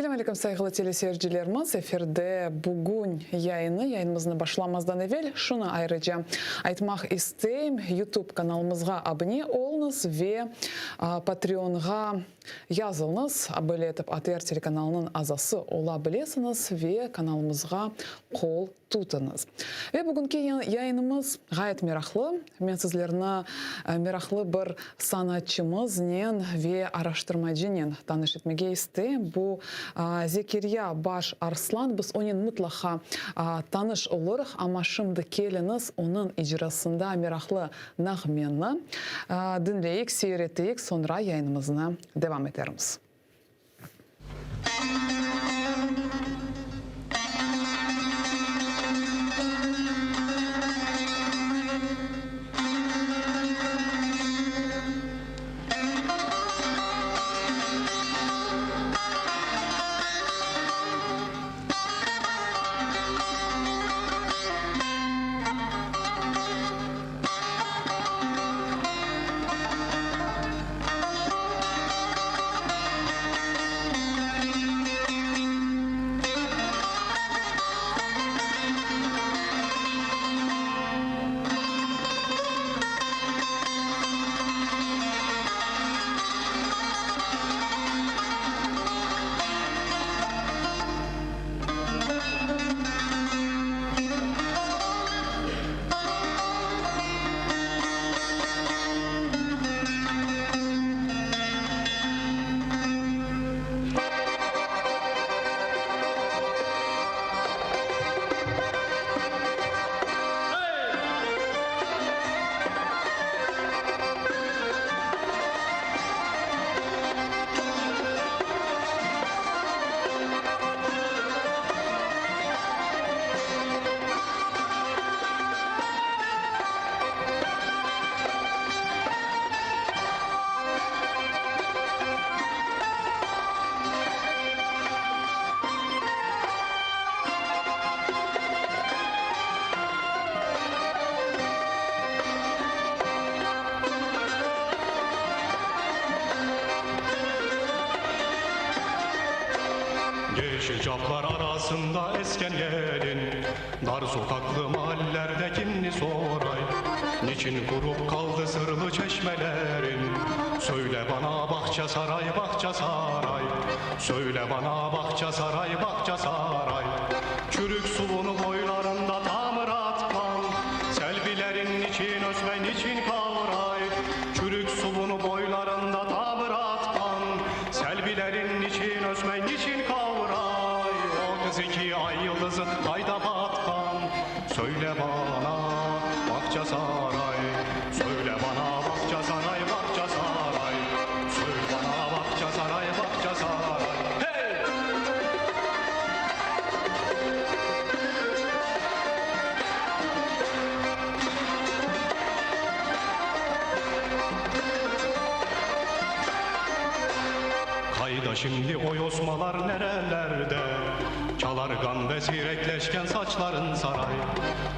Selâm aleyküm, sayğılı teleseyircilerimiz! Efirde Bugün yayını. Yayınımıznı başlamazdan evel şunı ayrıca aytmaq isteyim, YouTube kanalımızğa abone oluñız ve Patreonğa yazılıñız. Böyle etip ATR telekanalınıñ azası ola bilesiñiz ve kanalımızğa qol tutıñız. Ve bugünki yayınımız ğayet meraqlı. Men sizlerni meraqlı bir sanatçımıznen ve araştırmacınen tanış etmege isteyim. Bu Zekirya Baş Arslan. Biz onen mıtlaqa tanış olurıq, amma şimdi keliñiz onıñ icrasında meraqlı nağmeni diñleyik, seyir eteyik, soñra yayınımıznı devam etermiz. Yeşil caplar arasında esken yelin, Dar soqaqlı maallerde kimni soray? Niçin qurup qaldı sırlı çeşmelerin? Söyle bana Bağçasaray, Bağçasaray, Söyle bana Bağçasaray, Bağçasaray, Çürük suvunu boylarında tamır atqan, Selbilerin niçin ösmey, niçin qavray? Çürük suvunu boylarında tamır atqan, Selbilerin niçin ösmey, niçin qavray? 32 ay yıldızı qayda batqan? Söyle bana, Bağçasaray, Söyle bana, Bağçasaray, Bağçasaray, Söyle bana, Bağçasaray, Bağçasaray, Hey! Qayda şimdi o yosmalar nerelerde? Çalarğan ve sirekleşken saçların saray.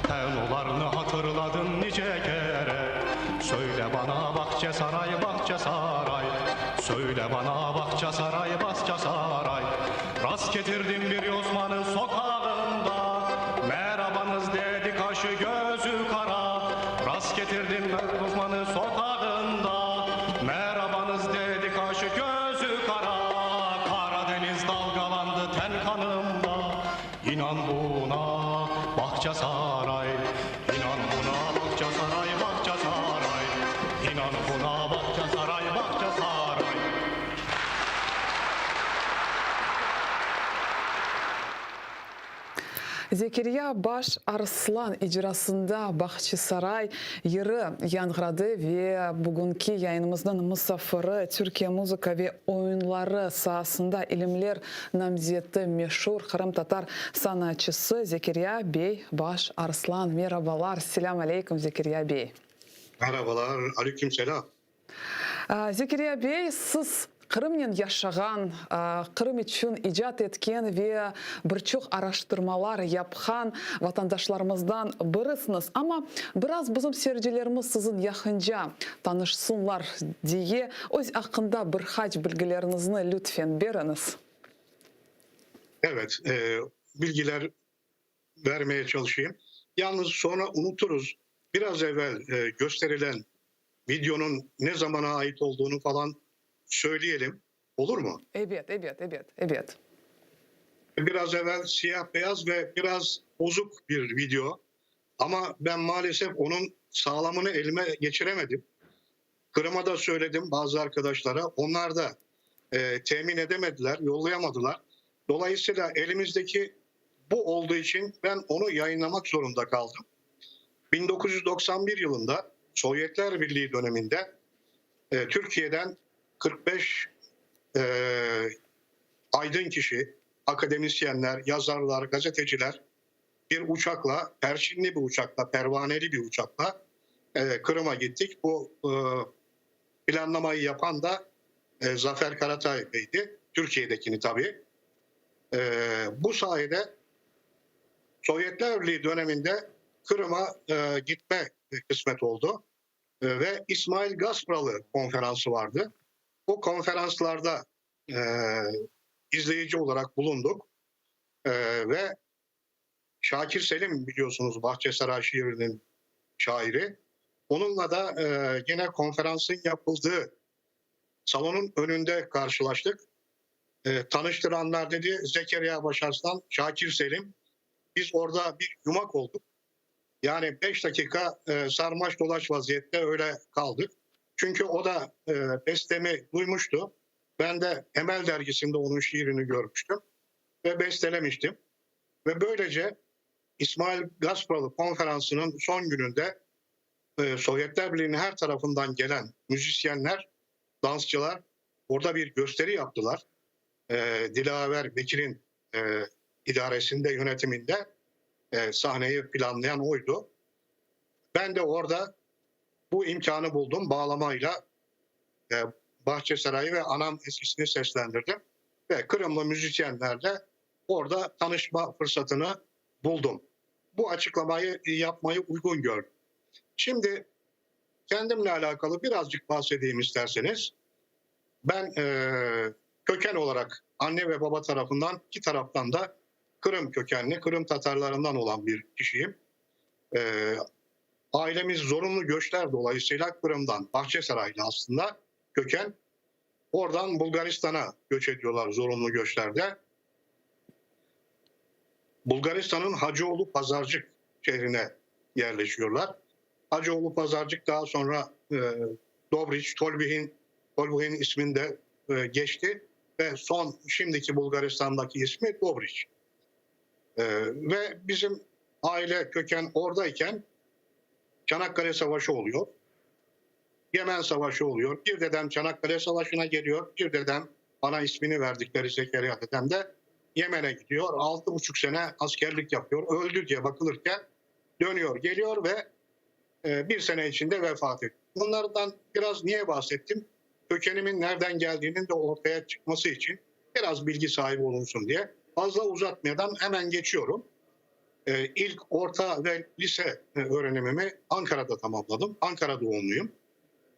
Ben olarnı hatırladım nice kere. Söyle bana Bağçasaray, Bağçasaray, Söyle bana Bağçasaray, Bağçasaray. Rast ketirdim bir yosmanı soqağında, Merabañız dedi qaşı gözü qara. Rast ketirdim bir yosmanı soqağında, Merabañız dedi qaşı gözü qara. Qara deñiz dalğalandı ten qanımda, İnan buna, Bağçasaray, İnan buna, Bağçasaray, Bağçasaray, İnan buna, Bağçasaray, Bağçasaray. Zekirya Baş Arslan icrasında Bahçisaray yırı yañğıradı ve bugünki yayınımıznıñ musafiri, Türkiye muzıka ve oyunları saasında ilimler namzeti, meşur qırımtatar sanatçısı Zekirya bey Baş Arslan. Merabalar, selâm aleyküm, Zekirya bey. Merabalar, aleyküm selâm. Zekirya bey, siz Qırımnen yaşağan, Qırım içün icat etken ve bir çoq araştırmalar yapqan vatandaşlarımızdan birisiñiz. Amma biraz bizim seyircilerimiz siziñ yaqınca tanışsınlar diye, öz aqqında bir qaç bilgileriñizni lütfen beriñiz. Evet, e, bilgiler vermeye çalışayım. Yalnız sonra unuturuz. Biraz evvel e, gösterilen videonun ne zamana ait olduğunu falan söyleyelim. Olur mu? Ebet, ebet, ebet, ebet. Biraz evvel siyah beyaz ve biraz bozuk bir video. Ama ben maalesef onun sağlamını elime geçiremedim. Kırım'a da söyledim bazı arkadaşlara. Onlar da e, temin edemediler, yollayamadılar. Dolayısıyla elimizdeki bu olduğu için ben onu yayınlamak zorunda kaldım. 1991 yılında Sovyetler Birliği döneminde e, Türkiye'den 45 e, aydın kişi, akademisyenler, yazarlar, gazeteciler bir uçakla, perçinli bir uçakla, pervaneli bir uçakla e, Kırım'a gittik. Bu e, planlamayı yapan da e, Zafer Karatay Bey'di. Türkiye'dekini tabii. E, bu sayede Sovyetler Birliği döneminde Kırım'a e, gitme kısmet oldu. E, ve İsmail Gaspralı konferansı vardı. Bu konferanslarda e, izleyici olarak bulunduk. E, ve Şakir Selim biliyorsunuz Bahçesaray şiirinin şairi. Onunla da e, gene konferansın yapıldığı salonun önünde karşılaştık. E, tanıştıranlar dedi Zekeriya Başarslan, Şakir Selim. Biz orada bir yumak olduk. Yani 5 dakika e, sarmaş dolaş vaziyette öyle kaldık. Çünkü o da e, bestemi duymuştu. Ben de Emel dergisinde onun şiirini görmüştüm ve bestelemiştim. Ve böylece İsmail Gaspralı konferansının son gününde e, Sovyetler Birliği'nin her tarafından gelen müzisyenler, dansçılar orada bir gösteri yaptılar. E, Dilaver Bekir'in e, idaresinde, yönetiminde e, sahneyi planlayan oydu. Ben de orada bu imkanı buldum. Bağlamayla e, Bahçesaray'ı ve Anam eskisini seslendirdim. Ve Kırımlı müzisyenlerle orada tanışma fırsatını buldum. Bu açıklamayı yapmayı uygun gördüm. Şimdi kendimle alakalı birazcık bahsedeyim isterseniz. Ben e, köken olarak anne ve baba tarafından iki taraftan da Kırım kökenli, Kırım Tatarlarından olan bir kişiyim. E, ailemiz zorunlu göçler dolayısıyla Kırım'dan, Bahçesaray'lı aslında köken. Oradan Bulgaristan'a göç ediyorlar zorunlu göçlerde. Bulgaristan'ın Hacıoğlu Pazarcık şehrine yerleşiyorlar. Hacıoğlu Pazarcık daha sonra e, Dobriç, Tolbihin, Tolbihin isminde e, geçti ve son şimdiki Bulgaristan'daki ismi Dobriç. E, ve bizim aile köken oradayken Çanakkale Savaşı oluyor. Yemen Savaşı oluyor. Bir dedem Çanakkale Savaşı'na geliyor. Bir dedem bana ismini verdikleri Zekeriya dedem de Yemen'e gidiyor. 6,5 sene askerlik yapıyor. Öldü diye bakılırken dönüyor, geliyor ve e, bir sene içinde vefat ediyor. Bunlardan biraz niye bahsettim? Kökenimin nereden geldiğinin de ortaya çıkması için biraz bilgi sahibi olunsun diye. Fazla uzatmadan hemen geçiyorum. E, ilk orta ve lise e, öğrenimimi Ankara'da tamamladım. Ankara doğumluyum.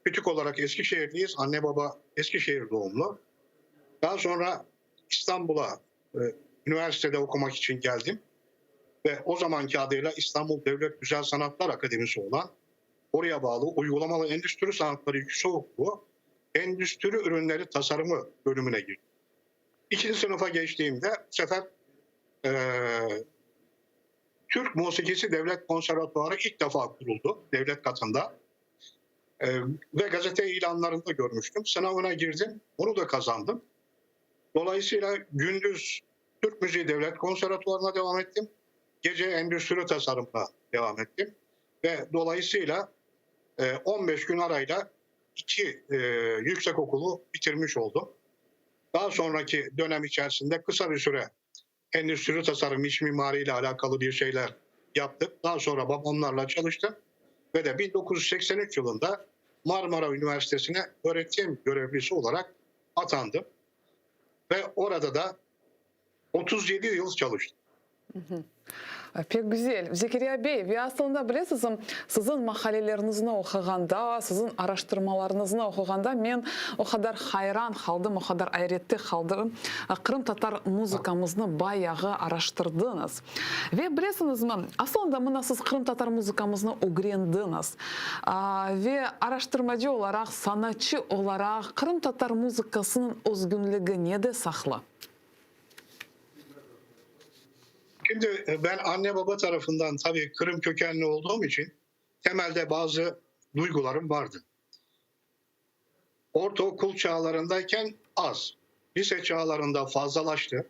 Küçük olarak Eskişehirliyiz. Anne baba Eskişehir doğumlu. Daha sonra İstanbul'a e, üniversitede okumak için geldim. Ve o zamanki adıyla İstanbul Devlet Güzel Sanatlar Akademisi olan oraya bağlı Uygulamalı Endüstri Sanatları Yüksekokulu Endüstri Ürünleri Tasarımı bölümüne girdim. İkinci sınıfa geçtiğimde bu sefer e, Türk Musikisi Devlet Konservatuarı ilk defa kuruldu devlet katında. E, ve gazete ilanlarında görmüştüm. Sınavına girdim, onu da kazandım. Dolayısıyla gündüz Türk Müziği Devlet Konservatuvarı'na devam ettim. Gece endüstri tasarımına devam ettim. Ve dolayısıyla 15 e, gün arayla iki e, yüksek okulu bitirmiş oldum. Daha sonraki dönem içerisinde kısa bir süre endüstri tasarım, iç mimari ile alakalı bir şeyler yaptık. Daha sonra babamlarla çalıştım. Ve de 1983 yılında Marmara Üniversitesi'ne öğretim görevlisi olarak atandım. Ve orada da 37 yıl çalıştım. Pek güzel, Zekeriya bey, ve aslında bilesizmi, siziñ maqaleleriñizni oquğanda, siziñ araştırmalarıñıznı oquğanda men o qadar hayran qaldım, o qadar ayrette qaldım, qırımtatar muzıkamıznı bayağı araştırdıñız. Ve bilesiñizmi, aslında mına siz qırımtatar muzıkamıznı ögrendiñiz ve araştırmacı olaraq, sanatçı olaraq qırımtatar muzıkasınıñ özgünligi nede saqlı? Şimdi e, ben anne baba tarafından tabii Kırım kökenli olduğum için temelde bazı duygularım vardı. Ortaokul çağlarındayken az, lise çağlarında fazlalaştı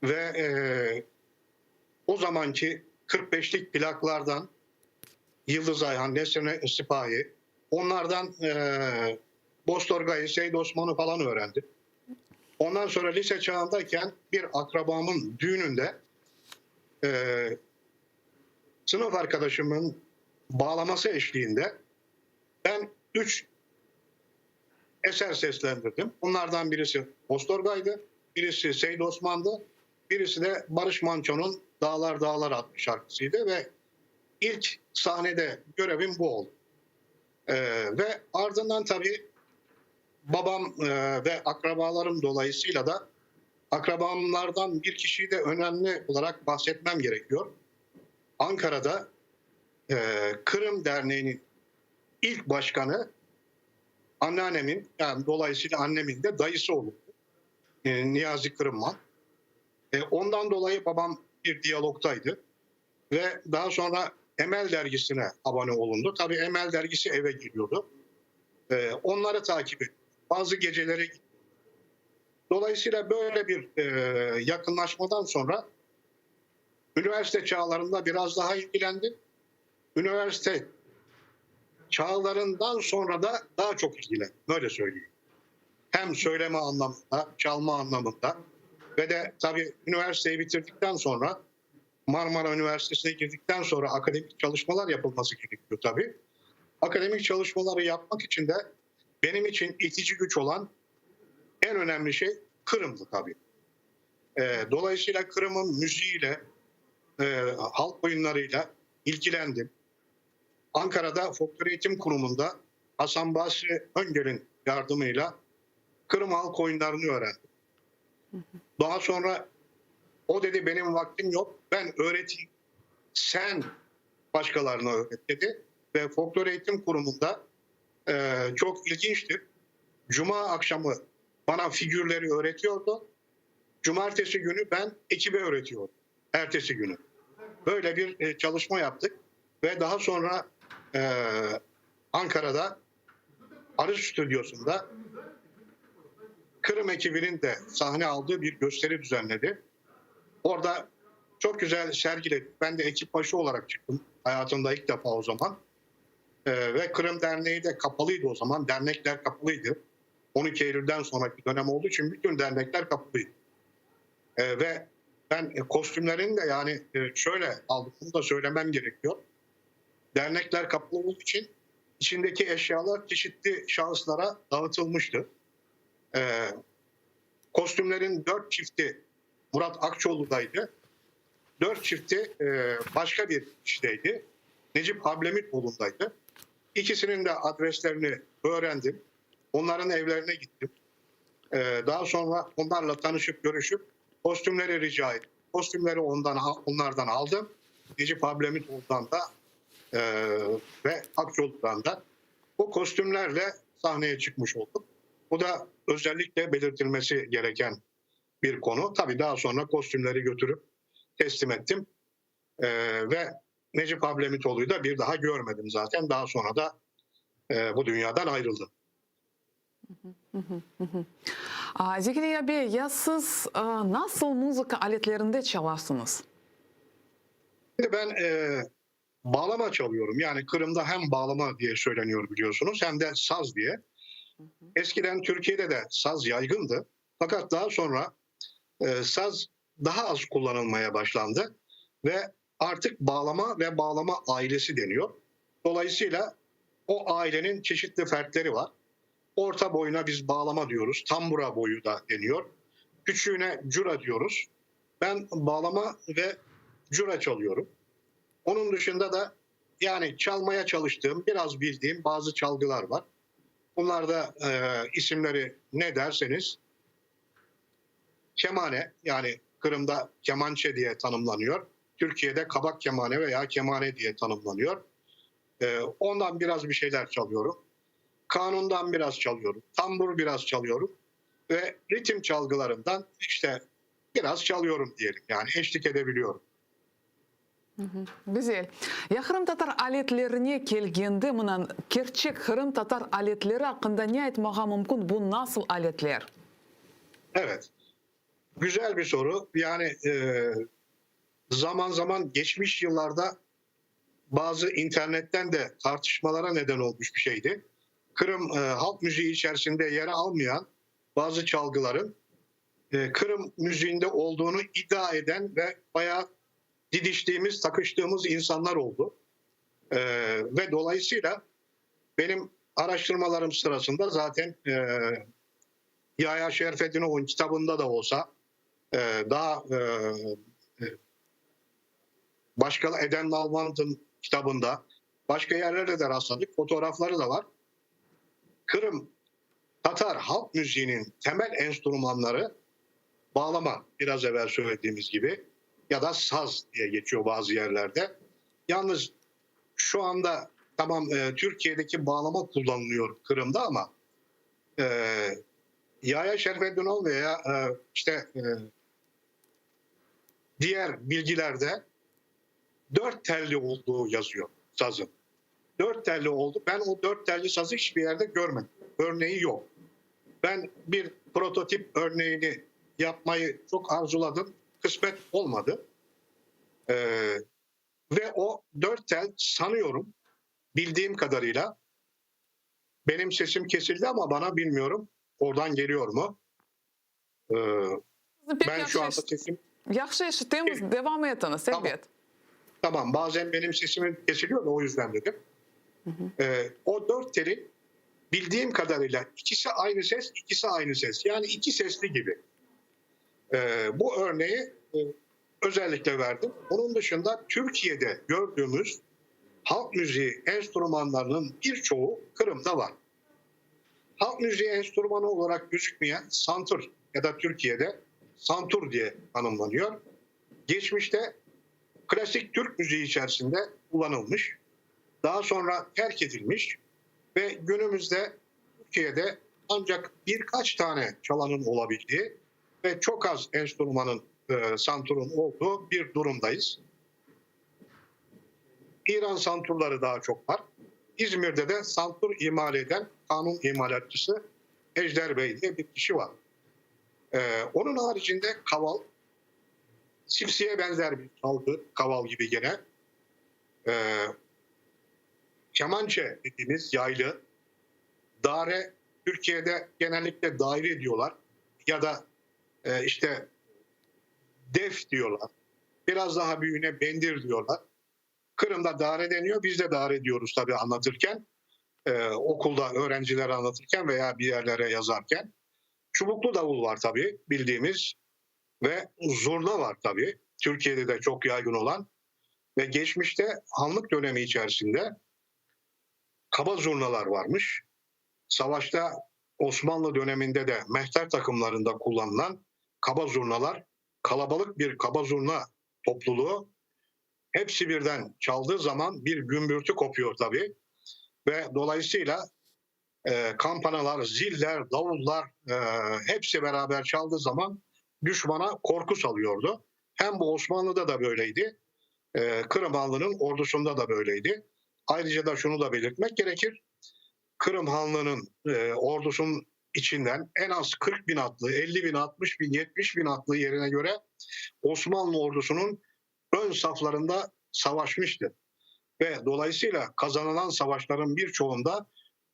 ve e, o zamanki 45'lik plaklardan Yıldız Ayhan, Nesrin Sipahi, onlardan e, Bostorgayı, Seyit Osman'ı falan öğrendim. Ondan sonra lise çağındayken bir akrabamın düğününde e, sınıf arkadaşımın bağlaması eşliğinde ben üç eser seslendirdim. Bunlardan birisi Ostorgay'dı, birisi Seyit Osman'dı, birisi de Barış Manço'nun Dağlar Dağlar adlı şarkısıydı ve ilk sahnede görevim bu oldu. Ee, ve ardından tabii babam e, ve akrabalarım dolayısıyla da akrabamlardan bir kişiyi de önemli olarak bahsetmem gerekiyor. Ankara'da e, Kırım Derneği'nin ilk başkanı anneannemin yani dolayısıyla annemin de dayısı olurdu. E, Niyazi Kırımman. E, ondan dolayı babam bir diyalogtaydı. Ve daha sonra Emel dergisine abone olundu. Tabii Emel dergisi eve geliyordu. E, onları takip ettim. Bazı geceleri Dolayısıyla böyle bir e, yakınlaşmadan sonra üniversite çağlarında biraz daha ilgilendim. Üniversite çağlarından sonra da daha çok ilgilendim. Böyle söyleyeyim. Hem söyleme anlamında, çalma anlamında ve de tabii üniversiteyi bitirdikten sonra Marmara Üniversitesi'ne girdikten sonra akademik çalışmalar yapılması gerekiyor tabii. Akademik çalışmaları yapmak için de benim için itici güç olan en önemli şey Kırım'dı tabii. E, dolayısıyla Kırım'ın müziğiyle, e, halk oyunlarıyla ilgilendim. Ankara'da Folklor Eğitim Kurumu'nda Hasan Basri Öngör'ün yardımıyla Kırım halk oyunlarını öğrendim. Daha sonra o dedi benim vaktim yok ben öğreteyim. Sen başkalarına öğret dedi. Ve Folklor Eğitim Kurumu'nda e, çok ilginçtir. Cuma akşamı bana figürleri öğretiyordu. Cumartesi günü ben ekibe öğretiyordum. Ertesi günü. Böyle bir e, çalışma yaptık. Ve daha sonra e, Ankara'da Arı Stüdyosu'nda Kırım ekibinin de sahne aldığı bir gösteri düzenledi. Orada çok güzel sergiledik. Ben de ekip başı olarak çıktım. Hayatımda ilk defa o zaman. Ee, ve Kırım Derneği de kapalıydı o zaman. Dernekler kapalıydı. 12 Eylül'den sonraki dönem olduğu için bütün dernekler kapalıydı. Ee, ve ben e, kostümlerini de yani e, şöyle aldım. Bunu da söylemem gerekiyor. Dernekler kapalı olduğu için içindeki eşyalar çeşitli şahıslara dağıtılmıştı. Ee, kostümlerin dört çifti Murat Akçoğlu'daydı. Dört çifti e, başka bir kişideydi. Necip Hablemitoğlu'ndaydı. İkisinin de adreslerini öğrendim. Onların evlerine gittim. Ee, daha sonra onlarla tanışıp görüşüp kostümleri rica ettim. Kostümleri ondan onlardan aldım. Necip Hablemitoğlu'ndan da e, ve Akçoğlu'dan da bu kostümlerle sahneye çıkmış olduk. Bu da özellikle belirtilmesi gereken bir konu. Tabii daha sonra kostümleri götürüp teslim ettim. Ee, ve Necip Hablemitoğlu'yu da bir daha görmedim zaten. Daha sonra da e, bu dünyadan ayrıldı. Zekeriya bey, ya siz nasıl muzıka aletlerinde çalarsıñız? Şimdi ben e, bağlama çalıyorum. Yani Kırım'da hem bağlama diye söyleniyor biliyorsunuz hem de saz diye. Eskiden Türkiye'de de saz yaygındı. Fakat daha sonra e, saz daha az kullanılmaya başlandı ve artık bağlama ve bağlama ailesi deniyor. Dolayısıyla o ailenin çeşitli fertleri var. Orta boyuna biz bağlama diyoruz. Tambura boyu da deniyor. Küçüğüne cura diyoruz. Ben bağlama ve Cura çalıyorum. Onun dışında da yani çalmaya çalıştığım, biraz bildiğim bazı çalgılar var. Bunlar da e, isimleri ne derseniz kemane yani Kırım'da kemançe diye tanımlanıyor. Türkiye'de kabak kemane veya kemane diye tanımlanıyor. E, ondan biraz bir şeyler çalıyorum. Kanundan biraz çalıyorum. Tambur biraz çalıyorum. Ve ritim çalgılarından işte biraz çalıyorum diyelim. Yani eşlik edebiliyorum. Güzel. Ya qırımtatar aletlerine kelgende, mına kerçek qırımtatar aletleri aqqında ne aytmağa mümkün, bu nasıl aletler? Evet. Güzel bir soru. Yani e, zaman zaman geçmiş yıllarda bazı internetten de tartışmalara neden olmuş bir şeydi. Kırım e, halk müziği içerisinde yer almayan bazı çalgıların e, Kırım müziğinde olduğunu iddia eden ve bayağı didiştiğimiz, takıştığımız insanlar oldu. E, ve dolayısıyla benim araştırmalarım sırasında zaten e, Yahya Şerfedinov'un kitabında da olsa e, daha e, e, başka Eden Nalbant'ın kitabında başka yerlerde de rastladık. Fotoğrafları da var. Kırım Tatar halk müziğinin temel enstrümanları bağlama biraz evvel söylediğimiz gibi ya da saz diye geçiyor bazı yerlerde. Yalnız şu anda tamam e, Türkiye'deki bağlama kullanılıyor Kırım'da ama e, Yahya Şerfeddinov veya e, işte e, diğer bilgilerde dört telli olduğu yazıyor sazın. Dört telli oldu. Ben o dört telli sazı hiçbir yerde görmedim. Örneği yok. Ben bir prototip örneğini yapmayı çok arzuladım. Kısmet olmadı. Ee, ve o dört tel sanıyorum bildiğim kadarıyla benim sesim kesildi ama bana bilmiyorum oradan geliyor mu? Ee, Pek ben şu anda sesim Yahşı eşitemiz, devam etiñiz, Tamam. elbet. Tamam bazen benim sesimin kesiliyor da o yüzden dedim. Ee, o dört telin bildiğim kadarıyla ikisi aynı ses, ikisi aynı ses. Yani iki sesli gibi. Ee, bu örneği e, özellikle verdim. Onun dışında Türkiye'de gördüğümüz halk müziği enstrümanlarının birçoğu Kırım'da var. Halk müziği enstrümanı olarak gözükmeyen santır ya da Türkiye'de santur diye tanımlanıyor. Geçmişte klasik Türk müziği içerisinde kullanılmış. Daha sonra terk edilmiş ve günümüzde Türkiye'de ancak birkaç tane çalanın olabildiği ve çok az enstrümanın, e, santurun olduğu bir durumdayız. İran santurları daha çok var. İzmir'de de santur imal eden kanun imalatçısı Ejder Bey diye bir kişi var. Ee, onun haricinde kaval, sipsiye benzer bir çalgı, kaval gibi gene. Ee, kemançe dediğimiz yaylı, dare, Türkiye'de genellikle daire diyorlar ya da e, işte def diyorlar. Biraz daha büyüğüne bendir diyorlar. Kırım'da dare deniyor, biz de dare diyoruz tabii anlatırken. Ee, okulda öğrencilere anlatırken veya bir yerlere yazarken. Çubuklu davul var tabii bildiğimiz ve zurna var tabii. Türkiye'de de çok yaygın olan ve geçmişte hanlık dönemi içerisinde kaba zurnalar varmış. Savaşta Osmanlı döneminde de mehter takımlarında kullanılan kaba zurnalar, kalabalık bir kaba zurna topluluğu hepsi birden çaldığı zaman bir gümbürtü kopuyor tabii. Ve dolayısıyla e, kampanalar, ziller, davullar e, hepsi beraber çaldığı zaman düşmana korku salıyordu. Hem bu Osmanlı'da da böyleydi, e, Kırım Hanlığı'nın ordusunda da böyleydi. Ayrıca da şunu da belirtmek gerekir. Kırım Hanlığı'nın e, ordusunun içinden en az 40 bin atlı, 50 bin, 60 bin, 70 bin atlı yerine göre Osmanlı ordusunun ön saflarında savaşmıştı. Ve dolayısıyla kazanılan savaşların birçoğunda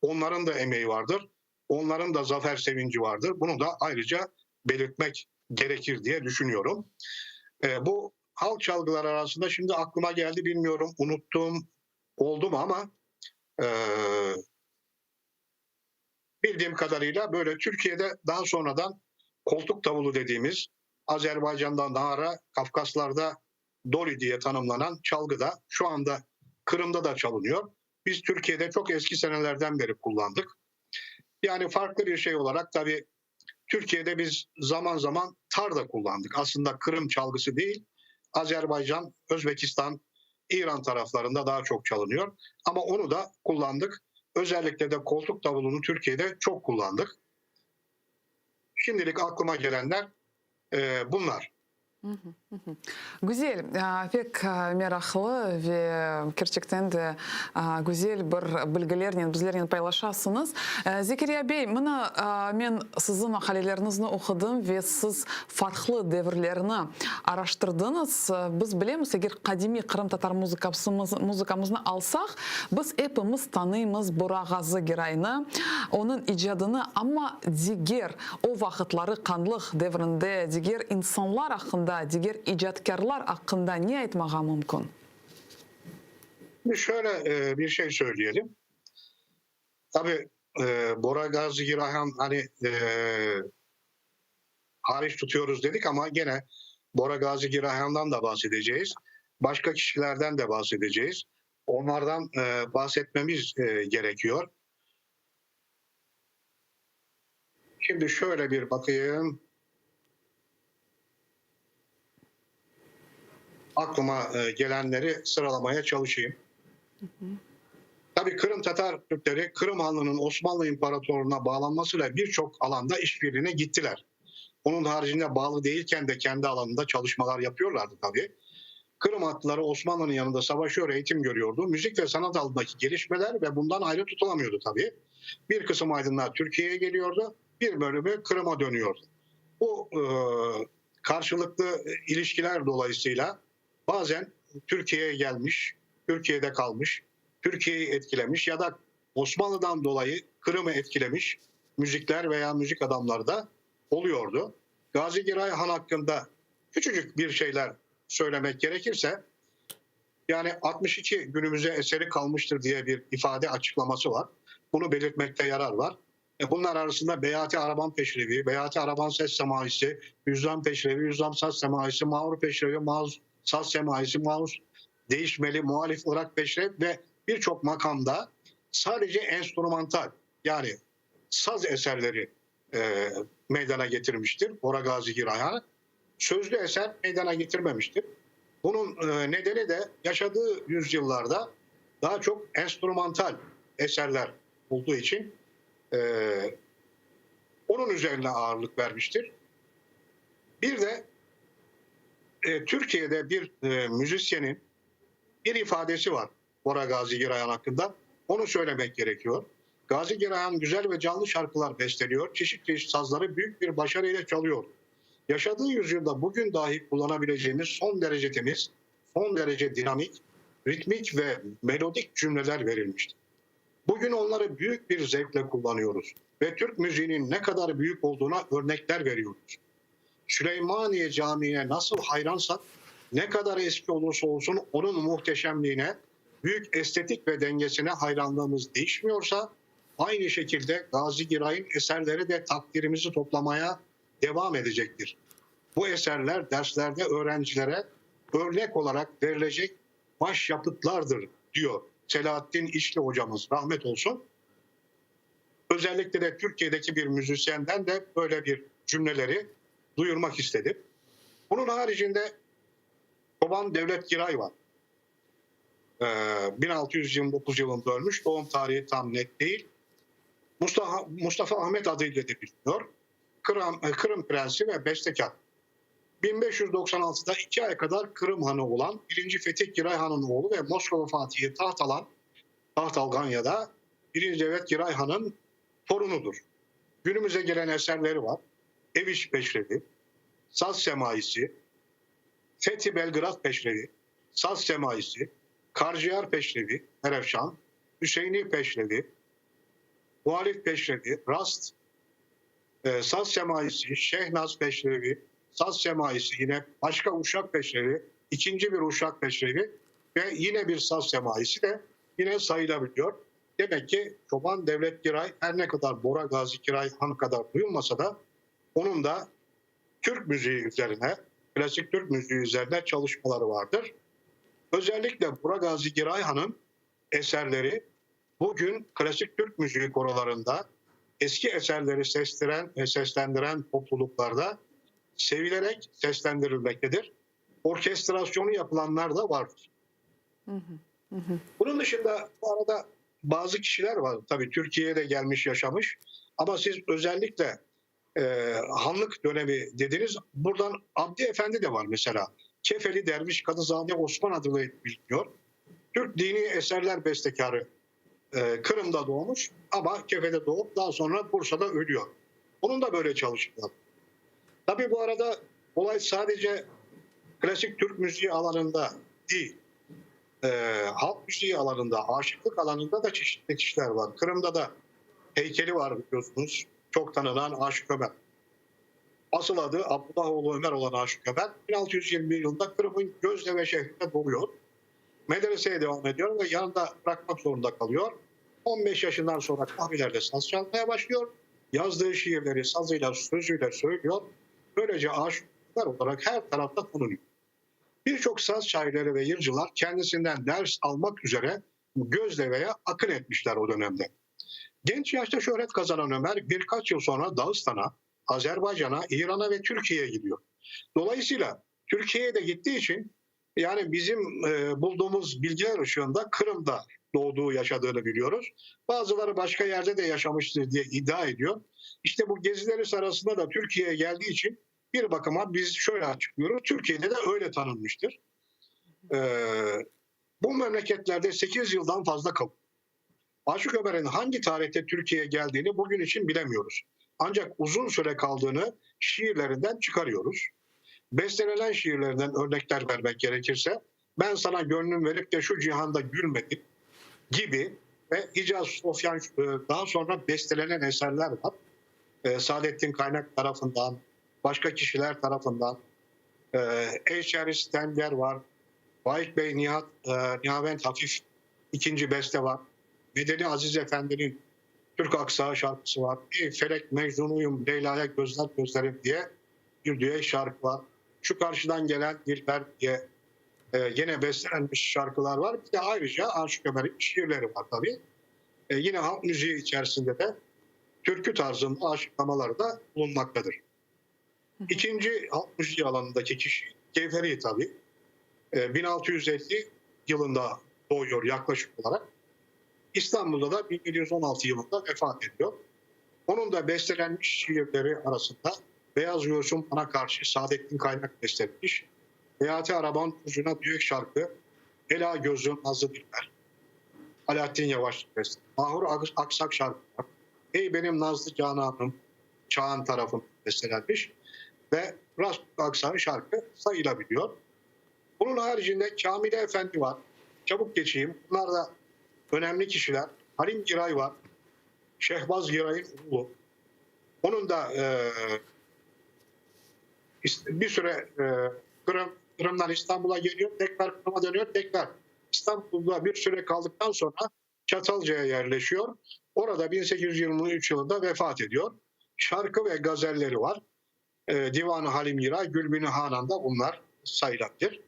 onların da emeği vardır. Onların da zafer sevinci vardır. Bunu da ayrıca belirtmek gerekir diye düşünüyorum. E, bu halk çalgıları arasında şimdi aklıma geldi bilmiyorum unuttuğum oldu mu ama e, bildiğim kadarıyla böyle Türkiye'de daha sonradan koltuk davulu dediğimiz Azerbaycan'da nara, Kafkaslar'da Doli diye tanımlanan çalgı da şu anda Kırım'da da çalınıyor. Biz Türkiye'de çok eski senelerden beri kullandık. Yani farklı bir şey olarak tabii Türkiye'de biz zaman zaman tar da kullandık. Aslında Kırım çalgısı değil, Azerbaycan, Özbekistan, İran taraflarında daha çok çalınıyor. Ama onu da kullandık. Özellikle de koltuk davulunu Türkiye'de çok kullandık. Şimdilik aklıma gelenler e, bunlar. Güzel, pek meraqlı ve kerçekten de güzel bir bilgilernen bizlernen paylaşasıñız. Zekeriya bey, mına men siziñ maqaleleriñizni oqudım ve siz farqlı devirlerni araştırdıñız. Biz bilemiz, eger qadimiy qırımtatar muzıkamıznı alsaq, biz epimiz tanıymız Bora Ğazı Giraynı, onıñ icadını, amma diger O vaqıtları qanlıq devrinde diger insanlar aqqında, diger icatkârlar aqqında ne aytmağa mümkün? Şimdi şöyle bir şey söyleyelim. Tabii Bora Gazi Girayhan hani hariç tutuyoruz dedik ama gene Bora Gazi Girayhan'dan da bahsedeceğiz. Başka kişilerden de bahsedeceğiz. Onlardan bahsetmemiz gerekiyor. Şimdi şöyle bir bakayım. Aklıma e, gelenleri sıralamaya çalışayım. Tabii Kırım Tatar Türkleri Kırım Hanlığı'nın Osmanlı İmparatorluğu'na bağlanmasıyla birçok alanda işbirliğine gittiler. Onun haricinde bağlı değilken de kendi alanında çalışmalar yapıyorlardı tabii. Kırım atlıları Osmanlı'nın yanında savaşıyor, eğitim görüyordu. Müzik ve sanat alanındaki gelişmeler ve bundan ayrı tutulamıyordu tabii. Bir kısım aydınlar Türkiye'ye geliyordu, bir bölümü Kırım'a dönüyordu. Bu e, karşılıklı ilişkiler dolayısıyla bazen Türkiye'ye gelmiş, Türkiye'de kalmış, Türkiye'yi etkilemiş ya da Osmanlı'dan dolayı Kırım'ı etkilemiş müzikler veya müzik adamları da oluyordu. Gazi Giray Han hakkında küçücük bir şeyler söylemek gerekirse yani 62 günümüze eseri kalmıştır diye bir ifade açıklaması var. Bunu belirtmekte yarar var. E bunlar arasında Beyati Araban Peşrevi, Beyati Araban Ses Semaisi, Yüzdan Peşrevi, Yüzdan Saz Semaisi, Mağrur Peşrevi, Mağrur Saz Semaisi, Mağrur Değişmeli, Muhalif Irak Peşrev ve birçok makamda sadece enstrümantal yani saz eserleri e, meydana getirmiştir Bora Gazi Girayhan. Sözlü eser meydana getirmemiştir. Bunun e, nedeni de yaşadığı yüzyıllarda daha çok enstrümantal eserler olduğu için e, onun üzerine ağırlık vermiştir. Bir de e, Türkiye'de bir e, müzisyenin bir ifadesi var Bora Gazi Girayhan hakkında. Onu söylemek gerekiyor. Gazi Girayhan güzel ve canlı şarkılar besteliyor. Çeşit çeşit sazları büyük bir başarıyla çalıyor. Yaşadığı yüzyılda bugün dahi kullanabileceğimiz son derece temiz, son derece dinamik, ritmik ve melodik cümleler verilmiştir. Bugün onları büyük bir zevkle kullanıyoruz ve Türk müziğinin ne kadar büyük olduğuna örnekler veriyoruz. Süleymaniye Camii'ne nasıl hayransak, ne kadar eski olursa olsun onun muhteşemliğine, büyük estetik ve dengesine hayranlığımız değişmiyorsa, aynı şekilde Gazi Giray'ın eserleri de takdirimizi toplamaya devam edecektir. Bu eserler derslerde öğrencilere örnek olarak verilecek başyapıtlardır diyor Selahattin İşli hocamız rahmet olsun. Özellikle de Türkiye'deki bir müzisyenden de böyle bir cümleleri duyurmak istedim. Bunun haricinde Çoban Devlet Giray var. Ee, 1629 yılında ölmüş. Doğum tarihi tam net değil. Mustafa, Mustafa Ahmet adıyla da biliniyor. Kırım, e, Kırım Prensi ve bestekar. 1596'da iki ay kadar Kırım Hanı olan 1. Fetih Giray Han'ın oğlu ve Moskova Fatihi taht alan taht Alganya'da 1. Devlet Giray Han'ın torunudur. Günümüze gelen eserleri var. Eviş Peşrevi, Saz Semaisi, Fethi Belgrad Peşrevi, Saz Semaisi, Karciğer Peşrevi, Erefşan, Hüseyini Peşrevi, Muhalif Peşrevi, Rast, e, Saz Semaisi, Şehnaz Peşrevi, Saz Semaisi yine başka Uşak Peşrevi, ikinci bir Uşak Peşrevi ve yine bir Saz Semaisi de yine sayılabiliyor. Demek ki Çoban Devlet Giray her ne kadar Bora Gazi Giray Han kadar duyulmasa da onun da Türk müziği üzerine Klasik Türk müziği üzerine çalışmaları vardır. Özellikle Burak Gazi Girayhan'ın eserleri bugün klasik Türk müziği korolarında eski eserleri sestiren ve seslendiren topluluklarda sevilerek seslendirilmektedir. Orkestrasyonu yapılanlar da vardır. Bunun dışında bu arada bazı kişiler var. Tabii Türkiye'ye de gelmiş yaşamış. Ama siz özellikle e, hanlık dönemi dediniz. Buradan Abdi Efendi de var mesela. Kefeli Derviş Kadızade Osman adıyla biliniyor. Türk dini eserler bestekarı. E, Kırım'da doğmuş ama Kefe'de doğup daha sonra Bursa'da ölüyor. Onun da böyle çalışmalar. Tabii bu arada olay sadece klasik Türk müziği alanında değil. E, halk müziği alanında, aşıklık alanında da çeşitli kişiler var. Kırım'da da heykeli var biliyorsunuz. Çok tanınan Aşık Ömer. Asıl adı Abdullahoğlu Ömer olan Aşık Ömer 1621 yılında Kırım'ın Gözleve şehrinde doğuyor. Medreseye devam ediyor ve yanında bırakmak zorunda kalıyor. 15 yaşından sonra kahvelerde saz çalmaya başlıyor. Yazdığı şiirleri sazıyla, sözüyle söylüyor. Böylece Aşık Ömer olarak her tarafta tanınıyor. Birçok saz şairleri ve yırcılar kendisinden ders almak üzere Gözleve'ye akın etmişler o dönemde. Genç yaşta şöhret kazanan Ömer birkaç yıl sonra Dağıstan'a, Azerbaycan'a, İran'a ve Türkiye'ye gidiyor. Dolayısıyla Türkiye'ye de gittiği için yani bizim e, bulduğumuz bilgiler ışığında Kırım'da doğduğu, yaşadığını biliyoruz. Bazıları başka yerde de yaşamıştır diye iddia ediyor. İşte bu gezileri sırasında da Türkiye'ye geldiği için bir bakıma biz şöyle açıklıyoruz. Türkiye'de de öyle tanınmıştır. Ee, bu memleketlerde 8 yıldan fazla kalıyor. Aşık Ömer'in hangi tarihte Türkiye'ye geldiğini bugün için bilemiyoruz. Ancak uzun süre kaldığını şiirlerinden çıkarıyoruz. Bestelenen şiirlerinden örnekler vermek gerekirse ben sana gönlüm verip de şu cihanda gülmedim gibi ve Hicaz Sofyan e, daha sonra bestelenen eserler var. E, Saadettin Kaynak tarafından, başka kişiler tarafından e, Eyşer Stender var. Faik Bey Nihat, Nihavent Hafif ikinci beste var. Medeni Aziz Efendi'nin Türk Aksağı şarkısı var. Ey felek mecnunuyum Leyla'ya gözler gözlerim diye bir düet şarkı var. Şu karşıdan gelen Dilber diye e, yine bestelenmiş şarkılar var. Bir de ayrıca Aşık Ömer'in şiirleri var tabii. E, yine halk müziği içerisinde de türkü tarzında aşıklamaları da bulunmaktadır. İkinci halk müziği alanındaki kişi Kevheri tabii. E, 1650 yılında doğuyor yaklaşık olarak. İstanbul'da da 1716 yılında vefat ediyor. Onun da bestelenmiş şiirleri arasında Beyaz Göğsüm Bana Karşı Saadettin Kaynak bestelemiş. Hayati Araban Ucuna Büyük Şarkı, Ela Gözüm Nazlı Dilber. Alaaddin Yavaş beste. Mahur Aksak şarkı var. Ey benim Nazlı Cananım, Çağan tarafından bestelenmiş. Ve Rast Aksak şarkı sayılabiliyor. Bunun haricinde Kamile Efendi var. Çabuk geçeyim. Bunlar da önemli kişiler. Halim Giray var. Şehbaz Giray'ın oğlu. Onun da e, bir süre e, Kırım, Kırım'dan İstanbul'a geliyor. Tekrar Kırım'a dönüyor. Tekrar İstanbul'da bir süre kaldıktan sonra Çatalca'ya yerleşiyor. Orada 1823 yılında vefat ediyor. Şarkı ve gazelleri var. E, Divanı Halim Giray, Gülbini Hanan'da bunlar sayılabilir.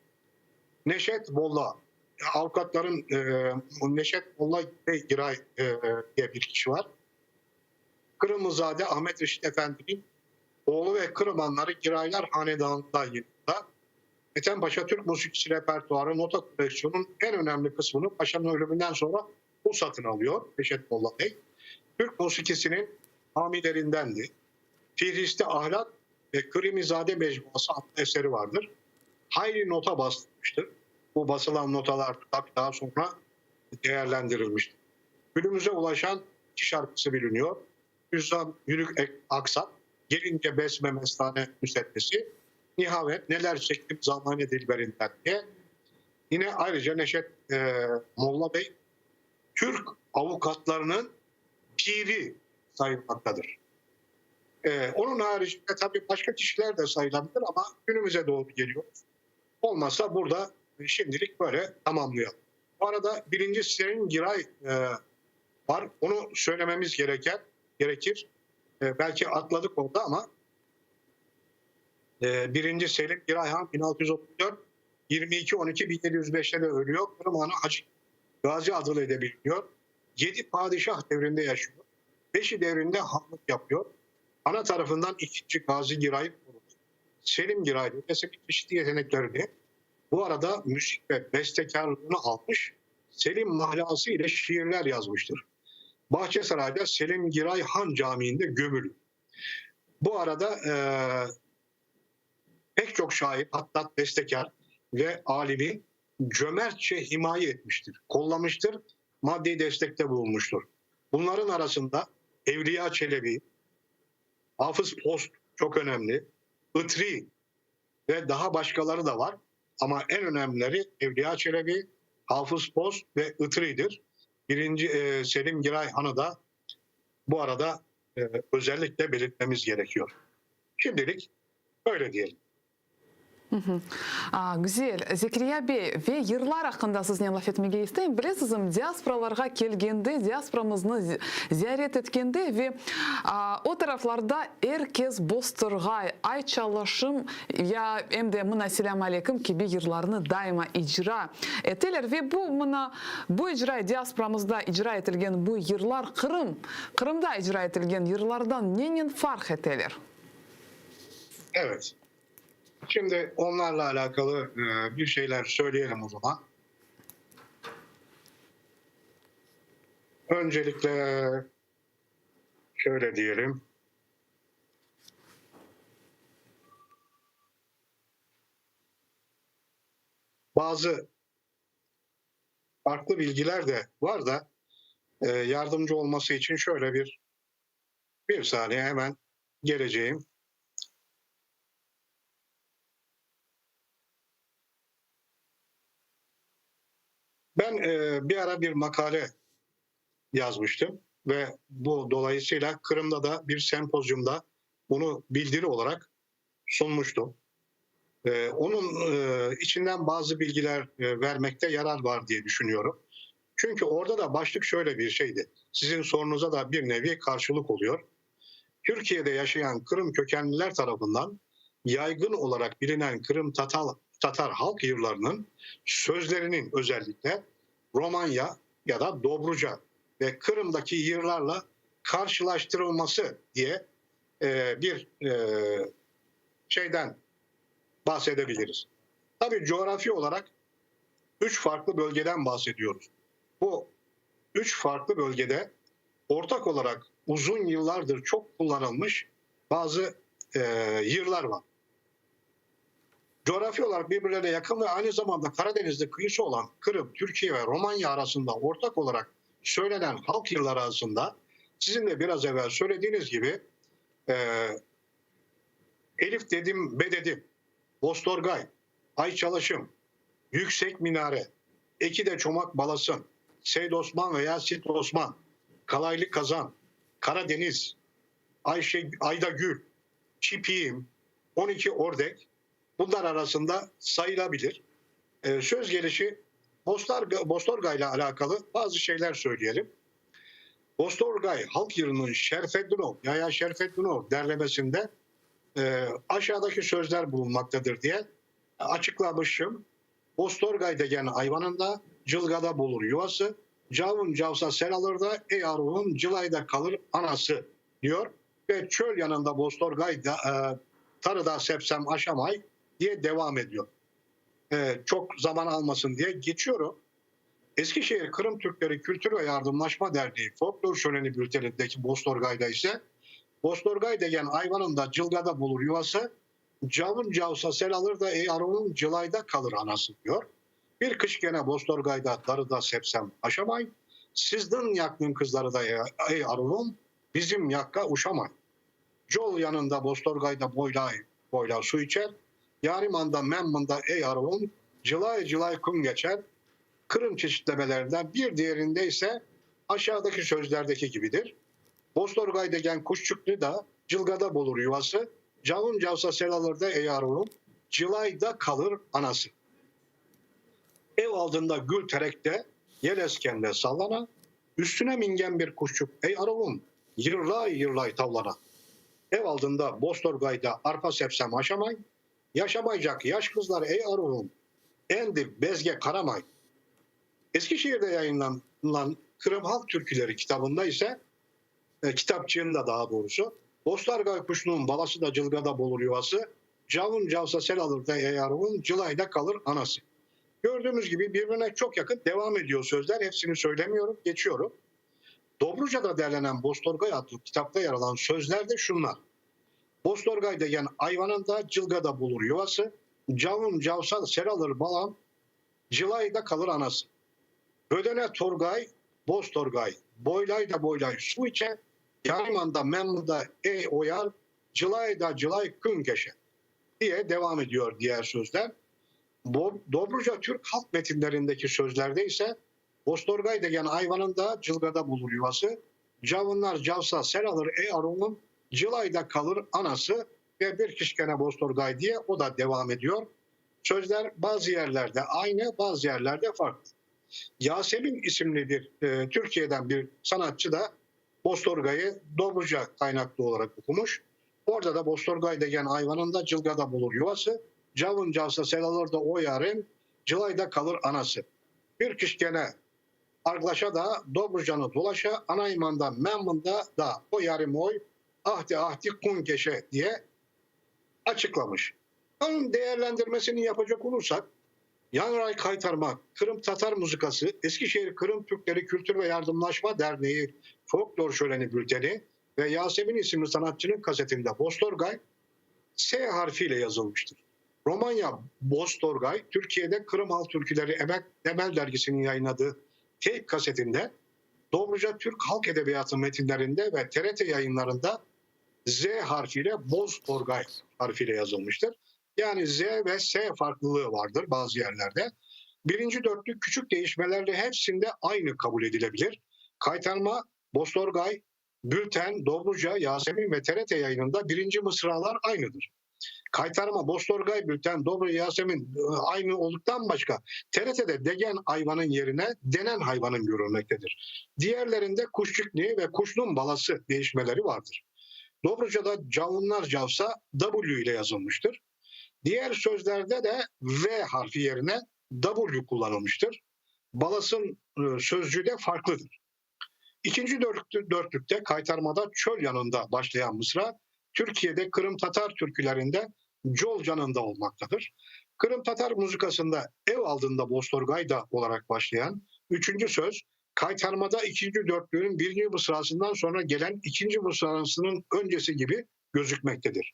Neşet Molla, avukatların e, Neşet Molla Bey Giray e, diye bir kişi var. Kırımızade Ahmet Reşit Efendi'nin oğlu ve Kırımanları Giraylar Hanedanı'nda yılında Ethem Paşa Türk musikisi repertuarı nota koleksiyonunun en önemli kısmını Paşa'nın ölümünden sonra o satın alıyor Neşet Molla Bey. Türk musikisinin hamilerindendi. Fihristi Ahlak ve Krimizade Mecmuası adlı eseri vardır. Hayli nota bastırmıştır. Bu basılan notalar tabii daha sonra değerlendirilmiştir. Günümüze ulaşan iki şarkısı biliniyor. Hüzzam Yürük Aksak, Gelince Besme Mestane Müseddesi, Nihavet Neler Çektim Zamane Dilberinden diye. Yine ayrıca Neşet e, Molla Bey Türk avukatlarının piri sayılmaktadır. Ee, onun haricinde tabii başka kişiler de sayılabilir ama günümüze doğru geliyoruz. Olmazsa burada şimdilik böyle tamamlayalım. Bu arada birinci Serin Giray e, var. Onu söylememiz gereken gerekir. E, belki atladık orada ama E, birinci Selim Giray Han 1634, 22 12 1705'te de ölüyor. Kırım Hanı Hacı Gazi adıyla da biliniyor. 7 padişah devrinde yaşıyor. Beşi devrinde hanlık yapıyor. Ana tarafından ikinci Gazi Giray Selim Giray dedesinin çeşitli yeteneklerini bu arada müzik ve bestekarlığını almış Selim mahlası ile şiirler yazmıştır. Bahçesaray'da Selim Giray Han Camii'nde gömülü. Bu arada e, pek çok şair, hatta bestekar ve alimi cömertçe himaye etmiştir, kollamıştır, maddi destekte bulunmuştur. Bunların arasında Evliya Çelebi, Hafız Post çok önemli, Itri ve daha başkaları da var. Ama en önemlileri Evliya Çelebi, Hafız Post ve Itri'dir. Birinci e, Selim Giray Han'ı da bu arada e, özellikle belirtmemiz gerekiyor. Şimdilik böyle diyelim. A, güzel. Zekeriya bey, ve yırlar aqqında siznen laf etmege isteyim. Bilesizmi, diasporalarğa kelgende, diasporamıznı ziyaret etkende ve o taraflarda er kes Boztorğay, Ay çalışım ya em de Mına selâm aleyküm kibi yırlarnı daima icra eteler. Ve bu mına bu icra, diasporamızda icra etilgen bu yırlar Qırım, Qırımda icra etilgen yırlardan nenen farq eteler? Evet. Şimdi onlarla alakalı e, bir şeyler söyleyelim o zaman. Öncelikle şöyle diyelim. Bazı farklı bilgiler de var da e, yardımcı olması için şöyle bir bir saniye hemen geleceğim. Ben e, bir ara bir makale yazmıştım ve bu dolayısıyla Kırım'da da bir sempozyumda bunu bildiri olarak sunmuştum. E, onun e, içinden bazı bilgiler e, vermekte yarar var diye düşünüyorum. Çünkü orada da başlık şöyle bir şeydi. Sizin sorunuza da bir nevi karşılık oluyor. Türkiye'de yaşayan Kırım kökenliler tarafından yaygın olarak bilinen Kırım Tatar, Tatar halk yırlarının sözlerinin özellikle Romanya ya da Dobruca ve Kırım'daki yırlarla karşılaştırılması diye e, bir e, şeyden bahsedebiliriz. Tabii coğrafi olarak üç farklı bölgeden bahsediyoruz. Bu üç farklı bölgede ortak olarak uzun yıllardır çok kullanılmış bazı e, yırlar var. Coğrafi olarak birbirlerine yakın ve aynı zamanda Karadeniz'de kıyısı olan Kırım, Türkiye ve Romanya arasında ortak olarak söylenen halk yırları arasında sizin de biraz evvel söylediğiniz gibi e, Elif dedim, be dedim, Bostorgay, Ay Çalışım, Yüksek Minare, Eki de Çomak Balasın, Seyd Osman veya Sit Osman, Kalaylı Kazan, Karadeniz, Ayşe, Ayda Gül, Çipiğim, 12 Ordek bunlar arasında sayılabilir. Ee, söz gelişi Bostorga, Bostorga ile alakalı bazı şeyler söyleyelim. Bostorgay halk yılının Şerfeddinov, Yahya Şerfeddinov derlemesinde e, aşağıdaki sözler bulunmaktadır diye açıklamışım. Bostorgay degen hayvanında cılgada bulur yuvası, cavun cavsa sel alır da ey aruhum cılayda kalır anası diyor. Ve çöl yanında Bostorgay da, e, tarıda sepsem aşamay diye devam ediyor. E, çok zaman almasın diye geçiyorum. Eskişehir Kırım Türkleri Kültür ve Yardımlaşma Derneği Folklor Şöleni bültenindeki Bostorgay'da ise Bostorgay degen hayvanın cılgada bulur yuvası, cavun cavsa sel alır da ey arunun cılayda kalır anası diyor. Bir kış gene Bostorgay'da darıda sepsem aşamay, sizdin yaktın kızları da ey arunum bizim yakka uşamay. Col yanında Bostorgay'da boyla boyla su içer, yarimanda memmında ey arunum cılay cılay kum geçer. Kırım çeşitlemelerinden bir diğerinde ise aşağıdaki sözlerdeki gibidir. Bostorgay degen kuşçuklu da cılgada bulur yuvası, cavun cavsa sel alır da ey arunum, cılayda kalır anası. Ev altında gül terekte, yel eskende sallana, üstüne mingen bir kuşçuk ey arunum, yırlay yırlay tavlana. Ev aldında boztorğayda arpa sepsem aşamay, Yaşamaycaq yaş qızlar ey aruvım, Endi bezge qaramay. Eskişehirde yayınlanğan Qırım halq türküleri kitabında ise, kitapçığında daha doğrusu, Boztorğay quşnıñ balası da cılğada bolur yuvası, Cavun cavsa sel alır da ey aruvım, Cılayda qalır anası. Gördüğümüz gibi birbirine çok yakın devam ediyor sözler, hepsini söylemiyorum, geçiyorum. Dobrucada derlenen Boztorğay adlı kitapta yer alan sözler de şunlar. Boztorğay degen ayvanın da cılğada bulur yuvası, Cavun cavsa sel alır balam, Cılayda qalır anası. Bödene torğay, boz torğay, boylay da boylay suv içe, Yarımanda men mında ey oyar, Cılay da cılay kün keçe, diye devam ediyor diğer sözler. Dobruca Türk halk metinlerindeki sözlerde ise Boztorğay degen ayvanın da cılğada bulur yuvası, Cavunlar cavsa sel alır ey aruvım, Cılayda qalır anası ve bir kiçkene boztorğay diye o da devam ediyor. Sözler bazı yerlerde aynı, bazı yerlerde farklı. Yasemin isimli bir e, Türkiye'den bir sanatçı da Boztorğay'ı Dobruca kaynaklı olarak okumuş. Orada da Boztorğay degen ayvanın da cılgada bulur yuvası, Cavun cavsa sel alır da o yarın, Cılayda kalır anası. Bir kişkene arkadaşa da Dobrucanı dolaşa, anaymanda memnunda da o yarım oy, ahdi ahdi kun keşe diye açıklamış. Onun değerlendirmesini yapacak olursak, Yanray Kaytarma, Kırım Tatar Muzikası, Eskişehir Kırım Türkleri Kültür ve Yardımlaşma Derneği Folklor Şöleni Bülteni ve Yasemin isimli sanatçının kasetinde Boztorgay S harfiyle yazılmıştır. Romanya Boztorgay, Türkiye'de Kırım Halk Türküleri Emek Temel Dergisi'nin yayınladığı teyp kasetinde Dobruca Türk Halk Edebiyatı metinlerinde ve TRT yayınlarında Z harfiyle Boztorgay harfiyle yazılmıştır. Yani Z ve S farklılığı vardır bazı yerlerde. Birinci dörtlük küçük değişmelerle hepsinde aynı kabul edilebilir. Kaytarma, Boztorgay, Bülten, Dobruca, Yasemin ve TRT yayınında birinci mısralar aynıdır. Kaytarma, Boztorgay, Bülten, Dobruca, Yasemin e, aynı olduktan başka TRT'de degen hayvanın yerine denen hayvanın görülmektedir. Diğerlerinde kuşçukni ve kuşnun balası değişmeleri vardır. Dobruca'da cavunlar cavsa W ile yazılmıştır. Diğer sözlerde de V harfi yerine W kullanılmıştır. Balasın e, sözcüğü de farklıdır. İkinci dörtlük, dörtlükte kaytarmada çöl yanında başlayan mısra, Türkiye'de Kırım Tatar türkülerinde Col canında olmaktadır. Kırım Tatar muzikasında ev aldığında Boztorgayda olarak başlayan üçüncü söz, kaytarmada ikinci dörtlüğün birinci mısrasından sonra gelen ikinci mısrasının öncesi gibi gözükmektedir.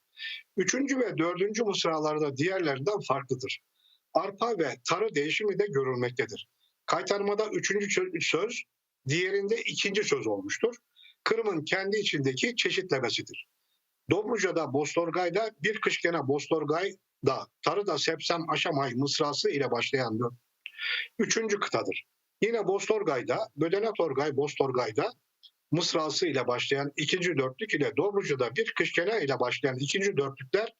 Üçüncü ve dördüncü mısralarda diğerlerinden farklıdır. Arpa ve tarı değişimi de görülmektedir. Kaytarmada üçüncü söz, diğerinde ikinci söz olmuştur. Kırım'ın kendi içindeki çeşitlemesidir. Dobruca'da Boztorgay'da bir kış gene Boztorgay'da tarı da sepsem aşamay mısrası ile başlayan üçüncü kıtadır. Yine Boztorgay'da Bödene Torgay Boztorgay'da mısrası ile başlayan ikinci dörtlük ile Dobruca'da bir kışkene ile başlayan ikinci dörtlükler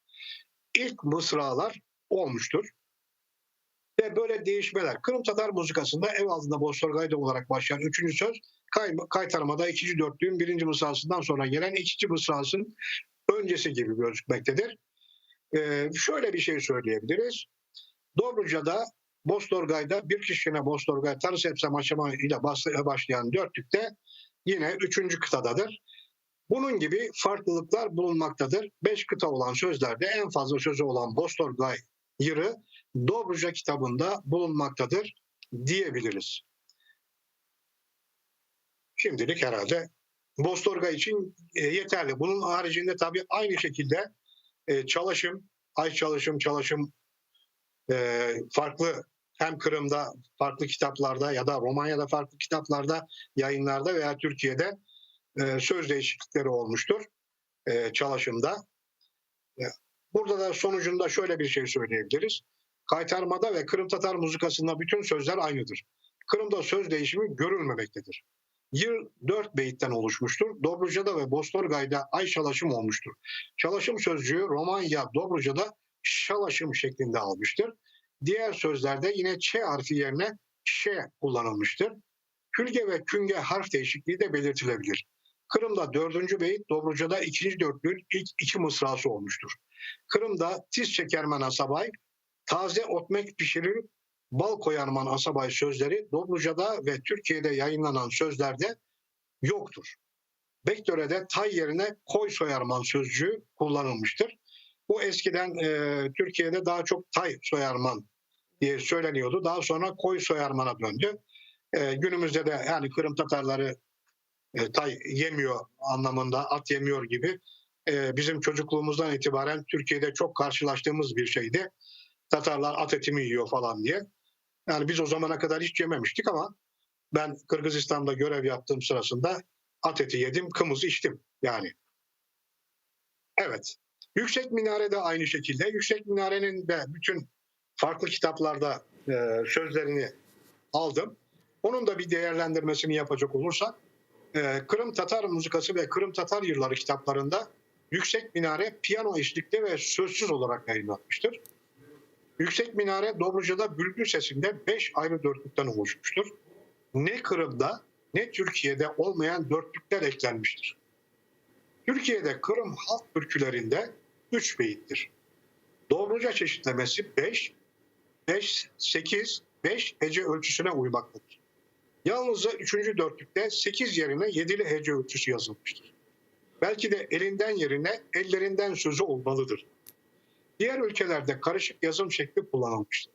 ilk mısralar olmuştur. Ve böyle değişmeler. Kırım Tatar muzikasında ev altında Boztorgay'da olarak başlayan üçüncü söz kay, kaytarmada ikinci dörtlüğün birinci mısrasından sonra gelen ikinci mısrasının öncesi gibi gözükmektedir. Ee, şöyle bir şey söyleyebiliriz. Dobruca'da Boztorgay'da bir kişine Boztorgay Tarı Sepsem Aşama ile başlayan dörtlükte yine üçüncü kıtadadır. Bunun gibi farklılıklar bulunmaktadır. Beş kıta olan sözlerde en fazla sözü olan Boztorgay yırı Dobruca kitabında bulunmaktadır diyebiliriz. Şimdilik herhalde Boztorgay için e, yeterli. Bunun haricinde tabii aynı şekilde e, çalışım, ay çalışım, çalışım e, farklı hem Kırım'da farklı kitaplarda ya da Romanya'da farklı kitaplarda, yayınlarda veya Türkiye'de söz değişiklikleri olmuştur çalışımda. Burada da sonucunda şöyle bir şey söyleyebiliriz. Kaytarmada ve Kırım Tatar muzikasında bütün sözler aynıdır. Kırım'da söz değişimi görülmemektedir. Yıl dört beyitten oluşmuştur. Dobruca'da ve Boztorgay'da ay şalaşım olmuştur. Şalaşım sözcüğü Romanya Dobruca'da şalaşım şeklinde almıştır. Diğer sözlerde yine Ç harfi yerine Ş kullanılmıştır. Külge ve künge harf değişikliği de belirtilebilir. Kırım'da dördüncü beyit Dobruca'da ikinci dörtlüğün ilk iki mısrası olmuştur. Kırım'da tiz çekermen asabay, taze otmek pişirir, bal koyarman asabay sözleri Dobruca'da ve Türkiye'de yayınlanan sözlerde yoktur. Bektöre'de tay yerine koy soyarman sözcüğü kullanılmıştır. Bu eskiden e, Türkiye'de daha çok tay soyarman diye söyleniyordu. Daha sonra koy soyarmana döndü. E, günümüzde de yani Kırım Tatarları e, tay yemiyor anlamında at yemiyor gibi e, bizim çocukluğumuzdan itibaren Türkiye'de çok karşılaştığımız bir şeydi. Tatarlar at eti mi yiyor falan diye. Yani biz o zamana kadar hiç yememiştik ama ben Kırgızistan'da görev yaptığım sırasında at eti yedim, kımız içtim yani. Evet. Yüksek Minare de aynı şekilde. Yüksek Minare'nin de bütün farklı kitaplarda e, sözlerini aldım. Onun da bir değerlendirmesini yapacak olursak e, Kırım Tatar Muzikası ve Kırım Tatar Yılları kitaplarında Yüksek Minare piyano eşlikli ve sözsüz olarak yayınlanmıştır. Yüksek Minare Dobruca'da bülbül sesinde 5 ayrı dörtlükten oluşmuştur. Ne Kırım'da ne Türkiye'de olmayan dörtlükler eklenmiştir. Türkiye'de Kırım halk türkülerinde 3 beyittir. Dobruca çeşitlemesi 5, 5, 8, 5 hece ölçüsüne uymaktadır. Yalnızca 3. dörtlükte 8 yerine 7'li hece ölçüsü yazılmıştır. Belki de elinden yerine ellerinden sözü olmalıdır. Diğer ülkelerde karışık yazım şekli kullanılmıştır.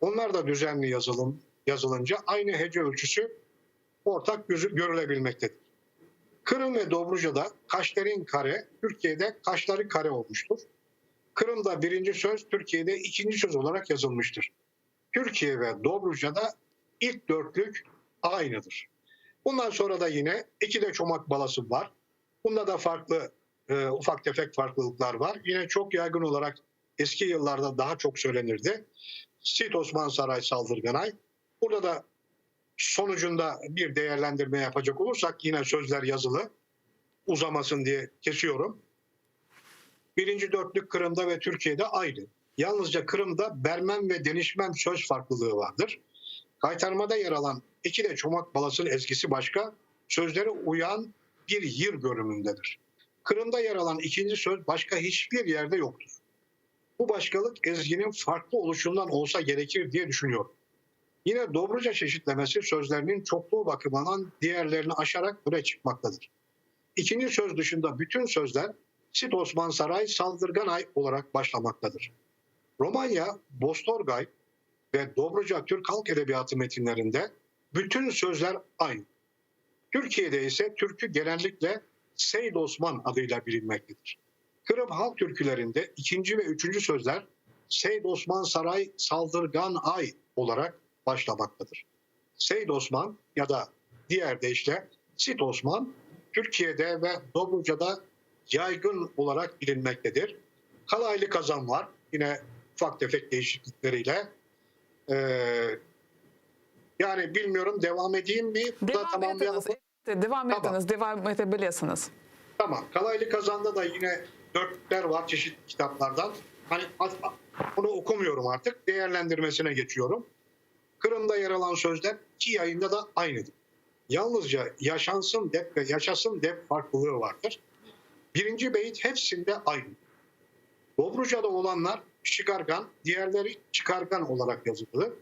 Onlar da düzenli yazılım yazılınca aynı hece ölçüsü ortak gözü görülebilmektedir. Kırım ve Dobruca'da kaşlerin kare, Türkiye'de kaşları kare olmuştur. Kırım'da birinci söz, Türkiye'de ikinci söz olarak yazılmıştır. Türkiye ve Dobruca'da ilk dörtlük aynıdır. Bundan sonra da yine iki de çomak balası var. Bunda da farklı e, ufak tefek farklılıklar var. Yine çok yaygın olarak eski yıllarda daha çok söylenirdi. Sit Osman Saray Saldırganay. Burada da sonucunda bir değerlendirme yapacak olursak yine sözler yazılı uzamasın diye kesiyorum. Birinci dörtlük Kırım'da ve Türkiye'de aynı. Yalnızca Kırım'da bermem ve denişmem söz farklılığı vardır. Kaytarmada yer alan iki de çomak balasının ezgisi başka, sözlere uyan bir yır görünümündedir. Kırım'da yer alan ikinci söz başka hiçbir yerde yoktur. Bu başkalık ezginin farklı oluşundan olsa gerekir diye düşünüyorum. Yine Dobruca çeşitlemesi sözlerinin çokluğu bakımından diğerlerini aşarak öne çıkmaktadır. İkinci söz dışında bütün sözler Sit Osman Saray Saldırganay olarak başlamaktadır. Romanya, Bostorgay ve Dobruca Türk Halk Edebiyatı metinlerinde bütün sözler aynı. Türkiye'de ise türkü genellikle Seyd Osman adıyla bilinmektedir. Kırım halk türkülerinde ikinci ve üçüncü sözler Seyd Osman Saray Saldırgan Ay olarak başlamaktadır. Seyd Osman ya da diğer deyişle Sit Osman Türkiye'de ve Dobruca'da yaygın olarak bilinmektedir. Kalaylı kazan var. Yine ufak tefek değişiklikleriyle. Ee, yani bilmiyorum devam edeyim mi? Bu da Devam tamamlayalım. etiniz. Evet, Devam Tamam. etiniz, devam edebilirsiniz. Tamam. Kalaylı Kazan'da da yine dörtlükler var çeşitli kitaplardan. Hani bunu okumuyorum artık. Değerlendirmesine geçiyorum. Kırım'da yer alan sözler iki yayında da aynıdır. Yalnızca yaşansın dep ve yaşasın dep farklılığı vardır. Birinci beyit hepsinde aynı. Dobruca'da olanlar şikargan, diğerleri çıkargan olarak yazılır.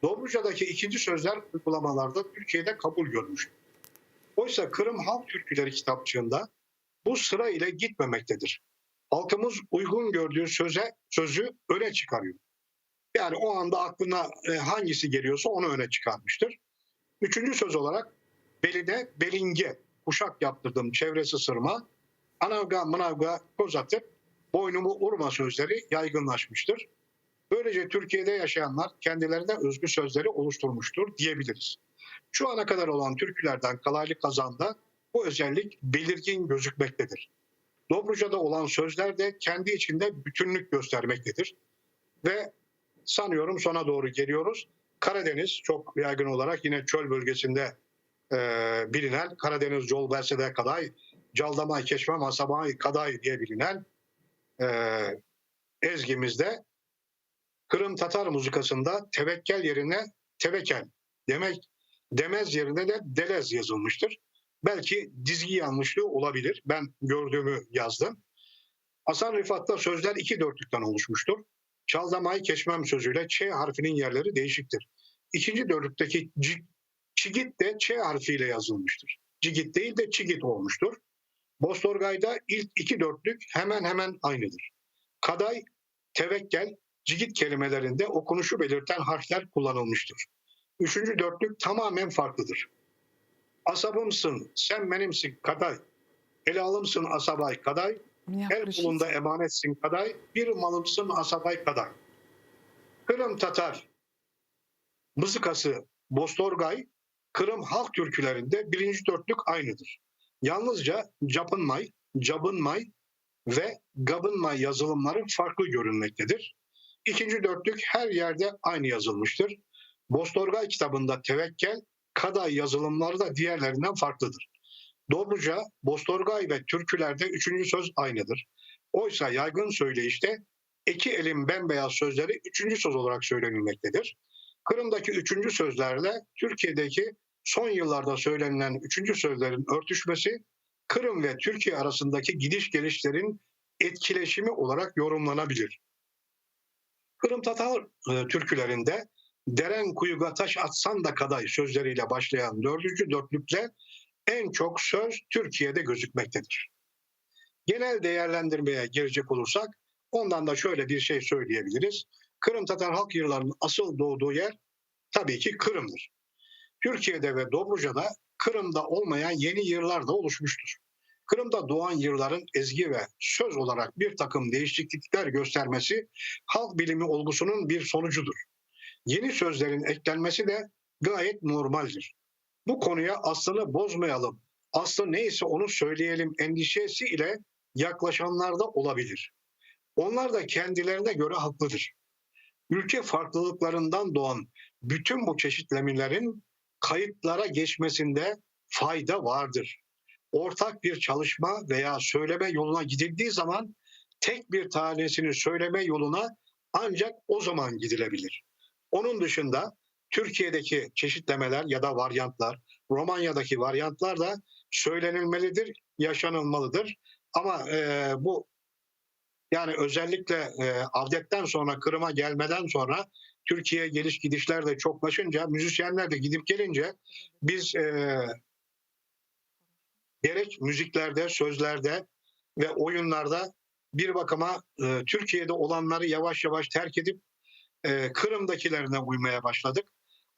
Dobruca'daki ikinci sözler uygulamalarda Türkiye'de kabul görmüştür. Oysa Kırım Halk Türküleri kitapçığında bu sıra ile gitmemektedir. Halkımız uygun gördüğü söze sözü öne çıkarıyor. Yani o anda aklına e, hangisi geliyorsa onu öne çıkarmıştır. Üçüncü söz olarak beline belinge kuşak yaptırdım çevresi sırma anavga mınavga koz atıp boynumu urma sözleri yaygınlaşmıştır. Böylece Türkiye'de yaşayanlar kendilerine özgü sözleri oluşturmuştur diyebiliriz. Şu ana kadar olan türkülerden Kalaylı Kazan'da bu özellik belirgin gözükmektedir. Dobruca'da olan sözler de kendi içinde bütünlük göstermektedir. Ve sanıyorum sona doğru geliyoruz. Karadeniz çok yaygın olarak yine çöl bölgesinde e, bilinen Karadeniz Colbersede Kaday, Caldamay Keşme Masabay Kaday diye bilinen e, ezgimizde Kırım Tatar muzikasında tevekkel yerine tevekel demek demez yerine de delez yazılmıştır. Belki dizgi yanlışlığı olabilir. Ben gördüğümü yazdım. Hasan Rifat'ta sözler iki dörtlükten oluşmuştur. Çaldamay keçmem sözüyle Ç harfinin yerleri değişiktir. İkinci dörtlükteki çigit de Ç harfiyle yazılmıştır. Cigit değil de çigit olmuştur. Bostorgay'da ilk iki dörtlük hemen hemen aynıdır. Kaday, tevekkel, cigit kelimelerinde okunuşu belirten harfler kullanılmıştır. Üçüncü dörtlük tamamen farklıdır. Asabımsın, sen benimsin kaday. Helalımsın asabay kaday. El kulunda emanetsin kaday. Bir malımsın asabay kaday. Kırım Tatar mızıkası Bostorgay, Kırım halk türkülerinde birinci dörtlük aynıdır. Yalnızca Capınmay, Cabınmay ve Gabınmay yazılımları farklı görünmektedir. İkinci dörtlük her yerde aynı yazılmıştır. Bostorgay kitabında tevekkel, Kaday yazılımları da diğerlerinden farklıdır. Dobruca, Bostorgay ve türkülerde üçüncü söz aynıdır. Oysa yaygın söyleyişte iki elin bembeyaz sözleri üçüncü söz olarak söylenilmektedir. Kırım'daki üçüncü sözlerle Türkiye'deki son yıllarda söylenilen üçüncü sözlerin örtüşmesi Kırım ve Türkiye arasındaki gidiş gelişlerin etkileşimi olarak yorumlanabilir. Kırım Tatar e, türkülerinde deren kuyuga taş atsan da kaday sözleriyle başlayan dördüncü dörtlükle en çok söz Türkiye'de gözükmektedir. Genel değerlendirmeye girecek olursak ondan da şöyle bir şey söyleyebiliriz. Kırım Tatar halk yıllarının asıl doğduğu yer tabii ki Kırım'dır. Türkiye'de ve Dobruca'da Kırım'da olmayan yeni yıllar da oluşmuştur. Kırım'da doğan yılların ezgi ve söz olarak bir takım değişiklikler göstermesi halk bilimi olgusunun bir sonucudur. Yeni sözlerin eklenmesi de gayet normaldir. Bu konuya aslını bozmayalım, aslı neyse onu söyleyelim endişesi ile yaklaşanlar da olabilir. Onlar da kendilerine göre haklıdır. Ülke farklılıklarından doğan bütün bu çeşitlemelerin kayıtlara geçmesinde fayda vardır. Ortak bir çalışma veya söyleme yoluna gidildiği zaman tek bir tanesini söyleme yoluna ancak o zaman gidilebilir. Onun dışında Türkiye'deki çeşitlemeler ya da varyantlar, Romanya'daki varyantlar da söylenilmelidir, yaşanılmalıdır. Ama e, bu yani özellikle e, Avdet'ten sonra Kırım'a gelmeden sonra Türkiye'ye geliş gidişler de çoklaşınca, müzisyenler de gidip gelince biz e, gerek müziklerde, sözlerde ve oyunlarda bir bakıma e, Türkiye'de olanları yavaş yavaş terk edip e, Kırım'dakilerine uymaya başladık.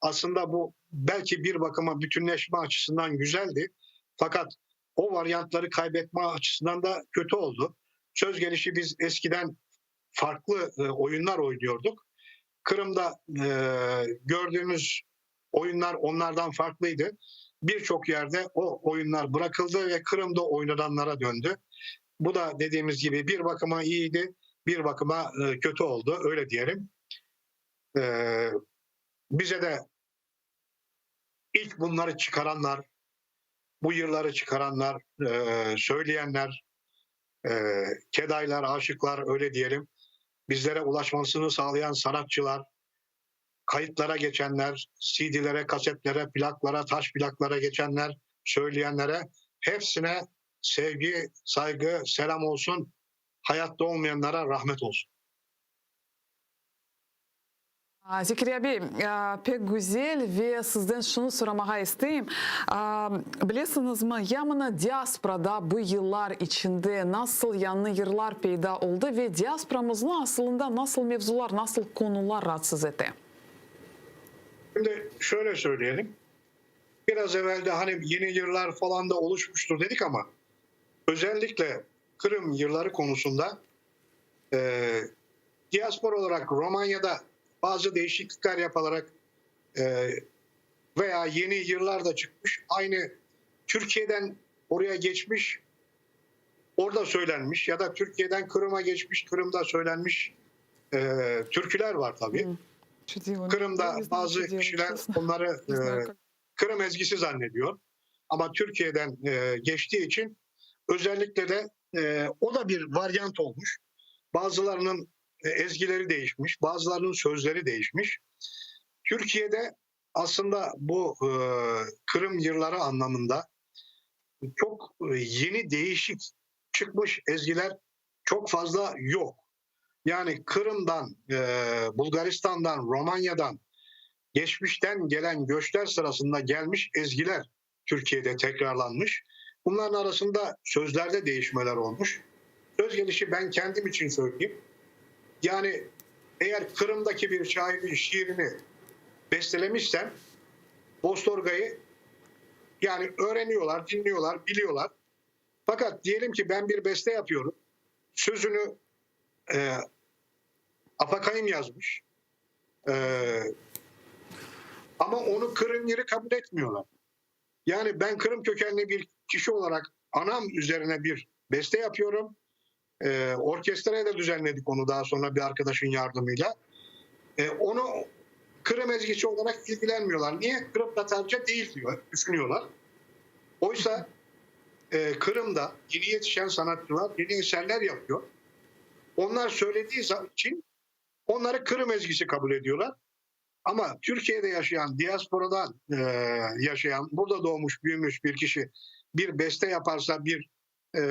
Aslında bu belki bir bakıma bütünleşme açısından güzeldi. Fakat o varyantları kaybetme açısından da kötü oldu. Söz gelişi biz eskiden farklı e, oyunlar oynuyorduk. Kırım'da e, gördüğümüz oyunlar onlardan farklıydı. Birçok yerde o oyunlar bırakıldı ve Kırım'da oynananlara döndü. Bu da dediğimiz gibi bir bakıma iyiydi, bir bakıma e, kötü oldu öyle diyelim. E, bize de ilk bunları çıkaranlar, bu yılları çıkaranlar, e, söyleyenler, e, kedaylar, aşıklar öyle diyelim, bizlere ulaşmasını sağlayan sanatçılar, kayıtlara geçenler, CD'lere, kasetlere, plaklara, taş plaklara geçenler, söyleyenlere hepsine sevgi, saygı, selam olsun. Hayatta olmayanlara rahmet olsun. Zekeriya bey, pek güzel ve sizden şunı soramağa isteyim. Bilesiñizmi, ya mına diasporada bu yıllar içinde nasıl yañı yırlar peyda oldı ve diasporamıznı asılında nasıl mevzular, nasıl konular raatsız ete? Şimdi şöyle söyleyelim. Biraz evvel de hani yeni yıllar falan da oluşmuştur dedik ama özellikle Kırım yılları konusunda e, diaspora olarak Romanya'da bazı değişiklikler yapılarak e, veya yeni yıllar da çıkmış. Aynı Türkiye'den oraya geçmiş, orada söylenmiş ya da Türkiye'den Kırım'a geçmiş, Kırım'da söylenmiş e, türküler var tabii. Kırım'da bazı kişiler onları e, Kırım ezgisi zannediyor. Ama Türkiye'den e, geçtiği için özellikle de e, o da bir varyant olmuş. Bazılarının ezgileri değişmiş, bazılarının sözleri değişmiş. Türkiye'de aslında bu e, Kırım yılları anlamında Çok yeni değişik çıkmış ezgiler çok fazla yok. Yani Kırım'dan, Bulgaristan'dan, Romanya'dan geçmişten gelen göçler sırasında gelmiş ezgiler Türkiye'de tekrarlanmış. Bunların arasında sözlerde değişmeler olmuş. Söz gelişi ben kendim için söyleyeyim. Yani eğer Kırım'daki bir şairin şiirini bestelemişsem Bostorga'yı yani öğreniyorlar, dinliyorlar, biliyorlar. Fakat diyelim ki ben bir beste yapıyorum. Sözünü e, Afakayım yazmış. E, ama onu Kırım yeri kabul etmiyorlar. Yani ben Kırım kökenli bir kişi olarak anam üzerine bir beste yapıyorum. E, orkestraya da düzenledik onu daha sonra bir arkadaşın yardımıyla. E, onu Kırım ezgisi olarak ilgilenmiyorlar. Niye? Kırım Tatarca değil diyor, düşünüyorlar. Oysa e, Kırım'da yeni yetişen sanatçılar yeni eserler yapıyor. Onlar söylediği için onları Kırım ezgisi kabul ediyorlar. Ama Türkiye'de yaşayan, diasporadan e, yaşayan, burada doğmuş, büyümüş bir kişi bir beste yaparsa, bir e,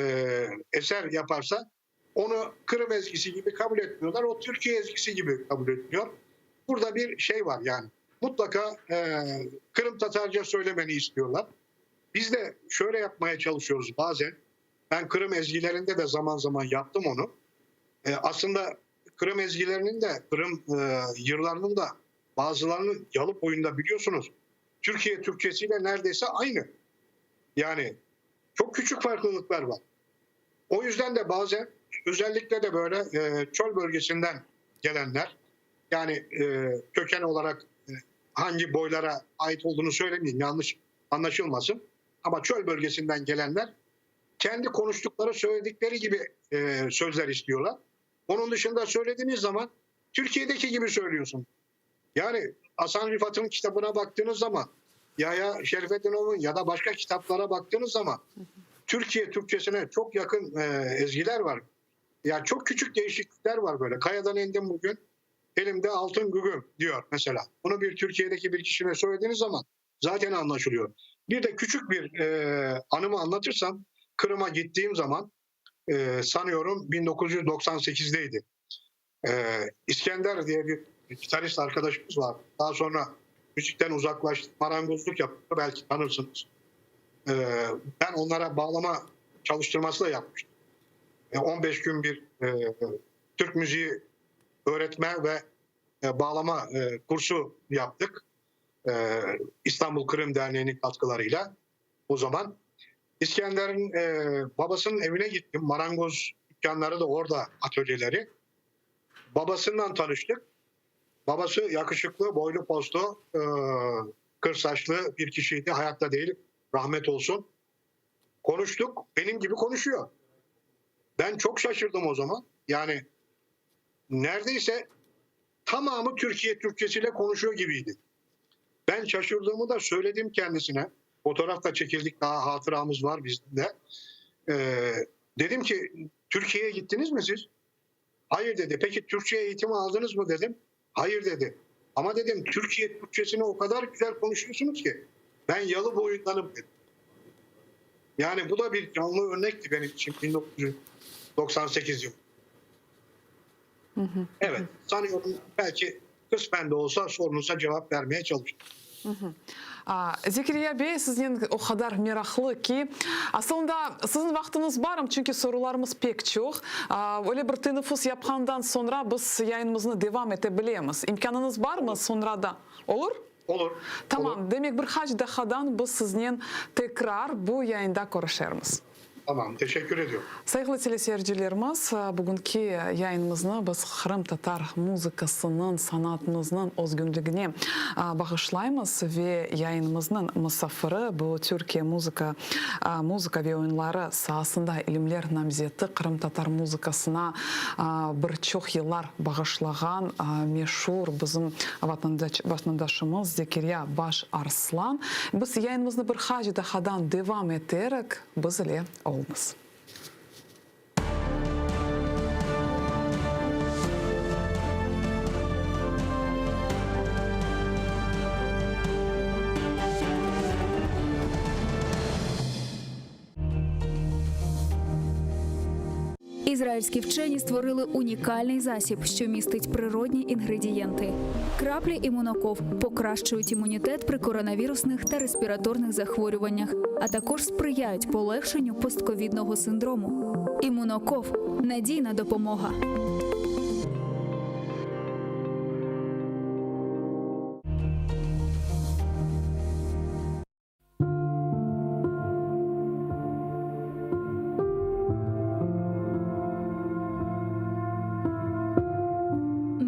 eser yaparsa onu Kırım ezgisi gibi kabul etmiyorlar. O Türkiye ezgisi gibi kabul ediliyor. Burada bir şey var yani. Mutlaka e, Kırım Tatarca söylemeni istiyorlar. Biz de şöyle yapmaya çalışıyoruz bazen. Ben Kırım ezgilerinde de zaman zaman yaptım onu. E, aslında Kırım ezgilerinin de, Kırım e, yırlarının da bazılarının yalıp boyunda biliyorsunuz. Türkiye Türkçesiyle neredeyse aynı. Yani çok küçük farklılıklar var. O yüzden de bazen özellikle de böyle e, çöl bölgesinden gelenler yani e, köken olarak e, hangi boylara ait olduğunu söylemeyeyim yanlış anlaşılmasın. Ama çöl bölgesinden gelenler kendi konuştukları söyledikleri gibi e, sözler istiyorlar. Onun dışında söylediğiniz zaman Türkiye'deki gibi söylüyorsun. Yani Hasan Rifat'ın kitabına baktığınız zaman Yahya Şerifettinov'un ya da başka kitaplara baktığınız zaman Türkiye Türkçesine çok yakın e, ezgiler var. Yani çok küçük değişiklikler var böyle. Kayadan indim bugün elimde altın gügüm diyor mesela. Bunu bir Türkiye'deki bir kişine söylediğiniz zaman zaten anlaşılıyor. Bir de küçük bir e, anımı anlatırsam Kırım'a gittiğim zaman e, sanıyorum 1998'deydi. E, İskender diye bir gitarist arkadaşımız var. Daha sonra müzikten uzaklaştı, marangozluk yaptı. Belki tanırsınız. E, ben onlara bağlama çalıştırması da yapmıştım. E, 15 gün bir e, Türk müziği öğretme ve e, bağlama e, kursu yaptık. E, İstanbul Kırım Derneği'nin katkılarıyla o zaman. İskender'in babasının evine gittim. Marangoz dükkanları da orada atölyeleri. Babasından tanıştık. Babası yakışıklı, boylu postlu, kır saçlı bir kişiydi. Hayatta değil, rahmet olsun. Konuştuk. Benim gibi konuşuyor. Ben çok şaşırdım o zaman. Yani neredeyse tamamı Türkiye Türkçesiyle konuşuyor gibiydi. Ben şaşırdığımı da söyledim kendisine. Fotoğraf da çekildik daha hatıramız var bizde. Ee, dedim ki Türkiye'ye gittiniz mi siz? Hayır dedi. Peki Türkçe eğitimi aldınız mı dedim. Hayır dedi. Ama dedim Türkiye Türkçesini o kadar güzel konuşuyorsunuz ki ben yalı boyundanım dedim. Yani bu da bir canlı örnekti benim için 1998 yılı. Evet sanıyorum belki kısmen de olsa sorunuza cevap vermeye çalıştım. Zekeriya bey, siznen o qadar meraqlı ki, asılında siziñ vaqtıñız barmı, çünki sorularımız pek çoq. Öyle bir teneffüs yapqandan soñra biz yayınımıznı devam ete bilemiz. İmkânıñız barmı soñra da? Olur? Olur. Tamam, demek bir qaç daqqadan biz siznen tekrar bu yayında körüşermiz. Tamam, teşekkür ediyorum. Sayğılı teleseyircilerimiz, bugünki yayınımıznı biz qırımtatar muzıkasınıñ, sanatımıznıñ özgünligine bağışlaymız ve yayınımıznıñ musafiri, bu Türkiye muzıka, muzıka ve oyunları saasında ilimler namzeti, qırımtatar muzıkasına bir çoq yıllar bağışlağan meşur bizim vatandaşımız Zekirya Baş Arslan. Biz yayınımıznı bir qaç daqqadan devam eterek, Biz ile oluñız. Ізраїльські вчені створили унікальний засіб, що містить природні інгредієнти. Краплі імуноков покращують імунітет при коронавірусних та респіраторних захворюваннях, а також сприяють полегшенню постковідного синдрому. Імуноков надійна допомога.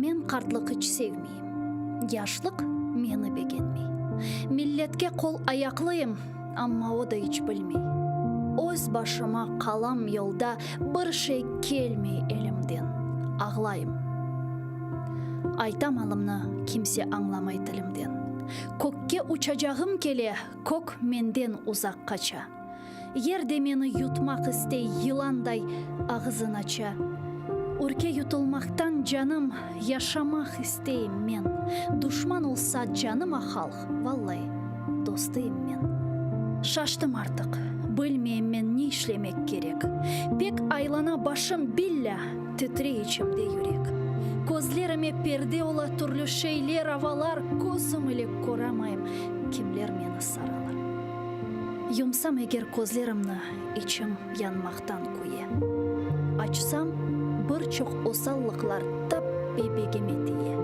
Men qartlıq iç sevmeyim, Yaşlıq meni begenmey. Milletke qol-ayaqlıyım, Amma o da iç bilmey. Öz başıma qalam yolda, Bir şey kelmey elimden, Ağlayım. Aytam alımnı, kimse añlamay tilimden. Kökke uçacağım kele, Kök menden uzaq qaça. Yer de meni yutmaq istey, Yılanday ağızın aça. Ürke yutulmaqtan canım, Yaşamaq isteyim men. Duşman olsa canıma halq, Vallai, dostıyım men. Şaştım artıq, bilmeyim men ne işlemek kerek. Pek aylana başım, billâ, titrey içimde yürek. Közlerime perde ola türlü şeyler, avalar, Közüm ile köramayım, kimler meni saralar. Yumsam eger közlerimni, içim yanmaqtan küye. Açsam, bir çoq osallıqlar tap bebegime tiye.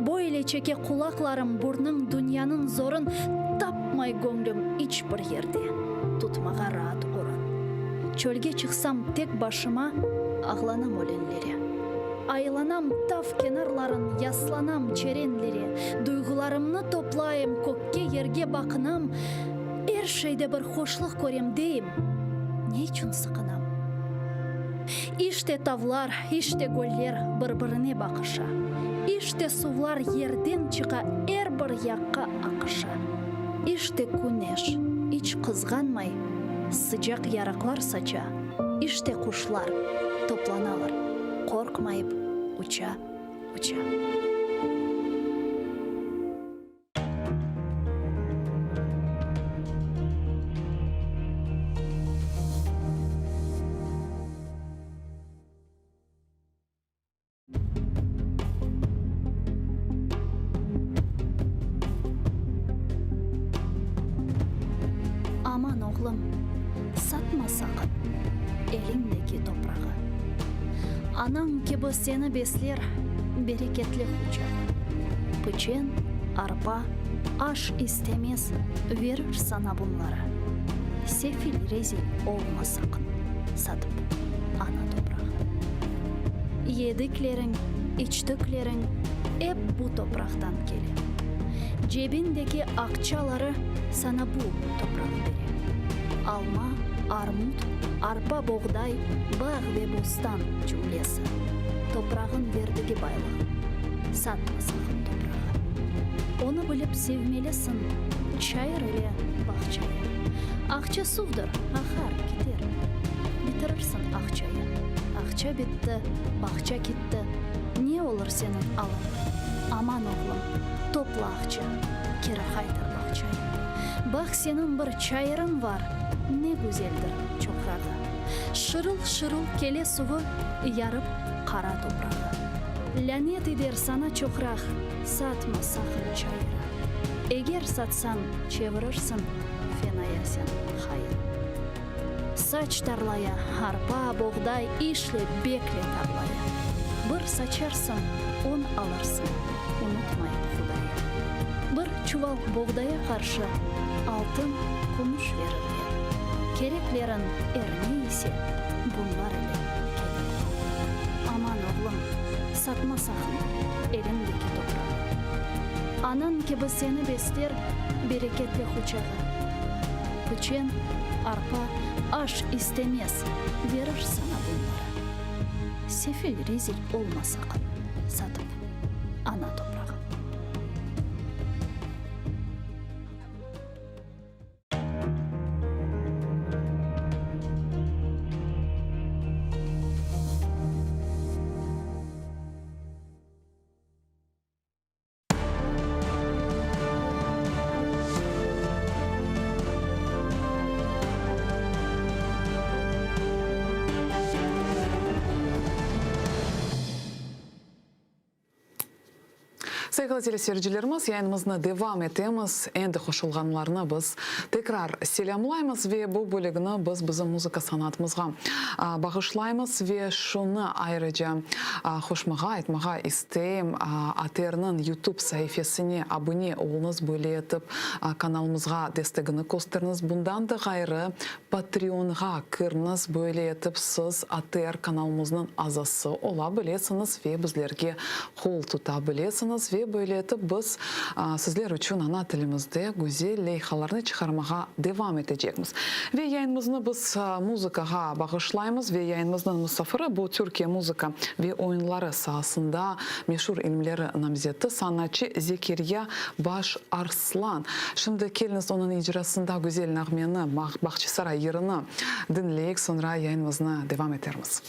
Böyle çeke qulaqlarım burnıñ dünyanıñ zorun, Tapmay göñlüm iç bir yerde tutmağa raat orun. Çölge çıqsam tek başıma, ağlanam ölenlere. Aylanam tav kenarların, yaslanam çerenlere, Duyğularımnı toplayım, kökke, yerge baqınam, Er şeyde bir hoşluq körem deyim, ne içün sıqınam? İşte tavlar, işte göller bir-birine baqışa, İşte suvlar yerden çıqa, er bir yaqqa aqışa. İşte küneş, iç qızğanmay, sıcaq yarıqlar saça, İşte quşlar toplanalar, qorqmayıp uça, uça. Aman, oğlum, satma saqın eliñdeki toprağı. Anañ kibi seni besler bereketli quçağı. Piçen, arpa, aş istemez, verir sana bunları. Sefil, rezil olma saqın, satıp ana toprağı. Yedikleriñ, içtikleriñ ep bu topraqtan kele. Cebindeki aqçaları sana bu topraq bere. Alma, armut, arpa, boğday, bağ ve bostan cümlesi, toprağın verdigi baylıq. Satma saqın toprağı. Onı bilip sevmelisiñ, çayır ile bağçayı. Aqça suvdır, aqar, kiter. Bitirirsiñ aqçayı. Aqça bitti, bağça kitti, ne olur seniñ alıñ? Aman, oğlum, topla aqça, keri qaytar bağçayı. Baq, seniñ bir çayırıñ var, ne güzeldir çoqrağı. Şırıl-şırıl kele suvı, yarıp qara toprağı. Lânet ider sana çoqraq, satma saqın çayırı. Eger satsañ, çevirirsiñ fenaya sen hayır. Saç tarlaya, arpa, boğday, işle, bekle tarlaya. Bir saçarsıñ, on alırsıñ, unutmayıp Hudayı. Bir çuval boğdaya qarşı altın, kümüş verirler. Kereklerin er ne ise, bunlar ile kelip al. Aman, oğlum, satma saqın eliñdeki toprağı. Anañ kibi seni besler bereketli quçağı. Piçen, arpa, aş istemez, verir sana bunları. Sefil, rezil olma saqın, satıp ana toprağı. Sayğılı teleseyircilerimiz, yayınımıznı devam etemiz. Endi qoşulğanlarnı biz tekrar selâmlaymız ve bu bölügini biz bizim muzıka sanatımızğa bağışlaymız. Ve şunı ayrıca qoşmağa, aytmağa isteyim, ATRniñ YouTube saifesine abune oluñız, böyle etip kanalımızğa destegini kösteriñiz. Bundan da ğayrı, Patreonğa kirniz, böyle etip siz ATR kanalımıznıñ azası ola bilesiñiz ve bizlerge qol tuta bilesiñiz ve böyle etip biz sizler içün ana tilimizde güzel leyhalarnı çıqarmağa devam etecekmiz. Ve yayınımıznı biz muzıkağa bağışlaymız ve yayınımıznıñ musafiri bu Türkiye muzıka ve oyunları saasında meşur ilimleri namzeti, sanatçı Zekirya Baş Arslan. Şimdi keliñiz onıñ icrasında güzel nağmeni, Bağçasaray yırını diñleyik, soñra yayınımıznı devam etermiz.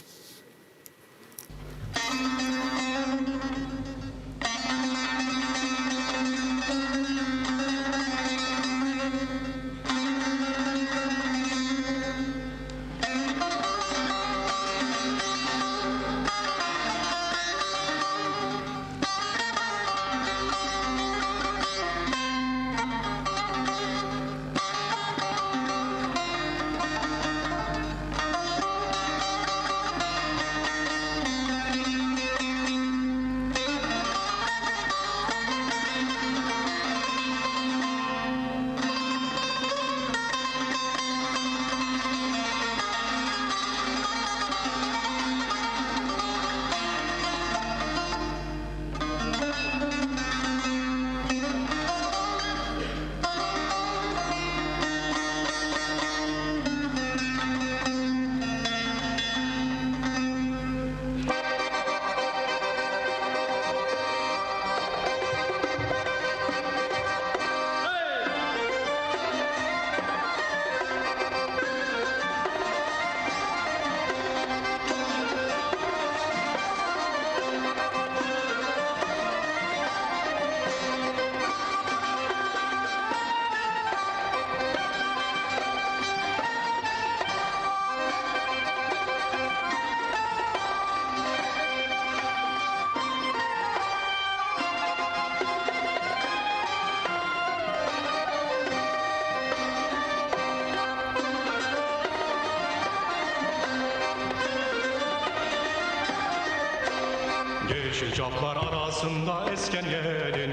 Yeşil caplar arasında esken yelin,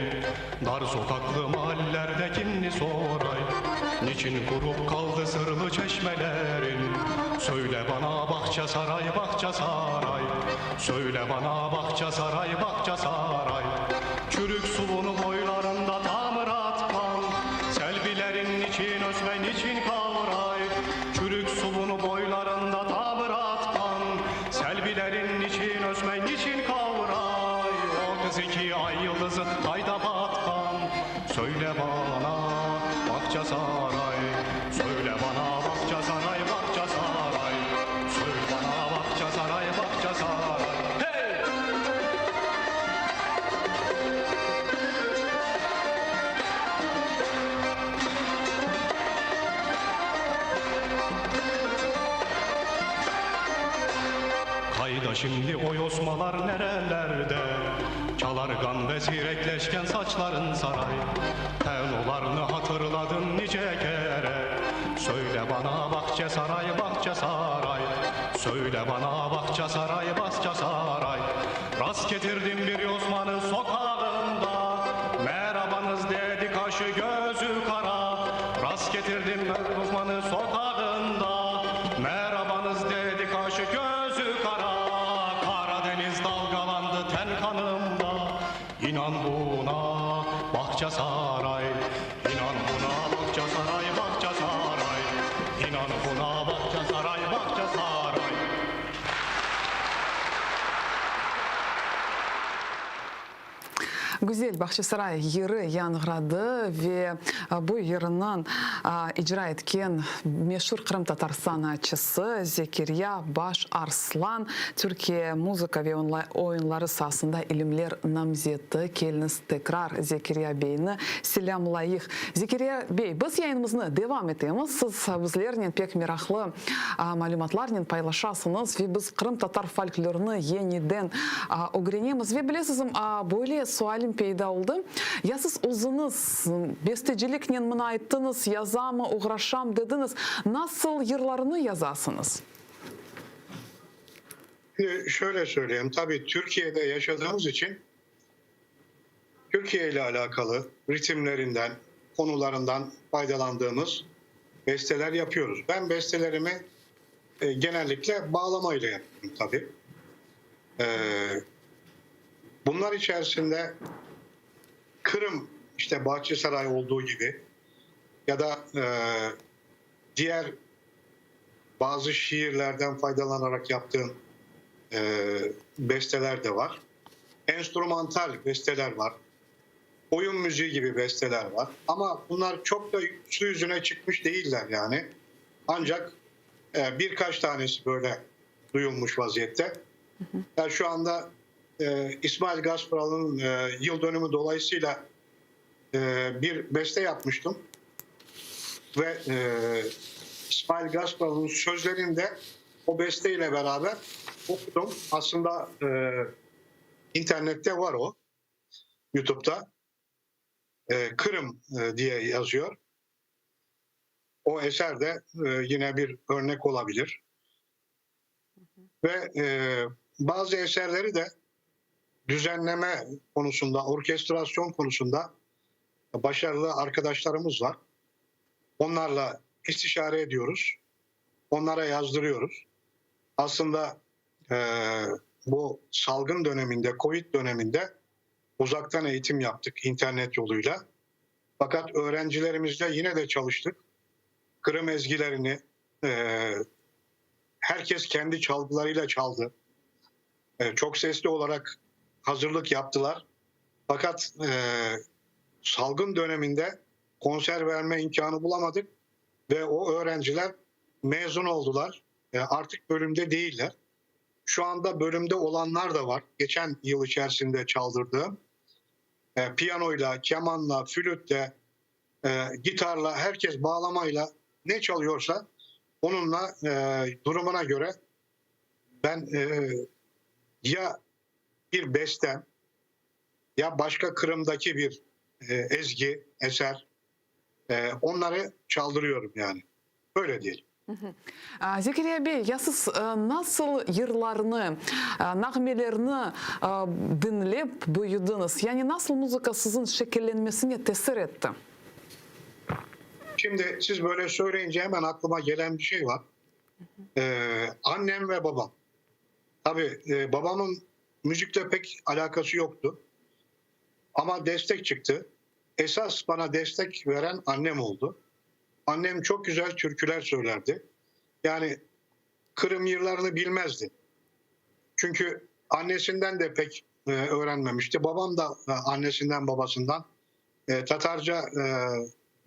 Dar sokaklı mahallerde kimni soray? Niçin kurup kaldı sırlı çeşmelerin? Söyle bana Bahçesaray, Bahçesaray, Söyle bana Bahçesaray, Bahçesaray. Çürük suvunu boylarında tamır atkan, Selvilerin niçin ösme, niçin kavray? Çürük suvunu boylarında tamır atkan, Selvilerin niçin ösme, niçin kavray? 32 ay yıldızı ayda batkan, Söyle bana Bahçesaray, Söyle bana Bahçesaray, Bahçesaray, Söyle bana Bahçesaray, Bahçesaray. Hey! Kayda şimdi o yosmalar nerelerde? Çalargan ve sirekleşken saçların saray. Ben olarını hatırladın nice kere. Söyle bana Bahçesaray, Bahçesaray. Söyle bana Bahçesaray, Bahçesaray. Rast getirdim bir yosmanı sokağında. Merhabanız dedi kaşı gözü kara. Rast getirdim bir yosmanı sokağında. Merhabanız dedi kaşı gözü kara. Karadeniz dalgalandı ten kanımda. İnan buna Bahçesaray. İnan buna Bahçesaray, Bahçesaray. İnan buna Bahçesaray, Bahçesaray. Güzel Bağçasaray yırı yañğıradı ve bu yırnıñ icra etken meşur qırımtatar sanatçısı Zekirya Baş Arslan, Türkiye muzıka ve oyunları saasında ilimler namzeti. Keliñiz, tekrar Zekirya beyni selâmlayıq. Zekirya bey, biz yayınımıznı devam etemiz. Siz bizlernen pek meraqlı malümatlarnen paylaşasıñız ve biz qırımtatar folklorını yeniden ögrenemiz. Ve bilesizmi, böyle sualim. peyda oldı? Ya siz özüñiz besteciliknen mına ayttıñız, yazam, oğraşam dediñiz, nasıl yırlarnı yazasıñız? Şimdi şöyle söyleyeyim, tabii Türkiye'de yaşadığımız için Türkiye ile alakalı ritimlerinden, konularından faydalandığımız besteler yapıyoruz. Ben bestelerimi e, genellikle bağlama ile yapıyorum tabii. E, bunlar içerisinde Kırım işte Bahçesaray olduğu gibi ya da e, diğer bazı şiirlerden faydalanarak yaptığım e, besteler de var. Enstrümantal besteler var. Oyun müziği gibi besteler var. Ama bunlar çok da su yüzüne çıkmış değiller yani. Ancak e, birkaç tanesi böyle duyulmuş vaziyette. Yani şu anda e, İsmail Gasparalı'nın e, yıl dönümü dolayısıyla e, bir beste yapmıştım. Ve e, İsmail Gasparalı'nın sözlerini de o besteyle beraber okudum. Aslında e, internette var o. YouTube'da. E, Kırım e, diye yazıyor. O eser de e, yine bir örnek olabilir. Ve e, bazı eserleri de düzenleme konusunda, orkestrasyon konusunda başarılı arkadaşlarımız var. Onlarla istişare ediyoruz. Onlara yazdırıyoruz. Aslında e, bu salgın döneminde, Covid döneminde uzaktan eğitim yaptık internet yoluyla. Fakat öğrencilerimizle yine de çalıştık. Kırım ezgilerini e, herkes kendi çalgılarıyla çaldı. E, çok sesli olarak hazırlık yaptılar. Fakat e, salgın döneminde konser verme imkanı bulamadık ve o öğrenciler mezun oldular. E, artık bölümde değiller. Şu anda bölümde olanlar da var. Geçen yıl içerisinde çaldırdığım. E, piyanoyla, kemanla, flütle, e, gitarla, herkes bağlamayla ne çalıyorsa onunla e, durumuna göre ben e, ya bir bestem ya başka Kırım'daki bir e, ezgi, eser e, onları çaldırıyorum yani. Öyle diyelim. Zekeriya bey, ya siz nasıl yırlarnı, nağmelerni diñlep büyüdiñiz? Yani nasıl muzıka siziñ şekillenmesine tesir etti? Şimdi siz böyle söyleyince hemen aklıma gelen bir şey var. Ee, annem ve babam. Tabii e, babamın müzikle pek alakası yoktu. Ama destek çıktı. Esas bana destek veren annem oldu. Annem çok güzel türküler söylerdi. Yani Kırım yırlarını bilmezdi. Çünkü annesinden de pek e, öğrenmemişti. Babam da e, annesinden babasından e, Tatarca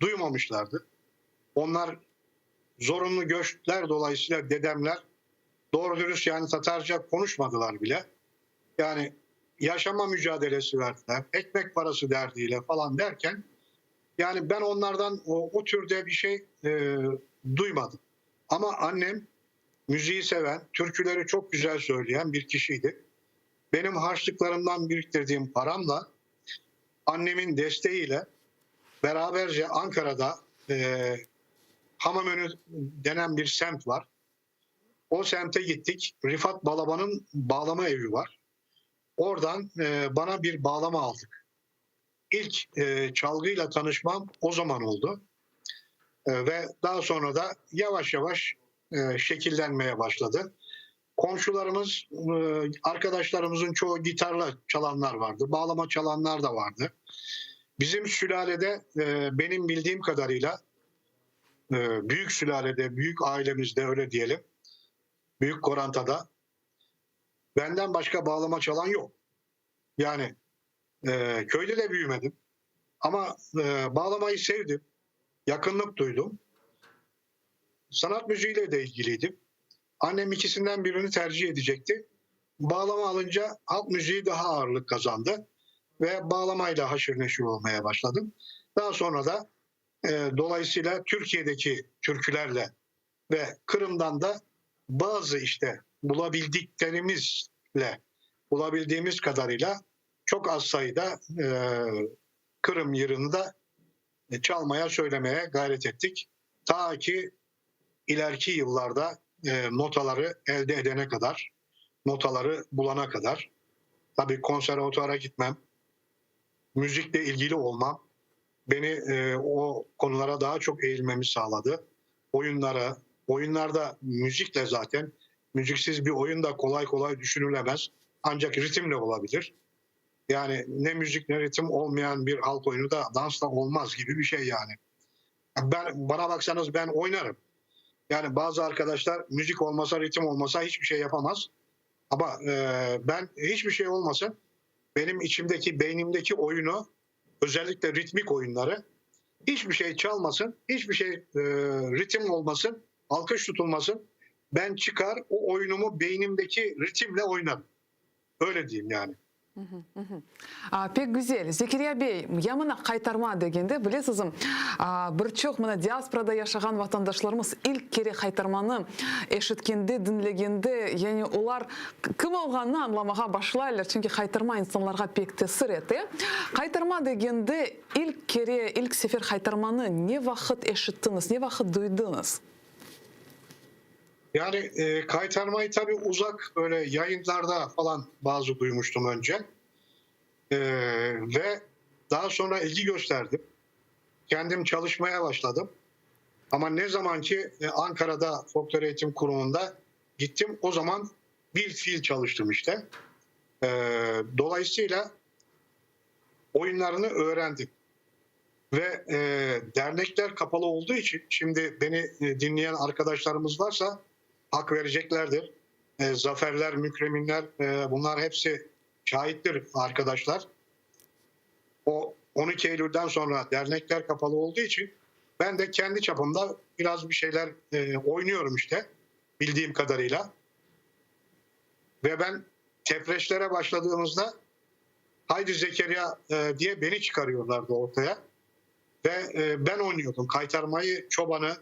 duymamışlardı. Onlar zorunlu göçler dolayısıyla dedemler doğru dürüst yani Tatarca konuşmadılar bile. Yani yaşama mücadelesi verdiler. Ekmek parası derdiyle falan derken yani ben onlardan o, o türde bir şey e, duymadım. Ama annem müziği seven, türküleri çok güzel söyleyen bir kişiydi. Benim harçlıklarımdan biriktirdiğim paramla annemin desteğiyle beraberce Ankara'da e, Hamamönü denen bir semt var. O semte gittik. Rifat Balaban'ın bağlama evi var. Oradan e, bana bir bağlama aldık. İlk e, çalgıyla tanışmam o zaman oldu. E, ve daha sonra da yavaş yavaş e, şekillenmeye başladı. Komşularımız, e, arkadaşlarımızın çoğu gitarla çalanlar vardı. Bağlama çalanlar da vardı. Bizim sülalede e, benim bildiğim kadarıyla e, büyük sülalede, büyük ailemizde öyle diyelim, büyük korantada benden başka bağlama çalan yok. Yani e, köyde de büyümedim. Ama e, bağlamayı sevdim. Yakınlık duydum. Sanat müziğiyle de ilgiliydim. Annem ikisinden birini tercih edecekti. Bağlama alınca halk müziği daha ağırlık kazandı. Ve bağlamayla haşır neşir olmaya başladım. Daha sonra da e, dolayısıyla Türkiye'deki türkülerle ve Kırım'dan da bazı işte bulabildiklerimizle bulabildiğimiz kadarıyla çok. Çok az sayıda e, Kırım yırını da çalmaya, söylemeye gayret ettik. Ta ki ileriki yıllarda e, notaları elde edene kadar, notaları bulana kadar. Tabii konservatuara gitmem, müzikle ilgili olmam beni e, o konulara daha çok eğilmemi sağladı. Oyunlara, oyunlarda müzikle zaten, müziksiz bir oyun da kolay kolay düşünülemez. Ancak ritimle olabilir. Yani ne müzik ne ritim olmayan bir halk oyunu da dansla olmaz gibi bir şey yani. Ben bana baksanız ben oynarım. Yani bazı arkadaşlar müzik olmasa ritim olmasa hiçbir şey yapamaz. Ama e, ben hiçbir şey olmasın benim içimdeki beynimdeki oyunu özellikle ritmik oyunları hiçbir şey çalmasın, hiçbir şey e, ritim olmasın, alkış tutulmasın. Ben çıkar o oyunumu beynimdeki ritimle oynarım. Öyle diyeyim yani. Pek güzel. Zekeriya bey, ya mına qaytarma degende, bilesizmi, bir çoq mına diasporada yaşağan vatandaşlarımız ilk kere qaytarmanı eşitkende, diñlegende, yani olar kim olğanını añlamağa başlaylar, çünki qaytarma insanlarğa pek tesir ete. Qaytarma degende, ilk kere, ilk sefer qaytarmanı ne vaqıt eşittiñiz, ne vaqıt duydıñız? Yani e, kaytarmayı tabii uzak böyle yayınlarda falan bazı duymuştum önce. E, ve daha sonra ilgi gösterdim. Kendim çalışmaya başladım. Ama ne zaman ki e, Ankara'da Folklor Eğitim Kurumu'nda gittim o zaman bir fiil çalıştım işte. E, dolayısıyla oyunlarını öğrendim. Ve e, dernekler kapalı olduğu için şimdi beni e, dinleyen arkadaşlarımız varsa hak vereceklerdir. E, zaferler, mükreminler e, bunlar hepsi şahittir arkadaşlar. O 12 Eylül'den sonra dernekler kapalı olduğu için ben de kendi çapımda biraz bir şeyler e, oynuyorum işte bildiğim kadarıyla. Ve ben tepreşlere başladığımızda Haydi Zekeriya e, diye beni çıkarıyorlardı ortaya. Ve e, ben oynuyordum. Kaytarmayı, çobanı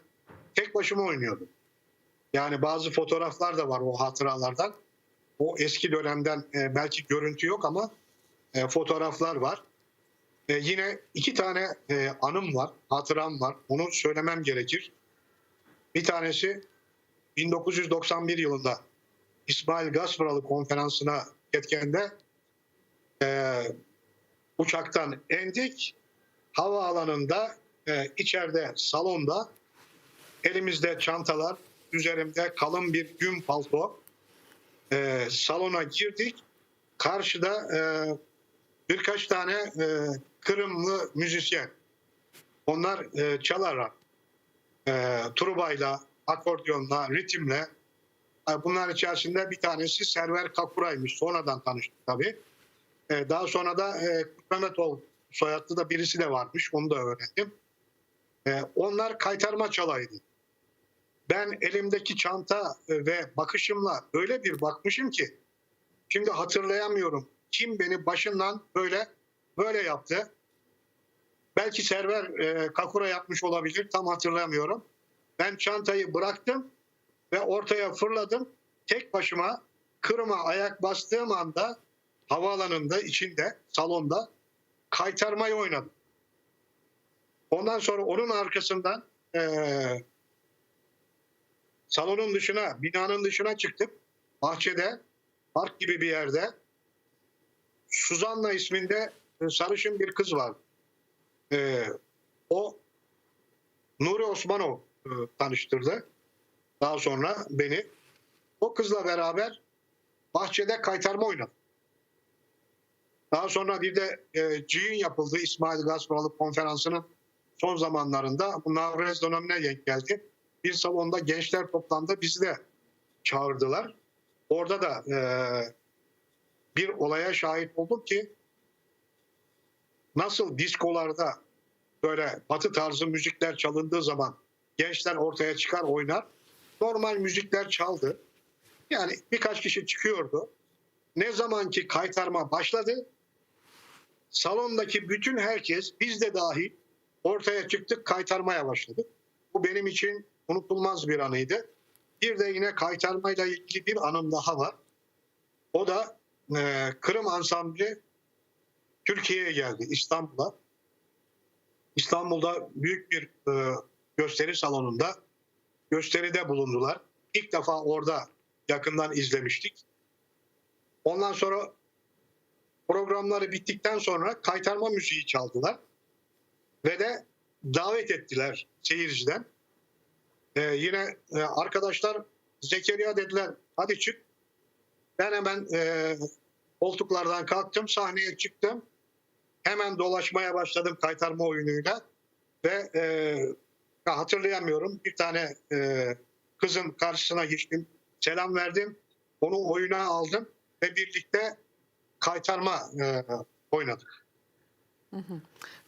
tek başıma oynuyordum. Yani bazı fotoğraflar da var o hatıralardan. O eski dönemden e, belki görüntü yok ama e, fotoğraflar var. E, yine iki tane e, anım var, hatıram var. Onu söylemem gerekir. Bir tanesi 1991 yılında İsmail Gaspıralı konferansına Ketken'de e, uçaktan indik. Havaalanında e, içeride salonda elimizde çantalar, üzerimde kalın bir gün palto. E, salona girdik. Karşıda e, birkaç tane e, Kırımlı müzisyen. Onlar e, çalarak, e, trubayla, akordiyonla, ritimle. E, bunlar içerisinde bir tanesi Server Kakura'ymış. Sonradan tanıştık tabii. E, daha sonra da e, Mehmetol soyadlı da birisi de varmış. Onu da öğrendim. E, onlar kaytarma çalaydı. Ben elimdeki çanta e, ve bakışımla öyle bir bakmışım ki şimdi hatırlayamıyorum. Kim beni başından böyle böyle yaptı. Belki Server e, Kakura yapmış olabilir. Tam hatırlamıyorum. Ben çantayı bıraktım ve ortaya fırladım. Tek başıma Kırım'a ayak bastığım anda havaalanında içinde salonda kaytarmayı oynadım. Ondan sonra onun arkasından e, salonun dışına, binanın dışına çıktık. Bahçede, park gibi bir yerde Suzanna isminde e, sarışın bir kız var. E, o Nuri Osmanov e, tanıştırdı. Daha sonra beni. O kızla beraber bahçede kaytarma oynadık. Daha sonra bir de e, cüyün yapıldı İsmail Gaspıralı konferansının son zamanlarında. Bu Navruz dönemine denk geldi. Bir salonda gençler toplandı. Bizi de çağırdılar. Orada da e, bir olaya şahit oldum ki nasıl diskolarda böyle batı tarzı müzikler çalındığı zaman gençler ortaya çıkar oynar. Normal müzikler çaldı. Yani birkaç kişi çıkıyordu. Ne zaman ki kaytarma başladı, salondaki bütün herkes, biz de dahil ortaya çıktık, kaytarmaya başladık. Bu benim için unutulmaz bir anıydı. Bir de yine kaytarmayla ilgili bir anım daha var. O da e, Kırım Ansambli Türkiye'ye geldi, İstanbul'a. İstanbul'da büyük bir e, gösteri salonunda gösteride bulundular. İlk defa orada yakından izlemiştik. Ondan sonra programları bittikten sonra kaytarma müziği çaldılar. Ve de davet ettiler seyirciden. Ee, yine e, arkadaşlar Zekeriya dediler hadi çık. Ben hemen e, koltuklardan kalktım sahneye çıktım. Hemen dolaşmaya başladım kaytarma oyunuyla. Ve e, ya hatırlayamıyorum bir tane e, kızın karşısına geçtim. Selam verdim. Onu oyuna aldım ve birlikte kaytarma e, oynadık.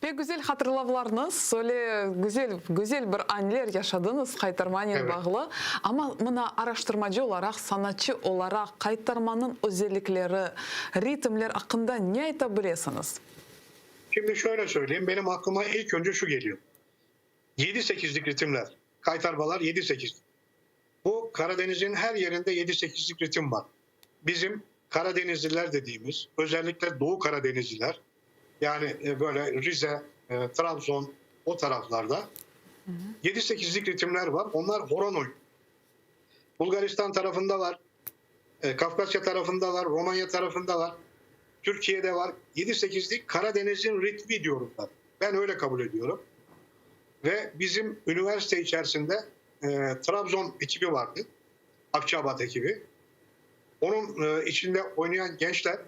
Pek güzel hatırlavlarıñız, öyle güzel, güzel bir anler yaşadıñız qaytarmanen Evet. bağlı. Amma mına araştırmacı olaraq, sanatçı olaraq qaytarmanıñ özellikleri, ritmler aqqında ne ayta bilesiñiz? Şimdi şöyle söyleyeyim. Benim aklıma ilk önce şu geliyor. 7-8'lik ritimler. Kaytarmalar 7-8. Bu Karadeniz'in her yerinde 7-8'lik ritim var. Bizim Karadenizliler dediğimiz, özellikle Doğu Karadenizliler, yani e, böyle Rize, e, Trabzon o taraflarda 7-8'lik ritimler var. Onlar horon oyunu. Bulgaristan tarafında var, e, Kafkasya tarafında var, Romanya tarafında var. Türkiye'de var. 7-8'lik Karadeniz'in ritmi diyorum ben. Ben öyle kabul ediyorum. Ve bizim üniversite içerisinde e, Trabzon ekibi vardı. Akçaabat ekibi. Onun e, içinde oynayan gençler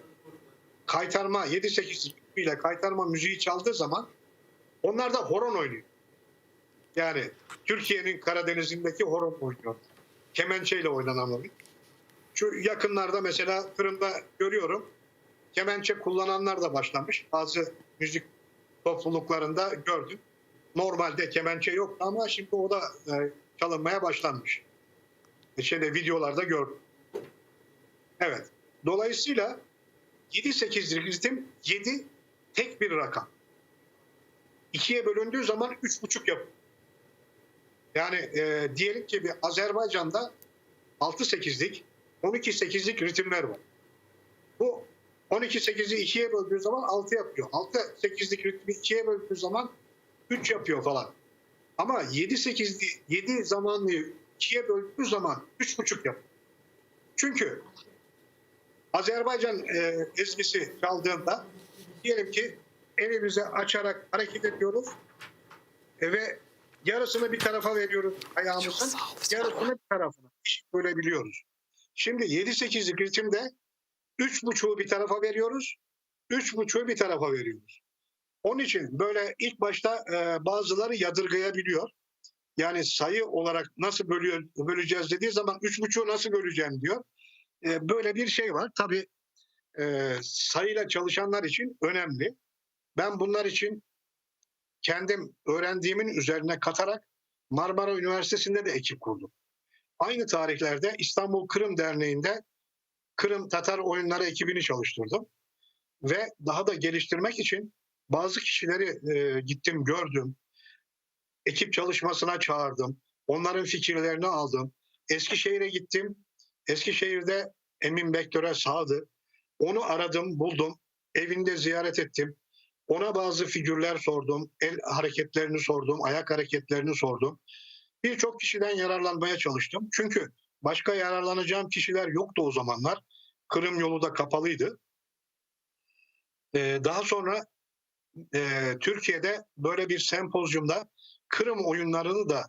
kaytarma 7-8 ile kaytarma müziği çaldığı zaman onlar da horon oynuyor. Yani Türkiye'nin Karadeniz'indeki horon oynuyor. Kemençeyle oynanan oyun. Şu yakınlarda mesela Kırım'da görüyorum. Kemençe kullananlar da başlamış. Bazı müzik topluluklarında gördüm. Normalde kemençe yoktu ama şimdi o da e, çalınmaya başlanmış. E, Şeyde videolarda gördüm. Evet. Dolayısıyla 7-8'lik ritim 7 tek bir rakam. İkiye bölündüğü zaman 3,5 yapıyor. Yani e, diyelim ki bir Azerbaycan'da 6-8'lik, 12-8'lik ritimler var. Bu 12-8'i ikiye böldüğü zaman 6 yapıyor. 6-8'lik ritmi ikiye böldüğü zaman 3 yapıyor falan. Ama 7-8'li 7 zamanlıyı ikiye böldüğü zaman 3,5 yapıyor. Çünkü Azerbaycan e, ezgisi çaldığında diyelim ki elimizi açarak hareket ediyoruz e, ve yarısını bir tarafa veriyoruz Çok ayağımızın, sağ ol. yarısını bir tarafına bölebiliyoruz. Şimdi 7-8'lik ritimde 3,5'u bir tarafa veriyoruz, 3,5'u bir tarafa veriyoruz. Onun için böyle ilk başta e, bazıları yadırgayabiliyor. Yani sayı olarak nasıl bölüyor, böleceğiz dediği zaman 3,5'u nasıl böleceğim diyor. E, böyle bir şey var. Tabii e, sayıyla çalışanlar için önemli. Ben bunlar için kendim öğrendiğimin üzerine katarak Marmara Üniversitesi'nde de ekip kurdum. Aynı tarihlerde İstanbul Kırım Derneği'nde Kırım Tatar Oyunları ekibini çalıştırdım. Ve daha da geliştirmek için bazı kişileri e, gittim gördüm. Ekip çalışmasına çağırdım. Onların fikirlerini aldım. Eskişehir'e gittim. Eskişehir'de Emin Bektöre sağdı. Onu aradım, buldum. Evinde ziyaret ettim. Ona bazı figürler sordum. El hareketlerini sordum, ayak hareketlerini sordum. Birçok kişiden yararlanmaya çalıştım. Çünkü başka yararlanacağım kişiler yoktu o zamanlar. Kırım yolu da kapalıydı. Ee, daha sonra e, Türkiye'de böyle bir sempozyumda Kırım oyunlarını da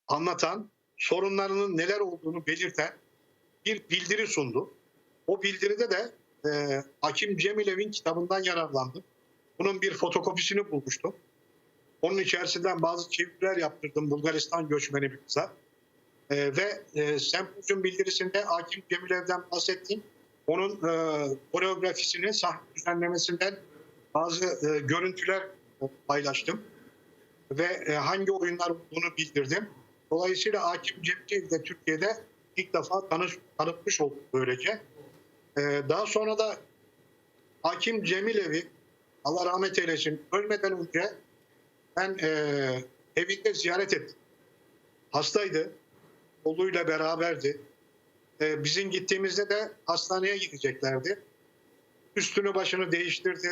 anlatan, sorunlarının neler olduğunu belirten bir bildiri sundu. O bildiride de e, Hakim Cemilev'in kitabından yararlandım. Bunun bir fotokopisini bulmuştum. Onun içerisinden bazı çeviriler yaptırdım Bulgaristan göçmeni bir kıza. E, ve e, sempozyum bildirisinde Hakim Cemilev'den bahsettim. Onun e, koreografisini, sahne düzenlemesinden bazı e, görüntüler paylaştım. Ve e, hangi oyunlar olduğunu bildirdim. Dolayısıyla Hakim Cemilev de Türkiye'de ilk defa tanış, tanıtmış olduk böylece. E, daha sonra da Hakim Cemilev'i Allah rahmet eylesin ölmeden önce ben e, evinde ziyaret ettim. Hastaydı. Oğluyla beraberdi. E, bizim gittiğimizde de hastaneye gideceklerdi. Üstünü başını değiştirdi.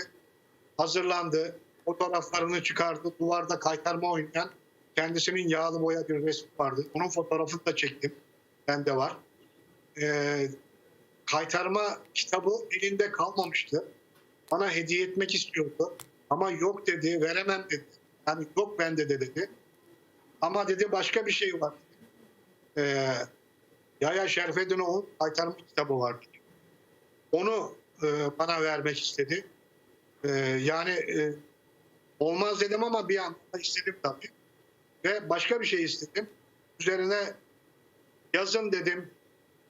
Hazırlandı, fotoğraflarını çıkardı, duvarda kaytarma oynayan kendisinin yağlı boya bir resmi vardı. Onun fotoğrafını da çektim. Bende var. Ee, kaytarma kitabı elinde kalmamıştı. Bana hediye etmek istiyordu. Ama yok dedi, veremem dedi. Yani yok bende de dedi. Ama dedi başka bir şey var. Ee, Yahya Şerfedinoğlu kaytarma kitabı var. Onu e, bana vermek istedi. E, yani e, olmaz dedim ama bir anda istedim tabii. Ve başka bir şey istedim. Üzerine yazın dedim,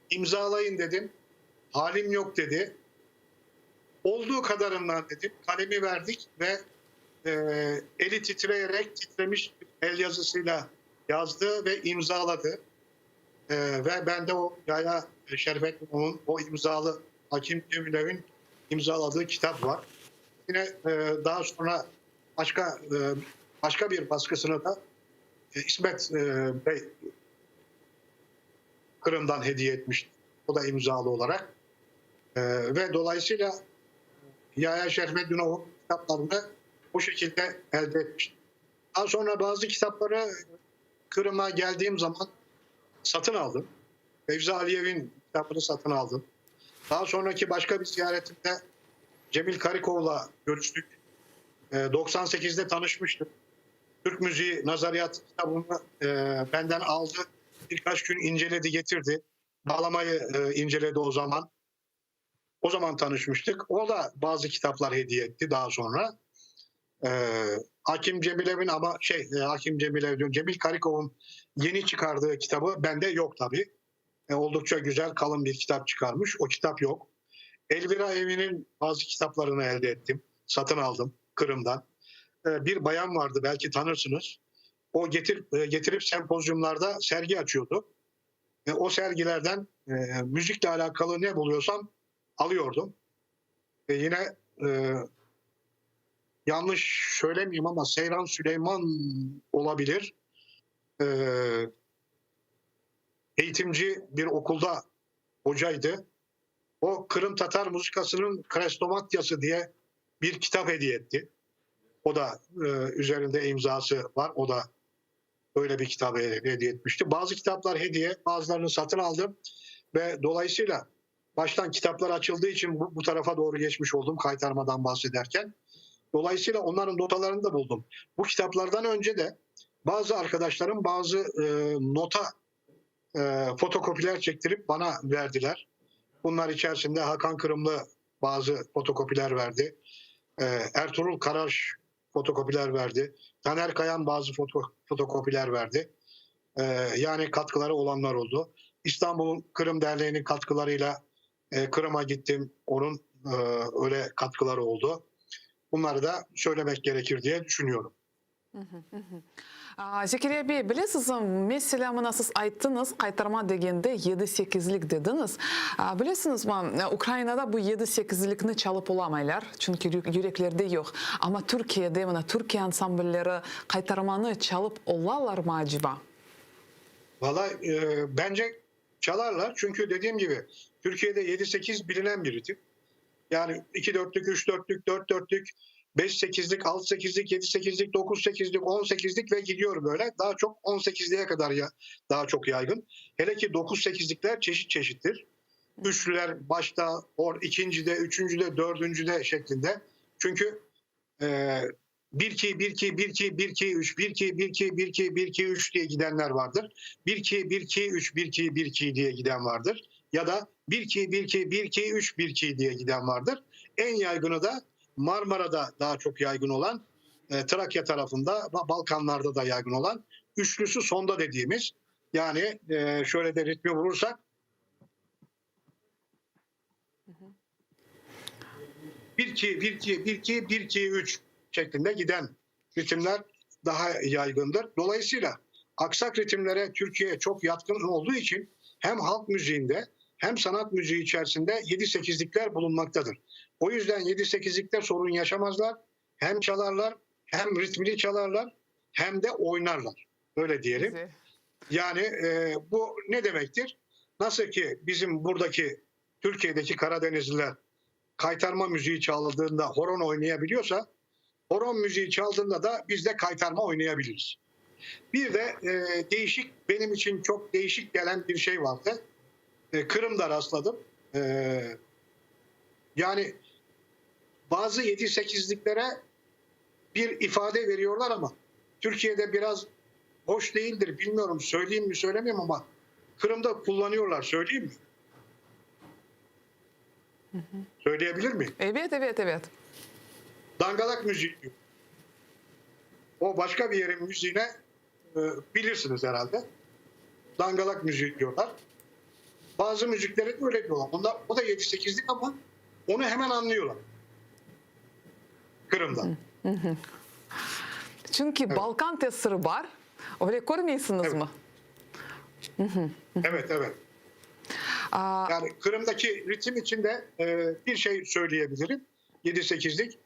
imzalayın dedim. Halim yok dedi. Olduğu kadarından dedim. Kalemi verdik ve e, eli titreyerek titremiş el yazısıyla yazdı ve imzaladı. E, ve ben de o Yahya Şerfettin'in o imzalı Hakim Cemilev'in imzaladığı kitap var. Yine e, daha sonra başka e, başka bir baskısını da e, İsmet e, Bey Kırım'dan hediye etmişti. O da imzalı olarak. E, ve dolayısıyla Yahya Şerfettinov'un kitaplarını bu şekilde elde etmiştim. Daha sonra bazı kitapları Kırım'a geldiğim zaman satın aldım. Fevzi Aliyev'in kitabını satın aldım. Daha sonraki başka bir ziyaretimde Cemil Karikov'la görüştük. E, 98'de tanışmıştık. Türk Müziği Nazariyat kitabını e, benden aldı. Birkaç gün inceledi getirdi. Bağlamayı e, inceledi o zaman. O zaman tanışmıştık. O da bazı kitaplar hediye etti daha sonra. Ee, Hakim Cemilev'in ama şey e, Hakim Cemilev diyorum, Cemil Karikov'un yeni çıkardığı kitabı bende yok tabii. E, oldukça güzel kalın bir kitap çıkarmış. O kitap yok. Elvira Evi'nin bazı kitaplarını elde ettim. Satın aldım Kırım'dan. E, bir bayan vardı belki tanırsınız. O getir, e, getirip sempozyumlarda sergi açıyordu. E, o sergilerden e, müzikle alakalı ne buluyorsam alıyordum. E, yine e, yanlış söylemeyeyim ama Seyran Süleyman olabilir. E, eğitimci bir okulda hocaydı. O Kırım Tatar muzikasının Krestomatyası diye bir kitap hediye etti. O da e, üzerinde imzası var. O da öyle bir kitap hediye etmişti. Bazı kitaplar hediye, bazılarını satın aldım ve dolayısıyla baştan kitaplar açıldığı için bu, bu tarafa doğru geçmiş oldum kaytarmadan bahsederken. Dolayısıyla onların notalarını da buldum. Bu kitaplardan önce de bazı arkadaşlarım bazı e, nota e, fotokopiler çektirip bana verdiler. Bunlar içerisinde Hakan Kırımlı bazı fotokopiler verdi. E, Ertuğrul Karaş fotokopiler verdi. Taner Kayan bazı foto, fotokopiler verdi. E, yani katkıları olanlar oldu. İstanbul'un Kırım Derneği'nin katkılarıyla e, Kırım'a gittim. Onun e, öyle katkıları oldu. Bunları da söylemek gerekir diye düşünüyorum. Zekeriya bey, bilesizmi, meselâ, mına siz ayttıñız, qaytarma degende yedi-sekizlik dediñiz. Bilesiñizmi, Ukrainada bu yedi-sekizlikni çalıp olamaylar, çünki yüreklerde yoq. Amma Türkiyede, mına Türkiye ansamblleri qaytarmanı çalıp olalarmı aceba? Valla bence çalarlar. Çünkü dediğim gibi Türkiye'de 7-8 bilinen bir ritim. Yani 2 dörtlük, 3 dörtlük, 4 dörtlük, 5 sekizlik, 6 sekizlik, 7 sekizlik, 9 sekizlik, 10 sekizlik ve gidiyor böyle. Daha çok 18'liğe kadar ya, daha çok yaygın. Hele ki 9 sekizlikler çeşit çeşittir. Üçlüler başta, or, ikincide, üçüncüde, dördüncüde şeklinde. Çünkü e, 1 2 1 2 1 2 1 2 3 1 2 1 2 1 2 1 2 3 diye gidenler vardır. 1 2 1 2 3 1 2 1 2 diye giden vardır. Ya da 1 2 1 2 1 2 3 1 2 diye giden vardır. En yaygını da Marmara'da daha çok yaygın olan, e, Trakya tarafında, Balkanlarda da yaygın olan üçlüsü sonda dediğimiz yani e, şöyle de ritmi vurursak 1 2 1 2 1 2 1 2 3 şeklinde giden ritimler daha yaygındır. Dolayısıyla aksak ritimlere Türkiye çok yatkın olduğu için hem halk müziğinde hem sanat müziği içerisinde 7-8'likler bulunmaktadır. O yüzden 7-8'likte sorun yaşamazlar. Hem çalarlar, hem ritmini çalarlar, hem de oynarlar. Öyle diyelim. Güzel. Yani e, bu ne demektir? Nasıl ki bizim buradaki Türkiye'deki Karadenizliler kaytarma müziği çaldığında horon oynayabiliyorsa. Horon müziği çaldığında da biz de kaytarma oynayabiliriz. Bir de e, değişik benim için çok değişik gelen bir şey vardı. E, Kırım'da rastladım. E, yani bazı 7-8'liklere bir ifade veriyorlar ama Türkiye'de biraz hoş değildir. Bilmiyorum söyleyeyim mi söylemeyeyim ama Kırım'da kullanıyorlar. Söyleyeyim mi? Söyleyebilir miyim? Evet, evet, evet. Dangalak müziği diyor. O başka bir yerin müziğine e, bilirsiniz herhalde. Dangalak müziği diyorlar. Bazı müzikleri de öyle diyorlar. Bunda, o da 7-8'lik ama onu hemen anlıyorlar. Kırım'da. Çünki Balkan tesiri bar. Öyle körmeysiñiz Evet. mi? Evet evet. Aa, Yani Kırım'daki ritim içinde e, bir şey söyleyebilirim. 7-8'lik.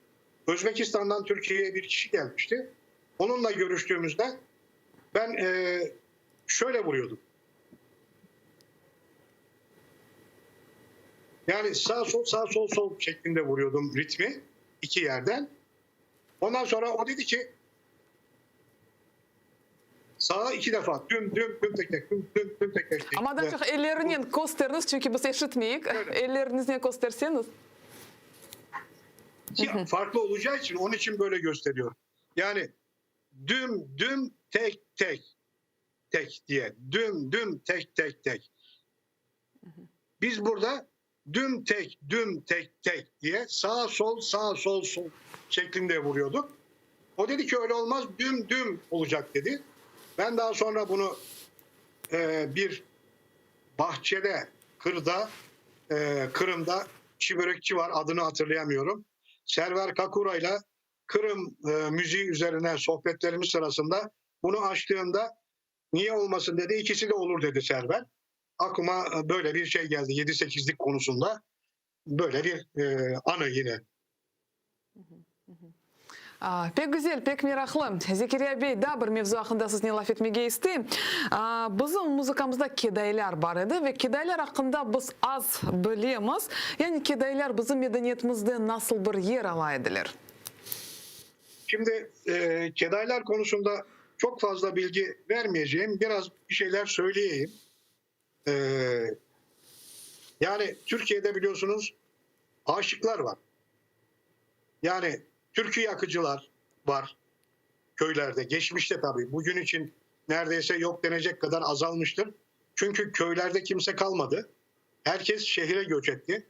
Özbekistan'dan Türkiye'ye bir kişi gelmişti. Onunla görüştüğümüzde ben e, şöyle vuruyordum. Yani sağ sol sağ sol sol şeklinde vuruyordum ritmi iki yerden. Ondan sonra o dedi ki sağa iki defa düm düm düm tek tek düm düm düm tek tek. Amma daa çoq ellerinen kösteriñiz, çünki biz eşitmeyik. Elleriñiznen kösterseñiz. Ki farklı olacağı için onun için böyle gösteriyorum. Yani düm düm tek tek tek diye düm düm tek tek tek. Biz burada düm tek düm tek tek diye sağ sol sağ sol sol şeklinde vuruyorduk. O dedi ki öyle olmaz düm düm olacak dedi. Ben daha sonra bunu e, bir bahçede, kırda, e, Kırım'da çibörekçi var adını hatırlayamıyorum. Server Kakura'yla Kırım e, müziği üzerine sohbetlerimiz sırasında bunu açtığımda niye olmasın dedi. İkisi de olur dedi Server. Aklıma e, böyle bir şey geldi 7-8'lik konusunda. Böyle bir e, anı yine. Aa, Pek güzel, pek meraqlı. Zekeriya bey, daa bir mevzu aqqında siznen laf etmege isteyim. Aa, Bizim muzıkamızda kedaylar bar edi ve kedaylar aqqında biz az bilemiz. Yani kedaylar bizim medeniyetimizde nasıl bir yer ala ediler? Şimdi e, kedaylar konusunda çok fazla bilgi vermeyeceğim. Biraz bir şeyler söyleyeyim. E, yani Türkiye'de biliyorsunuz aşıklar var. Yani türkü yakıcılar var köylerde. Geçmişte tabii. Bugün için neredeyse yok denecek kadar azalmıştır. Çünkü köylerde kimse kalmadı. Herkes şehire göç etti.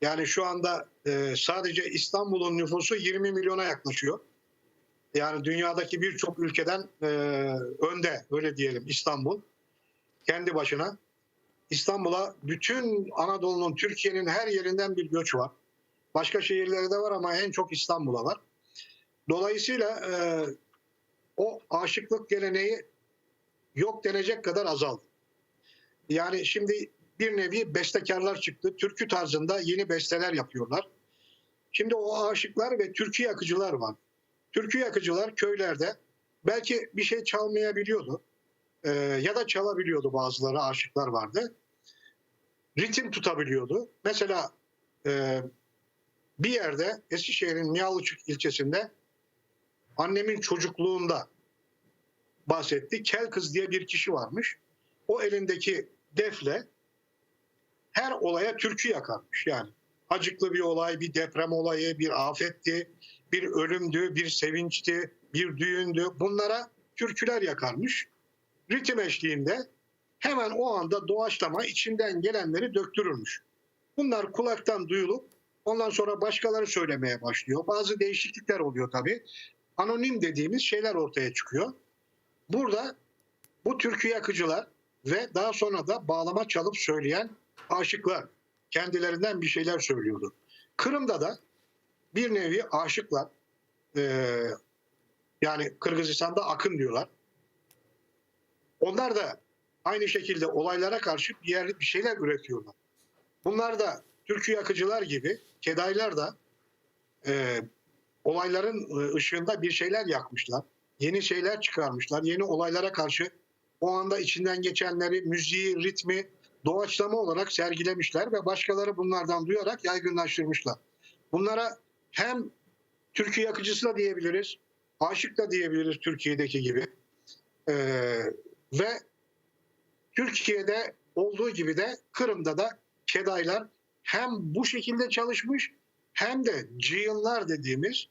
Yani şu anda e, sadece İstanbul'un nüfusu 20 milyona yaklaşıyor. Yani dünyadaki birçok ülkeden e, önde öyle diyelim İstanbul. Kendi başına. İstanbul'a bütün Anadolu'nun, Türkiye'nin her yerinden bir göç var. Başka şehirlerde var ama en çok İstanbul'a var. Dolayısıyla e, o aşıklık geleneği yok denecek kadar azaldı. Yani şimdi bir nevi bestekarlar çıktı. Türkü tarzında yeni besteler yapıyorlar. Şimdi o aşıklar ve türkü yakıcılar var. Türkü yakıcılar köylerde belki bir şey çalmayabiliyordu. Ee, ya da çalabiliyordu bazıları aşıklar vardı. Ritim tutabiliyordu. Mesela e, bir yerde Eskişehir'in Mihalıçık ilçesinde annemin çocukluğunda bahsetti. Kel kız diye bir kişi varmış. O elindeki defle her olaya türkü yakarmış yani. Acıklı bir olay, bir deprem olayı, bir afetti, bir ölümdü, bir sevinçti, bir düğündü. Bunlara türküler yakarmış. Ritim eşliğinde hemen o anda doğaçlama içinden gelenleri döktürürmüş. Bunlar kulaktan duyulup ondan sonra başkaları söylemeye başlıyor. Bazı değişiklikler oluyor tabii. Anonim dediğimiz şeyler ortaya çıkıyor. Burada bu türkü yakıcılar ve daha sonra da bağlama çalıp söyleyen aşıklar kendilerinden bir şeyler söylüyordu. Kırım'da da bir nevi aşıklar e, yani Kırgızistan'da akın diyorlar. Onlar da aynı şekilde olaylara karşı bir, yer, bir şeyler üretiyorlar. Bunlar da türkü yakıcılar gibi kedaylar da e, olayların e, ışığında bir şeyler yakmışlar. Yeni şeyler çıkarmışlar. Yeni olaylara karşı o anda içinden geçenleri, müziği, ritmi doğaçlama olarak sergilemişler ve başkaları bunlardan duyarak yaygınlaştırmışlar. Bunlara hem Türkü yakıcısı da diyebiliriz, aşık da diyebiliriz Türkiye'deki gibi. E, ve Türkiye'de olduğu gibi de Kırım'da da Kedaylar hem bu şekilde çalışmış hem de cıyınlar dediğimiz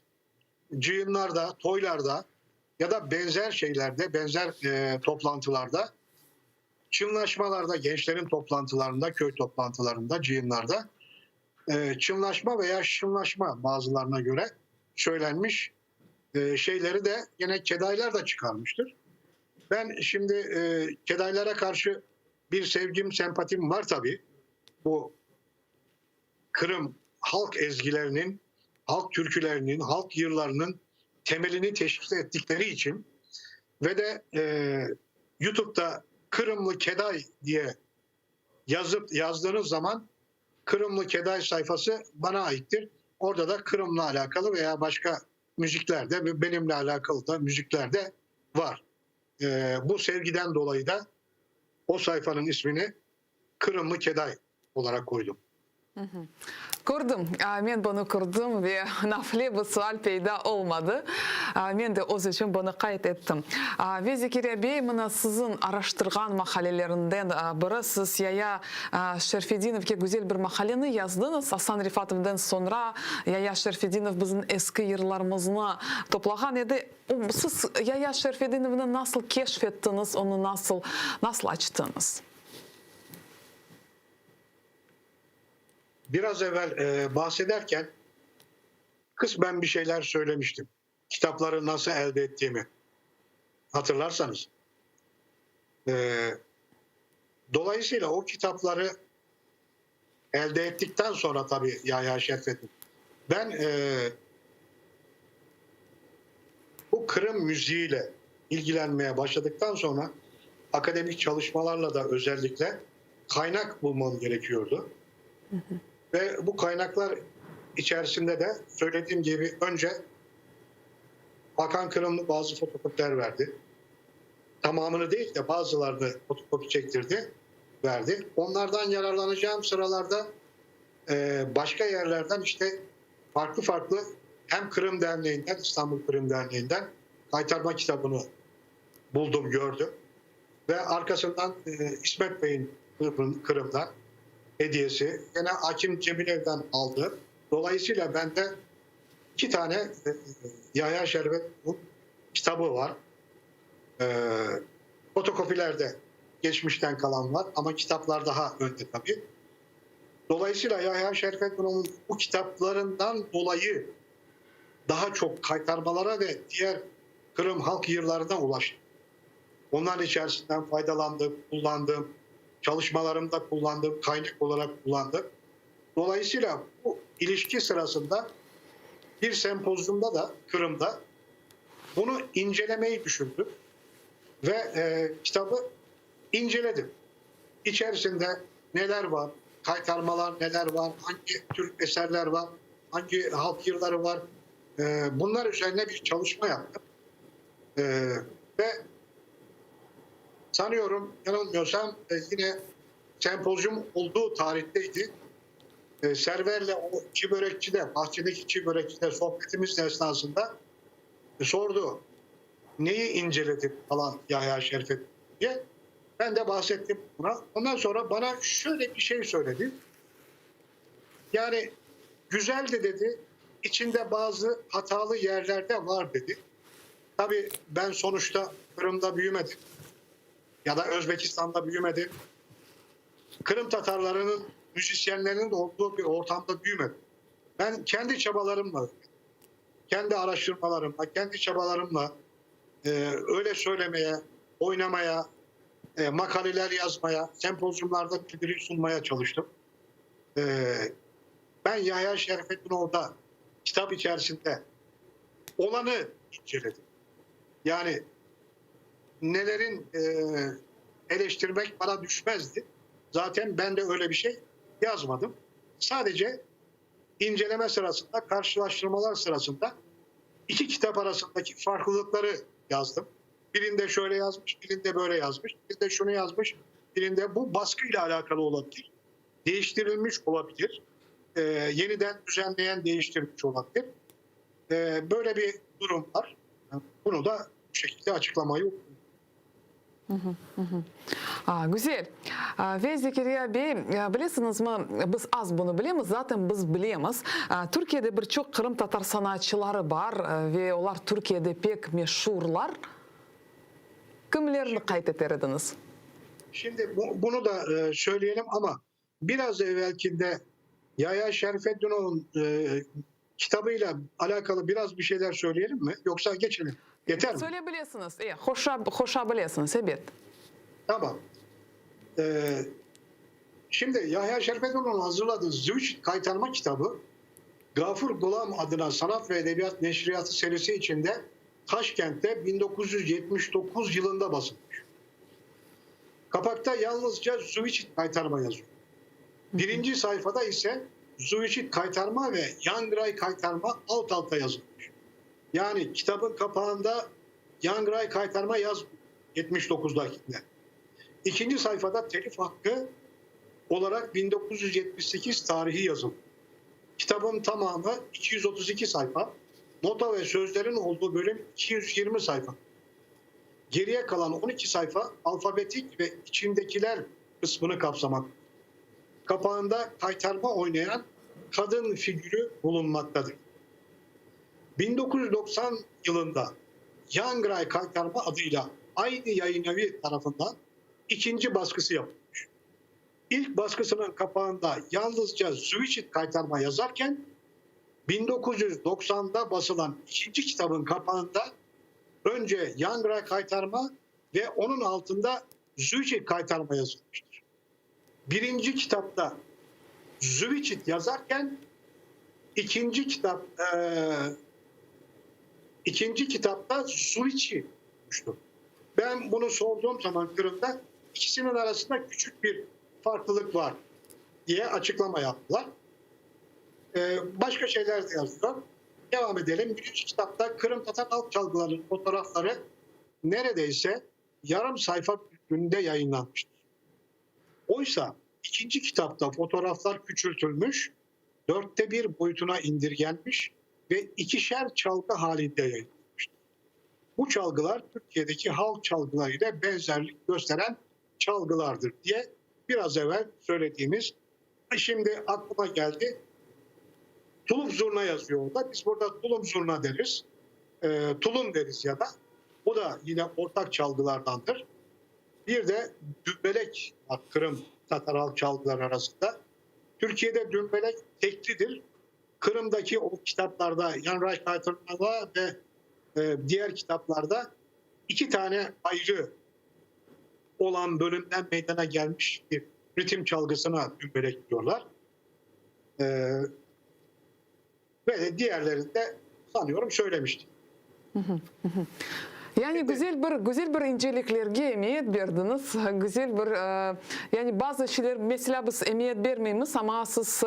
cıyınlarda, toylarda ya da benzer şeylerde, benzer e, toplantılarda, çınlaşmalarda, gençlerin toplantılarında, köy toplantılarında, cıyınlarda e, çınlaşma veya şınlaşma bazılarına göre söylenmiş e, şeyleri de yine kedaylar da çıkarmıştır. Ben şimdi e, kedaylara karşı bir sevgim, sempatim var tabii. Bu Kırım halk ezgilerinin, halk türkülerinin, halk yırlarının temelini teşkil ettikleri için ve de e, YouTube'da Kırımlı Keday diye yazıp yazdığınız zaman Kırımlı Keday sayfası bana aittir. Orada da Kırım'la alakalı veya başka müzikler de ve benimle alakalı da müzikler de var. E, bu sevgiden dolayı da o sayfanın ismini Kırımlı Keday olarak koydum. Kördim, men bunı kördim ve nafile bir sual peyda olmadı. Men de öz içün bunı qayd ettim. Ve Zekeriya bey, mına siziñ araştırğan maqalelerinden biri, siz Yaya Şerfedinovge güzel bir maqaleni yazdıñız. Asan Refatovdan soñra Yaya Şerfedinov bizim eski yırlarımıznı toplağan edi. Siz Yaya Şerfedinovnı nasıl keşf ettiñiz, onı nasıl nasıl açtıñız? Biraz evvel e, bahsederken kısmen bir şeyler söylemiştim. Kitapları nasıl elde ettiğimi hatırlarsanız. E, dolayısıyla o kitapları elde ettikten sonra tabii Yahya Şerfettin. Ben e, bu Kırım müziğiyle ilgilenmeye başladıktan sonra akademik çalışmalarla da özellikle kaynak bulmam gerekiyordu. Ve bu kaynaklar içerisinde de söylediğim gibi önce Hakan Kırımlı bazı fotokopiler verdi. Tamamını değil de bazılarını fotokopi çektirdi, verdi. Onlardan yararlanacağım sıralarda e, başka yerlerden işte farklı farklı hem Kırım Derneği'nden, İstanbul Kırım Derneği'nden kaytarma kitabını buldum, gördüm. Ve arkasından e, İsmet Bey'in Kırım'dan hediyesi. Yine Hakim Cemilev'den aldı. Dolayısıyla bende iki tane e, Yahya Şerbet kitabı var. E, fotokopilerde geçmişten kalan var ama kitaplar daha önde tabii. Dolayısıyla Yahya Şerfet bu kitaplarından dolayı daha çok kaytarmalara ve diğer Kırım halk yırlarına ulaştım. Onların içerisinden faydalandım, kullandım. Çalışmalarımda kullandım, kaynak olarak kullandım. Dolayısıyla bu ilişki sırasında bir sempozyumda da Kırım'da bunu incelemeyi düşündüm ve e, kitabı inceledim. İçerisinde neler var, kaytarmalar neler var, hangi tür eserler var, hangi halk yılları var. E, bunlar üzerine bir çalışma yaptım. E, ve sanıyorum yanılmıyorsam e, yine sempozyum olduğu tarihteydi. E, Server'le o çiğ börekçide, bahçedeki çiğ börekçide sohbetimiz esnasında e, sordu. Neyi inceledin falan Yahya Şerifet diye. Ben de bahsettim buna. Ondan sonra bana şöyle bir şey söyledi. Yani güzel de dedi, içinde bazı hatalı yerlerde var dedi. Tabii ben sonuçta Kırım'da büyümedim. Ya da Özbekistan'da büyümedim. Kırım Tatarlarının müzisyenlerinin olduğu bir ortamda büyümedim. Ben kendi çabalarımla, kendi araştırmalarımla, kendi çabalarımla e, öyle söylemeye, oynamaya, e, makaleler yazmaya, sempozyumlarda bildiri sunmaya çalıştım. E, ben Yahya Şerfettin orada kitap içerisinde olanı inceledim. Yani nelerin e, eleştirmek bana düşmezdi. Zaten ben de öyle bir şey yazmadım. Sadece inceleme sırasında, karşılaştırmalar sırasında iki kitap arasındaki farklılıkları yazdım. Birinde şöyle yazmış, birinde böyle yazmış, birinde şunu yazmış, birinde bu baskıyla alakalı olabilir. Değiştirilmiş olabilir. Ee, yeniden düzenleyen değiştirmiş olabilir. Böyle bir durum bar. Bunı da bu şekilde açıklamayı Güzel. Ve Zekeriya bey, bilesiñizmi, biz az bunı bilemiz, zaten biz bilemiz, Türkiyede bir çoq qırımtatar sanatçıları bar ve olar Türkiyede pek meşurlar. Kimlerni qayd eter ediñiz? Şimdi bunı da söyleyelim, amma biraz evelkinde Yaya Şerfeddinov'un kitabıyla alâqalı biraz bir şeyler söyleyelim mi, yoqsa geçelim, yeter mi? Söyle bilesiñiz, e, qoşa, qoşa bilesiñiz, ebet. Tamam. Şimdi Yahya Şerfeddinov'un hazırladığı Züç Qaytarma kitabı Gafur Gulam adına Sanat ve Edebiyat Neşriyatı serisi içinde Taşkent'te 1979 yılında basılmış. Kapakta yalnızca Züviçit Kaytarma yazıyor. Birinci sayfada ise Züviçit Kaytarma ve Yangray Kaytarma alt alta yazılmış. Yani kitabın kapağında Yangray Kaytarma yazmıyor 79'dakinde. İkinci sayfada telif hakkı olarak 1978 tarihi yazılmış. Kitabın tamamı 232 sayfa. Nota ve sözlerin olduğu bölüm 220 sayfa. Geriye kalan 12 sayfa alfabetik ve içindekiler kısmını kapsamak. Kapağında kaytarma oynayan kadın figürü bulunmaktadır. 1990 yılında Yangray Kaytarma adıyla aynı yayınevi tarafından ikinci baskısı yapılmış. İlk baskısının kapağında yalnızca Züviçit Kaytarma yazarken 1990'da basılan ikinci kitabın kapağında önce Yangray Kaytarma ve onun altında Züviçit Kaytarma yazılmıştır. Birinci kitapta Züviçit yazarken ikinci kitap e, ikinci kitapta Zuviçi olmuştur. Ben bunu sorduğum zaman Kırım'da ikisinin arasında küçük bir farklılık var diye açıklama yaptılar. Ee, başka şeyler de yazıyor. Devam edelim. Birinci kitapta Kırım Tatar halk çalgılarının fotoğrafları neredeyse yarım sayfa büyüklüğünde yayınlanmıştır. Oysa ikinci kitapta fotoğraflar küçültülmüş, dörtte bir boyutuna indirgenmiş ve ikişer çalgı halinde yayınlanmıştır. Bu çalgılar Türkiye'deki halk çalgılarıyla benzerlik gösteren çalgılardır diye biraz evvel söylediğimiz şimdi aklıma geldi. Tulum zurna yazıyor orada. Biz burada tulum zurna deriz. E, tulum deriz ya da. Bu da yine ortak çalgılardandır. Bir de dümbelek var Kırım Tatar halk çalgıları arasında. Türkiye'de dümbelek teklidir. Kırım'daki o kitaplarda Jan Reichleiter'da ve e, diğer kitaplarda iki tane ayrı olan bölümden meydana gelmiş bir ritim çalgısına dümbelek diyorlar. E, ve de diğerlerinde sanıyorum söylemiştim. Yani güzel bir güzel bir inceliklerge emiyet berdiñiz, güzel bir, yani bazı şeyler, meselâ, biz emiyet bermeymiz, amma siz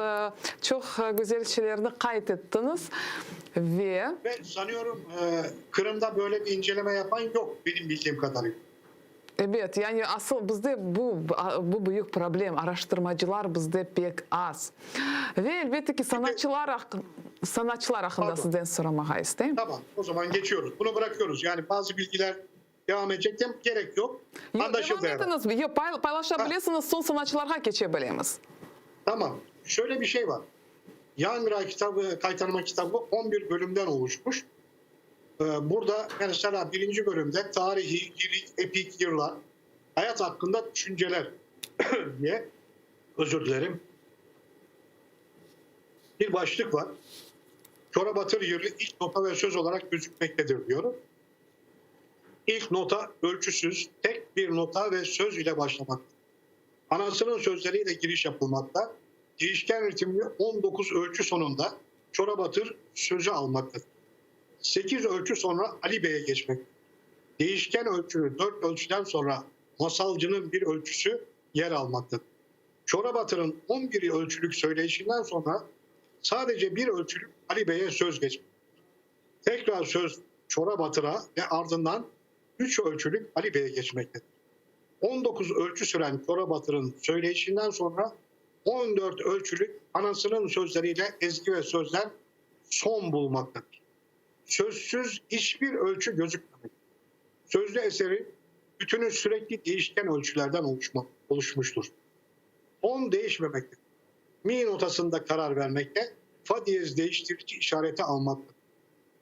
çoq güzel şeylerni qayd ettiñiz ve. Ve sanıyorum Qırımda böyle bir inceleme yapan yoq, benim bildiğim kadarıyla. Ebet, yani asıl bizde bu, bu büyük problem, araştırmacılar bizde pek az. Ve elbette ki, sanatçılar sanatçılar aqqında sizden soramağa isteyim. Tamam, o zaman geçiyoruz. Bunu bırakıyoruz. Yani bazı bilgiler devam edecektim, gerek yoq. Yoq, devam etiñiz. Yoq, paylaşa bilesiñiz, soñ sanatçılarğa keçe bilemiz. Tamam. Şöyle bir şey var. Yangray kitabı, Qaytarma kitabı 11 bölümden oluşmuş. Burada mesela birinci bölümde tarihi, lirik, epik yırlar, hayat hakkında düşünceler diye özür dilerim bir başlık var. Çorabatır yırı ilk nota ve söz olarak gözükmektedir diyorum. İlk nota ölçüsüz, tek bir nota ve söz ile başlamaktadır. Anasının sözleriyle giriş yapılmakta. Değişken ritimli 19 ölçü sonunda Çorabatır sözü almaktadır. 8 ölçü sonra Ali Bey'e geçmek. Değişken ölçülü 4 ölçüden sonra masalcının bir ölçüsü yer almaktadır. Çorabatır'ın 11 ölçülük söyleyişinden sonra sadece bir ölçülük Ali Bey'e söz geçmektedir. Tekrar söz Çorabatır'a ve ardından 3 ölçülük Ali Bey'e geçmektedir. 19 ölçü süren Çorabatır'ın söyleyişinden sonra 14 ölçülük anasının sözleriyle ezgi ve sözler son bulmaktadır. Sözsüz hiçbir ölçü gözükmemektedir. Sözlü eserin bütünü sürekli değişken ölçülerden oluşma, oluşmuştur. Ton değişmemektedir. Mi notasında karar vermekte, fa diyez değiştirici işareti almaktadır.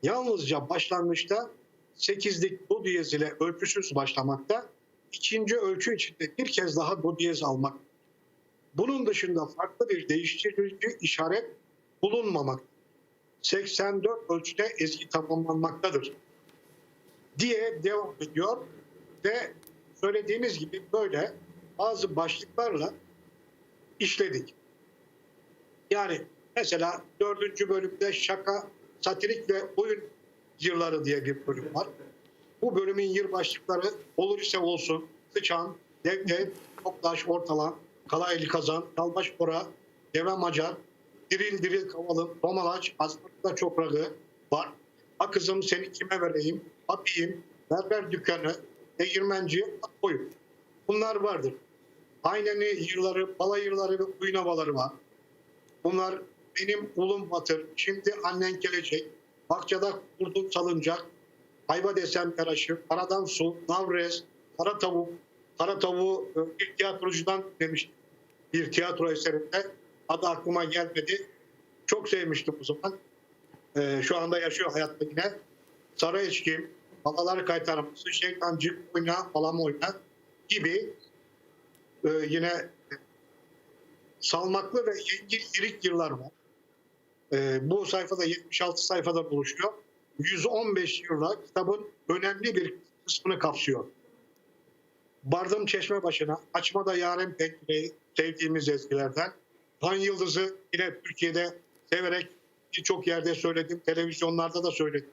Yalnızca başlangıçta sekizlik do diyez ile ölçüsüz başlamakta, ikinci ölçü içinde bir kez daha do diyez almak. Bunun dışında farklı bir değiştirici işaret bulunmamaktadır. 84 ölçüde ezgi tamamlanmaktadır diye devam ediyor ve söylediğimiz gibi böyle bazı başlıklarla işledik. Yani mesela dördüncü bölümde şaka, satirik ve oyun yılları diye bir bölüm var. Bu bölümün yıl başlıkları olur ise olsun, sıçan, dev dev, toklaş, ortalan, kalaylı kazan, kalbaş bora, deve macar, diril diril kavalım, domalaç, asfaltta çoprağı var. Ha kızım seni kime vereyim, apiyim, berber dükkanı, değirmenci, at boyu. Bunlar vardır. Ayneni yılları, bala yılları ve oyun havaları var. Bunlar benim ulum batır, şimdi annen gelecek, bahçede kurdum salıncak, ayva desem yaraşır, karadan su, navrez, kara tavuk, kara tavuğu e, bir tiyatrocudan demiştim. Bir tiyatro eserinde adı aklıma gelmedi. Çok sevmiştim o zaman. E, şu anda yaşıyor hayatta yine. Sarı içkim, Balalar kaytarması, şeytancık oyna, balam oyna gibi e, yine salmaklı ve yengil lirik yıllar var. E, bu sayfada 76 sayfada buluşuyor. 115 yılla kitabın önemli bir kısmını kapsıyor. Bardım çeşme başına, açmada yarem pencereyi sevdiğimiz ezgilerden. Han Yıldız'ı yine Türkiye'de severek birçok yerde söyledim, televizyonlarda da söyledim.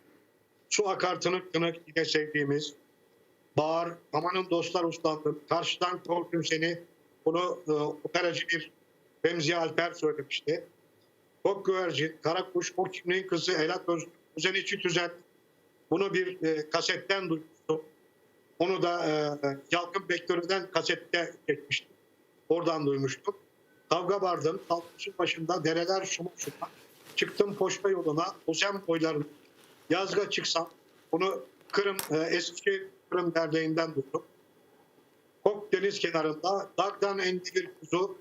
Su akar tınık tınık yine sevdiğimiz. Bağır, amanın dostlar uslandım, karşıdan korktum seni. Bunu e, operacı bir Remzi Alper söylemişti. Kok güvercin, kara kuş, o kimliğin kızı, Elat Öz, Özen içi tüzen. Bunu bir e, kasetten duymuştum. Onu da e, Yalkın Bektörü'den kasette çekmiştim. Oradan duymuştum. Kavga vardım. Kalkmışın başında dereler şuma şuma. Çıktım poşta yoluna. Ozen boylarına. Yazga çıksam. Bunu Kırım, e, Eskişehir Kırım Derneği'nden duydum. Kok deniz kenarında. Dağdan endi bir kuzu.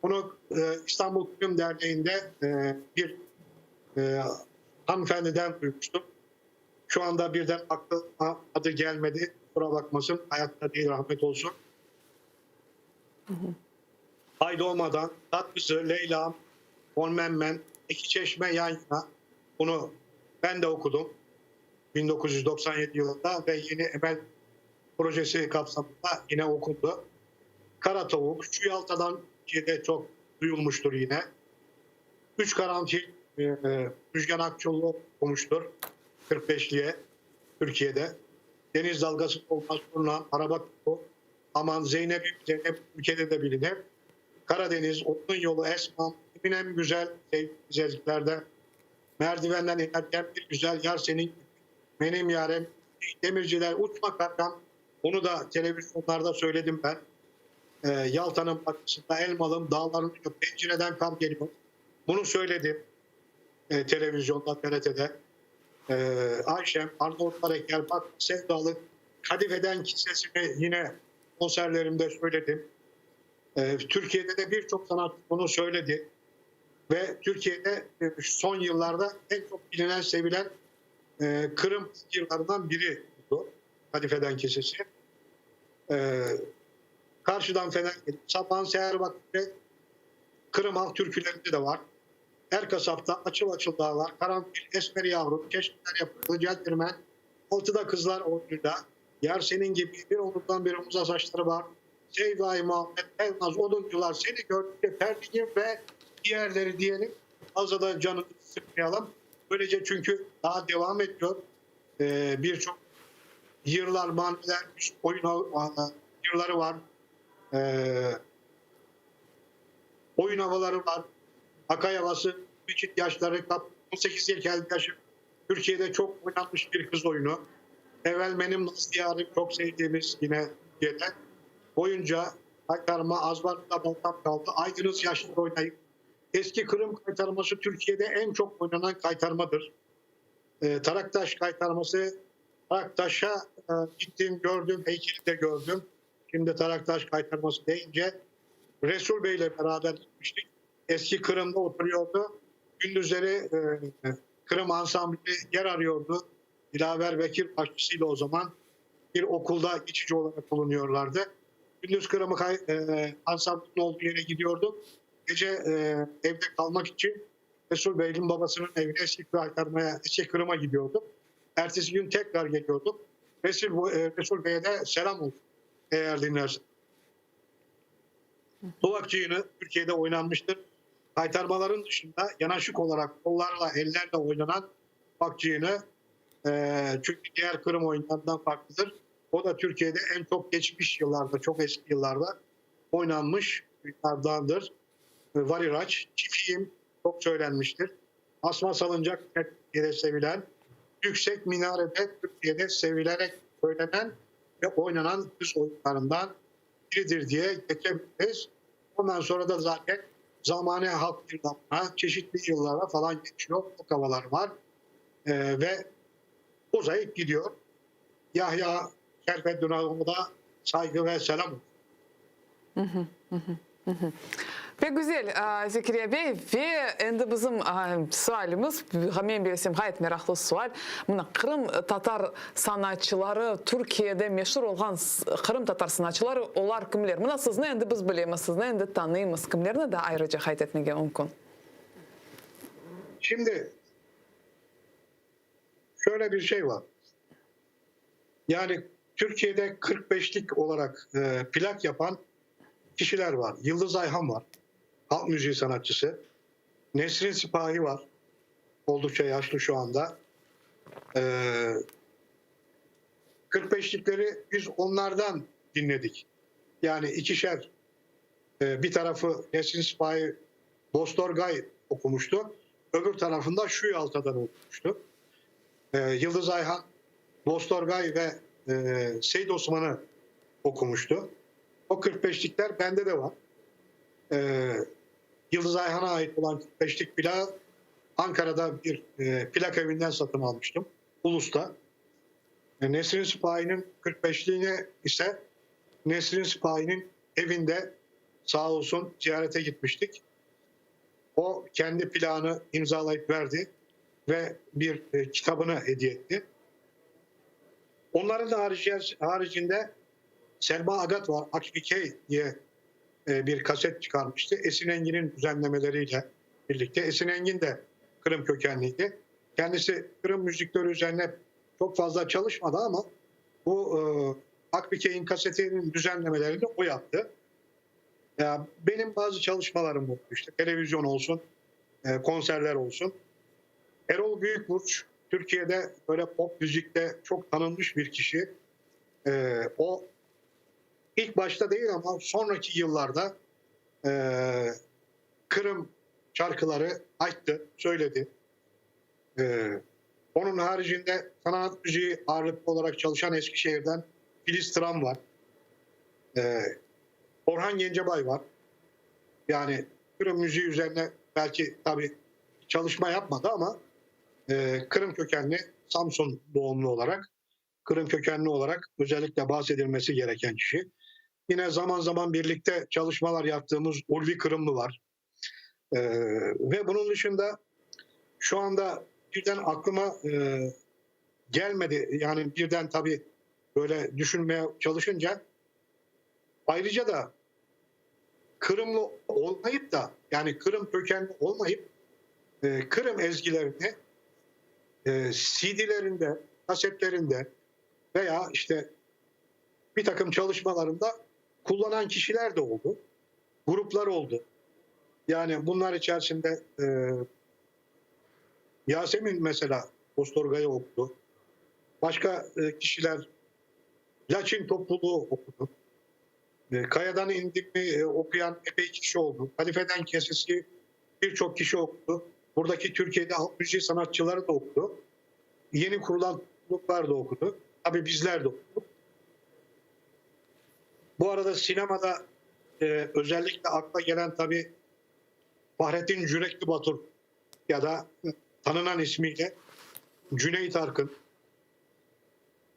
Bunu e, İstanbul Kırım Derneği'nde e, bir e, hanımefendiden duymuştum. Şu anda birden aklıma adı gelmedi. Kusura bakmasın. Hayatta değil rahmet olsun. Ay doğmadan Tatlısı, Leyla, Onmenmen, İki Çeşme yan yana. Bunu ben de okudum. 1997 yılında ve Yeni Emel projesi kapsamında yine okundu. Kara Tavuk, şu Yalta'dan de çok duyulmuştur yine. Üç Karanfil, e, e, Müjgan Akçoğlu okumuştur. 45'liye Türkiye'de. Deniz dalgası olmaz sonra araba koku. Aman Zeynep, Zeynep ülkede de bilinir. Karadeniz, Otun Yolu, Esmam, Eminem Güzel, sevdiğimiz ezgilerde. Merdivenden inerken bir güzel yar senin, benim yarem, demirciler, uçma kargam. Onu da televizyonlarda söyledim ben. Ee, Yalta'nın batısında Elmalım, dağların pencereden kar geliyor. Bunu söyledim e, televizyonda, TRT'de. Ee, Ayşem, Arnavutlar Eker, Bak Sevdalık, Kadife'den Kisesini yine konserlerimde söyledim. Ee, Türkiye'de de birçok sanatçı bunu söyledi. Ve Türkiye'de e, son yıllarda en çok bilinen, sevilen e, Kırım yıllarından biri oldu. Kadife'den Kesesi. Ee, karşıdan Fener, Sapan Seher Vakti, Kırım Halk Türkülerinde de var. Her kasapta açıl açıl dağlar, karanfil, esmer yavrum, çeşmeler yapıldı, celtirmen, altıda kızlar oyunuyla, yer senin gibi bir omuzdan bir omuza saçları var. Sevdai Muhammed, Elnaz, Oduncular, seni gördükçe Perdigim ve diğerleri diyelim. Fazla da canını sıkmayalım. Böylece çünkü daha devam ediyor. Ee, Birçok yıllar, maniler, oyun yılları var. Ee, oyun havaları var. Akay havası, küçük yaşları, 18 yıl yaşı. Türkiye'de çok oynanmış bir kız oyunu. Evvel benim Nazlı Yarim çok sevdiğimiz yine Türkiye'de. Boyunca kaytarma, Azvar'da baltam kaldı. Aydınız yaşlı oynayıp. Eski Kırım kaytarması Türkiye'de en çok oynanan kaytarmadır. Taraktaş qaytarması, Taraktaşa gittim, gördüm, heykeli de gördüm. Şimdi Taraktaş qaytarması deyince, Resul Bey ile beraber gitmiştik. Eski Qırımda oturuyordu. Gündüzleri Qırım ansambli yer arıyordu. Dilaver Bekir başçısıyla o zaman bir okulda geçici olarak bulunuyorlardı. Gündüz Qırım'ı ansamblinin olduğu yere gidiyorduk. Gece evde kalmak için Resul Bey'in babasının evine eski kaytarmaya, eski Kırım'a gidiyorduk. Ertesi gün tekrar geliyorduk. Resul, Resul Bey'e de selam olsun eğer dinlerse. Duvakçı Türkiye'de oynanmıştır. Kaytarmaların dışında yanaşık olarak kollarla, ellerle oynanan Tuvakçığını e, çünkü diğer Kırım oyunlarından farklıdır. O da Türkiye'de en çok geçmiş yıllarda, çok eski yıllarda oynanmış oyunlardandır. Variraç, Çiftliğim çok söylenmiştir. Asma Salıncak Türkiye'de sevilen, Yüksek Minarede Türkiye'de sevilerek söylenen ve oynanan kız oyunlarından biridir diye geçebiliriz. Ondan sonra da zaten zamane halk yıllarına, çeşitli yıllara falan geçiyor. Çok havalar var. Ee, ve uzayıp gidiyor. Yahya Şerfeddin da saygı ve selam olsun. Pek güzel, Zekeriya bey, ve endi bizim sualimiz, men bilsem, ğayet meraqlı sual, mına qırımtatar sanatçıları, Türkiyede meşur olğan qırımtatar sanatçıları, olar kimler? Mına sizni endi biz bilemiz, sizni endi tanıymız, kimlerni daa ayrıca qayd etmege mümkün? Şimdi şöyle bir şey var. Yani Türkiye'de 45'lik olarak e, plak yapan kişiler var. Yıldız Ayhan var. Halk müziği sanatçısı. Nesrin Sipahi var. Oldukça yaşlı şu anda. Ee, 45'likleri biz onlardan dinledik. Yani ikişer e, bir tarafı Nesrin Sipahi Bostorgay okumuştu. Öbür tarafında Şu Yalta'dan okumuştu. Ee, Yıldız Ayhan Bostorgay ve e, Seyit Osman'ı okumuştu. O 45'likler bende de var. Ee, Yıldız Ayhan'a ait olan 45'lik plağı Ankara'da bir e, plak evinden satın almıştım. Ulus'ta. E, Nesrin Sipahi'nin 45'liğine ise Nesrin Sipahi'nin evinde sağ olsun ziyarete gitmiştik. O kendi plağını imzalayıp verdi ve bir e, kitabını hediye etti. Onların da haricinde Selma Agat var. Akbikey diye e, bir kaset çıkarmıştı. Esin Engin'in düzenlemeleriyle birlikte. Esin Engin de Kırım kökenliydi. Kendisi Kırım müzikleri üzerine çok fazla çalışmadı ama bu e, Akbikey'in kasetinin düzenlemelerini o yaptı. Ya benim bazı çalışmalarım oldu işte televizyon olsun, e, konserler olsun. Erol Büyükburç Türkiye'de böyle pop müzikte çok tanınmış bir kişi. E, o ilk başta değil ama sonraki yıllarda e, Kırım şarkıları açtı, söyledi. E, onun haricinde sanat müziği ağırlıklı olarak çalışan Eskişehir'den Filiz Tram var. E, Orhan Gencebay var. Yani Kırım müziği üzerine belki tabii çalışma yapmadı ama e, Kırım kökenli Samsun doğumlu olarak Kırım kökenli olarak özellikle bahsedilmesi gereken kişi. Yine zaman zaman birlikte çalışmalar yaptığımız Ulvi Kırımlı var. E, ve bunun dışında şu anda birden aklıma e, gelmedi. Yani birden tabii böyle düşünmeye çalışınca ayrıca da Kırımlı olmayıp da yani Kırım kökenli olmayıp e, Kırım ezgilerini e, CD'lerinde, kasetlerinde veya işte bir takım çalışmalarında kullanan kişiler de oldu. Gruplar oldu. Yani bunlar içerisinde e, Yasemin mesela Ostorga'yı okudu. Başka e, kişiler Laçin topluluğu okudu. E, Kayadan indim mi e, okuyan epey kişi oldu. Kalifeden Kesesi birçok kişi okudu. Buradaki Türkiye'de halk müziği sanatçıları da okudu. Yeni kurulan topluluklar da okudu. Tabii bizler de okuduk. Bu arada sinemada e, özellikle akla gelen tabii Fahrettin Cürekli Batur ya da tanınan ismiyle. Cüneyt Arkın.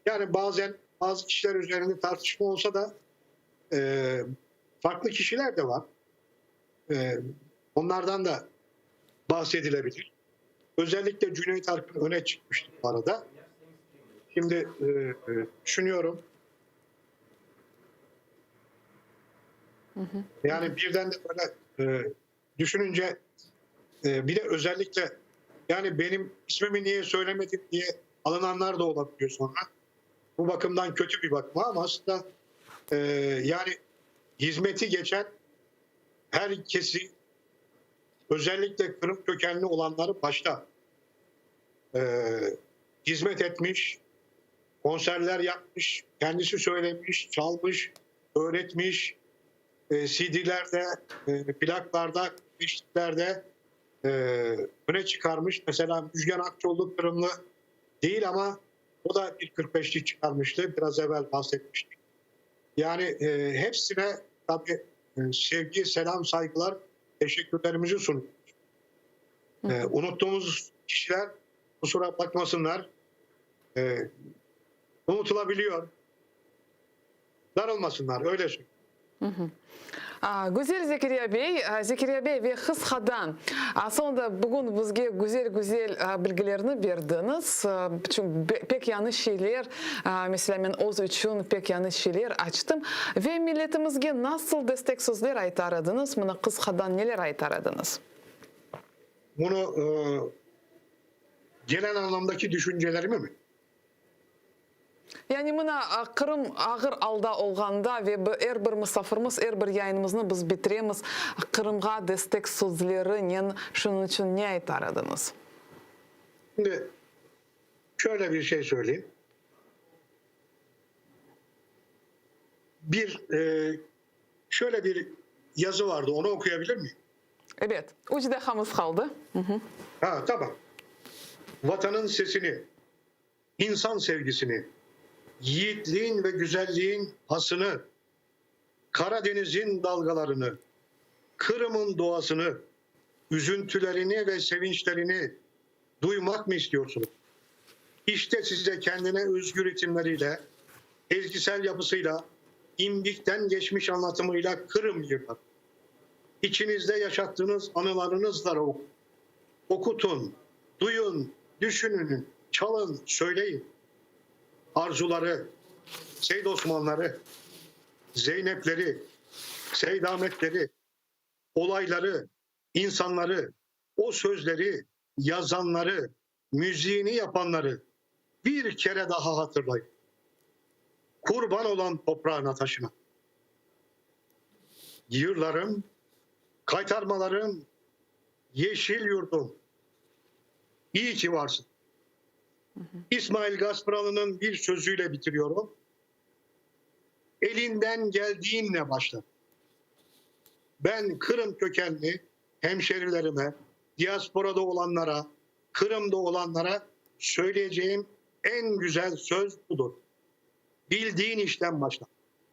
Yani bazen bazı kişiler üzerinde tartışma olsa da e, farklı kişiler de var. E, onlardan da bahsedilebilir. Özellikle Cüneyt Arkın öne çıkmıştı bu arada. Şimdi e, e, düşünüyorum. Yani birden de böyle e, düşününce e, bir de özellikle yani benim ismimi niye söylemedin diye alınanlar da olabiliyor sonra. Bu bakımdan kötü bir bakma ama aslında e, yani hizmeti geçen herkesi özellikle Kırım kökenli olanları başta e, hizmet etmiş, konserler yapmış, kendisi söylemiş, çalmış, öğretmiş, e, CD'lerde, e, plaklarda, beşliklerde e, öne çıkarmış. Mesela Müjgan Akçoğlu Kırımlı değil ama o da bir 45'lik çıkarmıştı. Biraz evvel bahsetmiştik. Yani e, hepsine tabii e, sevgi, selam, saygılar, teşekkürlerimizi sunuyoruz. E, unuttuğumuz kişiler kusura bakmasınlar. E, unutulabiliyor. Darılmasınlar, öyle söyleyeyim. A, Güzel Zekeriya bey, a, Zekeriya bey ve qısqadan, a, soñunda bugün bizge güzel-güzel a, bilgilerni berdiñiz, a, çünki pek yañı şeyler, a, meselâ, men öz içün pek yañı şeyler açtım. Ve milletimizge nasıl destek sözler aytar ediñiz, mına qısqadan neler aytar ediñiz? Bunu e, genel anlamdaki düşüncelerimi mi? Yani mına Qırım ağır alda olğanda ve er bir musafirimiz, er bir yayınımıznı biz bitiremiz Qırımğa destek sözlerinen, şunıñ içün ne aytar ediñiz? Şimdi şöyle bir şey söyleyeyim. Bir e, şöyle bir yazı vardı, onu okuyabilir miyim? Ebet, üç daqiqamız qaldı. Ha, tamam. Vatanın sesini, insan sevgisini, yiğitliğin ve güzelliğin hasını, Karadeniz'in dalgalarını, Kırım'ın doğasını, üzüntülerini ve sevinçlerini duymak mı istiyorsunuz? İşte size kendine özgü ritimleriyle, ezgisel yapısıyla, imbikten geçmiş anlatımıyla Kırım yırtar. İçinizde yaşattığınız anılarınızla ok- okutun, duyun, düşünün, çalın, söyleyin. Arzuları, Seyd Osmanları, Zeynepleri, Seydametleri, olayları, insanları, o sözleri yazanları, müziğini yapanları bir kere daha hatırlayın. Kurban olan toprağına taşına. Yırlarım, kaytarmalarım, yeşil yurdum. İyi ki varsın. İsmail Gaspıralı'nın bir sözüyle bitiriyorum. Elinden geldiğinle başla. Ben Kırım kökenli hemşerilerime, diasporada olanlara, Kırım'da olanlara söyleyeceğim en güzel söz budur. Bildiğin işten başla.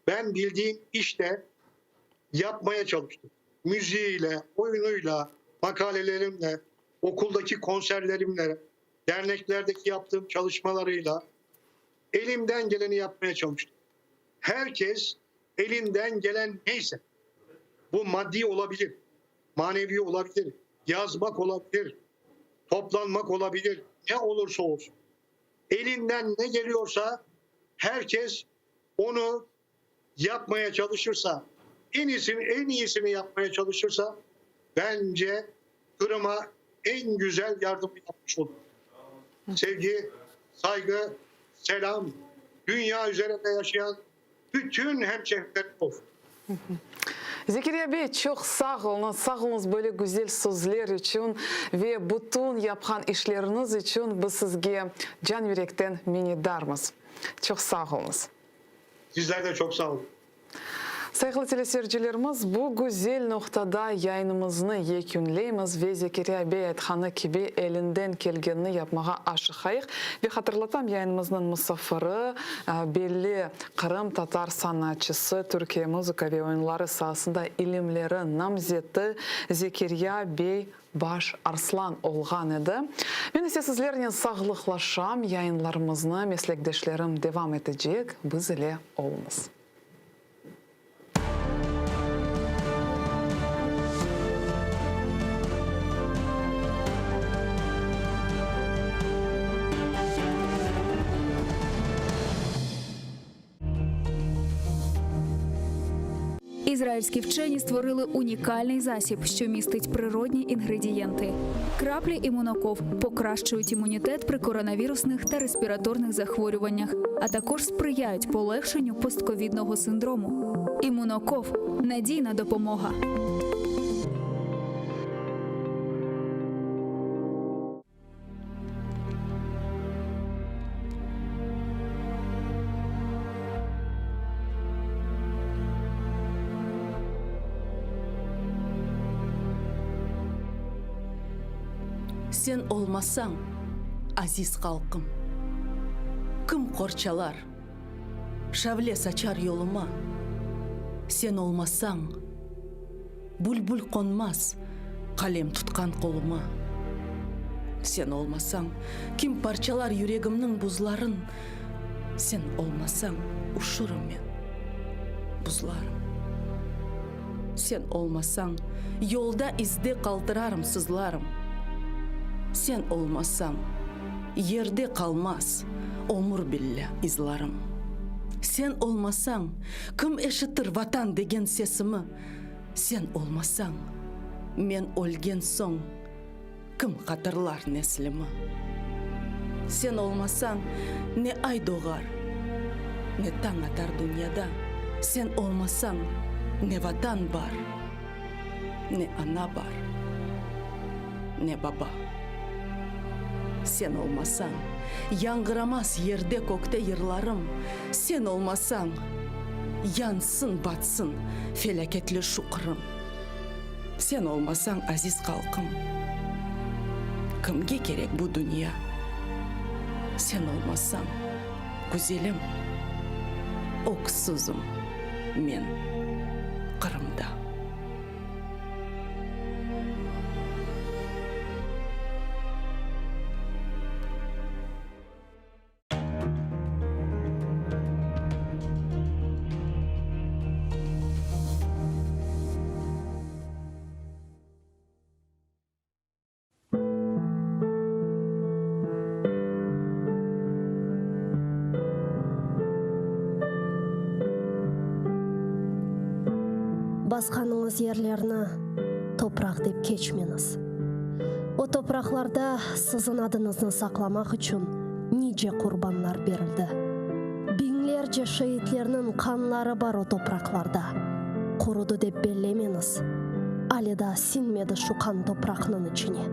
Ben bildiğim işte yapmaya çalıştım. Müziğiyle, oyunuyla, makalelerimle, okuldaki konserlerimle, derneklerdeki yaptığım çalışmalarıyla elimden geleni yapmaya çalıştım. Herkes elinden gelen neyse, bu maddi olabilir, manevi olabilir, yazmak olabilir, toplanmak olabilir, ne olursa olsun. Elinden ne geliyorsa herkes onu yapmaya çalışırsa, en iyisini, en iyisini yapmaya çalışırsa bence Kırım'a en güzel yardımı yapmış olur. Sevgi, saygı, selam, dünya üzerinde yaşayan bütün hemşehrilerim olsun. Zekeriya bey, çoq sağ oluñız, sağ oluñız böyle güzel sözler içün ve bütün yapqan işleriñiz içün biz sizge can yürekten minnetdarmız. Çoq sağ oluñız. Sizler de çoq sağ olun. Sayğılı teleseyircilerimiz, bu güzel noqtada yayınımıznı yekünleymiz ve Zekeriya bey aytqanı kibi elinden kelgenini yapmağa aşıqayıq. Ve hatırlatam, yayınımıznıñ musafiri, belli qırımtatar sanatçısı, Türkiye muzıka ve oyunları saasında ilimleri namzeti Zekeriya bey. Baş Arslan olğan edi. Men ise sizlernen sağlıqlaşam, yayınlarımıznı meslekdeşlerim devam etecek, biz ile oluñız. İzraїlські вчені створили унікальний засіб, що містить природні інгредієнти. Краплі імуноков покращують імунітет при коронавірусних та респіраторних захворюваннях, а також сприяють полегшенню постковідного синдрому. Імуноков надійна допомога. Sen olmasañ, aziz halqım, kim qorçalar, şavle saçar yoluma? Sen olmasañ, Bülbül qonmaz qalem tutqan qoluma. Sen olmasañ, kim parçalar yüregimniñ buzların? Sen olmasañ, üşürüm men, buzlarım. Sen olmasañ, yolda izde qaltırarım, sızlarım. Sen olmasañ, yerde qalmaz ömür billâ izlarım. Sen olmasañ, kim eşitir Vatan degen sesimi? Sen olmasañ, men ölgen soñ, kim hatırlar neslimi? Sen olmasañ, ne ay doğar, ne tañ atar dünyada, sen olmasañ, ne Vatan bar, ne ana bar, ne baba. Sen olmasañ, yañğıramaz yerde-kökte yırlarım, sen olmasañ, yansın, batsın felâketli şu Qırım. Sen olmasañ, aziz halqım, kimge kerek bu dünya? Sen olmasañ, güzelim, öksüzim men Qırımda. Basqanıñız yerlerni topraq dep keçmeñiz. O topraqlarda siziñ adıñıznı saqlamaq içün nice qurbanlar berildi. Biñlerce şeitlerniñ qanları bar o topraqlarda. Qurudı dep bellemeñiz. Ale daa siñmedi şu qan topraqnıñ içine.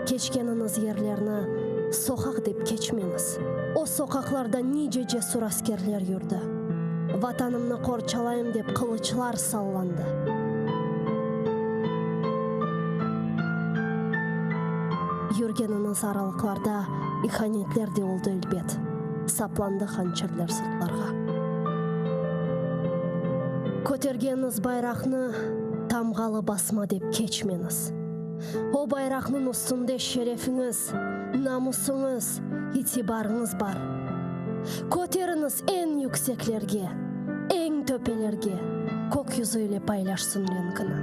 Keçkeniñiz yerlerni soqaq dep keçmeñiz. O soqaqlarda nice cesur askerler yürdi. Vatanımnı qorçalayım dep qılıçlar sallandı. Yürgeniñiz aralıqlarda ihanetler de oldı elbet, saplandı hançerler sırtlarğa. Kötergeniñiz bayraqnı tamğalı basma dep keçmeñiz. O bayraqnıñ üstünde şerefiñiz, namusıñız, itibarıñız bar. Köteriñiz eñ yükseklerge, eñ töpelerge, kök yüzü ile paylaşsın renkini.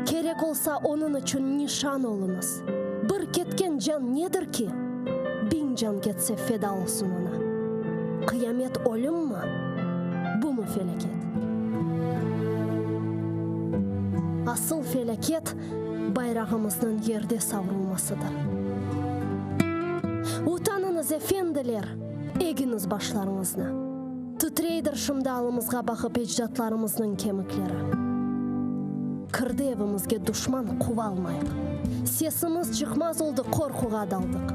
Kerek olsa, onıñ içün nişan oluñız. Bir ketken can nedir ki, biñ can ketse feda olsun oña. Qıyamet ölümmi? Bumı felâket? Asıl felâket bayrağımıznıñ yerde savrulmasıdır. Utanıñız, efendiler, egiñiz başlarıñıznı. Titreydir şimdi alımızğa baqıp ecdatlarımıznıñ kemikleri. Kirdi evimizge duşman quvalmayıq. Sesimiz çıqmaz oldı qorquğa daldıq.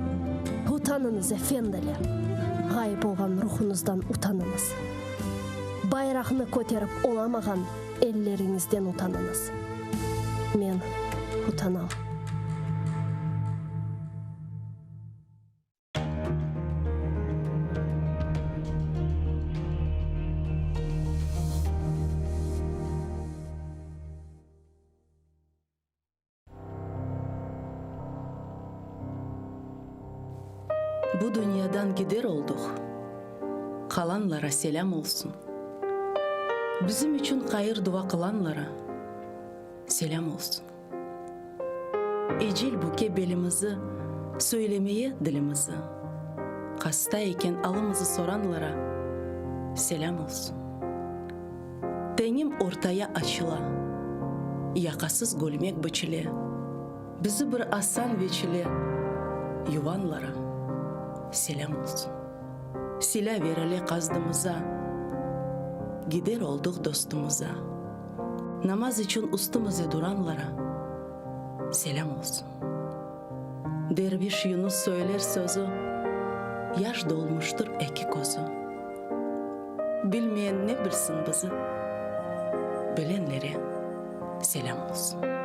Utanıñız, efendiler, ğayıp olğan ruhuñızdan utanıñız. Bayraqnı köterip olamağan elleriñizden utanıñız. Men utanam. Bu dünyadan gider olduq, Qalanlara selâm olsun. Bizim içün hayır-dua qılanlara selâm olsun. Ecel büke belimizi, Söylemeye dilimizi, Hasta eken alımızı soranlara selâm olsun. Teñim ortaya açıla, Yaqasız gölmek biçile, Bizi bir asan veçile Yuvanlara selâm olsun. Silâ verile qazdımıza, Gider olduq dostumıza. Namaz içün üstümize duranlara selâm olsun. Derviş Yunus söyler sözü, Yaş dolmuştır eki közü. Bilmeyen ne bilsin bizi, Bilenlere selâm olsun.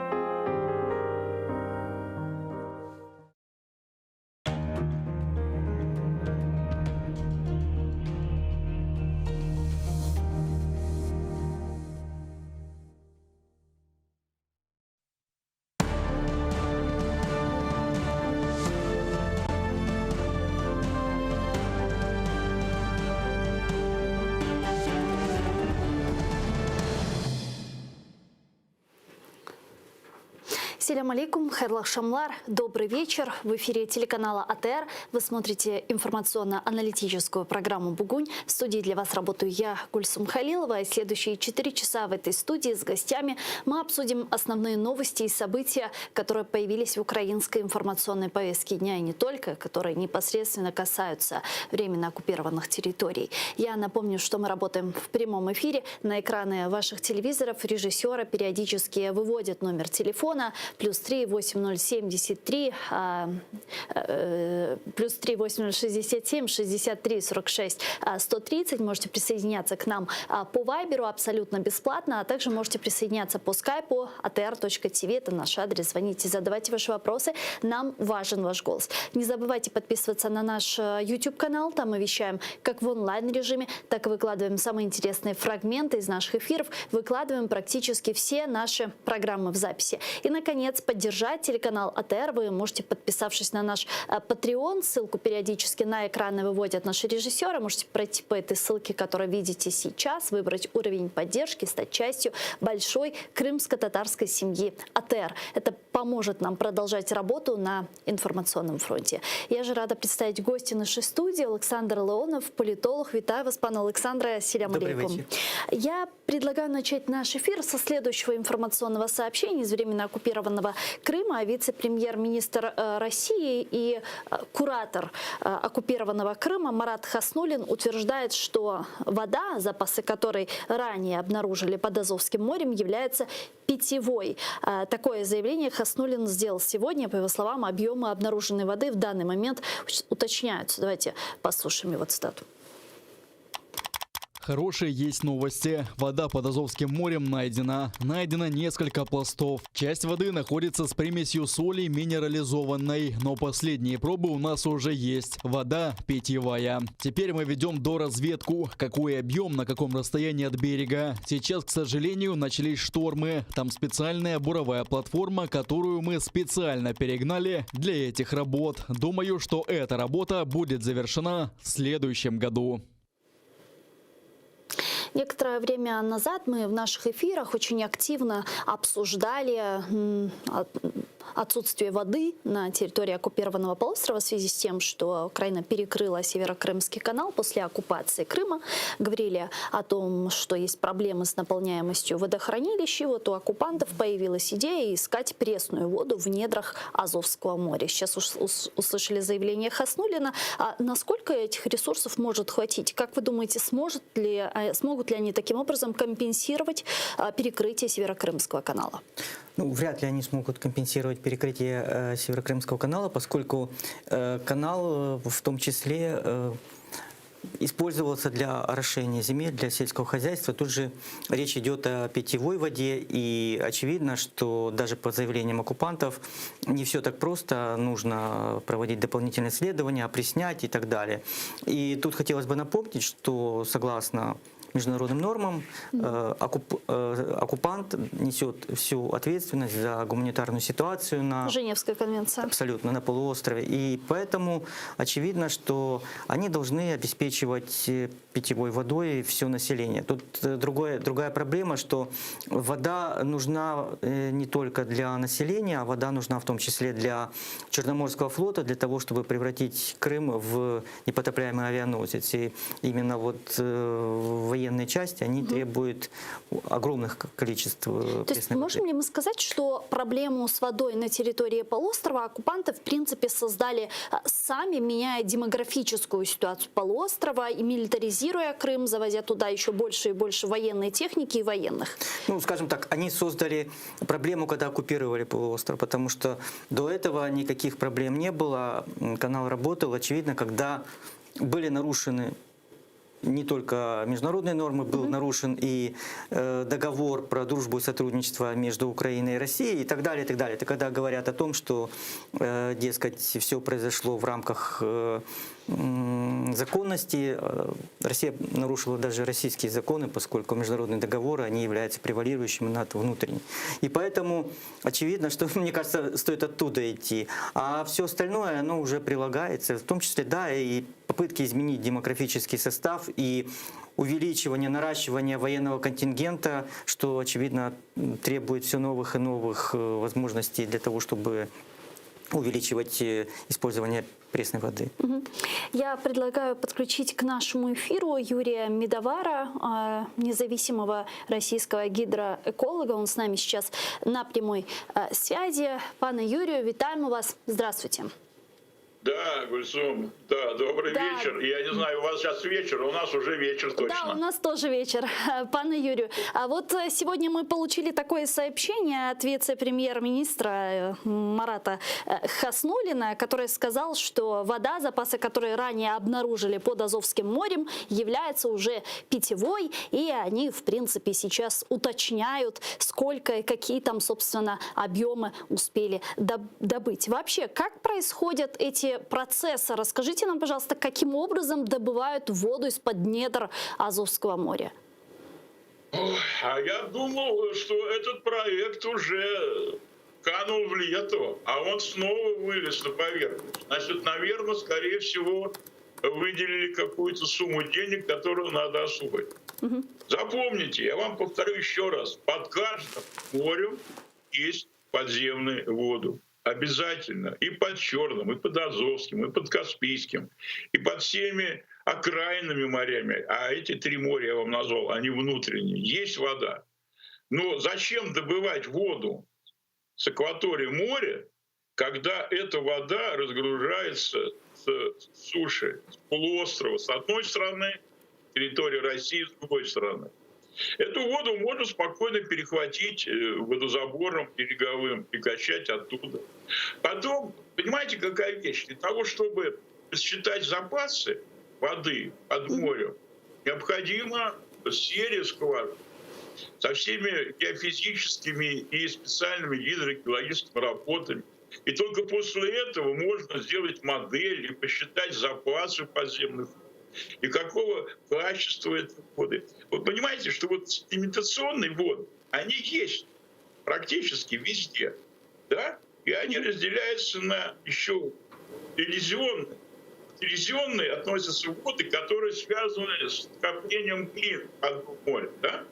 Selâm aleykum, hayırlı aqşamlar, dobrый вечер. В эфире телеканала АТР. Вы смотрите информационно-аналитическую программу «Бугунь». В студии для вас работаю я, Гульсум Халилова. И следующие 4 часа в этой студии с гостями мы обсудим основные новости и события, которые появились в украинской информационной повестке дня и не только, которые непосредственно касаются временно оккупированных территорий. Я напомню, что мы работаем в прямом эфире. На экраны ваших телевизоров режиссера периодически выводят номер телефона плюс 3 8073, а, э, плюс 3 8067 63 46 130. Можете присоединяться к нам а, по Вайберу абсолютно бесплатно, а также можете присоединяться по скайпу atr.tv. Это наш адрес. Звоните, задавайте ваши вопросы. Нам важен ваш голос. Не забывайте подписываться на наш э, YouTube-канал. Там мы вещаем как в онлайн-режиме, так и выкладываем самые интересные фрагменты из наших эфиров. Выкладываем практически все наши программы в записи. И, наконец, поддержать телеканал АТР вы можете, подписавшись на наш э, Patreon. Ссылку периодически на экраны выводят наши режиссеры. Можете пройти по этой ссылке, которую видите сейчас, выбрать уровень поддержки, стать частью большой крымско-татарской семьи АТР. Это поможет нам продолжать работу на информационном фронте. Я же рада представить гостя нашей студии Александр Леонов, политолог. Вітаю вас, пане Олександре. Селям алейкум. Я предлагаю начать наш эфир со следующего информационного сообщения из временно оккупированного Крыма. Вице-премьер-министр э, России и э, куратор э, оккупированного Крыма Марат Хаснуллин утверждает, что вода, запасы которой ранее обнаружили под Азовским морем, является питьевой. Такое заявление Хаснуллин сделал сегодня. По его словам, объемы обнаруженной воды в данный момент уточняются. Давайте послушаем его цитату. Хорошие есть новости. Вода под Азовским морем найдена. Найдено несколько пластов. Часть воды находится с примесью соли минерализованной, но последние пробы у нас уже есть. Вода питьевая. Теперь мы ведем доразведку. Какой объем, на каком расстоянии от берега. Сейчас, к сожалению, начались штормы. Там специальная буровая платформа, которую мы специально перегнали для этих работ. Думаю, что эта работа будет завершена в следующем году. Некоторое время назад мы в наших эфирах очень активно обсуждали отсутствие воды на территории оккупированного полуострова в связи с тем, что Украина перекрыла Северокрымский канал после оккупации Крыма. Говорили о том, что есть проблемы с наполняемостью водохранилищ. И вот у оккупантов появилась идея искать пресную воду в недрах Азовского моря. Сейчас услышали заявление Хаснуллина. А насколько этих ресурсов может хватить? Как вы думаете, сможет ли, а, смогут ли они таким образом компенсировать а, перекрытие Северокрымского канала? Ну, вряд ли они смогут компенсировать перекрытие э, Северокрымского канала, поскольку э, канал э, в том числе э, использовался для орошения земель, для сельского хозяйства. Тут же речь идет о питьевой воде, и очевидно, что даже по заявлениям оккупантов не все так просто, нужно проводить дополнительные исследования, опреснять и так далее. И тут хотелось бы напомнить, что согласно международным нормам э, оккуп, э, оккупант несет всю ответственность за гуманитарную ситуацию на... Женевская конвенция. Абсолютно, на полуострове. И поэтому очевидно, что они должны обеспечивать э, питьевой водой все население. Тут э, другое, другая проблема, что вода нужна э, не только для населения, а вода нужна в том числе для Черноморского флота, для того, чтобы превратить Крым в непотопляемый авианосец. И именно вот э, военные части, они угу. требуют огромных количеств То есть можем воды. ли мы сказать, что проблему с водой на территории полуострова оккупанты в принципе создали сами, меняя демографическую ситуацию полуострова и милитаризируя Крым, завозя туда еще больше и больше военной техники и военных? Ну, скажем так, они создали проблему, когда оккупировали полуостров, потому что до этого никаких проблем не было, канал работал. Очевидно, когда были нарушены не только международные нормы, был mm -hmm. нарушен и э, договор про дружбу и сотрудничество между Украиной и Россией и так далее, и так далее. Это когда говорят о том, что, э, дескать, все произошло в рамках э, законности, э, Россия нарушила даже российские законы, поскольку международные договоры, они являются превалирующими над внутренними. И поэтому очевидно, что, мне кажется, стоит оттуда идти. А все остальное, оно уже прилагается, в том числе, да, и попытки изменить демографический состав и увеличивание, наращивание военного контингента, что, очевидно, требует все новых и новых э, возможностей для того, чтобы увеличивать э, использование пресной воды. Я предлагаю подключить к нашему эфиру Юрия Медовара, э, независимого российского гидроэколога. Он с нами сейчас на прямой э, связи. Пане Юрию, вітаємо вас. Здравствуйте. Да, Гульсум, да, добрый Да. вечер. Я не знаю, у вас сейчас вечер, у нас уже вечер точно. Да, у нас тоже вечер, пане Юрию. А вот э, сегодня мы получили такое сообщение от вице-премьер-министра э, Марата э, Хуснуллина, который сказал, что вода, запасы которой ранее обнаружили под Азовским морем, является уже питьевой, и они, в принципе, сейчас уточняют, сколько и какие там, собственно, объемы успели доб- добыть. Вообще, как происходят эти процессы? Расскажите нам, пожалуйста, каким образом добывают воду из-под недр Азовского моря? Ой, а я думал, что этот проект уже канул в лету, а он снова вылез на поверхность. Значит, наверное, скорее всего, выделили какую-то сумму денег, которую надо освоить. Запомните, я вам повторю еще раз, под каждым морем есть подземные воды. Обязательно. И под Черным, и под Азовским, и под Каспийским, и под всеми окраинными морями. А эти три моря я вам назвал, они внутренние. Есть вода. Но зачем добывать воду с акватории моря, когда эта вода разгружается с суши, с полуострова с одной стороны, территории России с другой стороны? Эту воду можно спокойно перехватить э, водозабором береговым и качать оттуда. Потом, понимаете, какая вещь? Для того, чтобы посчитать запасы воды под морем, необходима серия скважин со всеми геофизическими и специальными гидрогеологическими работами. И только после этого можно сделать модель и посчитать запасы подземных вод. И какого качества это воды. Вы понимаете, что вот седиментационные воды, они есть практически везде. Да? И они разделяются на еще элизионные. Элизионные относятся воды, которые связаны с скоплением глин под морем. Да?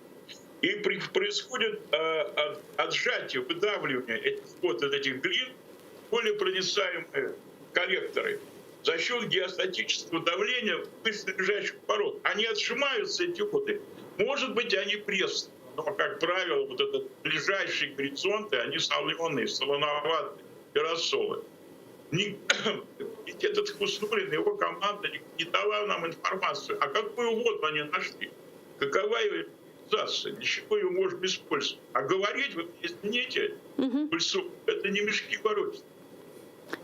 И при, происходит э, от, отжатие, выдавливание этих вод от этих глин более проницаемые коллекторы за счет геостатического давления ближайших пород. Они отжимаются, эти воды. Может быть, они пресные, но, как правило, вот этот ближайшие горизонты, они соленые, солоноватые, и рассолы. Не, ведь этот Хуснуллин, его команда не, не дала нам информацию. А какую воду они нашли? Какова ее реализация? Для чего ее можно использовать? А говорить, вы извините, угу. это не мешки воротить.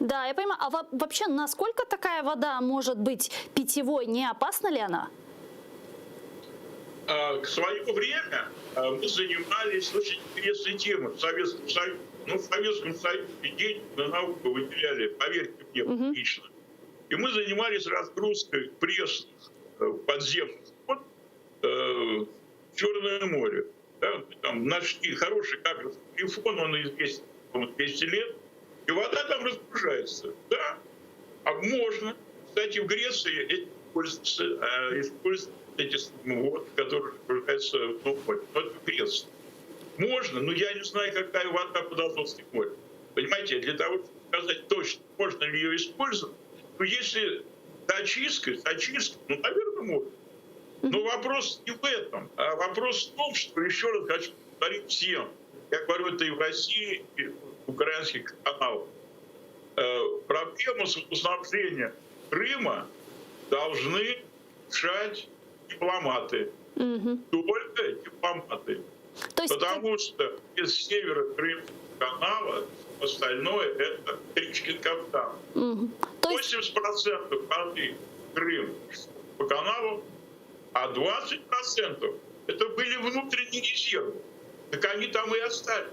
Да, я понимаю. А вообще, насколько такая вода может быть питьевой? Не опасна ли она? В свое время мы занимались очень интересной темой в Советском Союзе. Ну, в Советском Союзе деньги на науку выделяли, поверьте мне, угу. лично. И мы занимались разгрузкой пресных подземных вод. Черное море. Да, там нашли хороший каперский телефон, он известен, по-моему, 200 лет, и вода там разгружается. Да, а можно. Кстати, в Греции этим пользуются, э, используют эти воды, которые разгружаются в море. Но это в Греции. Можно, но я не знаю, какая вода под Азовским морем. Понимаете, для того, чтобы сказать точно, можно ли ее использовать, ну, если с очисткой, с очисткой, ну, наверное, можно. Но вопрос не в этом, а вопрос в том, что, еще раз хочу повторить всем, я говорю это и в России, и в украинских каналах, э, проблему с водоснабжением Крыма должны решать дипломаты. Только дипломаты. То есть Потому что без Северо-Крымского канала остальное это Тричкин кафтан. То есть 80% воды в Крым по каналу, а 20% это были внутренние резервы. Так они там и остались.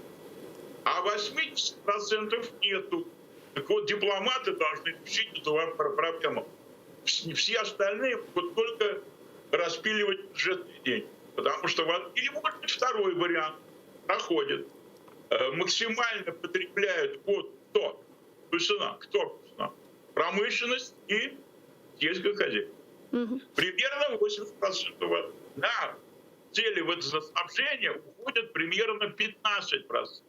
А 80% нету. Так вот, дипломаты должны решить эту воп- проблему. Вс- Все остальные будут только распиливать бюджетные деньги. Потому что вот, или может быть второй вариант проходит. Э, Максимально потребляют вот кто? Цена. Кто? Цена? Промышленность и сельское хозяйство. Примерно 80% воды. На цели водоснабжения уходят примерно 15%.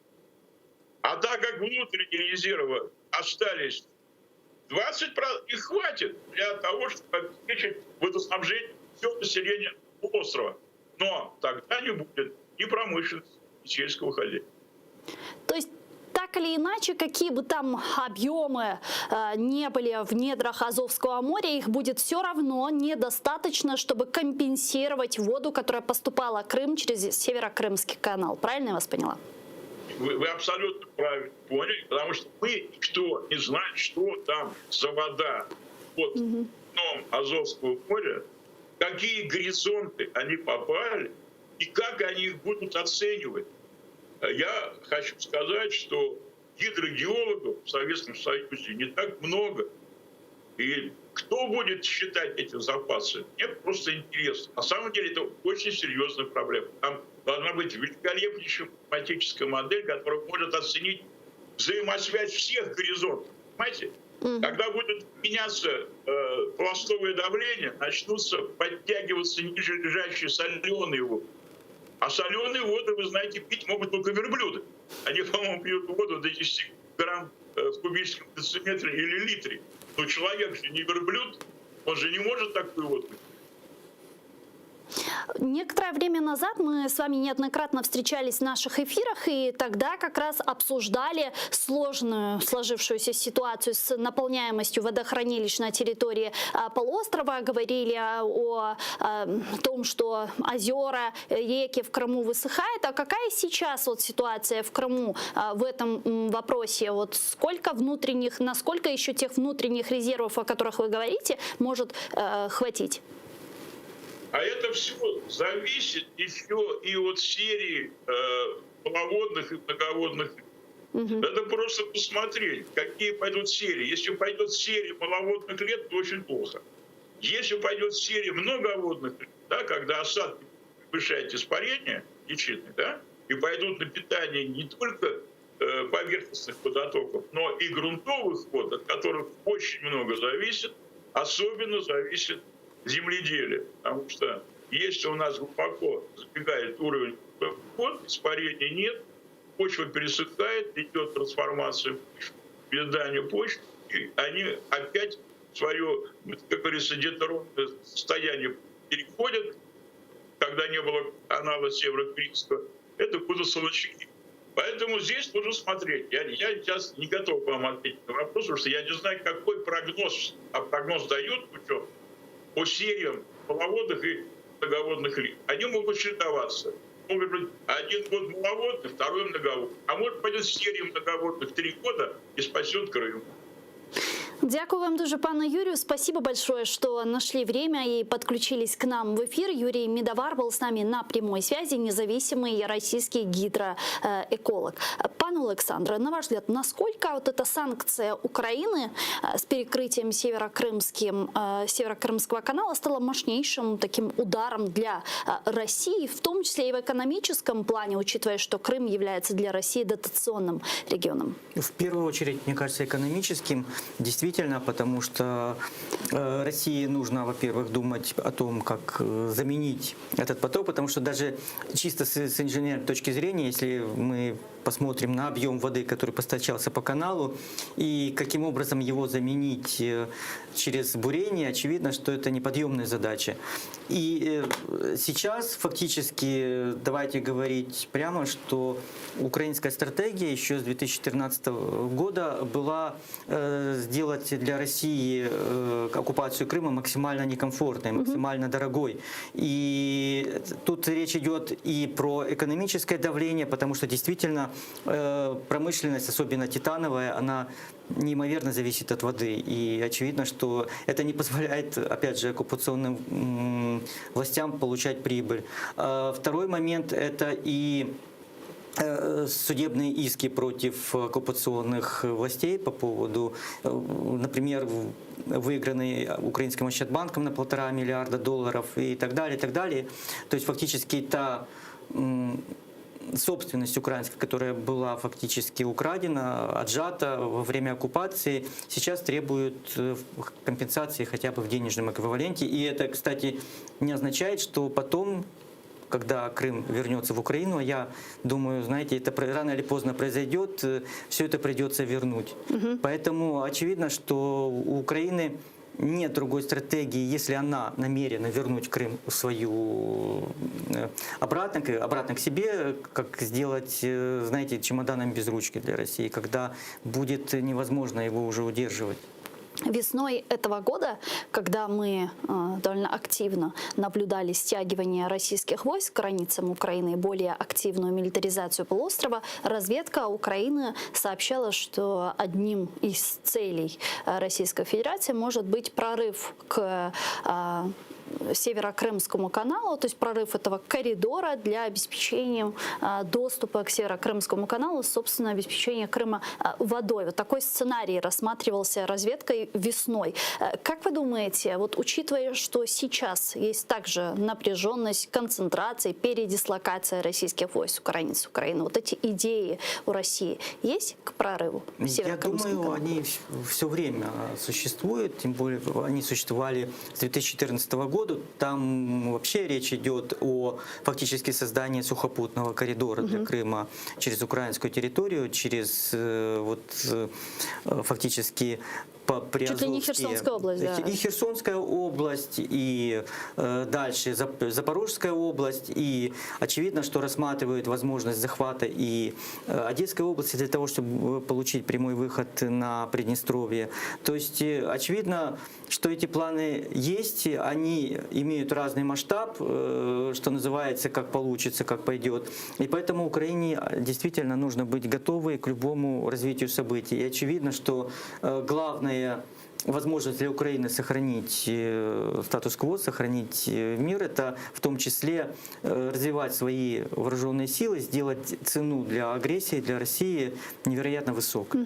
А так как внутренние резервы остались 20%, их хватит для того, чтобы обеспечить водоснабжение всего населения острова. Но тогда не будет ни промышленности, ни сельского хозяйства. То есть так или иначе, какие бы там объемы э, не были в недрах Азовского моря, их будет все равно недостаточно, чтобы компенсировать воду, которая поступала в Крым через Северокрымский канал. Правильно я вас поняла? Вы, вы абсолютно правильно поняли, потому что мы никто не знает, что там за вода под дном Азовского моря, какие горизонты они попали и как они их будут оценивать. Я хочу сказать, что гидрогеологов в Советском Союзе не так много. И кто будет считать эти запасы, мне просто интересно. На самом деле это очень серьезная проблема. Там должна быть великолепнейшая математическая модель, которая может оценить взаимосвязь всех горизонтов. Понимаете? Когда будет меняться э, пластовое давление, начнутся подтягиваться ниже лежащие соленые воды. А соленые воды, вы знаете, пить могут только верблюды. Они, по-моему, пьют воду до 10 грамм э, в кубическом дециметре или литре. Но человек же не верблюд, он же не может такую воду пить. Некоторое время назад мы с вами неоднократно встречались в наших эфирах, и тогда как раз обсуждали сложную сложившуюся ситуацию с наполняемостью водохранилищ на территории а, полуострова, говорили о, а, том, что озера, реки в Крыму высыхают. А какая сейчас вот ситуация в Крыму а, в этом вопросе? Вот сколько внутренних, насколько еще тех внутренних резервов, о которых вы говорите, может э, хватить? А это все зависит еще и от серии э, маловодных и многоводных. Надо просто посмотреть, какие пойдут серии. Если пойдет серия маловодных лет, то очень плохо. Если пойдет серия многоводных лет, да, когда осадки превышают испарение личины, да, и пойдут на питание не только э, поверхностных водотоков, но и грунтовых вод, от которых очень много зависит, особенно зависит земледелие. Потому что если у нас глубоко забегает уровень вод, испарения нет, почва пересыхает, идет трансформация почв, въедание почв, и они опять в свое, как говорится, детородное состояние переходят, когда не было канала Северо-Крымского, это будут солончаки. Поэтому здесь нужно смотреть. Я, я сейчас не готов вам ответить на вопрос, потому что я не знаю, какой прогноз, а прогноз дают путем по сериям маловодных и многоводных лет. Они могут чередоваться. Могут быть один год маловодный, второй многоводный. А может пойдет серия многоводных 3 года и спасет Крым. Дякую вам дуже, пане Юрию. Спасибо большое, что нашли время и подключились к нам в эфир. Юрий Медовар был с нами на прямой связи, независимый российский гидроэколог. Пане Александре, на ваш взгляд, насколько вот эта санкция Украины э, с перекрытием Северокрымским, э, Северокрымского канала стала мощнейшим таким ударом для э, России, в том числе и в экономическом плане, учитывая, что Крым является для России дотационным регионом? В первую очередь, мне кажется, экономическим, действительно, потому что э, России нужно, во-первых, думать о том, как э, заменить этот поток, потому что даже чисто с, с инженерной точки зрения, если мы посмотрим на объем воды, который поставлялся по каналу, и каким образом его заменить э, через бурение, очевидно, что это неподъемная задача. И э, сейчас фактически, давайте говорить прямо, что украинская стратегия еще с 2014 года была э, сделать для России э, оккупацию Крыма максимально некомфортной, максимально дорогой. И тут речь идет и про экономическое давление, потому что действительно э, промышленность, особенно титановая, она неимоверно зависит от воды. И очевидно, что это не позволяет, опять же, оккупационным м, властям получать прибыль. А Второй момент – это и э, судебные иски против оккупационных властей по поводу, э, например, в- выигранный украинским Ощадбанком на полтора миллиарда долларов и так далее, и так далее. То есть фактически та м, собственность украинская, которая была фактически украдена, отжата во время оккупации, сейчас требуют э, компенсации хотя бы в денежном эквиваленте. И это, кстати, не означает, что потом когда Крым вернется в Украину, я думаю, знаете, это про- рано или поздно произойдет, все это придется вернуть. Поэтому очевидно, что у Украины нет другой стратегии, если она намерена вернуть Крым в свою э, обратно, к- обратно к себе, как сделать, э, знаете, чемоданом без ручки для России, когда будет невозможно его уже удерживать. Весной этого года, когда мы э, довольно активно наблюдали стягивание российских войск к границам Украины и более активную милитаризацию полуострова, разведка Украины сообщала, что одним из целей э, Российской Федерации может быть прорыв к э, Северокрымскому каналу, то есть прорыв этого коридора для обеспечения а, доступа к Северокрымскому каналу, собственно, обеспечение Крыма а, водой. Вот такой сценарий рассматривался разведкой весной. Э, Как вы думаете, вот учитывая, что сейчас есть также напряженность, концентрация, передислокация российских войск у границ Украины, вот эти идеи у России есть к прорыву Я Северокрымского думаю, канала? они все время существуют, тем более они существовали с 2014 года. Там вообще речь идет о фактически создании сухопутного коридора для Крыма через украинскую территорию, через э, вот э, фактически по Чуть ли не Приазовские- Херсонская область, да. И Херсонская область, и э, дальше Зап- Запорожская область, и очевидно, что рассматривают возможность захвата и э, Одесской области для того, чтобы э, получить прямой выход на Приднестровье. То есть э, очевидно, что эти планы есть, они имеют разный масштаб, э, что называется, как получится, как пойдет. И поэтому Украине э, действительно нужно быть готовой к любому развитию событий. И очевидно, что э, главное возможность для Украины сохранить э, статус-кво, сохранить э, мир, это в том числе э, развивать свои вооруженные силы, сделать цену для агрессии, для России невероятно высокой.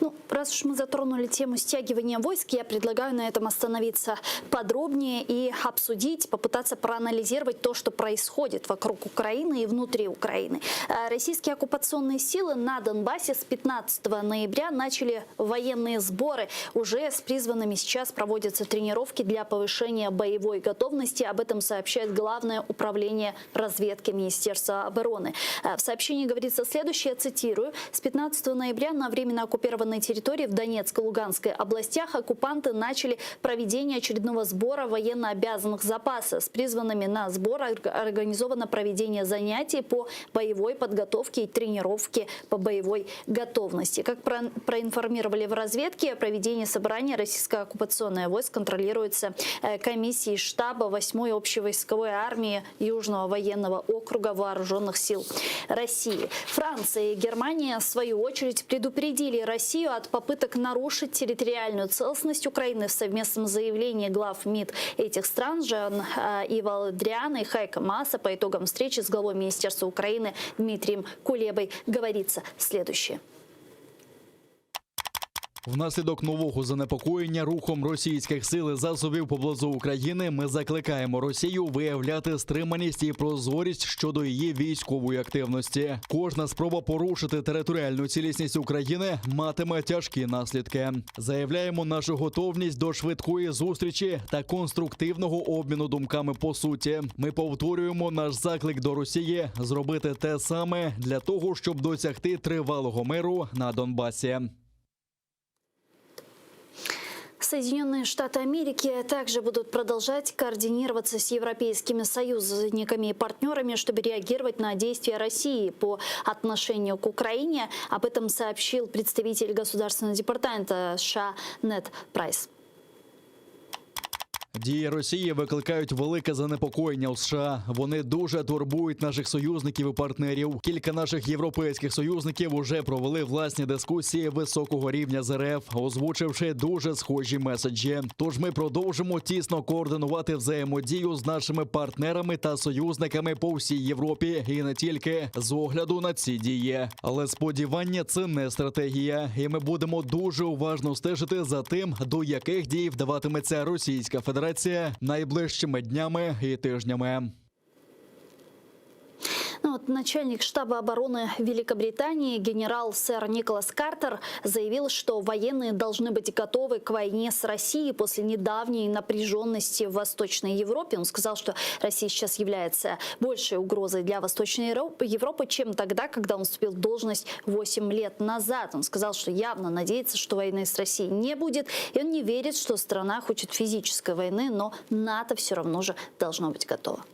Ну, раз уж мы затронули тему стягивания войск, я предлагаю на этом остановиться подробнее и обсудить, попытаться проанализировать то, что происходит вокруг Украины и внутри Украины. Э, Российские оккупационные силы на Донбассе с 15 ноября начали военные сборы. Уже с призванными сейчас проводятся тренировки для повышения боевой готовности. Об этом сообщает Главное управление разведки Министерства обороны. Э, В сообщении говорится следующее, цитирую. С 15 ноября на временно оккупированной территории в Донецкой и Луганской областях оккупанты начали проведение очередного сбора военнообязанных запаса. С призванными на сбор орг- организовано проведение занятий по боевой подготовке и тренировке по боевой готовности. Как про- проинформировали в разведке, проведение собрания. Направление российско-оккупационных войск контролируется э, комиссией штаба 8-й общевойсковой армии Южного военного округа Вооруженных сил России. Франция и Германия, в свою очередь, предупредили Россию от попыток нарушить территориальную целостность Украины. В совместном заявлении глав МИД этих стран Жан-Ива Ле Дриана и Хайко Мааса по итогам встречи с главой Министерства Украины Дмитрием Кулебой говорится следующее. Внаслідок нового занепокоєння рухом російських сил і засобів поблизу України ми закликаємо Росію виявляти стриманість і прозорість щодо її військової активності. Кожна спроба порушити територіальну цілісність України матиме тяжкі наслідки. Заявляємо нашу готовність до швидкої зустрічі та конструктивного обміну думками по суті. Ми повторюємо наш заклик до Росії зробити те саме для того, щоб досягти тривалого миру на Донбасі. Соединенные Штаты Америки также будут продолжать координироваться с европейскими союзниками и партнерами, чтобы реагировать на действия России по отношению к Украине. Об этом сообщил представитель Государственного департамента США Нед Прайс. Дії Росії викликають велике занепокоєння у США. Вони дуже турбують наших союзників і партнерів. Кілька наших європейських союзників уже провели власні дискусії високого рівня з РФ, озвучивши дуже схожі меседжі. Тож ми продовжимо тісно координувати взаємодію з нашими партнерами та союзниками по всій Європі і не тільки з огляду на ці дії. Але сподівання це не стратегія, і ми будемо дуже уважно стежити за тим, до яких дій вдаватиметься Російська Федерація найближчими днями і тижнями. Ну, вот начальник штаба обороны Великобритании генерал сэр Николас Картер заявил, что военные должны быть готовы к войне с Россией после недавней напряженности в Восточной Европе. Он сказал, что Россия сейчас является большей угрозой для Восточной Европы, чем тогда, когда он вступил в должность 8 лет назад. Он сказал, что явно надеется, что войны с Россией не будет, и он не верит, что страна хочет физической войны, но НАТО все равно же должно быть готово.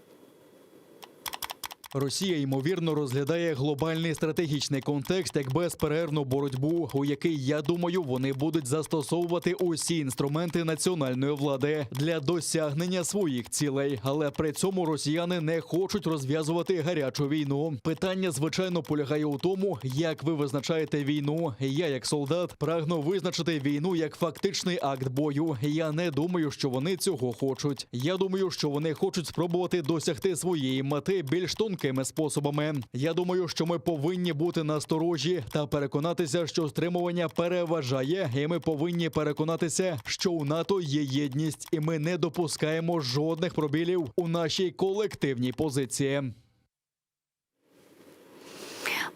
Росія ймовірно розглядає глобальний стратегічний контекст як безперервну боротьбу, у якій я думаю, вони будуть застосовувати усі інструменти національної влади для досягнення своїх цілей. Але при цьому росіяни не хочуть розв'язувати гарячу війну. Питання звичайно полягає у тому, як ви визначаєте війну. Я, як солдат, прагну визначити війну як фактичний акт бою. Я не думаю, що вони цього хочуть. Я думаю, що вони хочуть спробувати досягти своєї мети більш тонкими способами. Я думаю, що ми повинні бути насторожі та переконатися, що стримування переважає, і ми повинні переконатися, що у НАТО є єдність, і ми не допускаємо жодних пробілів у нашій колективній позиції.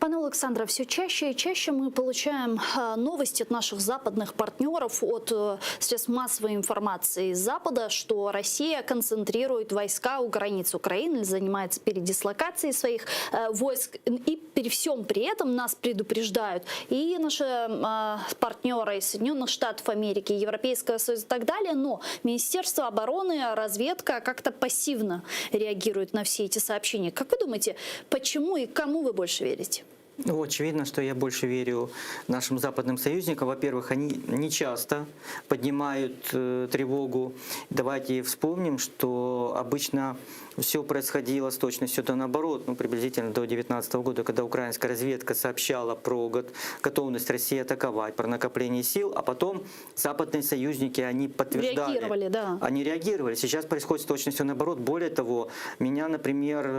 Пане Олександре, все чаще и чаще мы получаем э, новости от наших западных партнеров, от э, средств массовой информации Запада, что Россия концентрирует войска у границ Украины, занимается передислокацией своих э, войск. И при всем при этом нас предупреждают и наши партнеры из Соединенных Штатов Америки, Европейского Союза и так далее, но Министерство обороны, разведка как-то пассивно реагирует на все эти сообщения. Как вы думаете, почему и кому вы больше верите? Ну, очевидно, что я больше верю нашим западным союзникам. Во-первых, они не часто поднимают э, тревогу. Давайте вспомним, что обычно все происходило с точностью до наоборот, ну, приблизительно до 2019 года, когда украинская разведка сообщала про готовность России атаковать, про накопление сил, а потом западные союзники, они подтверждали. Реагировали, да. Они реагировали. Сейчас происходит с точностью наоборот. Более того, меня, например,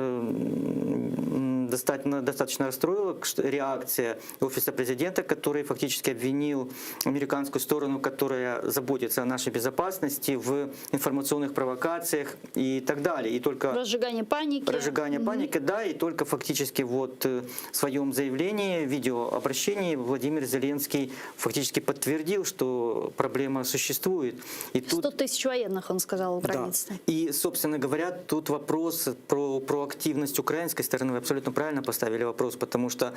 достаточно, достаточно расстроила реакция офиса президента, который фактически обвинил американскую сторону, которая заботится о нашей безопасности, в информационных провокациях и так далее. И только Разжигание паники. Разжигание угу. паники, да, и только фактически вот э, в своем заявлении, видеообращении Владимир Зеленский фактически подтвердил, что проблема существует. И 100 тут... тысяч военных, он сказал, у границы. Да. И, собственно говоря, тут вопрос про проактивность украинской стороны, вы абсолютно правильно. правильно поставили вопрос, потому что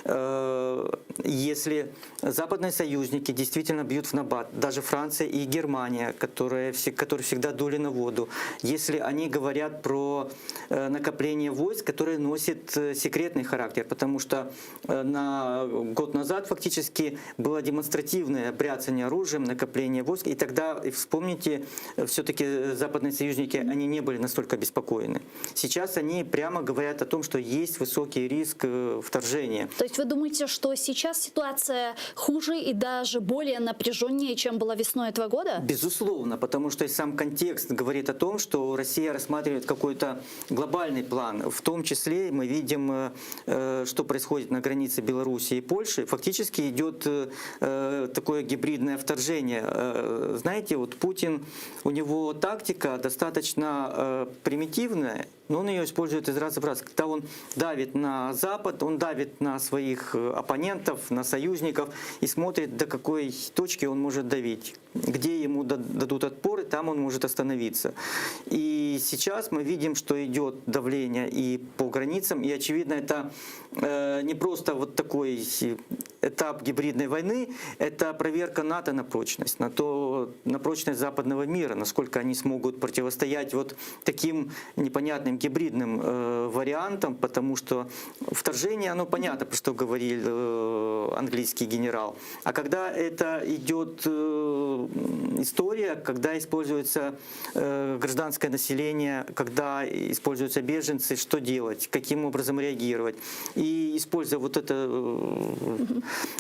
э, если западные союзники действительно бьют в набат, даже Франция и Германия, которые, которые всегда дули на воду, если они говорят про э, накопление войск, которые носит э, секретный характер, потому что э, на год назад фактически было демонстративное бряцание оружием, накопление войск, и тогда, вспомните, все-таки западные союзники, они не были настолько обеспокоены. Сейчас они прямо говорят о том, что есть высокий риск вторжения. То есть вы думаете, что сейчас ситуация хуже и даже более напряженнее, чем была весной этого года? Безусловно, потому что и сам контекст говорит о том, что Россия рассматривает какой-то глобальный план. В том числе мы видим, э, э, что происходит на границе Беларуси и Польши. Фактически идет э, такое гибридное вторжение. Знаете, вот Путин, у него тактика достаточно примитивная, но он ее использует из раза в раз. Когда он давит на Запад, он давит на своих оппонентов, на союзников и смотрит, до какой точки он может давить. Где ему дадут отпор, и там он может остановиться. И сейчас мы видим, что идет давление и по границам, и очевидно, это э, не просто вот такой этап гибридной войны, это проверка НАТО на прочность, на, то, на прочность западного мира, насколько они смогут противостоять вот таким непонятным гибридным э, вариантам, потому что вторжение, оно понятно, про что говорил э, английский генерал. А когда это идет э, история, когда используется э, гражданское население, когда используются беженцы, что делать, каким образом реагировать. И используя вот это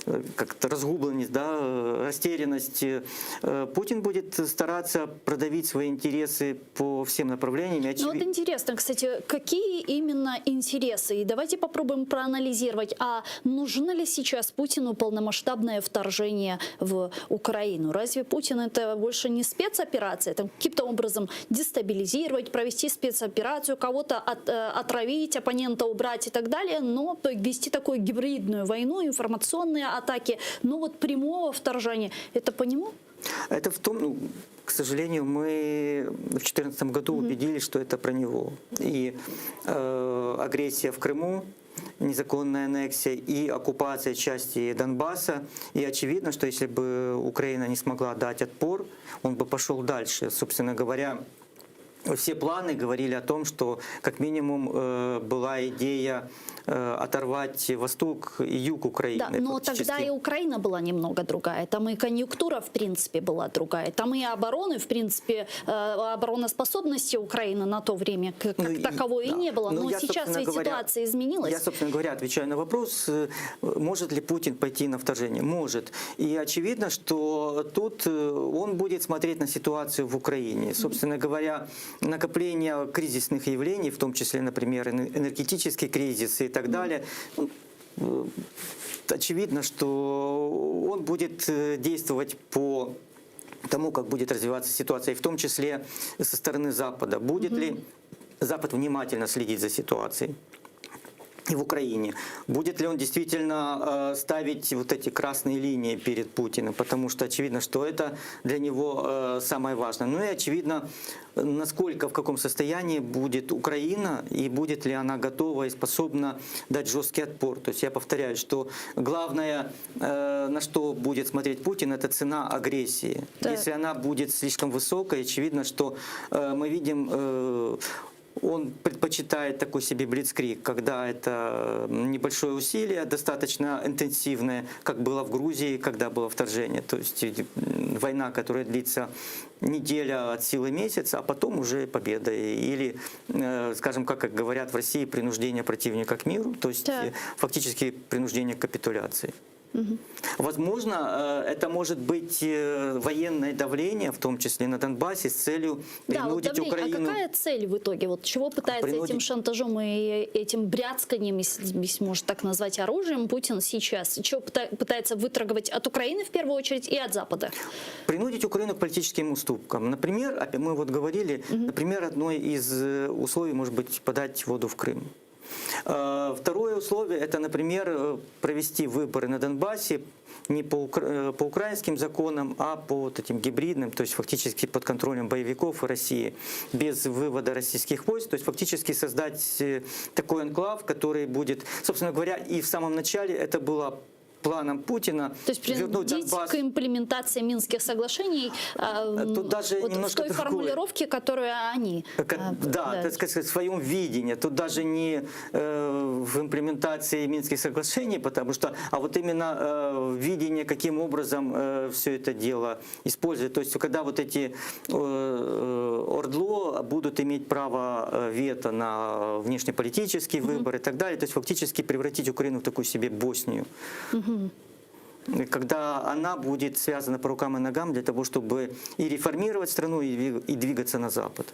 э, как-то разгубленность, да, растерянность, э, Путин будет стараться продавить свои интересы по всем направлениям. Ну вот интересно, кстати, какие именно интересы? И давайте попробуем проанализировать, а нужно ли сейчас Путину полномасштабное вторжение в Украину? Разве Путин это больше не спецоперация? Там каким-то образом дестабилизировать, провести спецоперацию, кого-то от, э, отравить, оппонента убрать и так далее, но вести такую гибридную войну, информационные атаки, но вот прямого вторжения, это по нему? Это в том, ну, к сожалению, мы в 2014 году убедились, что это про него. И э, агрессия в Крыму, незаконная аннексия и оккупация части Донбасса. И очевидно, что если бы Украина не смогла дать отпор, он бы пошел дальше. Собственно говоря, все планы говорили о том, что как минимум э, была идея э, оторвать восток и юг Украины. Да, но тогда и Украина была немного другая. Там и конъюнктура, в принципе, была другая. Там и обороны, в принципе, э, обороноспособности Украины на то время как ну, таковой и, да. не было. Но, но я, сейчас ведь говоря, ситуация изменилась. Я, собственно говоря, отвечаю на вопрос, может ли Путин пойти на вторжение? Может. И очевидно, что тут он будет смотреть на ситуацию в Украине. Собственно говоря, накопление кризисных явлений, в том числе, например, энергетический кризис и так далее, ну, э, очевидно, что он будет э, действовать по тому, как будет развиваться ситуация, и в том числе со стороны Запада. Будет ли Запад внимательно следить за ситуацией? И в Украине. Будет ли он действительно э, ставить вот эти красные линии перед Путиным, потому что очевидно, что это для него э, самое важное. Ну и очевидно, насколько, в каком состоянии будет Украина и будет ли она готова и способна дать жесткий отпор. То есть я повторяю, что главное, э, на что будет смотреть Путин, это цена агрессии. Так. Если она будет слишком высокой, очевидно, что мы видим он предпочитает такой себе блицкриг, когда это небольшое усилие, достаточно интенсивное, как было в Грузии, когда было вторжение. То есть война, которая длится неделя от силы месяца, а потом уже победа. Или, э, скажем, как говорят в России, принуждение противника к миру, то есть так. фактически принуждение к капитуляции. Угу. Возможно, э, это может быть э, военное давление, в том числе на Донбассе, с целью принудить да, вот Украину. А какая цель в итоге? Вот чего пытается принудить... этим шантажом и этим бряцканием, если можно так назвать, оружием Путин сейчас? Чего пытается выторговать от Украины в первую очередь и от Запада? Принудить Украину к политическим уступкам. Например, мы вот говорили, угу. например, одной из э, условий может быть подать воду в Крым. Э, Второе условие – это, например, э, провести выборы на Донбассе не по, укра- э, по украинским законам, а по вот этим гибридным, то есть фактически под контролем боевиков и России, без вывода российских войск, то есть фактически создать э, такой анклав, который будет, собственно говоря, и в самом начале это было планом Путина То есть вернуть принудить Донбасс. к имплементации Минских соглашений э, Тут даже вот в немножко той другое. формулировке, которую они... Как- э, да, так сказать, в своем видении. Тут даже не э, в имплементации Минских соглашений, потому что, а вот именно э, видение, каким образом все это дело использовать. То есть, когда вот эти э, э, ОРДЛО будут иметь право э, вето на внешнеполитический выбор и так далее, то есть фактически превратить Украину в такую себе Боснию когда она будет связана по рукам и ногам для того, чтобы и реформировать страну, и двиг- и двигаться на Запад.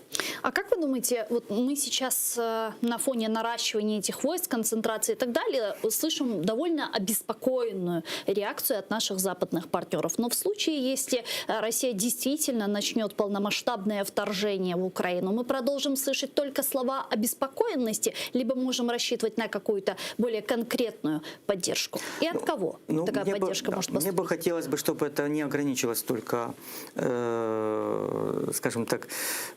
А как вы думаете, вот мы сейчас э, на фоне наращивания этих войск, концентрации и так далее, слышим довольно обеспокоенную реакцию от наших западных партнеров. Но в случае, если э, Россия действительно начнет полномасштабное вторжение в Украину, мы продолжим слышать только слова обеспокоенности, либо можем рассчитывать на какую-то более конкретную поддержку. И от кого Ну, такая мне бы- поддержка да, может Мне поступить? бы хотелось бы, чтобы это не ограничилось только, э, скажем так,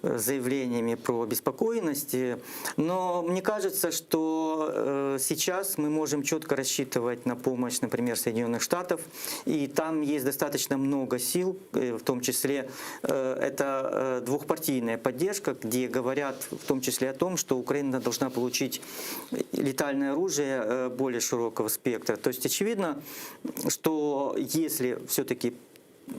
э, заявлениями про обеспокоенности. Но мне кажется, что э, сейчас мы можем четко рассчитывать на помощь, например, Соединенных Штатов. И там есть достаточно много сил, э, в том числе э, это э, двухпартийная поддержка, где говорят в том числе о том, что Украина должна получить летальное оружие э, более широкого спектра. То есть очевидно, что если все-таки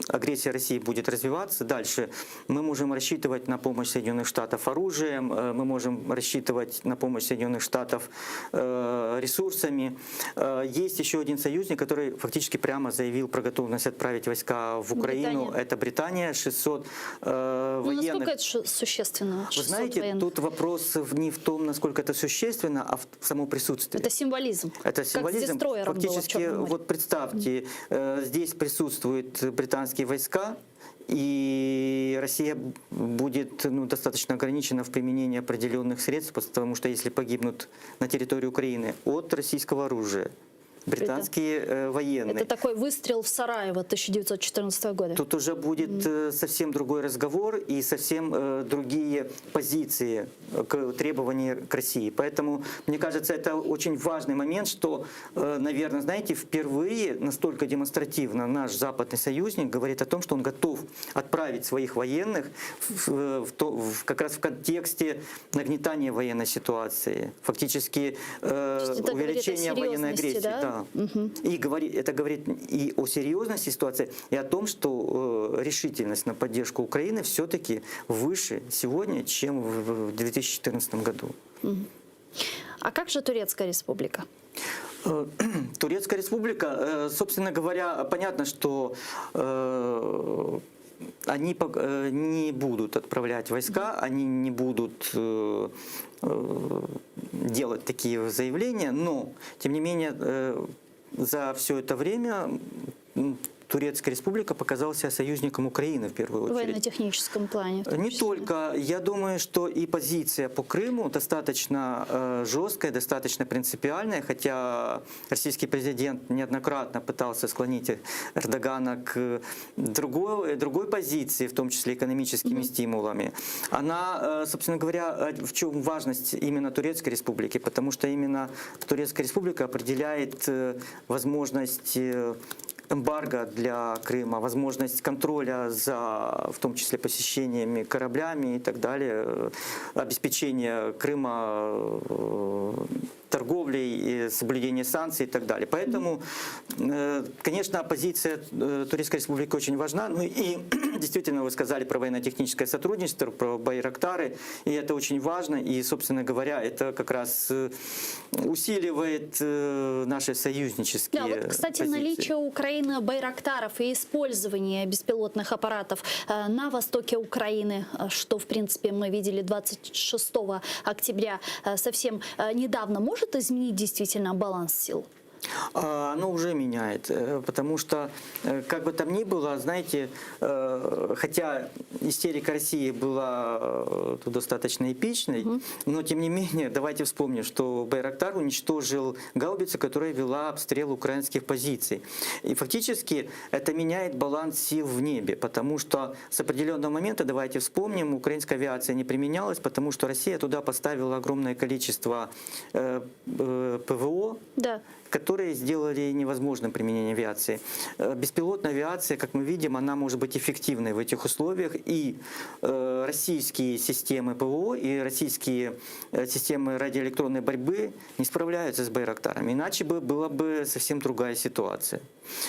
агрессия России будет развиваться дальше, мы можем рассчитывать на помощь Соединенных Штатов оружием, э, мы можем рассчитывать на помощь Соединенных Штатов э, ресурсами. Э, Есть еще один союзник, который фактически прямо заявил про готовность отправить войска в Украину. Британия. Это Британия, 600 э, Ну, военных. насколько это шу- существенно? Вы 600 знаете, военных? тут вопрос в- не в том, насколько это существенно, а в самом присутствии. Это символизм. Это Как с символизм. дестройером было в Фактически, Черном море. вот представьте, э, здесь присутствуют британские войска, и Россия будет ну, достаточно ограничена в применении определенных средств, потому что если погибнут на территории Украины от российского оружия британские э, военные, Это такой выстрел в Сараево 1914 года. Тут уже будет э, совсем другой разговор и совсем э, другие позиции э, к требования к России. Поэтому, мне кажется, это очень важный момент, что, э, наверное, знаете, впервые настолько демонстративно наш западный союзник говорит о том, что он готов отправить своих военных в, в- в то- в- как раз в контексте нагнетания военной ситуации, фактически э, То есть это говорит о увеличения военной серьезности, агрессии. да? Да. И говорит, это говорит и о серьезности ситуации, и о том, что э, решительность на поддержку Украины все-таки выше сегодня, чем в в 2014 году. А как же Турецкая республика? Э, Турецкая республика, э, собственно говоря, понятно, что э, они пок- э, не будут отправлять войска, они не будут э, э, делать такие заявления, но, тем не менее, э, за все это время м, Турецкая республика показала себя союзником Украины в первую В очередь. военно-техническом плане. в том Не числе. только. Я думаю, что и позиция по Крыму достаточно э, жесткая, достаточно принципиальная, хотя российский президент неоднократно пытался склонить Эрдогана к другой, другой позиции, в том числе экономическими стимулами. Она, э, собственно говоря, э, в чем важность именно Турецкой республики? Потому что именно Турецкая республика определяет э, возможность э, эмбарго для Крыма, возможность контроля за, в том числе, посещениями кораблями и так далее, э, обеспечение Крыма э, торговлей, и соблюдение санкций и так далее. Поэтому, э, конечно, позиция э, Турецкой Республики очень важна. Ну и действительно, вы сказали про военно-техническое сотрудничество, про Байрактары, и это очень важно. И, собственно говоря, это как раз э, усиливает э, наши союзнические Да, вот, кстати, позиции. наличие у Украины байрактаров и использование беспилотных аппаратов э, на востоке Украины, э, что, в принципе, мы видели 26 октября э, совсем э, недавно, может изменить действительно баланс сил? Оно уже меняет, э, потому что, э, как бы там ни было, знаете, э, хотя истерика России была тут достаточно эпичной, угу. но тем не менее, давайте вспомним, что Байрактар уничтожил гаубицу, которая вела обстрел украинских позиций. И фактически это меняет баланс сил в небе, потому что с определенного момента, давайте вспомним, украинская авиация не применялась, потому что Россия туда поставила огромное количество ПВО, да которые сделали невозможным применение авиации. Э, беспилотная авиация, как мы видим, она может быть эффективной в этих условиях. И э, российские системы ПВО, и российские э, системы радиоэлектронной борьбы не справляются с Байрактарами. Иначе бы была бы совсем другая ситуация.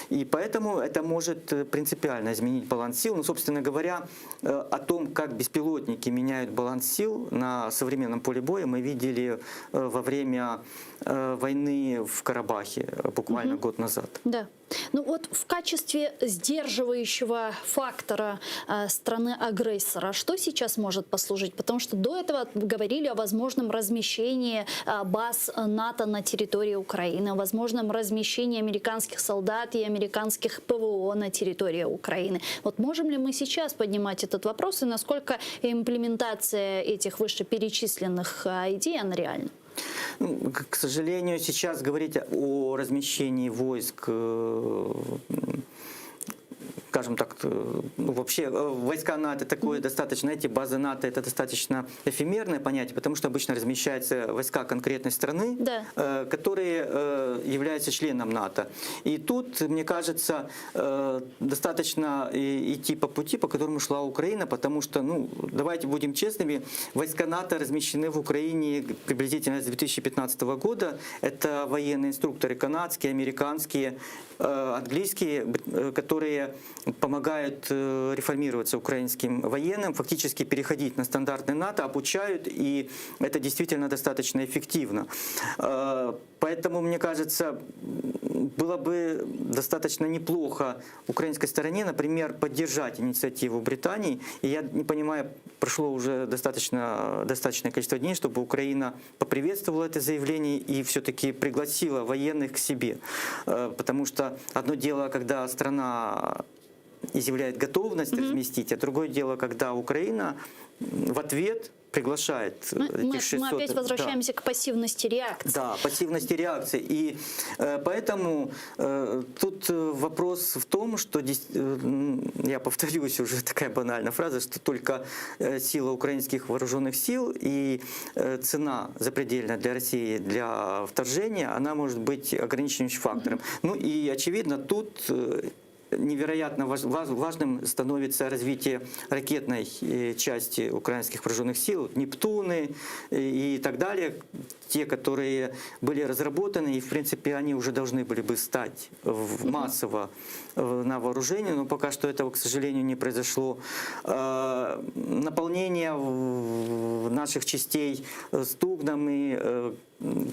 И поэтому это может принципиально изменить баланс сил. Ну, собственно говоря, о том, как беспилотники меняют баланс сил на современном поле боя, мы видели во время войны в Карабахе буквально угу. год назад. Да. Ну вот в качестве сдерживающего фактора э, страны-агрессора, что сейчас может послужить? Потому что до этого говорили о возможном размещении э, баз НАТО на территории Украины, о возможном размещении американских солдат и американских ПВО на территории Украины. Вот можем ли мы сейчас поднимать этот вопрос и насколько имплементация этих вышеперечисленных э, идей, она реальна? Ну, к сожалению, сейчас говорить о размещении войск э, скажем так, э, ну, вообще э, войска НАТО такое достаточно, эти базы НАТО это достаточно эфемерное понятие, потому что обычно размещаются войска конкретной страны, да. которые являются членом НАТО. И тут, мне кажется, достаточно идти по пути, по которому шла Украина, потому что, ну, давайте будем честными, войска НАТО размещены в Украине приблизительно с 2015 года. Это военные инструкторы канадские, американские, английские, которые помогают э, реформироваться украинским военным, фактически переходить на стандарты НАТО, обучают, и это действительно достаточно эффективно. Э, поэтому, мне кажется, было бы достаточно неплохо украинской стороне, например, поддержать инициативу Британии. И я не понимаю, прошло уже достаточно, достаточное количество дней, чтобы Украина поприветствовала это заявление и все-таки пригласила военных к себе. Э, потому что одно дело, когда страна изъявляет готовность mm-hmm. разместить, а другое дело, когда Украина в ответ приглашает мы, этих 600... Мы опять возвращаемся да. к пассивности реакции. Да, пассивности реакции. И э, поэтому э, тут э, вопрос в том, что, э, я повторюсь, уже такая банальная фраза, что только э, сила украинских вооруженных сил и э, цена запредельная для России для вторжения, она может быть ограничивающим фактором. Mm-hmm. Ну и очевидно, тут э, невероятно важным становится развитие ракетной э, части украинских вооруженных сил, Нептуны э, и так далее, те, которые были разработаны, и в принципе они уже должны были бы стать массово э, на вооружение, но пока что этого, к сожалению, не произошло. Наполнение наших частей стугнами,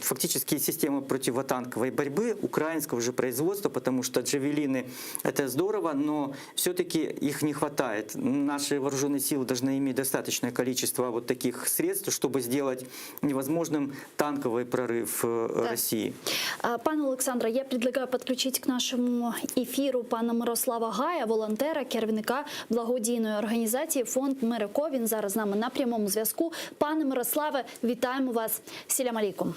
фактически система противотанковой борьбы украинского же производства, потому что джавелины это здорово, но все-таки их не хватает. Наши вооруженные силы должны иметь достаточное количество вот таких средств, чтобы сделать невозможным танковый прорыв э, да. России. Пане Олександре, я предлагаю подключить к нашему эфиру пана Мирослава Гая, волонтера, керівника благодійної організації Фонд Мироко. Він зараз з нами на прямому зв'язку. Пане Мирославе, вітаємо вас. Селям алейкум.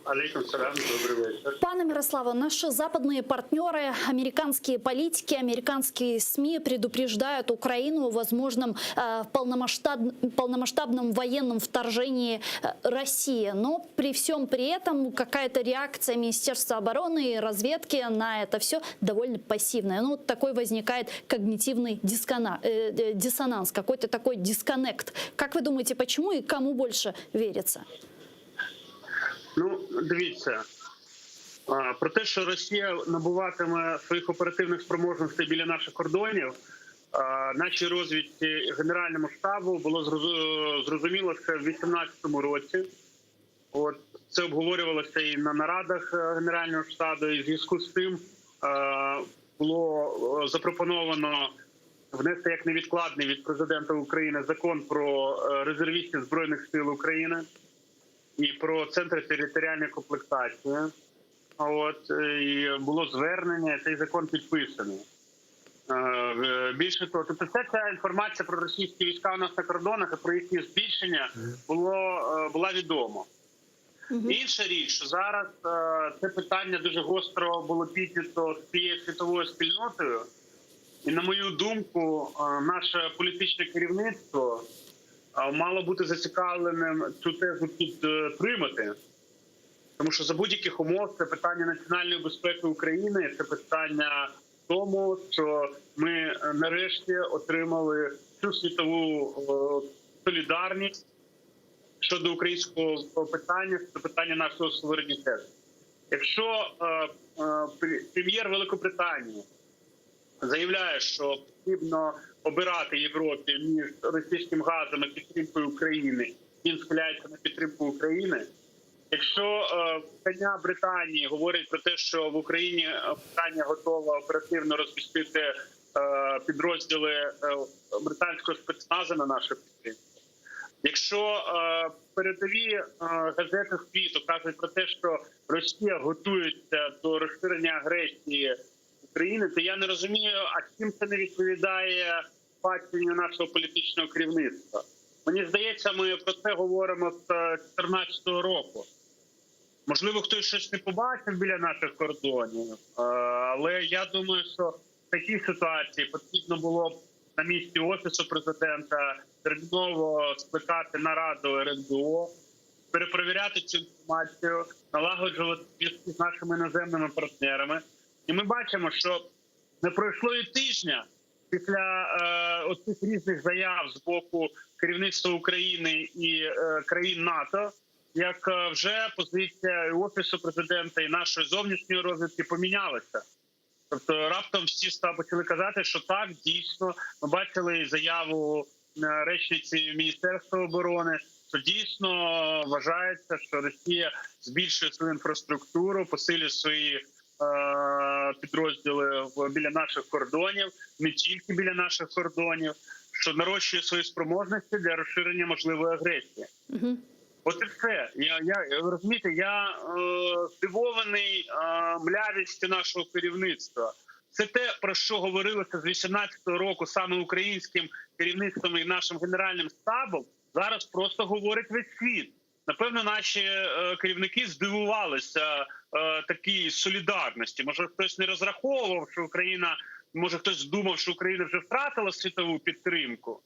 Алейкум салям, добрый вечер. Пане Мирославе, наши западные партнеры, американские политики, американские СМИ предупреждают Украину о возможном э, полномасштаб, полномасштабном военном вторжении э, России. Но при всем при этом какая-то реакция Министерства обороны и разведки на это все довольно пассивная. Ну, вот такой возникает когнитивный дискона, э, э, диссонанс, какой-то такой дисконнект. Как вы думаете, почему и кому больше верится? Ну, дивіться, про те, що Росія набуватиме своїх оперативних спроможностей біля наших кордонів, нашій розвідці Генеральному штабу було зрозуміло ще в 2018 році. От це обговорювалося і на нарадах е, Генерального штабу, і в зв'язку з тим було е, запропоновано внести як невідкладний від президента України закон про е, резервістів збройних сил України і про центри територіальної комплектації. От і було звернення, цей закон підписаний. Е, Більше того, тобто вся ця інформація про російські війська у нас на кордонах і про їхнє збільшення було, е, була відома. Інша річ, що зараз е, це питання дуже гостро було піднято з цією світовою спільнотою, і на мою думку, е, наше політичне керівництво е, мало бути зацікавленим цю тезу підтримати. Тому що за будь-яких умов це питання національної безпеки України, це питання тому, що ми е, нарешті отримали цю світову е, солідарність щодо українського питання, щодо питання нашого суверенітету. Якщо е, е, прем'єр Великобританії заявляє, що потрібно обирати Європі між російським газом і підтримкою України, він схиляється на підтримку України. Якщо е, видання Британії говорять про те, що в Україні е, Британія готова оперативно розмістити е, підрозділи е, британського спецназу на нашу підтримку. Якщо е, передові е, газети світу кажуть про те, що Росія готується до розширення агресії України, то я не розумію, а чим це не відповідає баченню нашого політичного керівництва. Мені здається, ми про це говоримо з 2014 року. Можливо, хтось щось не побачив біля наших кордонів, е, але я думаю, що в такій ситуації потрібно було б на місці офісу президента терміново скликати нараду РНБО, перепровіряти цю інформацію, налагоджувати зв'язки з нашими іноземними партнерами. І ми бачимо, що не пройшло і тижня після е, оцих різних заяв з боку керівництва України і е, країн НАТО, як е, вже позиція і офісу президента і нашої зовнішньої розвідки помінялася. Тобто раптом всі стали почали казати, що так дійсно ми бачили і заяву е, речниці Міністерства оборони, що дійсно вважається, що Росія збільшує свою інфраструктуру, посилює свої е, підрозділи в- біля наших кордонів, не тільки біля наших кордонів, що нарощує свої спроможності для розширення можливої агресії. Угу. От і все. Я, я ви розумієте, я е, здивований е, млявістю нашого керівництва. Це те, про що говорилося з 18-го року саме українським керівництвом і нашим генеральним штабом. Зараз просто говорить весь світ. Напевно, наші е, керівники здивувалися е, такій солідарності. Може, хтось не розраховував, що Україна, може, хтось думав, що Україна вже втратила світову підтримку.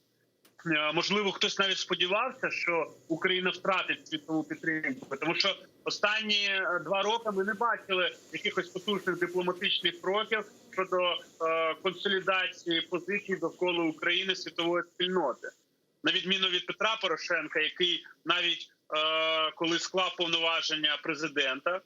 Е, Можливо, хтось навіть сподівався, що Україна втратить світову підтримку, тому що останні е, два роки ми не бачили якихось потужних дипломатичних кроків щодо е, консолідації позицій довкола України світової спільноти, на відміну від Петра Порошенка, який навіть е, коли склав повноваження президента,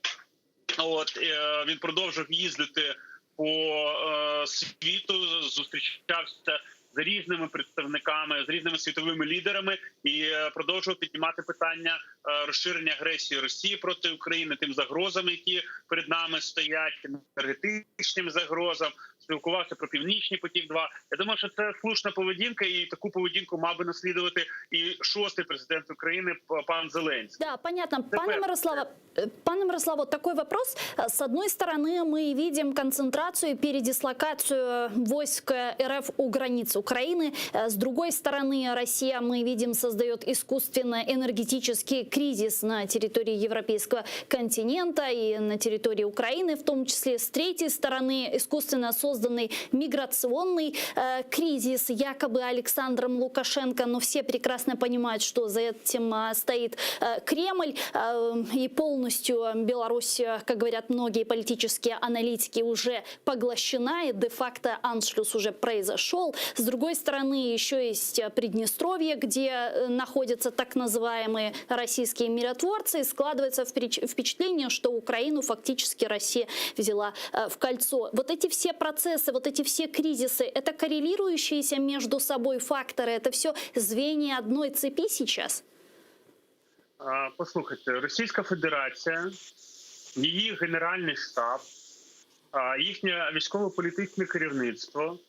от е, він продовжив їздити по е, світу, зустрічався з різними представниками, з різними світовими лідерами і е, продовжував піднімати питання е, розширення агресії Росії проти України, тим загрозам, які перед нами стоять, енергетичним загрозам. Спілкувався про північний потік. 2 я думаю, що це слушна поведінка, і таку поведінку мав би наслідувати і шостий президент України пан Зеленський. Да, понятно. Це Пане перше. Мирослава, э, пане Мирославу, такой вопрос. Э, С одной стороны, мы видим концентрацию и передислокацию войск э, РФ у границ Украины. Э, С другой стороны, Россия, мы видим, создает искусственно энергетический кризис на территории европейского континента и на территории Украины, в том числе. С третьей стороны, искусственно созданный миграционный э, кризис якобы Александром Лукашенко, но все прекрасно понимают, что за этим э, стоит э, Кремль э, и полностью Беларусь, э, как говорят многие политические аналитики, уже поглощена и де-факто аншлюс уже произошел. С другой стороны, еще есть э, Приднестровье, где э, находятся так называемые российские миротворцы, и складывается впечат- впечатление, что Украину фактически Россия взяла э, в кольцо. Вот эти все процессы, вот эти все кризисы, это коррелирующиеся между собой факторы, это все звенья одной цепи сейчас? А, Послухайте, Російська Федерація, її Генеральний штаб, а, їхнє військово-політичне керівництво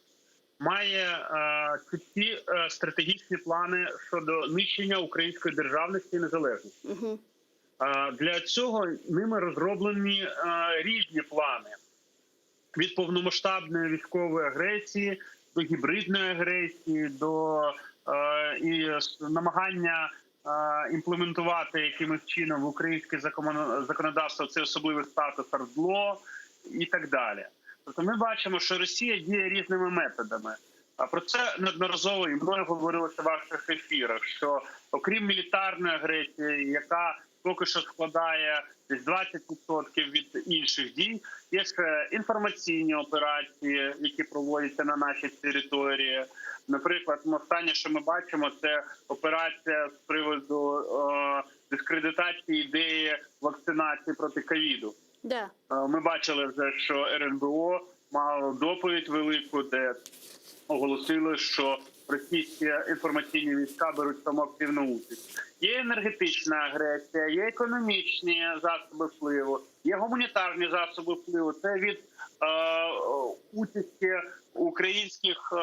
має е, чіткі е, стратегічні плани щодо нищення української державності і незалежності. Угу. Для цього ними розроблені різні плани від повномасштабної військової агресії до гібридної агресії, до і намагання імплементувати якимось чином в українське законодавство цей особливий статус ОРДЛО і так далі. Тобто ми бачимо, що Росія діє різними методами. А про це неодноразово і мною говорилося в ваших ефірах, що окрім мілітарної агресії, яка поки що складає десь 20% від інших дій, є ще інформаційні операції, які проводяться на нашій території. Наприклад, останнє, що ми бачимо, це операція з приводу е, дискредитації ідеї вакцинації проти ковіду. Да. Ми бачили вже, що РНБО мало доповідь велику, де оголосили, що російські інформаційні війська беруть в цьому активну участь. Є енергетична агресія, є економічні засоби впливу, є гуманітарні засоби впливу. Це від е, участі українських е,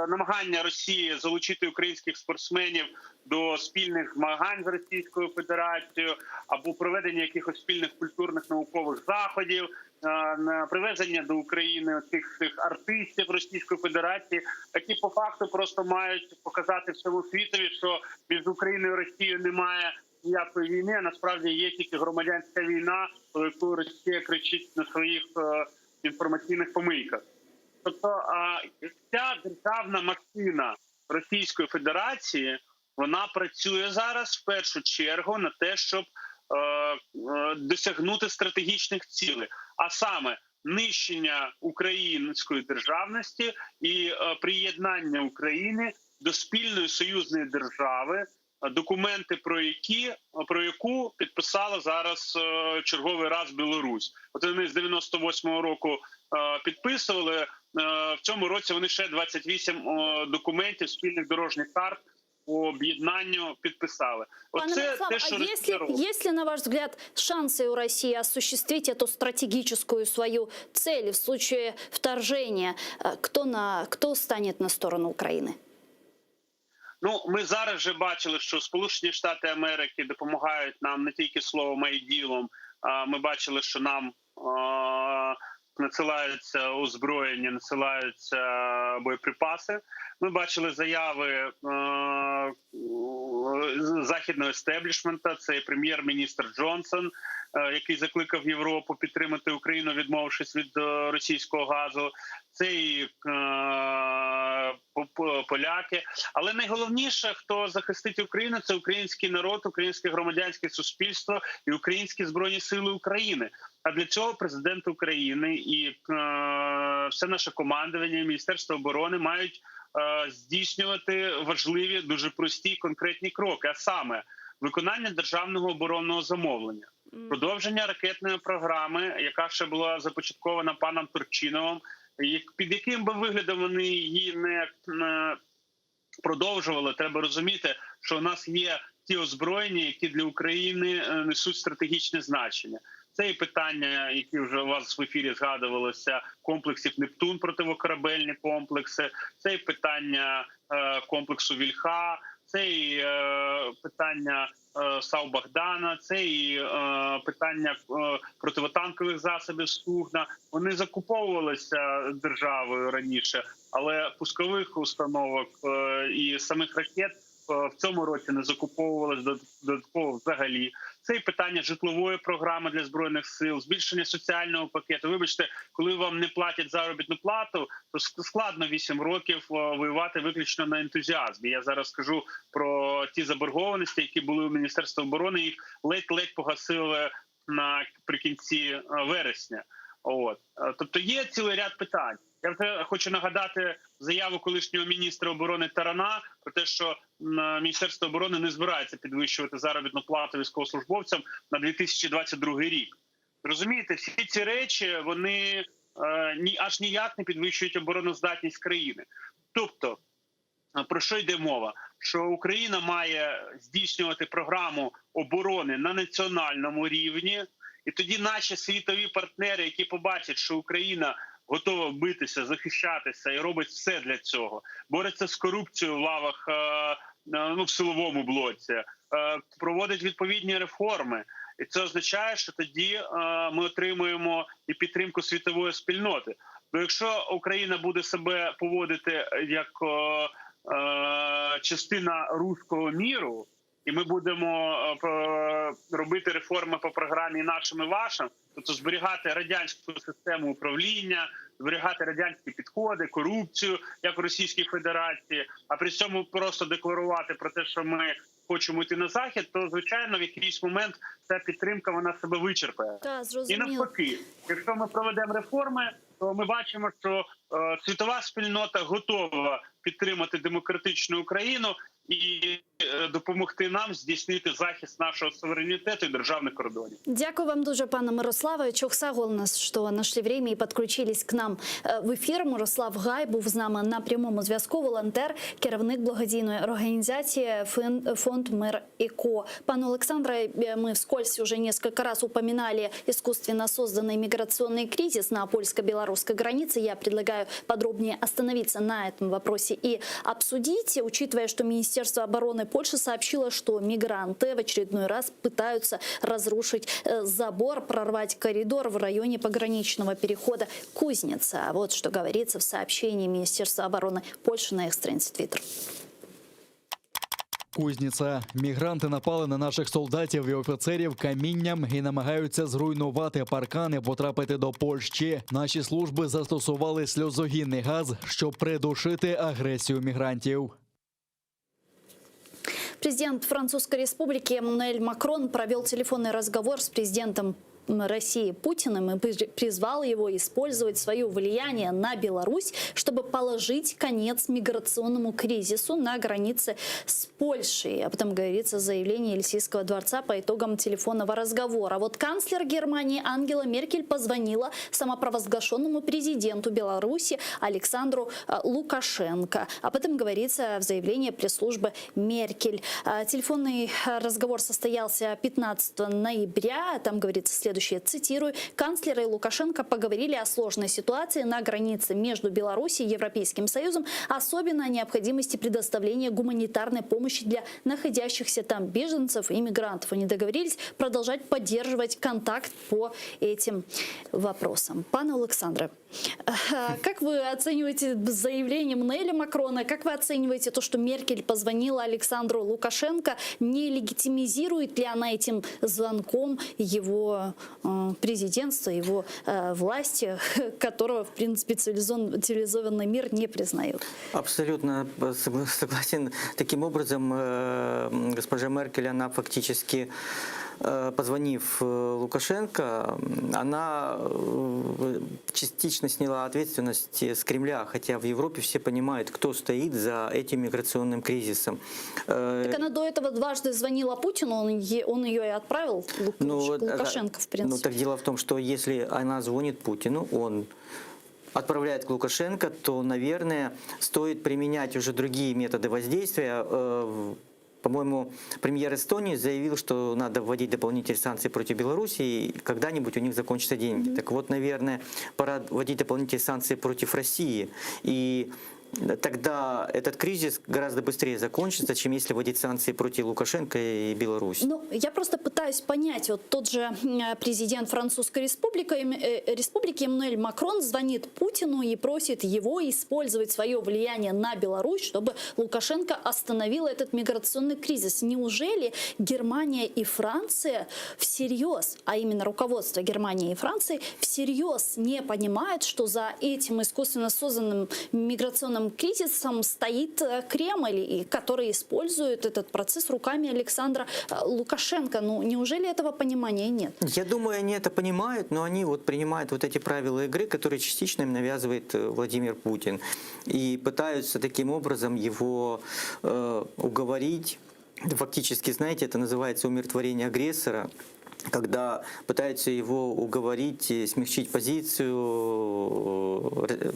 намагання Росії залучити українських спортсменів до спільних змагань з Російською Федерацією або проведення якихось спільних культурних наукових заходів, е, на привезення до України цих цих артистів Російської Федерації, які по факту просто мають показати всьому світові, що між Україною і Росією немає ніякої війни. А насправді є тільки громадянська війна, про яку Росія кричить на своїх е, інформаційних помийках. Тобто ця державна машина Російської Федерації вона працює зараз в першу чергу на те, щоб е, е, досягнути стратегічних цілей, а саме нищення української державності і е, приєднання України до спільної союзної держави, документи про які про яку підписала зараз е, черговий раз Білорусь. От вони з 98-го року е, підписували. Е, В цьому році вони ще 28 е, документів спільних дорожніх карт по об'єднанню підписали. Пане Оце Мирослав, те, що а Росія есть ли, робить. есть ли, на ваш взгляд, шансы у России осуществить эту стратегическую свою цель в случае вторжения? Э, Кто, на, кто станет на сторону Украины? Ну, ми зараз вже бачили, що Сполучені Штати Америки допомагають нам не тільки словом, а й ділом. А Ми бачили, що нам а, надсилаються озброєння, надсилаються боєприпаси. Ми бачили заяви е, західного естеблішмента. Це і прем'єр-міністр Джонсон, е, який закликав Європу підтримати Україну, відмовившись від е, російського газу. Це і е, по- по- поляки. Але найголовніше, хто захистить Україну, це український народ, українське громадянське суспільство і українські збройні сили України. А для цього президент України і е, все наше командування, Міністерство оборони мають е, здійснювати важливі, дуже прості і конкретні кроки, а саме виконання державного оборонного замовлення, продовження ракетної програми, яка ще була започаткована паном Турчиновим, як- під яким би виглядом вони її не е, продовжували, треба розуміти, що у нас є ті озброєння, які для України е, несуть стратегічне значення. Це і питання, які вже у вас в ефірі згадувалося, комплексів Нептун, противокорабельні комплекси, це і питання е, комплексу Вільха, це і е, питання е, САУ Богдана, це і е, питання е, противотанкових засобів Стугна. Вони закуповувалися державою раніше, але пускових установок е, і самих ракет е, в цьому році не закуповувалось дод- додатково взагалі. Це і питання житлової програми для збройних сил, збільшення соціального пакету. Вибачте, коли вам не платять заробітну плату, то ск- складно 8 років е, воювати виключно на ентузіазмі. Я зараз скажу про ті заборгованості, які були у Міністерства оборони, їх ледь-ледь погасили наприкінці е, вересня. От Е, тобто є цілий ряд питань. Я вже хочу нагадати заяву колишнього міністра оборони Тарана про те, що м, е, Міністерство оборони не збирається підвищувати заробітну плату військовослужбовцям на 2022 рік. Розумієте, всі ці речі вони е, ні аж ніяк не підвищують обороноздатність країни. Тобто, е, про що йде мова? Що Україна має здійснювати програму оборони на національному рівні, і тоді наші світові партнери, які побачать, що Україна готова битися, захищатися і робить все для цього, бореться з корупцією в лавах е, е, ну, в силовому блоці, е, проводить відповідні реформи. І це означає, що тоді е, ми отримуємо і підтримку світової спільноти. Бо якщо Україна буде себе поводити як е, е, частина руського міру, і ми будемо е, про- робити реформи по програмі нашим і вашим, тобто зберігати радянську систему управління, зберігати радянські підходи, корупцію, як в Російській Федерації, а при цьому просто декларувати про те, що ми хочемо йти на захід, то звичайно в якийсь момент ця підтримка вона себе вичерпає. Та І зрозуміло. навпаки, якщо ми проведемо реформи, то ми бачимо, що е, світова спільнота готова підтримати демократичну Україну і е, допомогти нам здійснити захист нашого суверенітету і державних кордонів. Дякую вам дуже, пане Мирославе. Çoq sağ oluñız, что нашли время и подключились к нам е, в эфир. Мирослав Гай був з нами на прямому зв'язку. Волонтер, керівник благодійної організації «Фин- Фонд Мир ЕКО. Пане Олександре, э, мы вскользь уже несколько раз упоминали искусственно созданный миграционный кризис на польско-белорусской границе. Я предлагаю подробнее остановиться на этом вопросе и обсудить, учитывая, что Министерство обороны Польши сообщило, что мигранты в очередной раз пытаются разрушить э, забор, прорвать коридор в районе пограничного перехода Кузница. А Вот что говорится в сообщении Министерства обороны Польши на их странице Твиттер. Кузница. Мігранти напали на наших солдатів і офіцерів камінням і намагаються зруйнувати паркани, потрапити до Польщі. Наші служби застосували сльозогінний газ, щоб придушити агресію мігрантів. Президент Французской республики Эммануэль Макрон провел телефонный разговор с президентом России Путиным и при- призвал его использовать свое влияние на Беларусь, чтобы положить конец миграционному кризису на границе с Польшей. Об этом говорится в заявлении Елисейского дворца по итогам телефонного разговора. Вот канцлер Германии Ангела Меркель позвонила самопровозглашенному президенту Беларуси Александру э, Лукашенко. Об этом говорится в заявлении пресс-службы Меркель. Э, Телефонный э, разговор состоялся 15 ноября. Там говорится следующее, цитирую. Канцлер и Лукашенко поговорили о сложной ситуации на границе между Беларусью и Европейским Союзом, особенно о необходимости предоставления гуманитарной помощи для находящихся там беженцев и мигрантов. Они договорились продолжать поддерживать контакт по этим вопросам. Пане Олександре, э, как вы оцениваете заявление Эммануэля Макрона? Как вы оцениваете то, что Меркель позвонила Александру Лукашенко? Не легитимизирует ли она этим звонком его э, президентство, его э, власти, которого, в принципе, цивилизон- цивилизованный мир не признает? Абсолютно согла- согласен. Таким образом, э, м, госпожа Меркель, она фактически, э, позвонив э, Лукашенко, м, она э, частично сняла ответственность с Кремля, хотя в Европе все понимают, кто стоит за этим миграционным кризисом. Э, Так она до этого дважды звонила Путину, он, е- он ее и отправил, Лук- вот, Лукашенко, в принципе. Ну, так дело в том, что если она звонит Путину, он отправляет к Лукашенко, то, наверное, стоит применять уже другие методы воздействия. Э, в- По-моему, премьер Эстонии заявил, что надо вводить дополнительные санкции против Беларуси, и когда-нибудь у них закончатся деньги. Так вот, наверное, пора вводить дополнительные санкции против России. И тогда этот кризис гораздо быстрее закончится, чем если вводить санкции против Лукашенко и Беларуси. Ну, я просто пытаюсь понять, вот тот же м, президент Французской республики, э, республики Эммануэль Макрон звонит Путину и просит его использовать свое влияние на Беларусь, чтобы Лукашенко остановил этот миграционный кризис. Неужели Германия и Франция всерьез, а именно руководство Германии и Франции, всерьез не понимает, что за этим искусственно созданным миграционным кризисом стоит э, Кремль, и который использует этот процесс руками Александра э, Лукашенко? Ну, неужели этого понимания нет? Я думаю, они это понимают, но они вот принимают вот эти правила игры, которые частично им навязывает э, Владимир Путин. И пытаются таким образом его э, уговорить. Фактически, знаете, это называется умиротворение агрессора, когда пытаются его уговорить, э, смягчить позицию, э,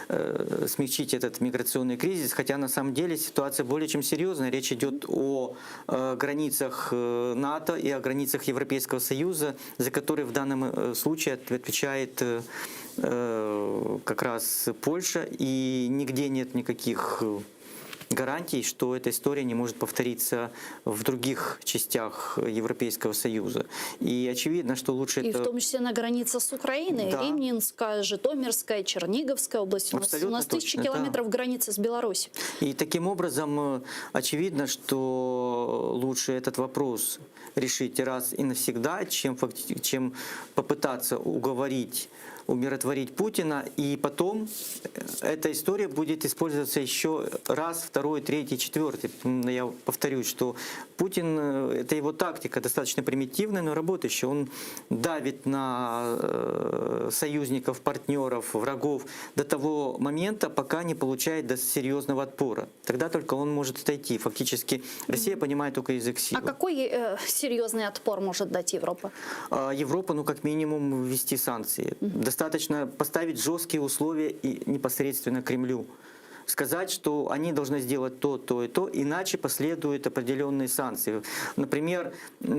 э, смягчить этот миграционный кризис, хотя на самом деле ситуация более чем серьезная. Речь идет о э, границах э, НАТО и о границах Европейского Союза, за которые в данном э, случае от- отвечает э, э, как раз Польша, и нигде нет никаких э, гарантий, что эта история не может повториться в других частях Европейского Союза. И очевидно, что лучше И это... в том числе на границе с Украиной. Да. Ривненская, Житомирская, Черниговская область. У нас, у Абсолютно нас тысячи точно, да. километров границы с Беларусью. И таким образом, э, очевидно, что лучше этот вопрос решить раз и навсегда, чем, факти- чем попытаться уговорить, умиротворить Путина, и потом э, эта история будет использоваться еще раз, второй, третий, четвертый. М, Я повторюсь, что Путин, э, это его тактика, достаточно примитивная, но работающая. Он давит на э, союзников, партнеров, врагов до того момента, пока не получает до серьезного отпора. Тогда только он может отойти. Фактически Россия понимает только язык силы. А какой э, серьезный отпор может дать Европа? А Европа, ну, как минимум, ввести санкции. Достаточно поставить жесткие условия и непосредственно Кремлю. Сказать, что они должны сделать то, то и то, иначе последуют определенные санкции. Например,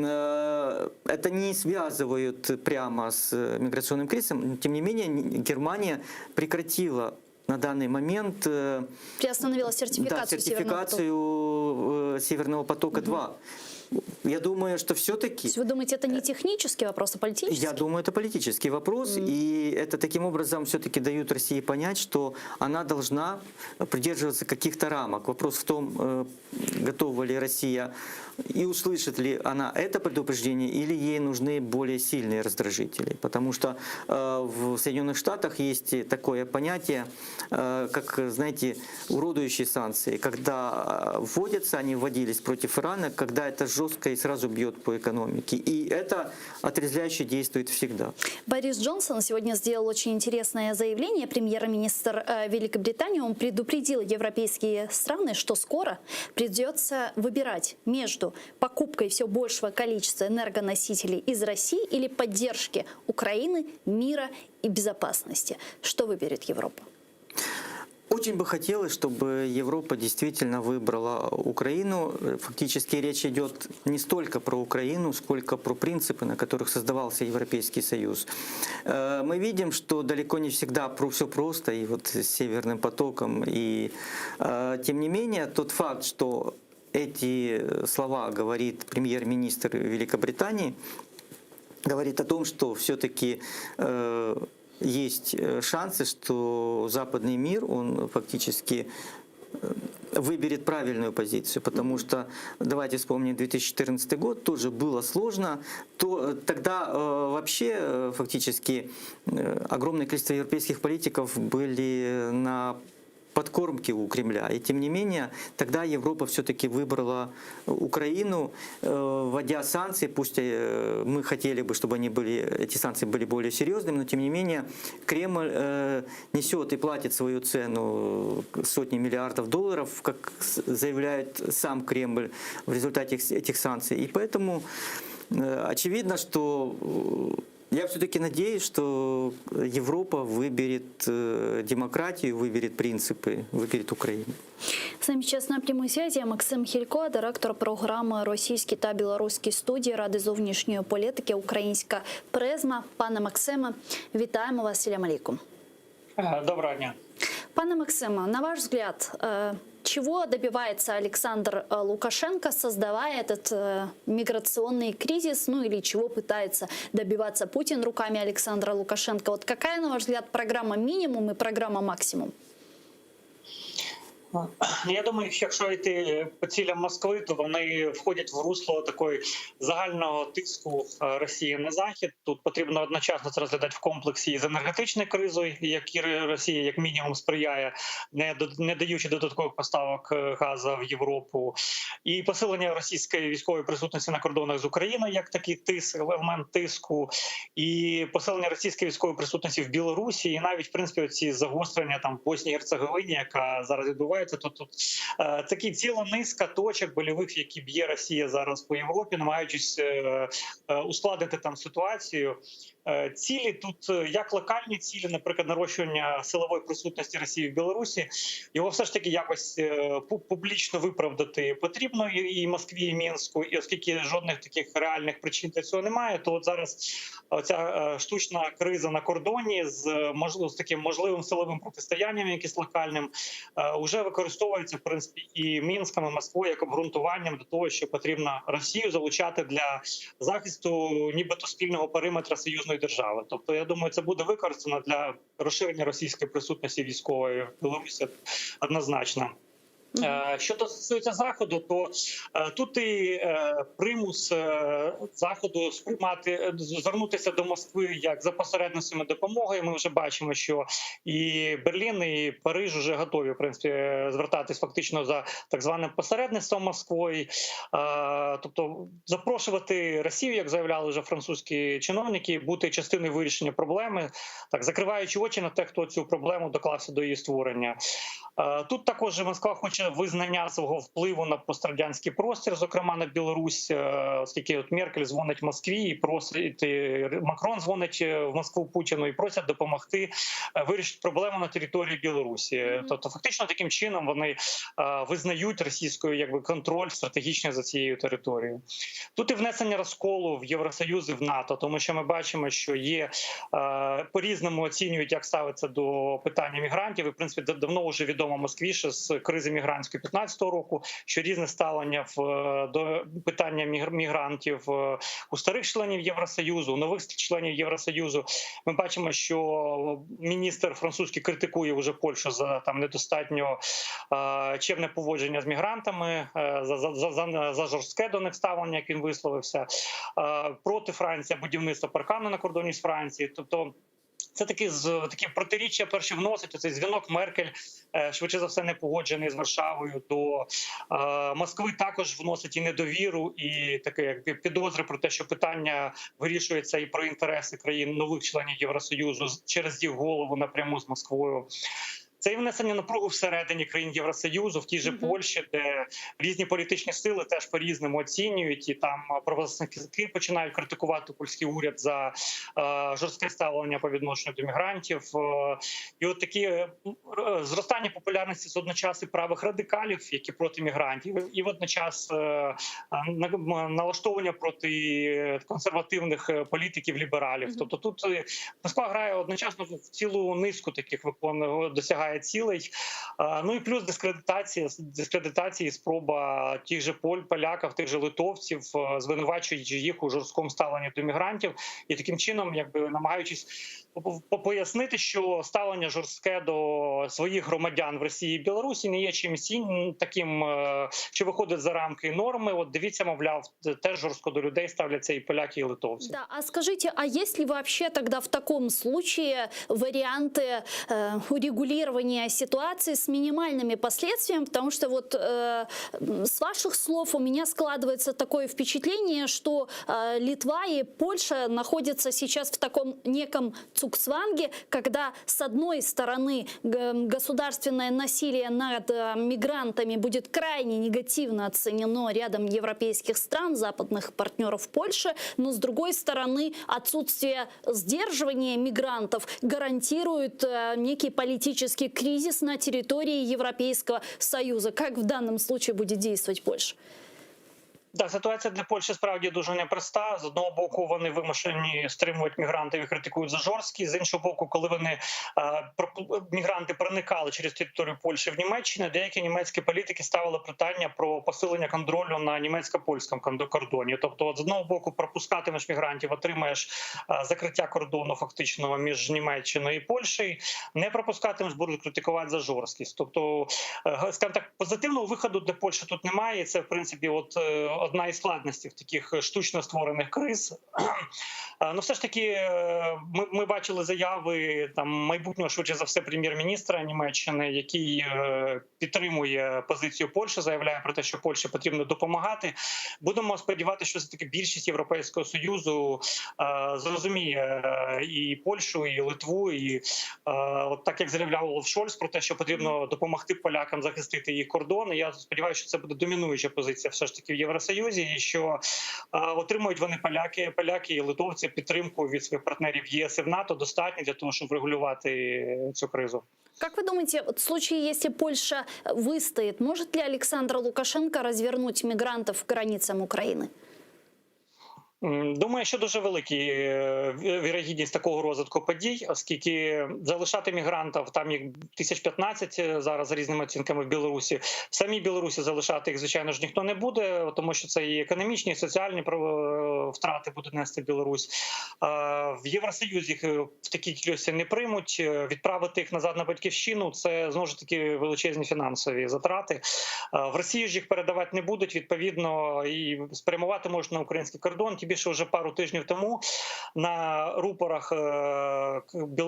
э, это не связывают прямо с миграционным кризисом, тем не менее Германия прекратила на данный момент э, Приостановила да, сертификацию Северного потока. сертификацию э, Северного потока-2. Я думаю, что То все-таки... есть вы думаете, это не технический вопрос, а политический? Я думаю, это политический вопрос, и это таким образом все-таки дают России понять, что она должна придерживаться каких-то рамок. Вопрос в том, э, готова ли Россия и услышит ли она это предупреждение, или ей нужны более сильные раздражители. Потому что э, в Соединенных Штатах есть такое понятие, э, как, знаете, уродующие санкции. Когда э, вводятся, они вводились против Ирана, когда это жестко и сразу бьет по экономике. И это отрезвляюще действует всегда. Борис Джонсон сегодня сделал очень интересное заявление. Премьер-министр э, Великобритании, он предупредил европейские страны, что скоро придется выбирать между покупкой все большего количества энергоносителей из России или поддержки Украины, мира и безопасности. Что выберет Европа? Очень бы хотелось, чтобы Европа действительно выбрала Украину. Фактически речь идет не столько про Украину, сколько про принципы, на которых создавался Европейский Союз. Э, Мы видим, что далеко не всегда все просто, и вот с Северным потоком. И э, тем не менее, тот факт, что эти слова говорит премьер-министр Великобритании, говорит о том, что все-таки э, есть э, шансы, что западный мир, он фактически э, выберет правильную позицию, потому что, давайте вспомним 2014 год, тоже было сложно, то э, тогда э, вообще э, фактически э, огромное количество европейских политиков были на подкормки у Кремля. И тем не менее, тогда Европа все-таки выбрала Украину, э, вводя санкции, пусть э, мы хотели бы, чтобы они были, эти санкции были более серьезными, но тем не менее Кремль э, несет и платит свою цену сотни миллиардов долларов, как с- заявляет сам Кремль в результате этих- этих санкций. И поэтому э, очевидно, что э, я все-таки надеюсь, что Европа выберет э, демократию, выберет принципы, выберет Украину. З нами сейчас на прямой связи Максим Хілько, директор програми Російські та білоруські студії Ради зовнішньої політики Українська призма. Пане Максиме, вітаємо вас. Селям алейкум. Э, Доброго дня. Пане Максиме, на ваш взгляд, э, чего добивается Александр э, Лукашенко, создавая этот э, миграционный кризис, ну или чего пытается добиваться Путин руками Александра Лукашенко? Вот какая, на ваш взгляд, программа минимум и программа максимум? Ну, Я думаю, якщо йти по цілям Москви, то вони входять в русло такої загального тиску е, Росії на захід. Тут потрібно одночасно це розглядати в комплексі з енергетичною кризою, якій Росія як мінімум сприяє, не до- не даючи додаткових поставок е, газу в Європу, і посилення російської військової присутності на кордонах з Україною, як такий тиск, елемент тиску, і посилення російської військової присутності в Білорусі, і навіть в принципі ці загострення там в Боснії і Герцеговині, яка зараз відбувається, то тут е, такі ціла низка точок больових, які б'є Росія зараз по Європі, намагаючись е, е, ускладнити там ситуацію. Е, Цілі тут е, як локальні цілі, наприклад, нарощування силової присутності Росії в Білорусі, його все ж таки якось е, пу- публічно виправдати потрібно і і Москві, і Мінську, і оскільки жодних таких реальних причин для цього немає, то от зараз оця е, штучна криза на кордоні з е, можливо з таким можливим силовим протистоянням, якимось локальним, е, уже. використовується в принципі і Мінськом, і Москвою як обґрунтуванням до того, що потрібно Росію залучати для захисту, нібито спільного периметра союзної держави. Тобто, я думаю, це буде використано для розширення російської присутності військової в Білорусі однозначно. Е, Щодо стосується заходу, то е, тут і е, примус заходу сприймати звернутися до Москви як за посередницями допомоги. Ми вже бачимо, що і Берлін, і Париж вже готові в принципі звертатись фактично за так званим посередництвом Москвою, тобто запрошувати Росію, як заявляли вже французькі чиновники, бути частиною вирішення проблеми, так закриваючи очі на те, хто цю проблему доклався до її створення. Тут також Москва хоче визнання свого впливу на пострадянський простір, зокрема на Білорусь, е, оскільки от Меркель дзвонить Москві і просить Макрон дзвонить е, в Москву Путіну і просять допомогти е, вирішити проблему на території Білорусі. Mm -hmm. Тобто, фактично таким чином вони визнають російською якби контроль стратегічний за цією територією. Тут і внесення розколу в Євросоюз і в НАТО, тому що ми бачимо, що є по різному оцінюють, як ставиться до питання мігрантів. І в принципі давно вже відомо Москві ще з кризи мігрантської 15-го року, що різне ставлення в до питання мігрантів е, у старих членів Євросоюзу, у нових членів Євросоюзу. Ми бачимо, що міністр французький критикує вже Польщу за там недостатньо е, чемне поводження з мігрантами, е, за, за, за, за жорстке до них ставлення, як він висловився, проти Франції будівництва паркану на кордоні з Францією. Тобто це такі з такі протиріччя перші вносить. Цей дзвінок Меркель е, швидше за все не погоджений з Варшавою до е, Москви. Також вносить і недовіру, і таке якби підозри про те, що питання вирішується і про інтереси країн нових членів Євросоюзу через їх голову напряму з Москвою. Це і внесення напругу всередині країн Євросоюзу, в тій же mm -hmm. Польщі, де різні політичні сили теж по різному оцінюють, і там правозахисники починають критикувати польський уряд за е, жорстке ставлення по відношенню до мігрантів. Е, і от такі е, зростання популярності водночас і правих радикалів, які проти мігрантів, і водночас е, налаштовування проти консервативних політиків лібералів. Mm -hmm. Тобто тут Москва грає одночасно в цілу низку таких викон досягає цілей. Ну і плюс дискредитація, дискредитації, спроба тих же поль, поляків, тих же литовців, звинувачуючи їх у жорсткому ставленні до мігрантів, і таким чином, якби намагаючись пояснити, що ставлення жорстке до своїх громадян в Росії і Білорусі не є чимось таким, що виходить за рамки норми. От дивіться, мовляв, теж жорстко до людей ставляться і поляки, і литовці. Да, а скажите, а есть ли вообще тогда в таком случае варианты э, урегулирования ситуации с минимальными последствиями? Потому что вот э, с ваших слов у меня складывается такое впечатление, что э, Литва и Польша находятся сейчас в таком неком цугцванге, когда с одной стороны государственное насилие над э, мигрантами будет крайне негативно оценено рядом европейских стран, западных партнеров Польши, но с другой стороны отсутствие сдерживания мигрантов гарантирует э, некий политический кризис на территории Европейского Союза. Как в данном случае будет действовать Польша? Да, ситуація для Польщі справді дуже непроста. З одного боку, вони вимушені стримувати мігрантів і критикують за жорсткість. З іншого боку, коли вони е, мігранти проникали через територію Польщі в Німеччину, деякі німецькі політики ставили питання про посилення контролю на німецько-польському кордоні. Тобто, от, з одного боку, пропускатимеш мігрантів, отримаєш е, закриття кордону фактично між Німеччиною і Польщею. Не пропускатимеш, будуть критикувати за жорсткість. Тобто, е, скажімо так, позитивного виходу для Польщі тут немає. Це в принципі, от одна із складностей таких штучно створених криз. Ну, все ж таки, ми, ми бачили заяви там майбутнього швидше за все прем'єр-міністра Німеччини, який підтримує позицію Польщі, заявляє про те, що Польщі потрібно допомагати. Будемо сподіватися, що все таки більшість Європейського союзу зрозуміє і Польщу, і Литву, і от так як заявляв Олаф Шольц про те, що потрібно допомогти полякам захистити їх кордони. Я сподіваюся, що це буде домінуюча позиція все ж таки в Євросоюзі, і що отримують вони поляки, поляки і литовці підтримку від своїх партнерів ЄС і в НАТО достатньо для того, щоб врегулювати цю кризу. Как вы думаете, вот в случае, если Польша выстоит, может ли Александр Лукашенко развернуть мигрантов к границам Украины? Думаю, що дуже велика вірогідність такого розвитку подій, оскільки залишати мігрантів, там їх 1015 зараз за різними оцінками в Білорусі. В самій Білорусі залишати їх, звичайно ж, ніхто не буде, тому що це і економічні, і соціальні втрати буде нести Білорусь. В Євросоюзі їх в такій кількості не приймуть. Відправити їх назад на батьківщину це знову ж таки величезні фінансові затрати. В Росію ж їх передавати не будуть, відповідно, і спрямувати можуть на український кордон. Тим більше вже пару тижнів тому на рупорах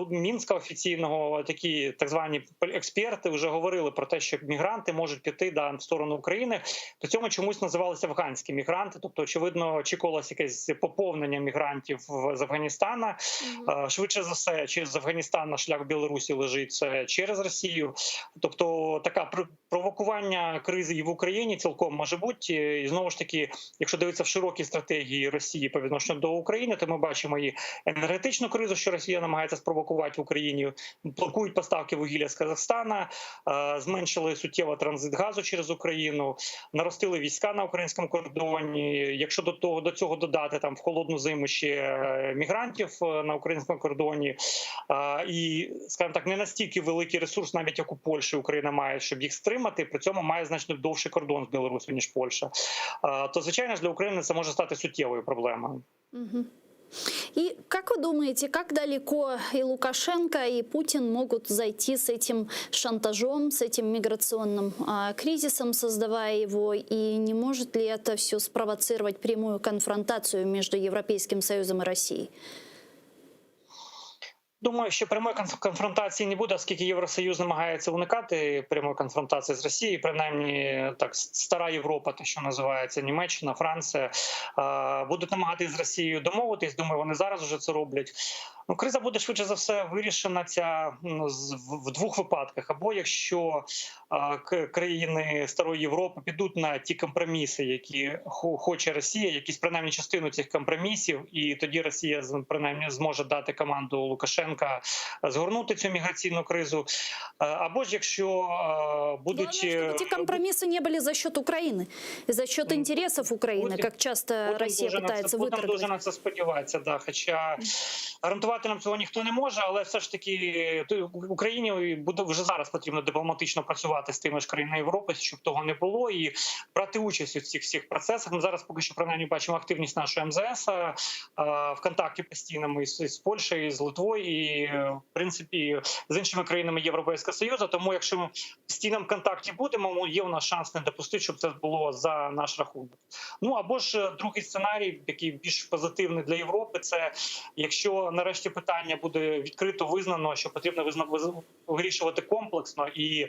Мінська офіційного такі так звані експерти вже говорили про те, що мігранти можуть піти да, в сторону України. При цьому чомусь називалися афганські мігранти, тобто, очевидно, очікувалося якесь поповнення мігрантів з Афганістана. Mm-hmm. Швидше за все, через Афганістан на шлях в Білорусі лежить це через Росію. Тобто, така провокування кризи і в Україні цілком може бути. І знову ж таки, якщо дивитися в широкій стратегії Росії по відношенню до України, то ми бачимо і енергетичну кризу, що Росія намагається спровокувати в Україні, блокують поставки вугілля з Казахстана, зменшили суттєво транзит газу через Україну, наростили війська на українському кордоні. Якщо до того до цього додати там в холодну зиму ще мігрантів на українському кордоні, і, скажімо так, не настільки великий ресурс, навіть як у Польщі Україна має, щоб їх стримати, при цьому має значно довший кордон з Білорусі, ніж Польща. То звичайно ж для України це може стати суттєвою проблемою. Угу. И как вы думаете, как далеко и Лукашенко, и Путин могут зайти с этим шантажом, с этим миграционным а, кризисом, создавая его? И не может ли это все спровоцировать прямую конфронтацию между Европейским Союзом и Россией? Думаю, що прямої конфронтації не буде, оскільки Євросоюз намагається уникати прямої конфронтації з Росією, принаймні так стара Європа, те, що називається Німеччина, Франція, будуть намагатися з Росією домовитись. Думаю, вони зараз вже це роблять. Ну, криза буде швидше за все вирішена ця в двох випадках: або якщо країни старої Європи підуть на ті компроміси, які хоче Росія, якісь принаймні частину цих компромісів, і тоді Росія принаймні зможе дати команду Лукашенка згорнути цю міграційну кризу. Або ж якщо будуть Главное, чтобы эти компромиссы не были за счет Украины, за счет интересов Украины, Путин, как часто Путин Россия пытается выторговать. Дуже на це сподіватися, да. Хоча гарантувати нам цього ніхто не може, але все ж таки Україні буде вже зараз потрібно дипломатично працювати з тими ж країнами Європи, щоб того не було, і брати участь у цих всіх процесах. Ми зараз поки що принаймні бачимо активність нашого МЗС в контакті постійному і з Польщею, і з Литвою, і в принципі з іншими країнами Європейського Союзу. Тому, якщо ми в постійному контакті будемо, є у нас шанс не допустити, щоб це було за наш рахунок. Ну або ж другий сценарій, який більш позитивний для Європи, це якщо нарешті питання буде відкрито визнано, що потрібно вирішувати комплексно і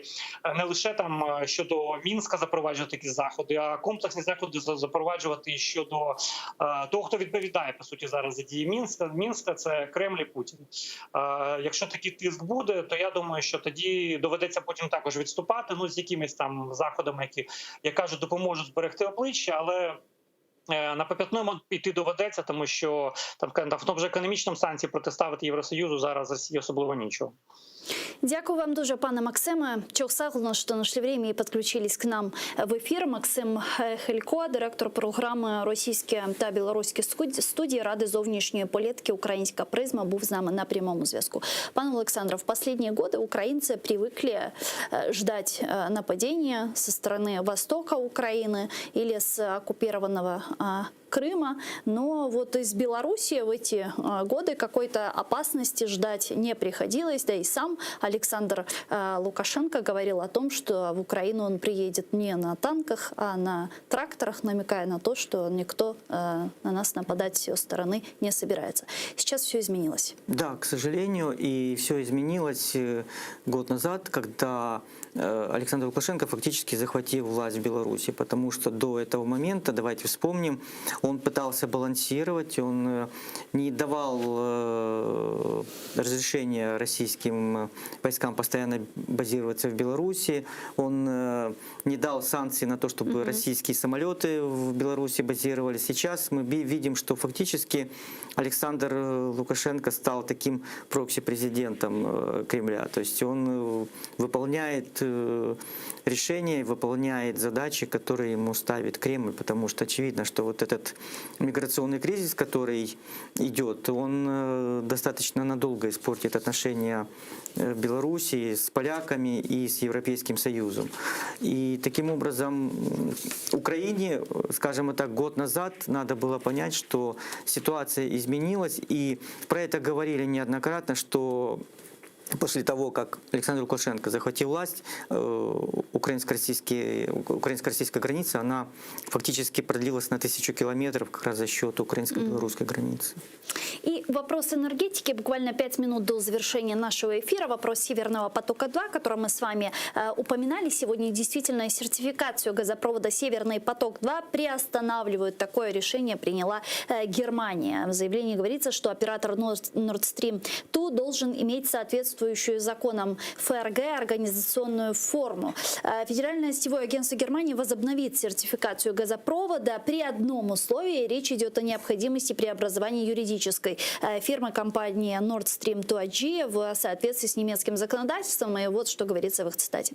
не лише там щодо Мінська запроваджувати якісь заходи, а комплексні заходи запроваджувати і щодо того, хто відповідає по суті зараз за дії Мінська. Мінська це Кремль і Путін. Якщо такий тиск буде, то я думаю, що тоді доведеться потім також відступати. Ну з якимись там заходами, які як кажуть, допоможуть зберегти обличчя, але. На попятному йти доведеться, тому що там в тому ж економічному санкції протиставити Євросоюзу зараз Росії особливо нічого. Дякую вам дуже, пане Максиме. Çoq sağ oluñ, что нашли время и подключились к нам в эфир. Максим Хелько, директор програми Російські та білоруські студії Ради зовнішньої політики Українська призма був з нами на прямому зв'язку. Пане Олександре, в последние годы украинцы привыкли ждать нападения со стороны востока Украины или с оккупированного Крыма, но вот из Беларуси в эти годы какой-то опасности ждать не приходилось, да и сам Александр Лукашенко говорил о том, что в Украину он приедет не на танках, а на тракторах, намекая на то, что никто на нас нападать с ее стороны не собирается. Сейчас все изменилось. Да, к сожалению, и все изменилось год назад, когда Александр Лукашенко фактически захватил власть в Беларуси, потому что до этого момента, давайте вспомним, он пытался балансировать, он не давал разрешения российским войскам постоянно базироваться в Беларуси, он не дал санкции на то, чтобы российские самолеты в Беларуси базировались. Сейчас мы видим, что фактически Александр Лукашенко стал таким прокси-президентом Кремля, то есть он выполняет решения, выполняет задачи, которые ему ставит Кремль, потому что очевидно, что вот этот. этот миграционный кризис, который идет, он э, достаточно надолго испортит отношения э, Белоруссии с поляками и с Европейским Союзом. И таким образом Украине, скажем так, год назад надо было понять, что ситуация изменилась, и про это говорили неоднократно, что После того, как Александр Лукашенко захватил власть, э, украинско-российская украинско-российская граница, она фактически продлилась на тысячу километров как раз за счет украинско-белорусской границы. И вопрос энергетики, буквально пять минут до завершения нашего эфира, вопрос Северного потока-2, о котором мы с вами э, упоминали сегодня, действительно сертификацию газопровода Северный поток-2 приостанавливают. Такое решение приняла э, Германия. В заявлении говорится, что оператор Nord Stream 2 должен иметь соответствующую законам ФРГ организационную форму. Э, Федеральное сетевое агентство Германии возобновит сертификацию газопровода при одном условии. Речь идет о необходимости преобразования юридической э, фирмы компании Nord Stream 2 AG в соответствии с немецким законодательством. И вот что говорится в их цитате.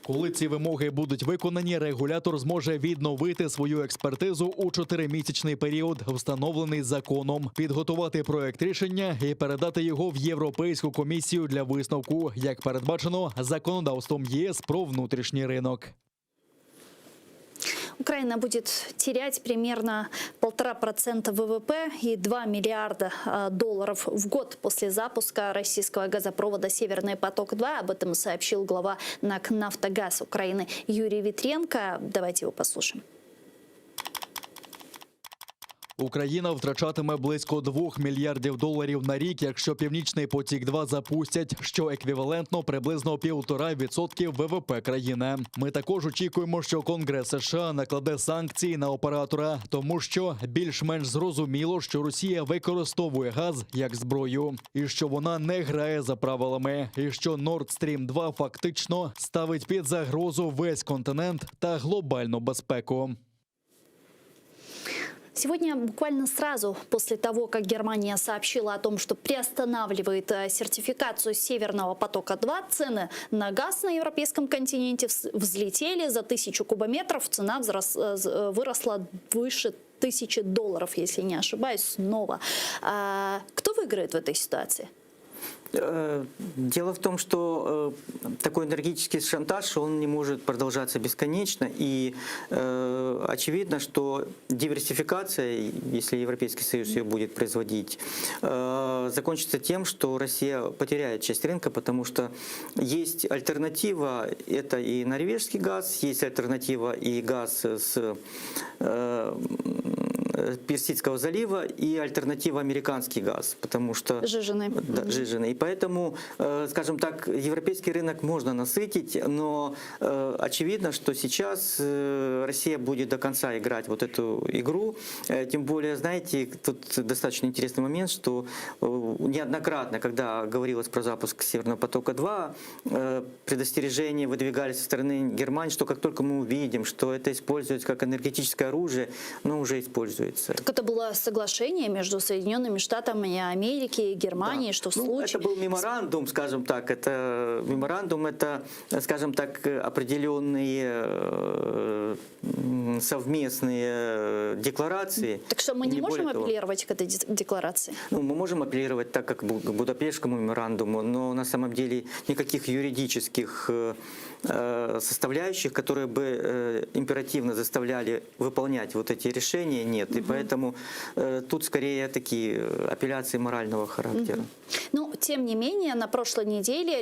Коли ці вимоги будуть виконані, регулятор зможе відновити свою експертизу у чотиримісячний період, встановлений законом, підготувати проект рішення і передати його в Європейську комісію для висновку, як передбачено законодавством ЄС про внутрішній ринок. Украина будет терять примерно 1,5% ВВП и 2 миллиарда э, долларов в год после запуска российского газопровода «Северный поток-2». Об этом сообщил глава НАК «Нафтогаз» Украины Юрий Витренко. Давайте его послушаем. Україна втрачатиме близько 2 мільярдів доларів на рік, якщо Північний потік 2 запустять, що еквівалентно приблизно 1,5% ВВП країни. Ми також очікуємо, що Конгрес США накладе санкції на оператора, тому що більш-менш зрозуміло, що Росія використовує газ як зброю, і що вона не грає за правилами, і що Nord Stream 2 фактично ставить під загрозу весь континент та глобальну безпеку. Сегодня буквально сразу после того, как Германия сообщила о том, что приостанавливает э, сертификацию Северного потока-2, цены на газ на европейском континенте вз- взлетели за тысячу кубометров. Цена взрос- э, з- э, выросла выше тысячи долларов, если не ошибаюсь, снова. А кто выиграет в этой ситуации? Э, Дело в том, что э, такой энергетический шантаж, он не может продолжаться бесконечно. И э, очевидно, что диверсификация, если Европейский Союз ее будет производить, э, закончится тем, что Россия потеряет часть рынка, потому что есть альтернатива, это и норвежский газ, есть альтернатива и газ с э, Персидского залива, и альтернатива американский газ, потому что... Сжиженный. Да, сжиженный. И поэтому, э, скажем так, европейский рынок можно насытить, но э, очевидно, что сейчас э, Россия будет до конца играть вот эту игру. Э, Тем более, знаете, тут достаточно интересный момент, что э, неоднократно, когда говорилось про запуск Северного потока-2, э, предостережения выдвигались со стороны Германии, что как только мы увидим, что это используется как энергетическое оружие, оно уже используется. Так это было соглашение между Соединенными Штатами Америки и Германией, Да. что в Ну, случае... Это был меморандум, скажем так. Это меморандум, это, скажем так, определенные э, м, совместные э, декларации. Так что мы не, Не можем более того. апеллировать к этой де- декларации? Ну, мы можем апеллировать так, как к Будапештскому меморандуму, но на самом деле никаких юридических э, э, составляющих, которые бы э, императивно заставляли выполнять вот эти решения, нет. И поэтому э, тут скорее такие э, апелляции морального характера. Ну, тем не менее, на прошлой неделе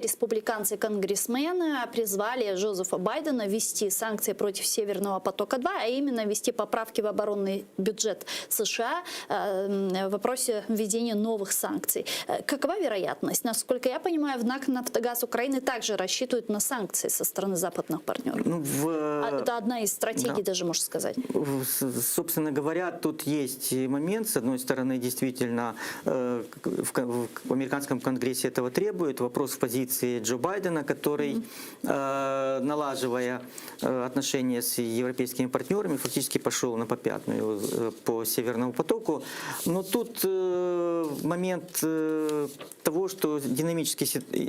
республиканцы-конгрессмены призвали Джозефа Байдена ввести санкции против Северного потока-2, а именно ввести поправки в оборонный бюджет США э, в вопросе введения новых санкций. Э, Какова вероятность? Насколько я понимаю, в НАК «Нафтогаз Украины» также рассчитывают на санкции со стороны западных партнеров. Ну, в, А Это одна из стратегий, да. даже можно сказать. В- с- Собственно говоря, тут есть момент, с одной стороны, действительно, э, к- в кон- в американском конгрессе этого требует. Вопрос в позиции Джо Байдена, который, э, налаживая э, отношения с европейскими партнерами, фактически пошел на попятную э, по Северному потоку. Но тут э, момент э, того, того, что динамически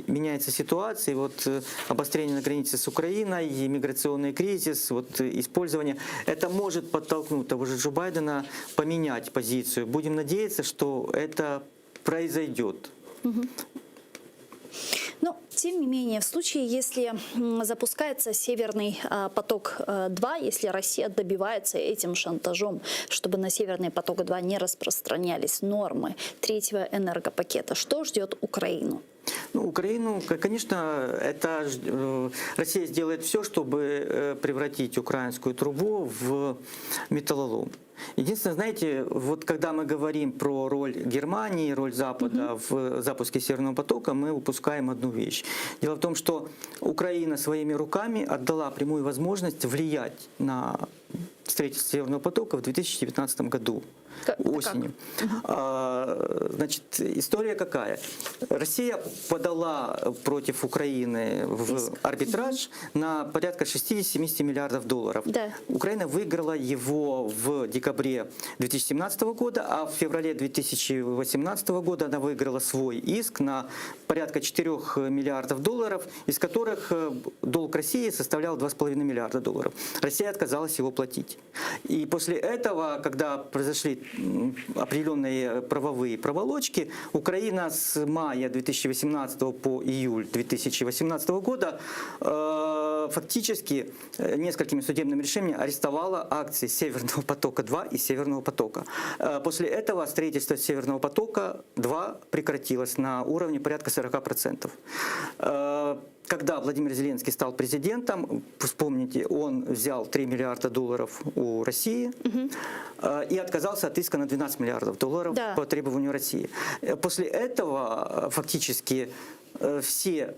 меняется ситуация, вот э, обострение на границе с Украиной, миграционный кризис, вот использование, это может подтолкнуть того же Джо Байдена поменять позицию. Будем надеяться, что это произойдет. Угу. Но, тем не менее, в случае, если запускается «Северный а, поток-2», а, если Россия добивается этим шантажом, чтобы на «Северный поток-2» не распространялись нормы третьего энергопакета, что ждет Украину? Ну, Украину, конечно, это э, Россия сделает все, чтобы э, превратить украинскую трубу в металлолом. Единственное, знаете, вот когда мы говорим про роль Германии, роль Запада угу. в запуске Северного потока, мы упускаем одну вещь. Дело в том, что Украина своими руками отдала прямую возможность влиять на строительство Северного потока в 2019 году Как, осенью. Как? А, значит, история какая? Россия подала против Украины в Иск. арбитраж на порядка 60-70 миллиардов долларов. Да. Украина выиграла его в декабре 2017 года, а в феврале 2018 года она выиграла свой иск на порядка 4 миллиардов долларов, из которых э, долг России составлял 2,5 миллиарда долларов. Россия отказалась его платить. И после этого, когда произошли определенные правовые проволочки, Украина с мая 2018 по июль 2018 года э, фактически э, несколькими судебными решениями арестовала акции Северного потока-2 и Северного потока. Э, после этого строительство Северного потока-2 прекратилось на уровне порядка 40%. Э, когда Владимир Зеленский стал президентом, вспомните, он взял 3 миллиарда долларов у России угу. и отказался от иска на 12 миллиардов долларов да. по требованию России. Э, после этого фактически все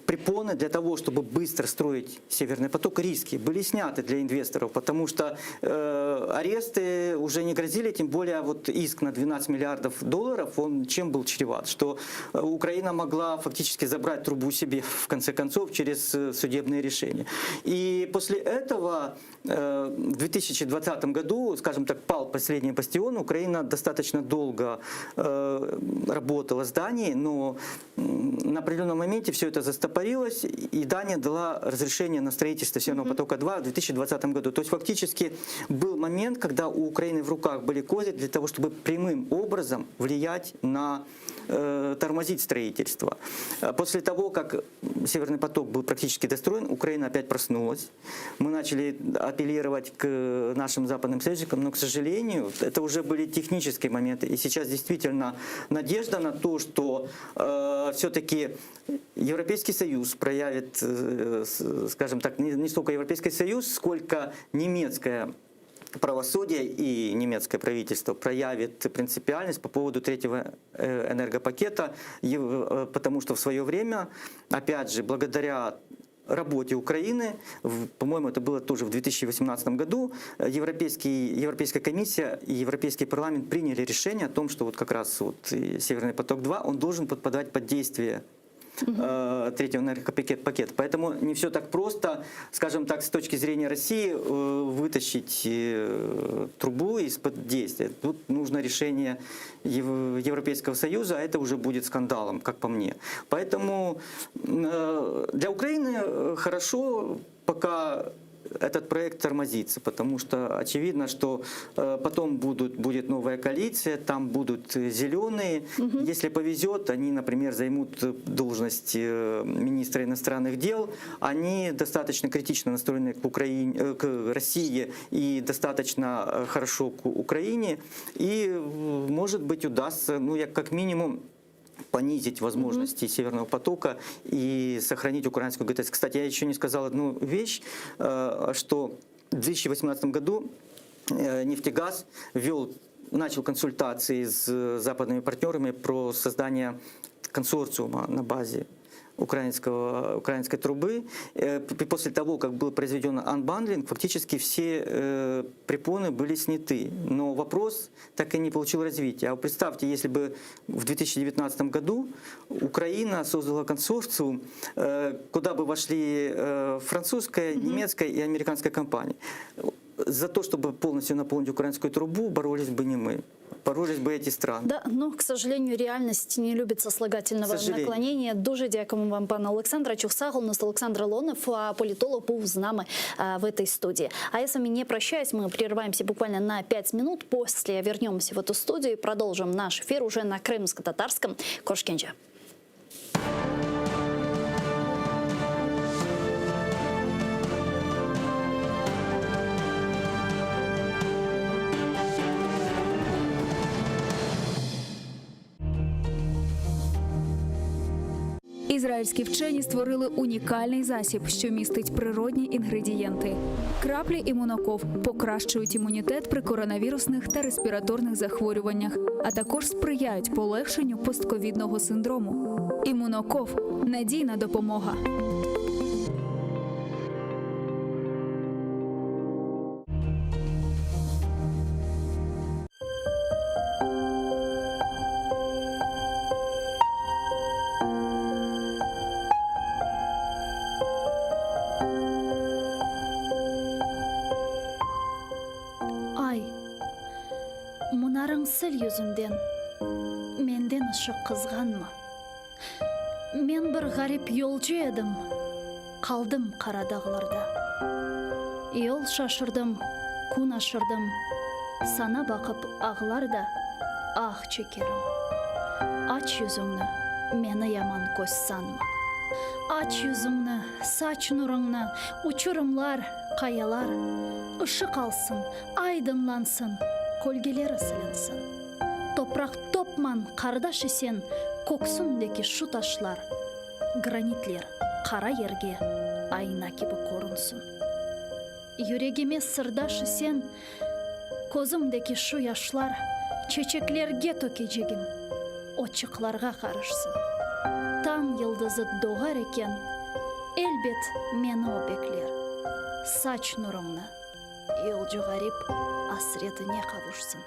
препоны для того, чтобы быстро строить Северный поток, риски были сняты для инвесторов, потому что э, аресты уже не грозили, тем более вот иск на 12 миллиардов долларов, он чем был чреват? Что э, Украина могла фактически забрать трубу себе, в конце концов, через э, судебные решения. И после этого э, в 2020 году, скажем так, пал последний бастион, Украина достаточно долго э, работала с Данией, но на определенном моменте все это застопорилось, и Дания дала разрешение на строительство Северного потока-2 в 2020 году. То есть фактически был момент, когда у Украины в руках были козыри для того, чтобы прямым образом влиять на э, тормозить строительство. После того, как Северный поток был практически достроен, Украина опять проснулась. Мы начали апеллировать к нашим западным союзникам, но, к сожалению, это уже были технические моменты. И сейчас действительно надежда на то, что э, все-таки Европейский Союз проявит, э, скажем так, не, не столько Европейский Союз, сколько немецкое правосудие и немецкое правительство проявит принципиальность по поводу третьего э, энергопакета, э, потому что в свое время, опять же, благодаря работе Украины, по-моему, это было тоже в 2018 году, Европейский, Европейская комиссия и Европейский парламент приняли решение о том, что вот как раз вот Северный поток-2, он должен подпадать под действие угу. третьего энергопакета. Поэтому не все так просто, скажем так, с точки зрения России э, вытащить э, трубу из-под действия. Тут нужно решение Европейского Союза, а это уже будет скандалом, как по мне. Поэтому для Украины хорошо, пока этот проект тормозится, потому что очевидно, что э, потом будут, будет новая коалиция, там будут зеленые. Угу. Если повезет, они, например, займут должность э, министра иностранных дел. Они достаточно критично настроены к, Украине, э, к России и достаточно хорошо к Украине. И, может быть, удастся, ну, я как минимум, понизить возможности mm-hmm. Северного потока и сохранить украинскую ГТС. Кстати, я еще не сказал одну вещь, э, что в 2018 году э, «Нефтегаз» вел, начал консультации с западными партнерами про создание консорциума на базе украинского, украинской трубы. Э, после того, как был произведен анбандлинг, фактически все э, препоны были сняты. Но вопрос так и не получил развития. А представьте, если бы в 2019 году Украина создала консорциум, э, куда бы вошли французская, немецкая и американская компании. За то, чтобы полностью наполнить украинскую трубу, боролись бы не мы, боролись бы эти страны. Да, но, к сожалению, реальность не любит сослагательного К сожалению. наклонения. Дуже дякуємо вам, пане Олександре. Çoq sağ oluñız. Олександр Леонов, а, политолог, був з нами а, в этой студии. А я с вами не прощаюсь, мы прерываемся буквально на 5 минут. После вернемся в эту студию и продолжим наш эфир уже на крымско-татарском. Körüşkence. Ізраїльські вчені створили унікальний засіб, що містить природні інгредієнти. Краплі імуноков покращують імунітет при коронавірусних та респіраторних захворюваннях, а також сприяють полегшенню постковідного синдрому. Імуноков надійна допомога. Ay, munarıñ sil yüzünden, Menden ışıq qızğanma. Men bir ğarip yolcu edim, Qaldım qara dağlarda. Yol şaşırdım, kün aşırdım, Saña baqıp ağlar da, ah çekerim. Aç yüzüñni, meni yaman köz sanma. Aç yüzüñni, saç nurıñnı, Uçurımlar, qayalar, Işıq alsın, aydınlansın, Kölgeleri silinsin. Topraq topman, qardaş isen, Köksündeki şu taşlar, Granitler qara yerge ayna kibi körünsin. Yüregime sırdaş isen, Közümdeki şu yaşlar Çeçeklerge tökecegim, Otçıqlarğa qarışsın. Tañ yıldızı doğar eken, Elbet meni o bekler. Saç nurıñnı, yolcu ğarip asretine qavuşsın.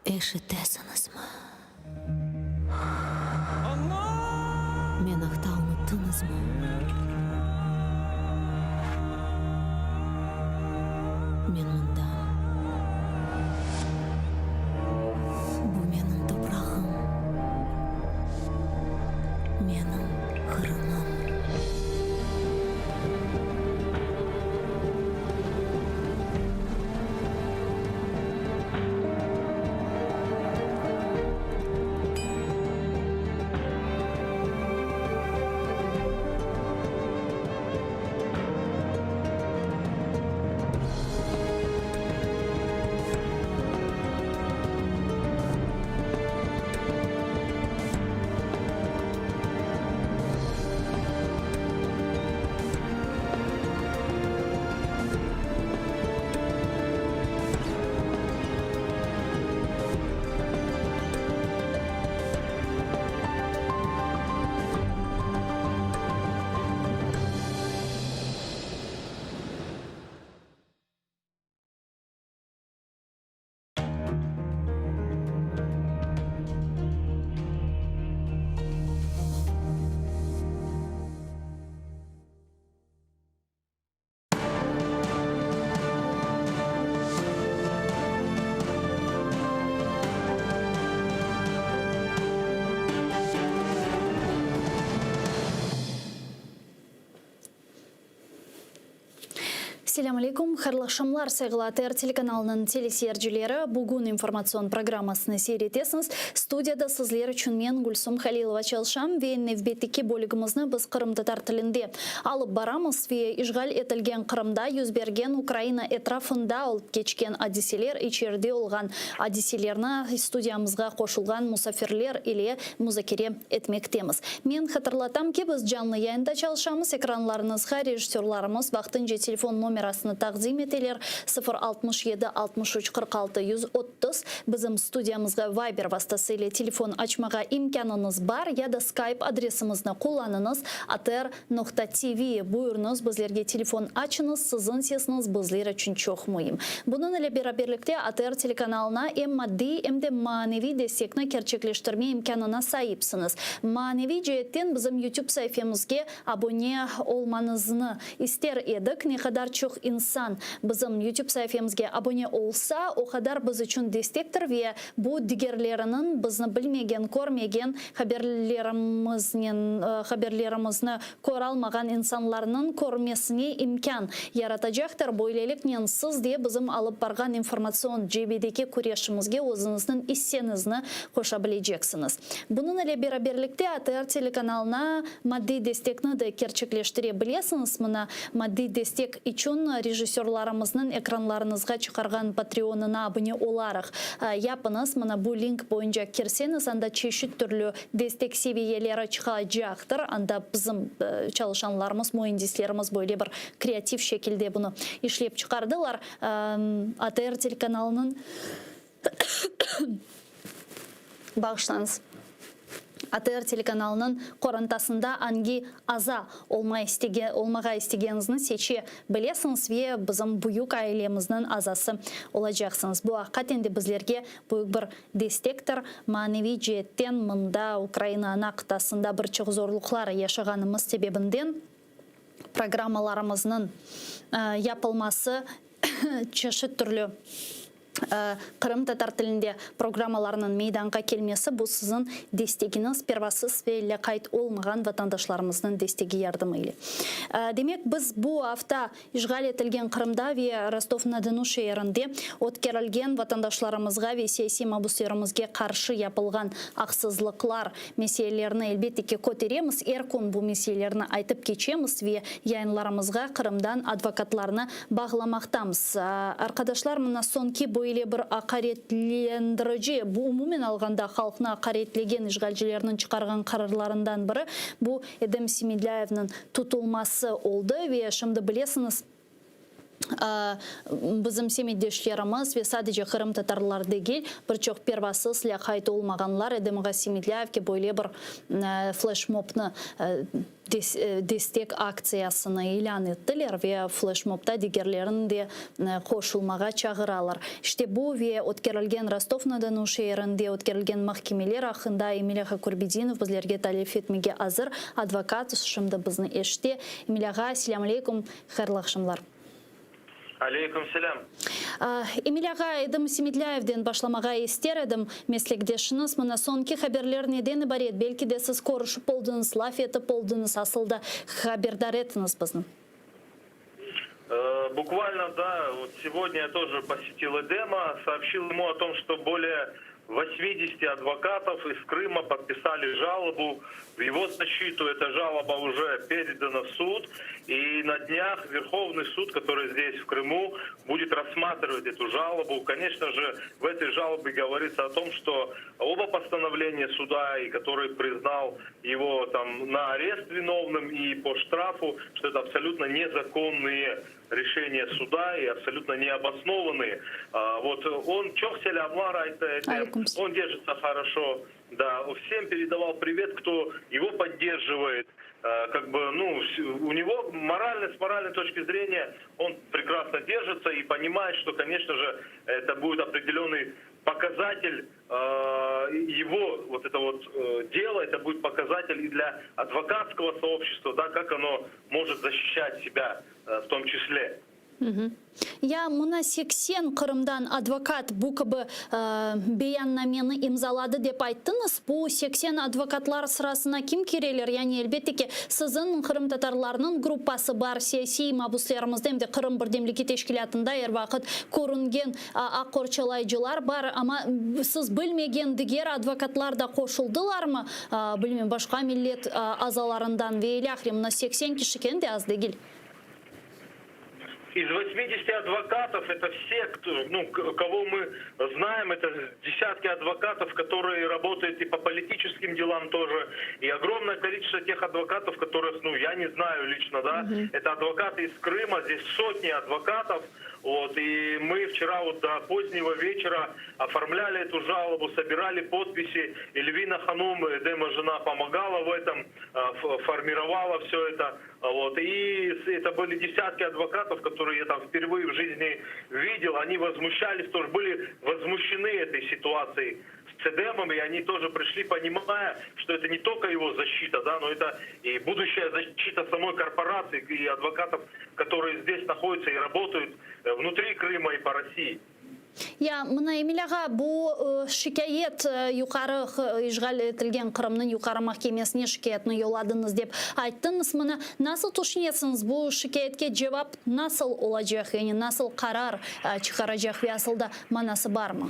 Eşitesiñizmi? Men aqta unuttıñızmı? Men mındam. Bu menim toprağım, menim Qırımım. Selâm aleykum, hayırlı aqşamlar, sayğılı ATR telekanalınıñ teleseyircileri. Bugün informatsion programmasını seyir etesiñiz. Studiyada sizler içün men, Gülsum Halilova, çalışam ve nevbetteki bölügimizni biz qırımtatar tilinde alıp baramız ve işğal etilgen Qırımda yüz bergen Ukraina etrafında olıp keçken adiseler, içeride olğan adiselerni studiyamızğa qoşulğan musafirler ile muzakere etmektemiz. Men hatırlatam ki, biz canlı yayında çalışamız, ekranlarıñızğa rejissörlarımız vaqtınca telefon nomerleri. nomerasını taqdim eteler, 0 67 63 46 130. Bizim studiyamızğa Viber vastası ile telefon açmağa imkânıñız bar ya da Skype adresimizni qullanıñız, atr noqta TV. Buyurıñız, bizlerge telefon açıñız, siziñ sesiñiz bizler içün çoq müim. Bunıñ ile beraberlikte ATR telekanalına em maddiy, em de maneviy destekni kerçekleştirme imkânına saipsiñiz. Maneviy ceetten bizim YouTube saifemizge abone olmañıznı ister edik. Ne qadar çoq insan bizim YouTube saifemizge abone olsa, o qadar biz içün destektir ve bu digerleriniñ bizni bilmegen, körmegen, haberlerimiznen haberlerimizni köralmağan insanlarnıñ körmesine imkân yaratacaqtır. Böyleliknen siz de bizim alıp barğan informatsion cebedeki küreşimizge özüñizniñ isseñizni qoşa bileceksiñiz. Bunıñ ile beraberlikte ATR telekanalına maddiy destekni de kerçekleştire bilesiñiz. Mına, maddiy destek içün rejissörlarımıznıñ ekranlarıñızğa çıqarğan Patreonına abune olaraq yapıñız. Mına bu link boyunca kirseñiz, anda çeşit türlü destek seviyeleri çıqacaqtır. Anda bizim çalışanlarımız, müendislerimiz böyle bir kreativ şekilde bunı işlep çıqardılar. ATR telekanalınıñ Bağışlañız. ATR telekanalınıñ qorantasında angi aza olma istege olmağa istegeniñizni seçe bilesiñiz ve bizim büyük ailemizniñ azası olacaqsıñız. Bu aqiqaten de bizlerge büyük bir destektir. Maneviy ceetten mında, Ukraina ana qıtasında bir çoq zorluqlar yaşağanımız sebebinden programmalarımıznıñ yapılması çeşit türlü Qırımtatar tilinde programmalarnıñ meydanğa kelmesi, bu siziñ destegiñiz, pervasız ve lâqayt olmağan vatandaşlarımıznıñ destegi yardımı ile. Demek, biz bu afta işğal etilgen Qırımda ve Rostov-na-Donu şeerinde ötkerilgen vatandaşlarımızğa ve siyasiy mabüslerimizge qarşı yapılğan aqsızlıqlar meselelerini elbette ki köteremiz, er kün bu meselelerni aytıp keçemiz ve yayınlarımızğa Qırımdan advokatlarnı bağlamaqtamız. Arqadaşlar, mına soñki böyle bir aqaretlendirici, bu umumen alğanda halqnı aqaretlegen işğalcilerniñ çıqarğan qararlarından biri, bu Edem Semedlâyevniñ tutulması oldı ve şimdi bilesiñiz, bizim semetdeşlerimiz ve sadece qırımtatarlar degil, bir çoq pervasız, lâqayt olmağanlar Edem ağa Semedlâyevge böyle bir fleşmobnı destek aktsiyasını ilân ettiler ve fleşmobda digerlerini de qoşulmağa çağıralar. İşte bu ve ötkerilgen Rostov-na-Donu şeerinde ötkerilgen mahkemeler aqqında Emil ağa Kurbedinov bizlerge tarif etmege azır. Advokat şimdi bizni eşite. Emil ağa, selâm aleykum, hayırlı aqşamlar. Aleyküm selâm. Emil ağa, Edem Semedlâyevden başlamağa ister edim. Meslekdeşiñiz, mına soñki haberler neden ibaret? Belki de siz körüşip oldıñız, laf etip oldıñız, asıl da haberdar etiñiz bizni. Bukvalno, da, vot segodnâ ya тоже posetил Эдема, soobщил ему о том, что более 80 advokatov iz Krıma podpisali žalobu в его защиту. Эта жалоба уже передана в суд. И на днях Верховный суд, который здесь, в Крыму, будет рассматривать эту жалобу. Конечно же, в этой жалобе говорится о том, что оба постановления суда, и который признал его там на арест виновным и по штрафу, что это абсолютно незаконные решения суда и абсолютно необоснованные. Вот он çoq selâmlar он держится хорошо, да, всем передавал привет, кто его поддерживает. Как бы, ну, у него морально, с моральной точки зрения он прекрасно держится и понимает, что, конечно же, это будет определенный показатель его вот это вот дело, это будет показатель и для адвокатского сообщества, да, как оно может защищать себя в том числе. Ya mına 80 Qırımdan advokat bu kibi beyannameni imzaladı dep ayttıñız. Bu 80 advokatlar sırasına kim kireler? Yani elbette ki, siziñ qırımtatarlarnıñ gruppası bar, siyasiy mabuslerimizde em de Qırım birdemligi teşkilâtında er vaqıt körüngen aq qorçalayıcılar bar, amma siz bilmegen diger advokatlar da qoşuldılarmı, bilmem, başqa millet azalarından ve ilâhre, mına 80 kişi kene de az degil. Из 80 адвокатов, это все, кто, ну, кого мы знаем, это десятки адвокатов, которые работают и по политическим делам тоже, и огромное количество тех адвокатов, которых, ну, я не знаю лично, да, угу. это адвокаты из Крыма, здесь сотни адвокатов, вот, и мы вчера вот до позднего вечера оформляли эту жалобу, собирали подписи. Эльвина Ханум, Эдема жена, помогала в этом, э, формировала все это. Вот, и это были десятки адвокатов, которые я там впервые в жизни видел. Они возмущались, тоже были возмущены этой ситуацией с Эдемом, и они тоже пришли, понимая, что это не только его защита, да, но это и будущая защита самой корпорации и адвокатов, которые здесь находятся и работают э, внутри Крыма и по России. Ya mına Emil ağa, bu e, şikâyet e, yuqarı işğal etilgen Qırımnıñ yuqarı mahkemesine şikâyetni yolladıñız dep ayttıñız. Mına nasıl tüşünesiñiz, bu şikâyetke cevap nasıl olacaq, yani nasıl qarar e, çıqaracaq ve asıl da manası barmı?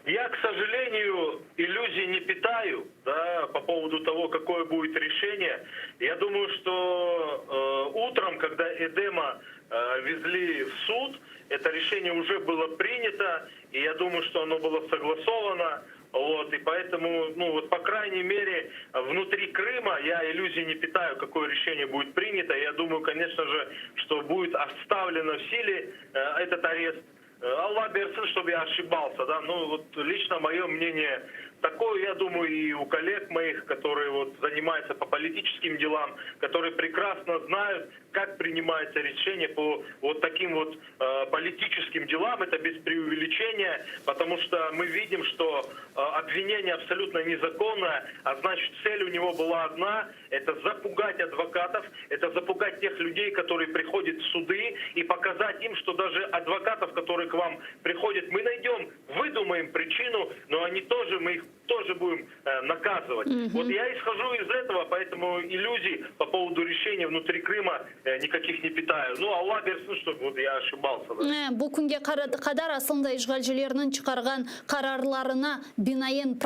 Я, к сожалению, иллюзий не питаю да, по поводу того, какое будет решение. Я думаю, что э, утром, когда Эдема э, везли в суд, это решение уже было принято, и я думаю, что оно было согласовано. Вот, и поэтому, ну вот, по крайней мере, внутри Крыма я иллюзий не питаю, какое решение будет принято. Я думаю, конечно же, что будет оставлено в силе э, этот арест. Э, Alla bersin, чтобы я ошибался, да, ну вот лично мое мнение такое, я думаю, и у коллег моих, которые вот занимаются по политическим делам, которые прекрасно знают, как принимается решение по вот таким вот э, политическим делам, это без преувеличения, потому что мы видим, что э, обвинение абсолютно незаконное, а значит цель у него была одна, это запугать адвокатов, это запугать тех людей, которые приходят в суды и показать им, что даже адвокатов, которые к вам приходят, мы найдем, выдумаем причину, но они тоже, мы их тоже будем э, наказывать. Угу. Вот я исхожу из этого, поэтому иллюзий по поводу решения внутри Крыма э, никаких не питаю. Ну, Alla bersin, чтобы вот я ошибался. Да. Э, bu künge qadar aslında işğalcilerniñ çıqarğan qararlarına binaen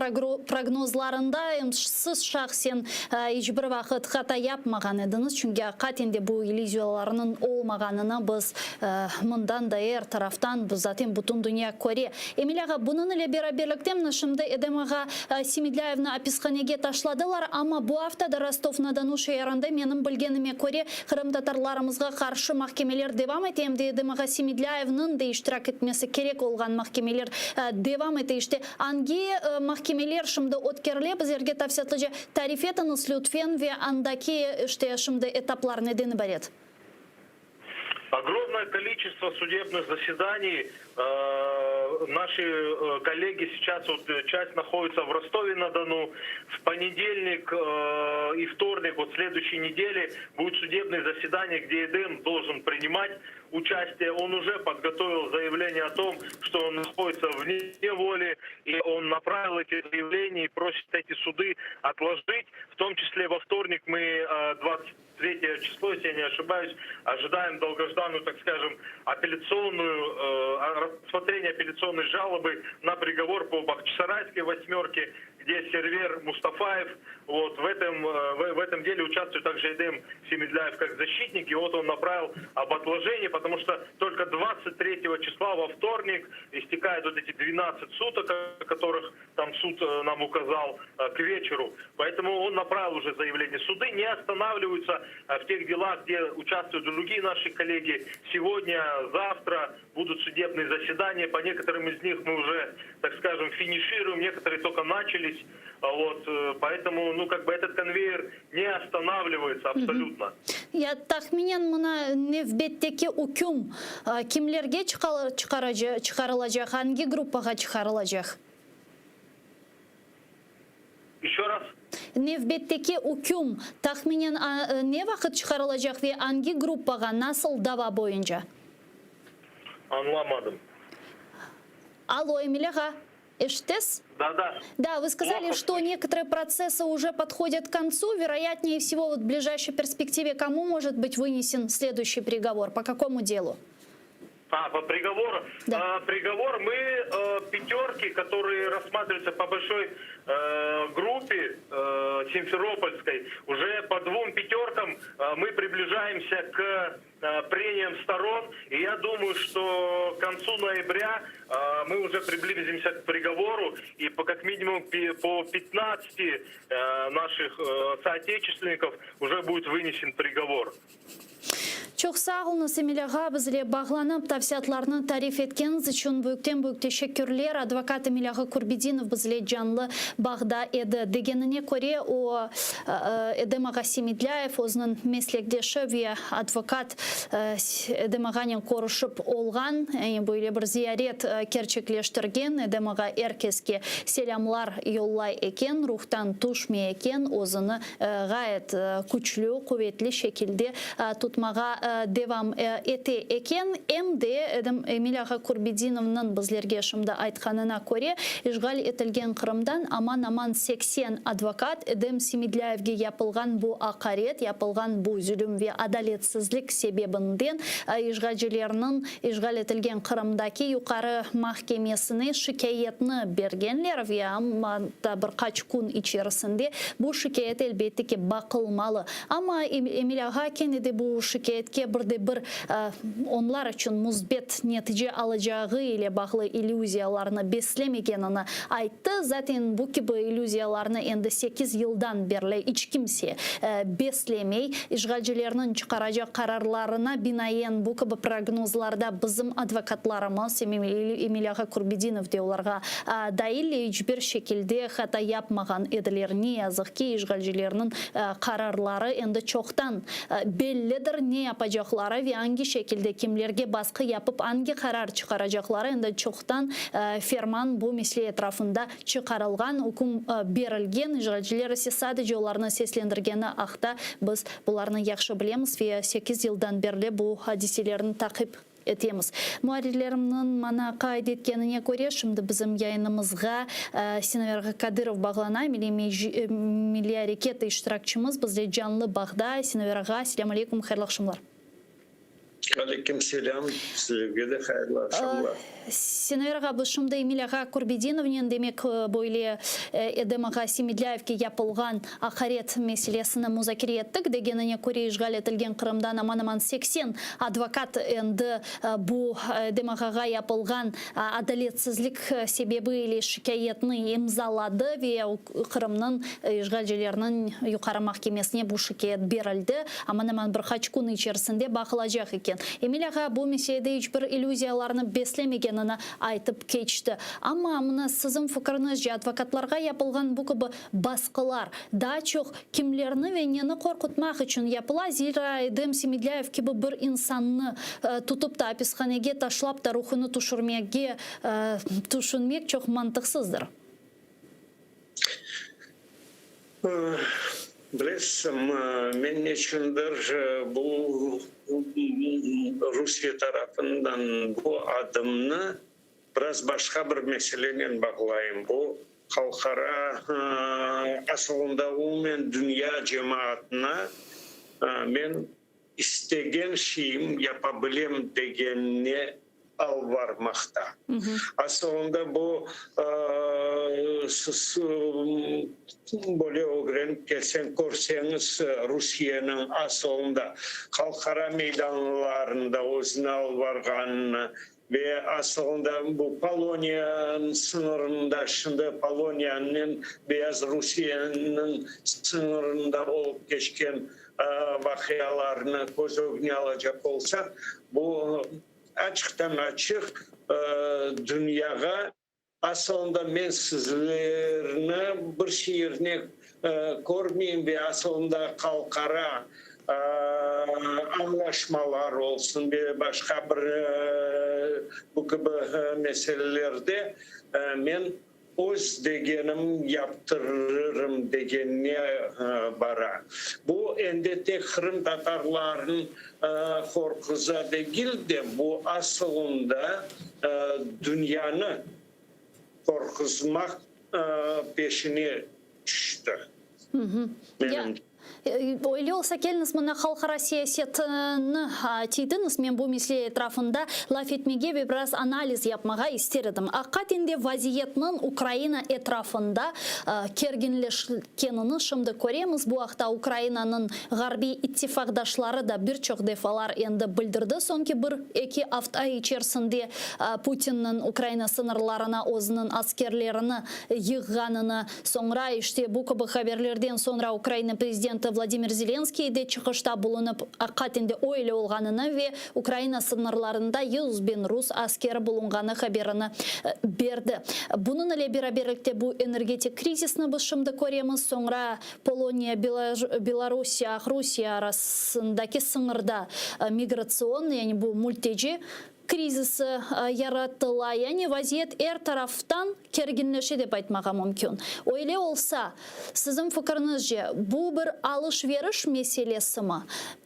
prognozlarında siz şahsen iç bir vaqıt hata yapmağan ediñiz, çünki aqiqaten de bu illüziyalarnıñ olmağanını biz mından da er taraftan, zaten bütün dünya köre. Emil ağa, bunıñ ile beraberlikte mına şimdi Edem ağa Semedlâyevni apishanege taşladılar, amma bu aftada Rostov-na-Donu şeerinde, menim bilgenime köre, qırımtatarlarımızğa qarşı mahkemeler devam ete, em de Edem ağa Semedlâyevniñ de iştirak etmesi kerek olğan mahkemeler devam ete. İşte, angi mahkemeler şimdi ötkerile, bizlerge tafsilâtlıca tarif etiñiz, lütfen, ve andaki, işte, şimdi etaplar neden ibaret? Огромное количество судебных заседаний. Э, наши э, коллеги сейчас, вот э, часть находится в Ростове-на-Дону. В понедельник и вторник, вот следующей неделе, будет судебное заседание, где Эдем должен принимать участие. Он уже подготовил заявление о том, что он находится вне воли, и он направил эти заявления и просит эти суды отложить. В том числе во вторник мы 23 число, если я не ошибаюсь, ожидаем долгожданную, так скажем, апелляционную, э, рассмотрение апелляционной жалобы на приговор по Бахчисарайской восьмерке, где Сервер Мустафаев, вот, в этом, э, в, в этом деле участвует также Эдем Семедляев как защитник, и вот он направил об отложении, потому что только 23 числа во вторник истекают вот эти 12 суток, о которых там суд э, нам указал э, к вечеру. Поэтому он направил уже заявление. Суды не останавливаются в тех делах, где участвуют другие наши коллеги. Сегодня, завтра будут судебные заседания. По некоторым из них мы уже, так скажем, финишируем, некоторые только начались. Вот, э, поэтому, ну, как бы этот конвейер не останавливается абсолютно. Ya tahminen mına nevbetteki üküm kimlerge çıqarılacaq, angi gruppağa çıqarılacaq? Еще раз. Nevbetteki üküm tahminen ne vaqıt çıqarılacaq ve angi gruppağa, nasıl dava boyunca? Añlamadım. Алло, Эмиль ağa, eşitesiz? Да, да. Да, вы сказали, Плохо что некоторые процессы уже подходят к концу. Вероятнее всего, вот в ближайшей перспективе кому может быть вынесен следующий приговор? По какому делу? А, по приговору. Да. А, приговор мы э, пятерки, которые рассматриваются по большой э, группе э, Симферопольской, уже по двум пятеркам э, Мы приближаемся к прениям сторон, и я думаю, что к концу ноября мы уже приблизимся к приговору, и по как минимум по 15 наших соотечественников уже будет вынесен приговор. Çoq sağ oluñız, Emil ağa, bizle bağlanıp, tafsilâtlarnı tarif etkeniñiz içün büyükten-büyük teşekkürler. Advokat Emil ağa Kurbedinov bizle canlı bağda edi. Degenine köre, o, Edem ağa Semedlâyev özüniñ meslekdeşi ve advokat Edem ağanen körüşip olğan, yani böyle bir ziyaret kerçekleştirgen. Edem ağa er keske selâmlar yollay eken, ruhtan tüşmey eken, özüni ğayet küçlü, quvetli şekilde tutmağa devam ete eken. Em de Emil ağa Kurbedinovnıñ bizlerge şimdi aytqanına köre, işğal etilgen Qırımdan aman-aman 80 advokat Edem Semedlâyevge yapılğan bu aqaret, yapılğan bu zülüm ve adaletsizlik sebebinden işğalcilerniñ işğal etilgen Qırımdaki Yuqarı mahkemesine şikâyetni bergenler ve amma da bir qaç kün içerisinde bu şikâyet elbette ki baqılmalı. Amma Emil ağa kene de bu şikâyetke bir de bir onlar içün müsbet netice alacağı ile bağlı illüziyalarnı beslemegenini ayttı. Zaten bu kibi illüziyalarnı endi sekiz yıldan berli iç kimse beslemey. İşğalcilerniñ çıqaracaq qararlarına binaen bu kibi prognozlarda bizim advokatlarımız, Emil ağa Kurbedinov de olarğa dail, iç bir şekilde hata yapmağan ediler. Ne yazıq ki, işğalcilerniñ qararları endi çoqtan bellidir, ne yapacaqları ve angi şekilde kimlerge basqı yapıp angi qarar çıqaracaqları endi çoqtan ferman bu mesele etrafında çıqarılğan, üküm berilgen, işğalciler ise sadece olarnı seslendirgeni aqta biz bularnı yahşı bilemiz ve sekiz yıldan berli bu adiselerni taqip etemiz. Muarrirlerimniñ maña qayd etkenine köre, şimdi bizim yayınımızğa Sinaver ağa Kadırov bağlana, Milliy areket iştirakçimiz bizle canlı bağda. Sinaver ağa, selâm aleykum, hayırlı aqşamlar. Aleyküm selâm, sizlerge de hayırlı aqşamlar. Sinaver ağa, biz şimdi Emil ağa Kurbedinovnen, demek, böyle Edem ağa Semedlâyevge yapılğan aqaret meselesini muzakere ettik. Degenine köre, işğal etilgen Qırımdan aman-aman 80 advokat endi bu Edem ağağa yapılğan adaletsizlik sebebi ile şikâyetni imzaladı ve Qırımnıñ işğalcileriniñ Yuqarı mahkemesine bu şikâyet berildi. Aman-aman bir qaç kün içerisinde baqılacaq eken. Emil ağa bu meselede iç bir illüziyalarnı beslemegenini aytıp keçti. Amma mına siziñ fikriñizce, advokatlarğa yapılğan bu kibi basqılar daa çoq kimlerni ve neni qorqutmaq içün yapıla? Zira Edem Semedlâyev kibi bir insannı tutıp da apishanege taşlap da ruhunı tüşürmege tüşünmek çoq mantıqsızdır. Bilesiñ, men neçündir bu Rusiye tarafından bu adımnı biraz başqa bir meselenen bağlayım. Bu halqara, asılında umumen dünya cemaatına men istegen şeyim yapa bilem degenine alvarmaqta. Asılında bu siz böyle ögrenip kelseñ, körseñiz, Rusiyeniñ asılında halqara meydanlarında özüni alvarğanını ve asılında bu Poloniyanıñ sıñırında, şimdi Poloniyanen Beyazrusiyeniñ sıñırında olıp keçken vaqialarnı köz ögüne alacaq olsaq, bu açıqtan-açıq dünyağa asılında men sizlerni bir şey yerine körmeyim ve asılında halqara añlaşmalar olsun ve başqa bir bu kibi meselelerde men öz degenim yaptırırım degenine bara. Bu endi tek qırımtatarlarnıñ qorquza degil de, bu asılında dünyanı qorquzmaq peşine tüşti. Menim. Öyle olsa, keliñiz, mına halqara siyasetni tiydiñiz, men bu mesele etrafında laf etmege ve biraz analiz yapmağa ister edim. Aqiqaten de vaziyetniñ Ukraina etrafında kerginleşkenini şimdi köremiz. Bu aqta Ukrainanıñ ğarbiy ittifaqdaşları da bir çoq defalar endi bildirdi. Soñki bir-eki afta içersinde Putinniñ Ukraina sıñırlarına özüniñ askerlerini yığğanını, Soñra, işte, bu kibi haberlerden soñra Ukraina prezidenti Vladimir Zelenskiy de çıqışta bulunıp, aqiqaten de öyle olğanını ve Ukraina sıñırlarında 100.000 rus askeri bulunğanı haberini berdi. Bunıñ ile beraberlikte bu energetik krizisni biz şimdi köremiz, soñra Poloniya, Belorusiya, Aqrusiye arasındaki sıñırda migratsion, yani bu mülteci krizisi yaratıla, yani vaziyet er taraftan kerginleşe dep aytmağa mümkün. Öyle olsa, siziñ fikriñizce, bu bir alış-veriş meselesimi?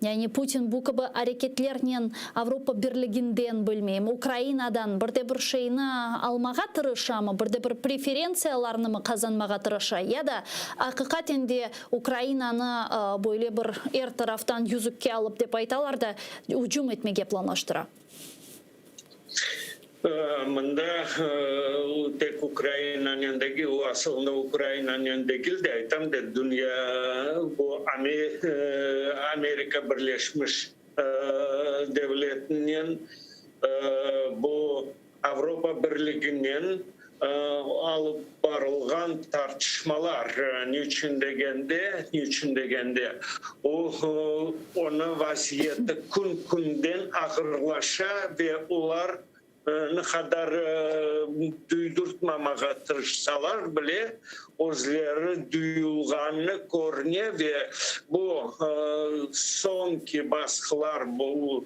Yani Putin bu kibi areketlernen Avropa Birliginden, bilmeyim, Ukrainadan bir de bir şeyni almağa tırışamı, bir de bir preferentsiyalarnımı qazanmağa tırışa ya da aqiqaten de Ukrainanı böyle bir er taraftan yüzükke alıp dep aytalar da, ücüm etmege planlaştıra? Mında tek Ukrainanen degil, o asılında Ukrainanen degil de, aytam de, dünya, bu Amerika Birleşmiş Devletinen, bu Avropa Birliginen alıp barılğan tartışmalar, niçün degende, niçün degende, o, onıñ vaziyeti kün-künden ağırlaşa ve olar ne qadar duydurtmamağa tırışsalar bile, özleri duyulğanı körüne ve bu soñki basqılar, bu,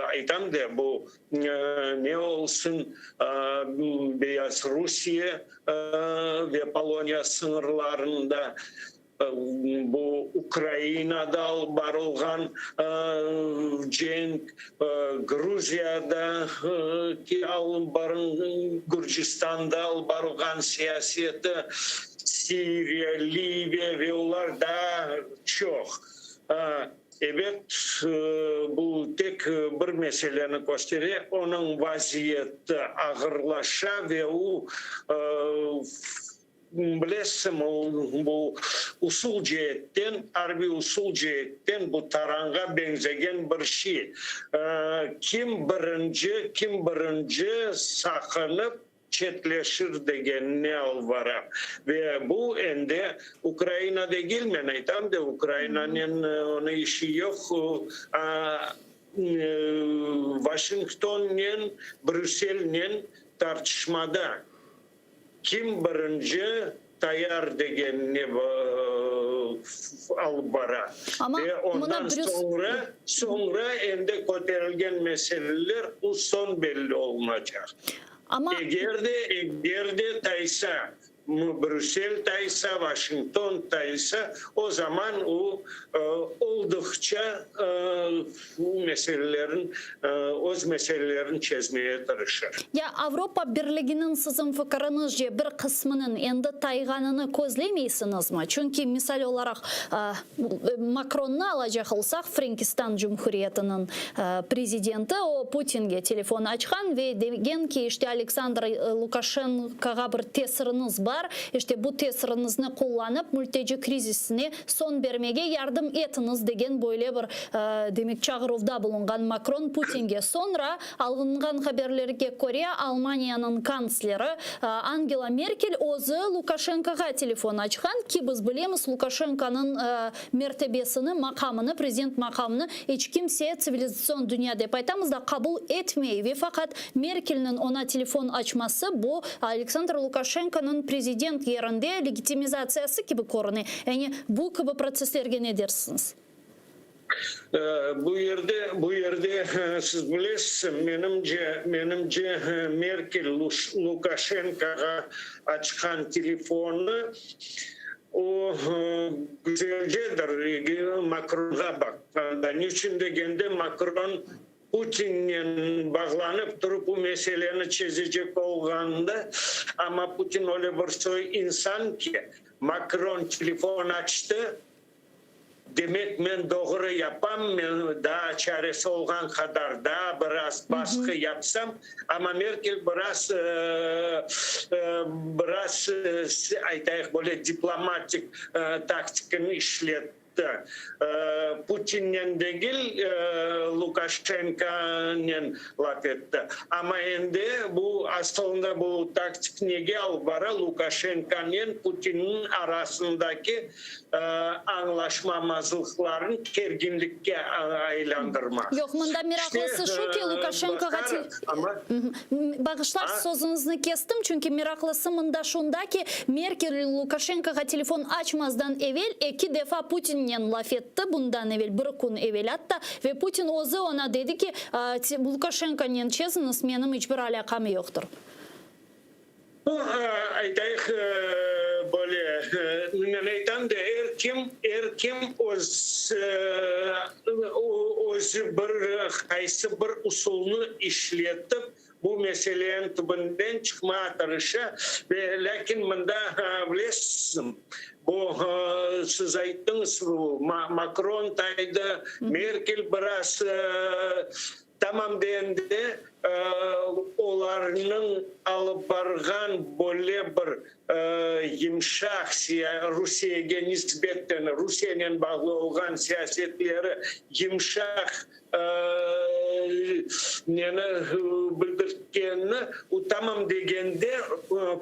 aytam de, bu Ne olsun, Beyazrusiye ve Poloniya sıñırlarında, bu Ukrainada alıp barılğan cenk, Gruziyadaki alıp barılğan, Gürcistanda alıp barılğan siyaseti, Siriya, Liviya ve olar daa çoq. Ebet, bu tek bir meseleni köstere, onıñ vaziyeti ağırlaşa ve o, bilesiñ, bu usul ceetten, arbiy usul ceetten bu taranğa beñzegen bir şey. Kim birinci, kim birinci saqınıp, çetleşir degenine alıp bara. Ve bu endi Ukraina degil, men aytam de, Ukrainanen onıñ işi yoq, Vaşingtonnen, Brüsselnen tartışmada kim birinci tayar degenine alıp bara. Ve ondan soñra, soñra endi köterilgen meseleler bu soñ belli olunacaq. Eger de, eger de taysa, Brüssel taysa, Vaşington taysa, o zaman o olduqça bu meselelerin, öz meselelerini çezmeye tırışır. Ya Avropa Birliginiñ siziñ fikiriñizce bir qısmınıñ endi tayğanını közlemeysiñizmi? Çünki, misal olaraq, Makronnı alacaq olsaq, Frenkistan Cumhuriyetiniñ prezidenti, o, Putinge telefon açqan ve degen ki, işte, Aleksandr Lukaşenkoğa bir tesiriñiz bar, işte, bu tesiriñizni qullanıp, mülteci krizisine soñ bermege yardım etiñiz, degen böyle bir, demek, çağıruvda bulunğan Makron Putinge. Soñra, alınğan haberlerge köre, Almaniyanıñ kantsleri Angela Merkel özü Lukaşenkoğa telefon açqan, ki biz bilemiz, Lukaşenkonıñ mertebesini, maqamını, prezident maqamını iç kimse, tsivilizatsion dünya dep aytamız da, qabul etmey ve faqat Merkelniñ oña telefon açması bu Aleksandr Lukaşenkonıñ prezident yerinde legitimizatsiyası kibi körüne. Yani bu kibi protsesslerge ne dersiñiz? Bu yerde, bu yerde siz bilesiz, menimce, menimce Merkel Lukaşenkoğa açqan telefonı o güzelcedir Makronğa baqqanda. Niçün degende, Makron Putinnen bağlanıp turıp bu meseleni çezecek olğanda, amma Putin öyle bir soy insan ki, Makron telefon açtı. Demek, men doğru yapam, men daa çaresi olğan qadar daa biraz basqı yapsam, amma Merkel biraz, biraz, aytayıq, böyle diplomatik taktikini işletti. Putinnen degil, Lukaşenkonen laf etti. Amma endi bu, asılında bu taktik nege alıp bara, Lukaşenkonen Putinniñ arasındaki añlaşmamazlıqlarnı kerginlikke aylandırmaq. Yoq, mında meraqlısı şu ki, Lukaşenkoğa Bağışlar, sözüñizni kestim, çünki meraqlısı mında şunda ki, Merkel Lukaşenkoğa telefon açmazdan evel eki defa Putinnen laf etti, bundan evel, bir kün evel atta, ve Putin özü oña dedi ki, Lukaşenkonen çeziñiz, menim iç bir alâqam yoqtır. Bu, aytayıq, böyle, men aytam da, er kim, er kim öz, özü bir qaysı bir usulnı işletip, bu meseleniñ tübünden çıqmağa tırışa. Ve lâkin mında, bilesiz, bu, siz ayttıñız, bu Makron taydı, Merkel biraz Tamam degende, olarnıñ alıp barğan böyle bir yımşaq, Rusiyege nisbeten, Rusiyenen bağlı olğan siyasetleri yımşaq neni bildirtkenini, o tamam degende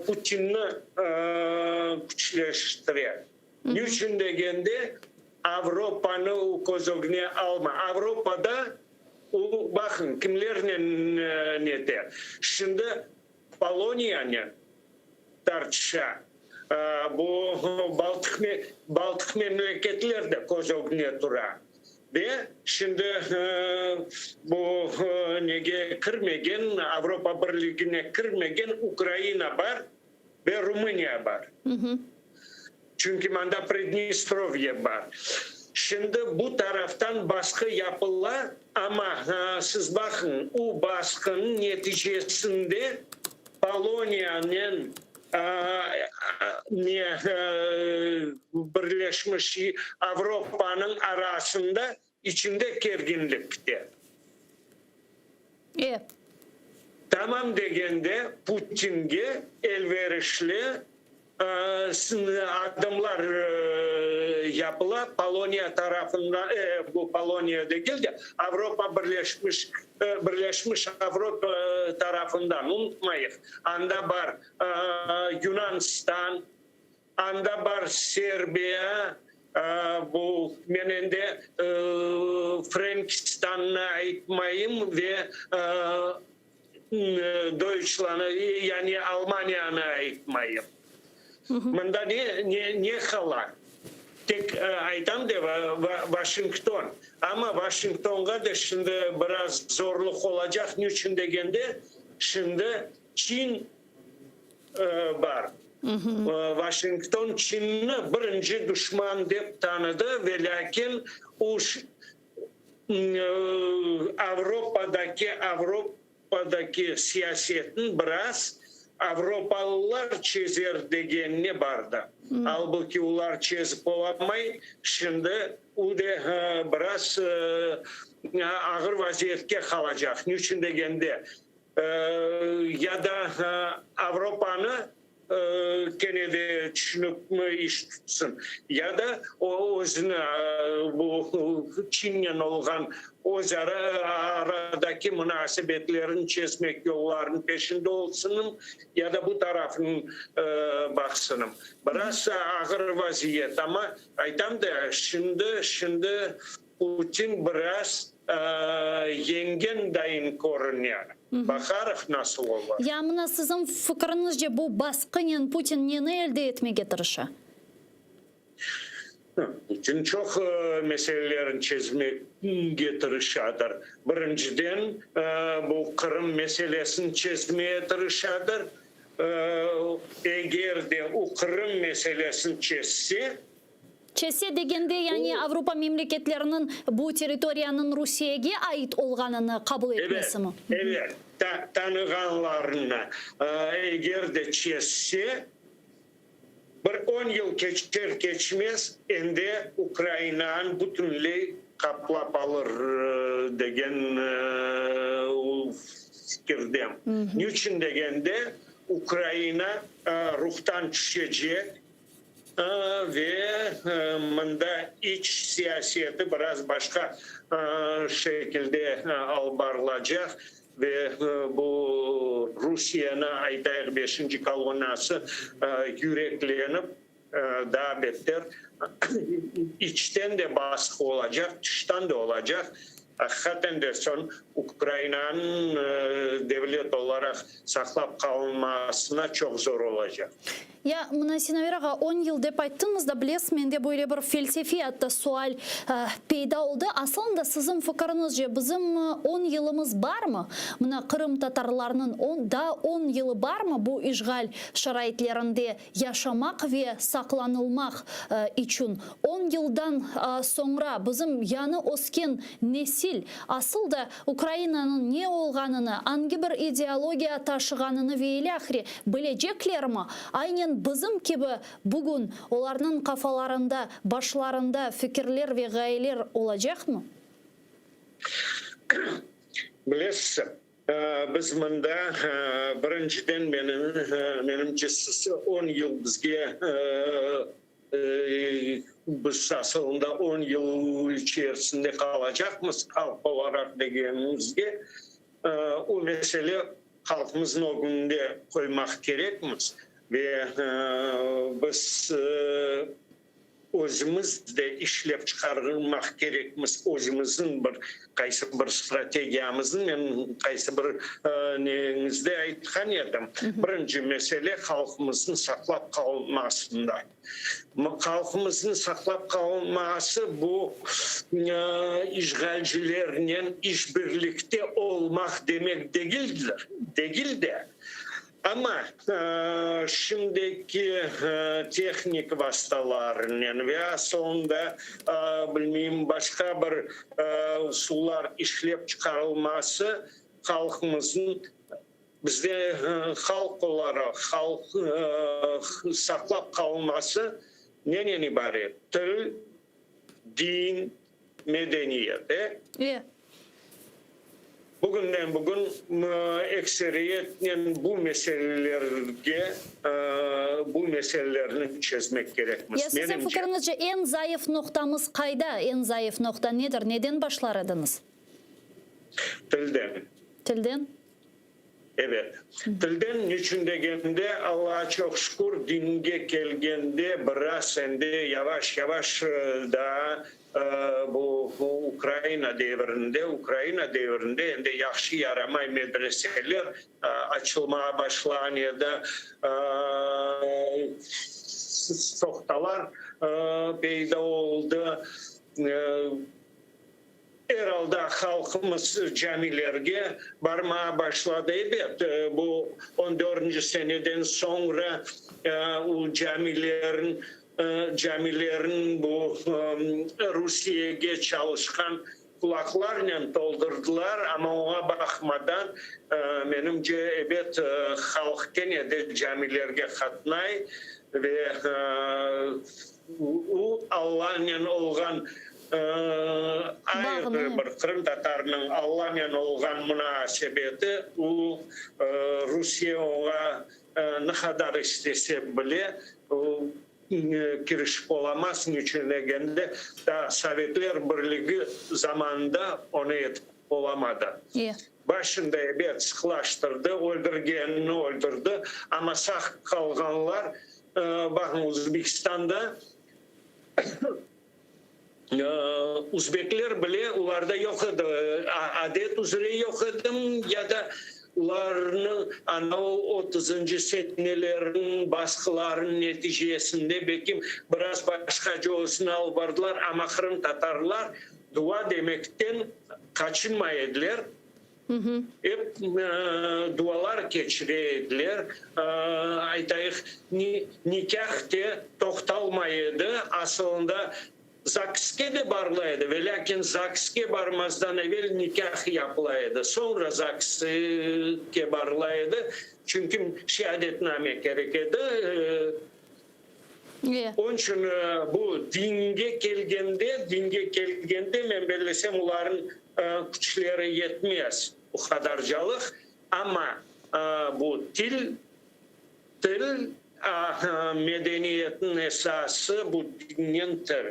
Putinni küçleştire. Niçün degende, Avropanı o köz ögüne alma. Avropada O, baqıñ, kimlernen nete. Şimdi Poloniyanen tartışa. Bu Baltıq Baltıq memleketler de köz ögüne tura. Ve şimdi bu nege kirmegen, Avropa Birligine kirmegen Ukraina bar ve Rumıniya bar. Çünki mında Pridnestrovye bar. Şimdi bu taraftan basqı yapıla, amma siz baqıñ, o basqınıñ neticesinde Poloniyanen ne Birleşmiş Avropanıñ arasında içinde kerginlik pite. E. Tamam degende Putinge elverişli adımlar yapıla, Poloniya tarafından, bu Poloniya degil de, Avropa Birleşmiş, Birleşmiş Avropa tarafından, unutmayıq, anda bar Yunanistan, anda bar Serbiya, bu men endi Frenkistannı aytmayım ve Deutschlanı, yani Almaniyanı aytmayım. Mında ne, ne, ne qala? Tek aytam de Washington. Amma Washingtonğa da şimdi biraz zorluq olacaq. Niçün degende, şimdi Çin bar. Washington Çinni birinci duşman dep tanıdı, ve lâkin o Avropadaki Avropadaki siyasetni biraz avropalılar çezer degenine bardı. Albuki olar çezip olamay, şimdi o de biraz ağır vaziyetke qalacaq. Niçün degende, ya da Avropanı kene de tüşünip iş tutsın, ya da o özüni bu Çinnen olğan öz ara aradaki munasebetlerini çezmek yollarınıñ peşinde olsunım, ya da bu tarafını baqsınım. Biraz ağır vaziyet, amma aytam da, şimdi, şimdi Putin biraz yeñgen dayın körüne. Baqarıq nasıl olur. Ya mına siziñ fikriñizce bu basqınen Putin neni elde etmege tırışa? Putin çoq meselelerini çezmege tırışadır. Birinciden, bu Qırım meselesini çezmeye tırışadır. Eger de o Qırım meselesini çezse, Çezse degende, yani Avropa memleketleriniñ bu territoriyanıñ Rusiyege ait olğanını qabul etmesimi? Evet, evet, tanığanlarını eger de çezse, Bir on yıl keçer-keçmez endi Ukrainanı bütünley qaplap alır degen fikirdem. Niçün degende, Ukraina ruhtan tüşecek ve mında iç siyaseti biraz başqa şekilde alıp barılacaq ve bu Rusiyeni, aytayıq, beşinci kolonnası yüreklenip, daa beter içten de basqı olacaq, tıştan da olacaq. Aqiqaten de soñ Ukrainanıñ devlet olaraq saqlap qalınmasına çoq zor olacaq. Ya, mına, Sinaver ağa, on yıl dep ayttıñız da, bilesiz, mende böyle bir felsefiy atta sual peyda oldı. Asılında, siziñ fikiriñizce, bizim on yılımız barmı? Mına, qırımtatarlarnıñ on, daa on yılı barmı bu işğal şaraitlerinde yaşamaq ve saqlanılmaq içün? On yıldan soñra bizim yañı ösken nesil asıl da Ukrainanıñ ne olğanını, angi bir ideologiya taşığanını ve ilâhre bileceklermi? Aynen bizim kibi bugün olarnıñ qafalarında, başlarında fikirler ve ğayeler olacaqmı? Bilesiz, biz mında birinciden menim, menimce, on yıl bizge Biz asılında on yıl içerisinde qalacaqmız halq olaraq degenimizge, o mesele halqımıznıñ ögünde qoymaq kerekmiz ve biz özümiz de işlep çıqarmaq kerekmiz özümizniñ bir qaysı bir strategiyamıznı, men qaysı bir neñizde aytqan edim, birinci mesele halqımıznı saqlap qalmasında. Halqımıznı saqlap qalması bu işğalcilernen işbirlikte olmaq demek degildir, degil de. Amma şimdiki tehnik vastalarnen ve asılında, bilmeyim, başqa bir usullar işlep çıqarılması halqımıznıñ, bizde halq olaraq halq saqlap qalması nenen ibaret? Til, din, medeniyet, e? E. Bugünden bugün ekseriyetnen bu meselelerge, bu meselelerni çezmek kerekmiz. Ya siziñ Menimce. fikriñizce eñ zayıf noqtamız qayda? Eñ zayıf noqta nedir? Neden başlar ediñiz? Tilden. Tilden? Ebet. Tilden niçün degende, Allağa çoq şükür, dinge kelgende biraz endi yavaş-yavaş daa bu Ukraina devrinde, Ukraina devrinde endi yahşı yaramay medreseler açılmağa başlağan edi, sohtalar peyda oldı. Er alda halqımız camilerge barmağa başladı. Ebet, bu on dördünci seneden soñra u camilerin, camilerin bu Rusiyege çalışqan kulaklarnen toldurdılar, amma oña baqmadan, menimce, ebet, halq kene de camilerge qatnay ve u Allanen olğan Ayrı bir qırımtatarnıñ Allanen olğan munasebeti, u, Rusiye oña ne qadar istese bile, u, kirişip olamaz, niçün degende, daa Sovetler Birligi zamanında onı etip olamadı. Başında ebet sıqlaştırdı, öldürgenini öldürdi, amma sağ qalğanlar, baqıñ, Özbekistanda, Uzbekler bile ularda yoq edi, adet üzre yoq edim ya da ularnıñ ana o otuzıncı senelerniñ basqılarınıñ neticesinde belki biraz başqaca özüni alıp bardılar, amma qırımtatarlar dua demekten qaçınmay ediler. Ep dualar keçire ediler, aytayıq, nikâh de toqtalmay edi, asılında ZAGSke de barıla edi, velâkin ZAGSke barmazdan evel nikâh yapıla edi, soñra ZAGSke barıla edi, çünki şeadetname kerek edi. Onıñ içün bu dinge kelgende, dinge kelgende, men bellesem, olarnıñ küçleri yetmez o qadarcalıq, amma bu til, til medeniyetniñ esası bu dinnen til.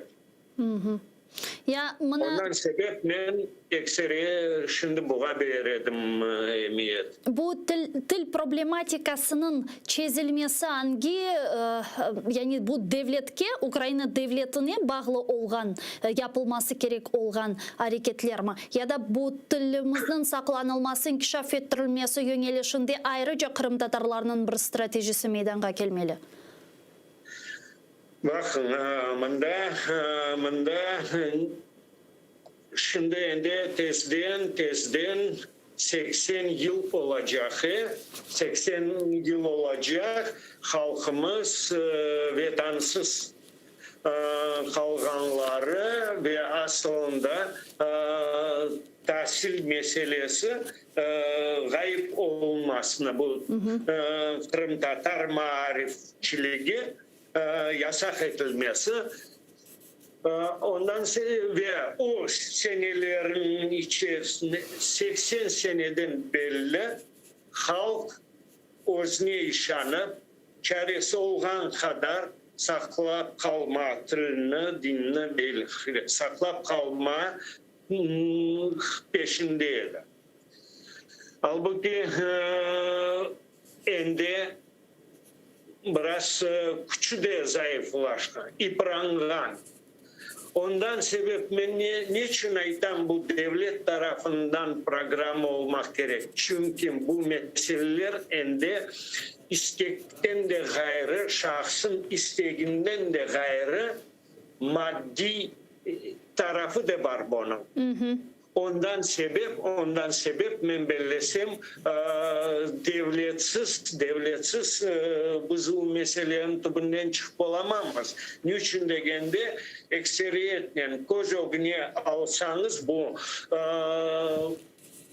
Ya mına. Ondan sebep men ekseriye şimdi buğa berer edim emiyet. Bu til, til problematikasınıñ çezilmesi angi, yani bu devletke, Ukraina devletine bağlı olğan, yapılması kerek olğan areketlermi? Ya da bu tilimizniñ saqlanılması, inkişaf ettirilmesi yöñelişinde ayrıca qırımtatarlarnıñ bir stratejisi meydanğa kelmeli? Baqıñ, mında, mında şimdi endi tezden, tezden 80 yıl olacaq, e, 80 yıl olacaq halqımız Vetansız qalğanları ve asılında tasil meselesi ğayıp olunmasını, bu qırımtatar maarifçiligi yasaq etilmesi, ondan ve o senelerniñ içerisinde 80 seneden belli halq özüne işanıp, çaresi olğan qadar saqlap qalma tilini, dinini belki saqlap qalma peşinde edi. Albuki endi biraz küçü de zayıflaşqan, ipranğan. Ondan sebep men neçün aytam, bu devlet tarafından programma olmaq kerek, çünki bu meseleler endi istekten de ğayrı, şahsın isteginden de ğayrı maddiy tarafı da bar bunıñ. Ondan sebep, ondan sebep men bellesem, devletsiz, devletsiz biz bu meseleniñ tübünden çıqıp olamamız. Niçün degende, ekseriyetnen köz ögüne alsañız, bu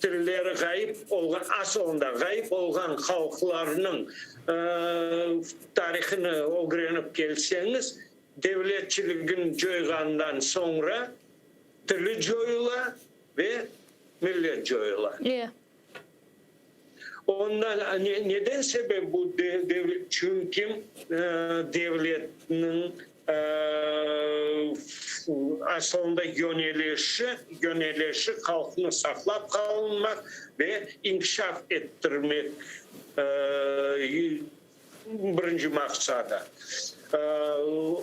tilleri ğayıp olğan, asılında ğayıp olğan halqlarnıñ tarihini ögrenip kelseñiz, devletçiligini coyğandan soñra, Tili coyula ve millet coyula. Ondan neden sebep bu devlet? Çünki devletniñ asılında yönelişi, yönelişi halqnı saqlap qalınmaq ve inkişaf ettirmek Birinci maqsadı.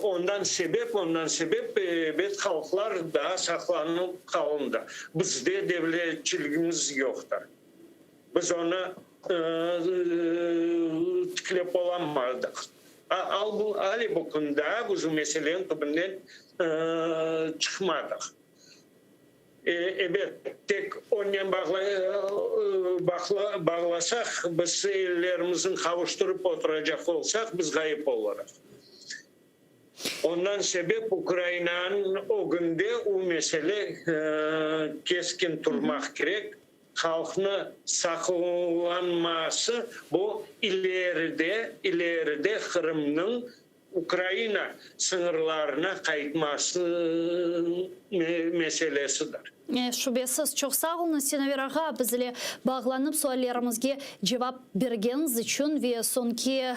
Ondan sebep, ondan sebep, ebet, halqlar daa saqlanıp qalındı. Bizde devletçiligimiz yoqtır. Biz onı tiklep olamadıq. Albu bu kün daa biz bu meseleniñ tübünden çıqmadıq. Ebet, tek onen bağlasaq, biz ellerimizni qavuştırıp oturacaq olsaq, biz ğayıp olurıq. Ondan sebep Ukrainanıñ ögünde o mesele keskin turmaq kerek, halqnı saqlanması, bu ileride, ileride Qırımnıñ Ukraina sıñırlarına qaytması meselesidir. Şübesiz. Çoq sağ oluñız, Sinaver ağa, biz ile bağlanıp suallerimizge cevap bergeniñiz içün ve soñki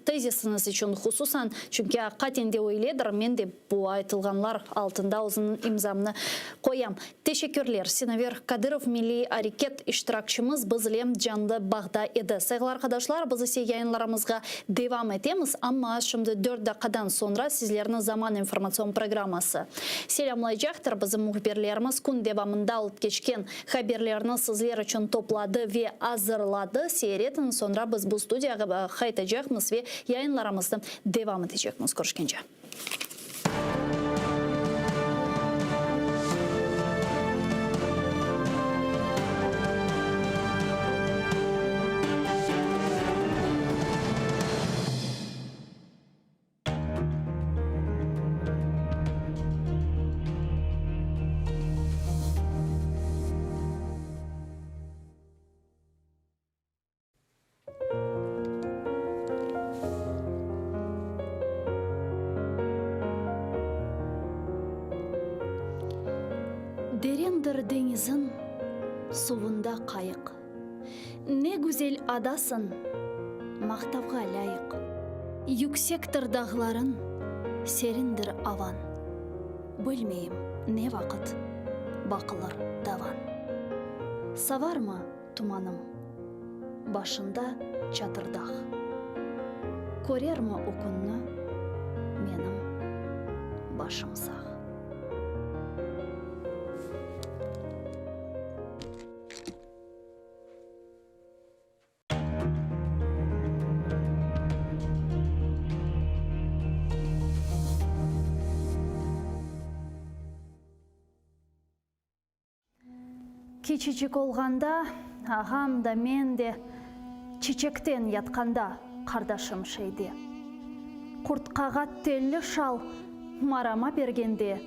tezisiñiz içün hususan, çünki aqiqaten de öyledir, men de bu aytılğanlar altında özümniñ imzamnı qoyam. Teşekkürler. Sinaver Kadırov, milliy areket iştirakçimiz, biz ile canlı bağda edi. Sayğılı arqadaşlar, biz ise yayınlarımızğa devam etemiz, amma şimdi dört daqqadan soñra sizlerni Zaman informatsion programması selâmlaycaqtır. Bizim mühbirlerimiz kün devamında olıp keçken haberlerni sizler içün topladı ve azırladı. Seyir etiñiz, soñra biz bu studiyağa qaytacaqmız ve yayınlarımıznı devam etecekmiz. Körüşkence. Tübündedir deñiziñ, suvunda qayıq. Ne güzel adasıñ, maqtavğa lâyıq. Yüksektir dağlarıñ, serindir avañ. Bilmeyim, ne vaqıt baqılır davan. Savarmı tumanım, başında Çatırdağ. Körermi o künni menim başım sağ. Kiçicik olğanda, ağam da, men de, Çiçekten yatqanda qardaşım şeyde. Qurtqağa telli şal marama bergende,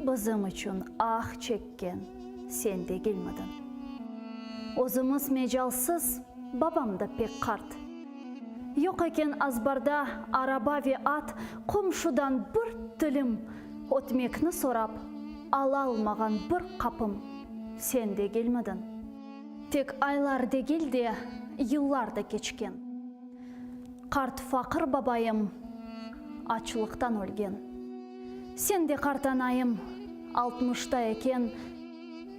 Bizim içün ah çekken sen degilmidiñ? Özümiz mecalsız, babam da pek qart. Yoq eken azbarda araba ve at, Qomşudan bir tilim ötmekni sorap, Alalmağan bir qapım sen degilmidiñ? Tek aylar degil de, yıllar da keçken. Qart faqır babayım açlıqtan ölgen. Sen de qartanayım altmışta eken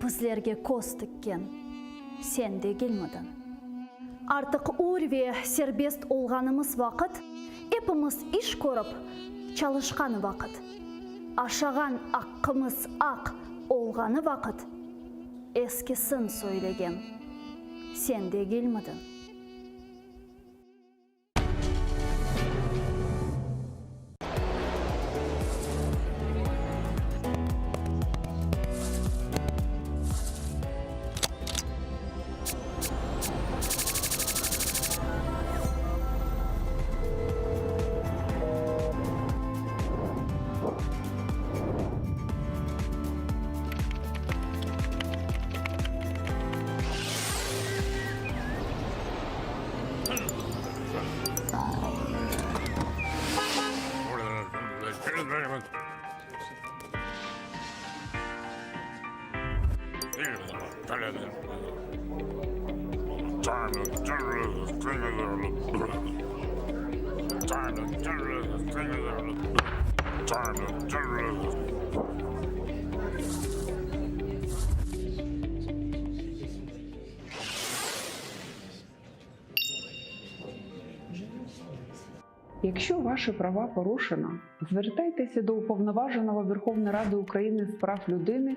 bizlerge köz tikken sen degilmidiñ? Artıq ür ve serbest olğanımız vaqıt, epimiz iş körip çalışqan vaqıt, aşağan aqqımız aq olğanı vaqıt eskisin söylegen sen degilmidiñ? Якщо ваші права порушено, звертайтеся до Уповноваженого Верховної Ради України з прав людини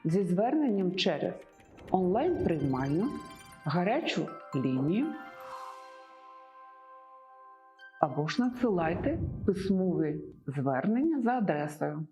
зі зверненням через онлайн-приймальну, гарячу лінію або ж надсилайте письмові звернення за адресою.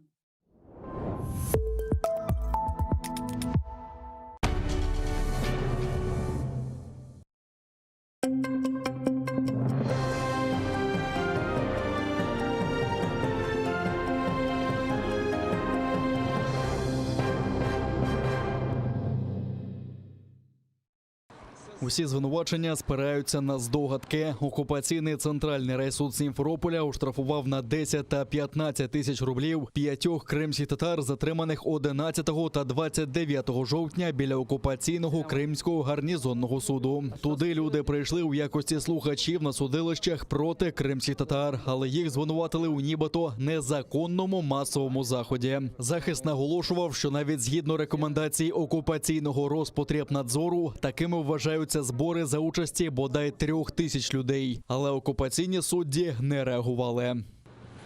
Усі звинувачення спираються на здогадки. Окупаційний центральний райсуд Сімферополя оштрафував на 10 та 15 тисяч рублів п'ятьох кримських татар, затриманих 11 та 29 жовтня біля окупаційного кримського гарнізонного суду. Туди люди прийшли у якості слухачів на судилищах проти кримських татар, але їх звинуватили у нібито незаконному масовому заході. Захист наголошував, що навіть згідно рекомендацій окупаційного Роспотребнадзору, такими вважаються збори за участі бодай 3000 людей. Але окупаційні судді не реагували.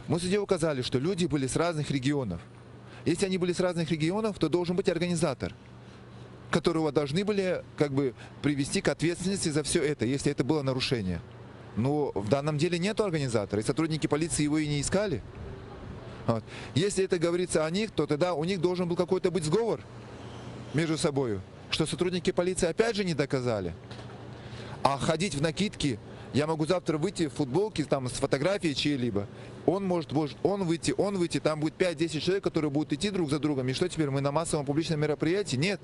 Мы в суде указали, что люди были с разных регионов. Если они были с разных регионов, то должен быть организатор, которого должны были как бы привести к ответственности за все это, если это было нарушение. Но в данном деле нет организатора, и сотрудники полиции его и не искали. Вот. Если это говорится о них, то тогда у них должен был какой-то быть сговор между собой, что сотрудники полиции опять же не доказали. А ходить в накидке, я могу завтра выйти в футболке там, с фотографией чьей-либо. Он может, может он выйти, он выйти, там будет 5-10 человек, которые будут идти друг за другом. И что теперь, мы на массовом публичном мероприятии? Нет.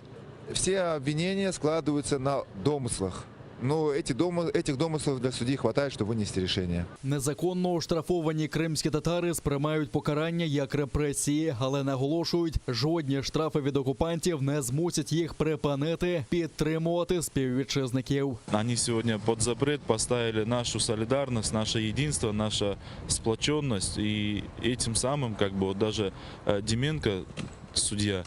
Все обвинения складываются на домыслах. Но эти дома, этих домыслов для судьи хватает, чтобы вынести решение. Незаконно оштрафовані кримські татари сприймають покарання як репресії, але наголошують, жодні штрафи від окупантів не змусять їх припинити підтримувати співвітчизників. Они сегодня под запрет поставили нашу солидарность, наше единство, наша сплоченность. И этим самым, как бы, вот даже э, Деменко, судья,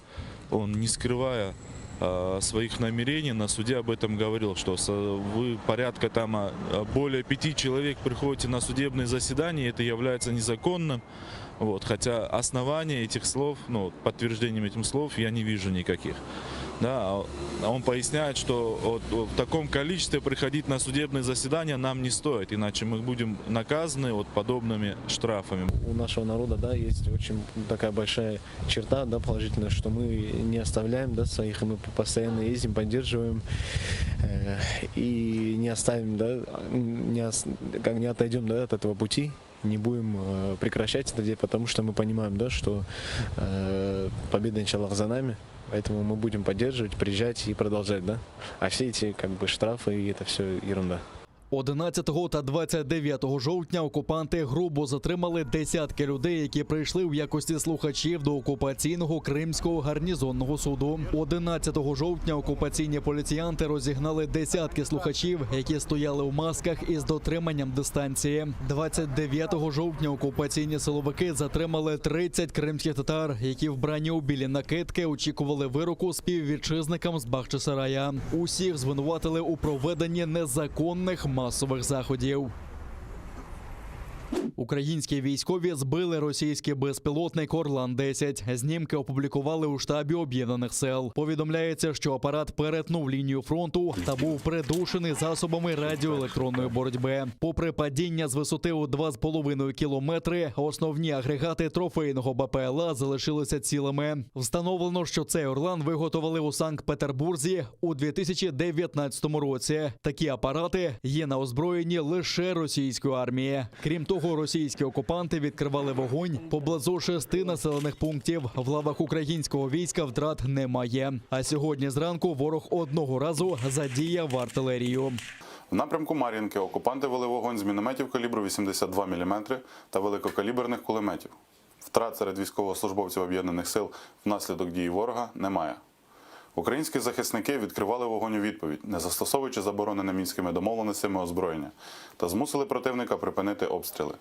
он не скрывая э, своих намерений, на суде об этом говорил, что со- вы порядка там а, более пяти человек приходите на судебные заседания, это является незаконным. Вот, хотя оснований этих слов, ну, подтверждением этим слов я не вижу никаких. Да, а он поясняет, что вот, вот в таком количестве приходить на судебные заседания нам не стоит, иначе мы будем наказаны вот подобными штрафами. У нашего народа, да, есть очень такая большая черта, да, положительная, что мы не оставляем, да, своих, и мы постоянно ездим, поддерживаем э, и не оставим, да, не, ос- как не отойдем, да, от этого пути, не будем э, прекращать это делать, потому что мы понимаем, да, что э, победа, иншаллах, за нами. Поэтому мы будем поддерживать, приезжать и продолжать, да. А все эти как бы штрафы и это все ерунда. 11 та 29 жовтня окупанти грубо затримали десятки людей, які прийшли в якості слухачів до окупаційного Кримського гарнізонного суду. 11 жовтня окупаційні поліціянти розігнали десятки слухачів, які стояли у масках із дотриманням дистанції. 29 жовтня окупаційні силовики затримали 30 кримських татар, які вбрані у білі накидки очікували вироку співвітчизникам з Бахчисарая. Усіх звинуватили у проведенні незаконних масових заходів. Українські військові збили російський безпілотник Орлан 10 Знімки опублікували у штабі об'єднаних сил. Повідомляється, що апарат перетнув лінію фронту та був придушений засобами радіоелектронної боротьби. Попри падіння з висоти у 2,5 кілометри, основні агрегати трофейного БПЛА залишилися цілими. Встановлено, що цей Орлан виготовили у Санкт-Петербурзі у 2019 році. Такі апарати є на озброєнні лише російської армії. Крім того, російські окупанти відкривали вогонь поблизу шести населених пунктів. В лавах українського війська втрат немає. А сьогодні зранку ворог одного разу задіяв артилерію. В напрямку Мар'їнки окупанти вели вогонь з мінометів калібру 82 мм та великокаліберних кулеметів. Втрат серед військовослужбовців об'єднаних сил внаслідок дії ворога немає. Українські захисники відкривали вогонь у відповідь, не застосовуючи заборонене мінськими домовленостями озброєння, та змусили противника припинити обстріли.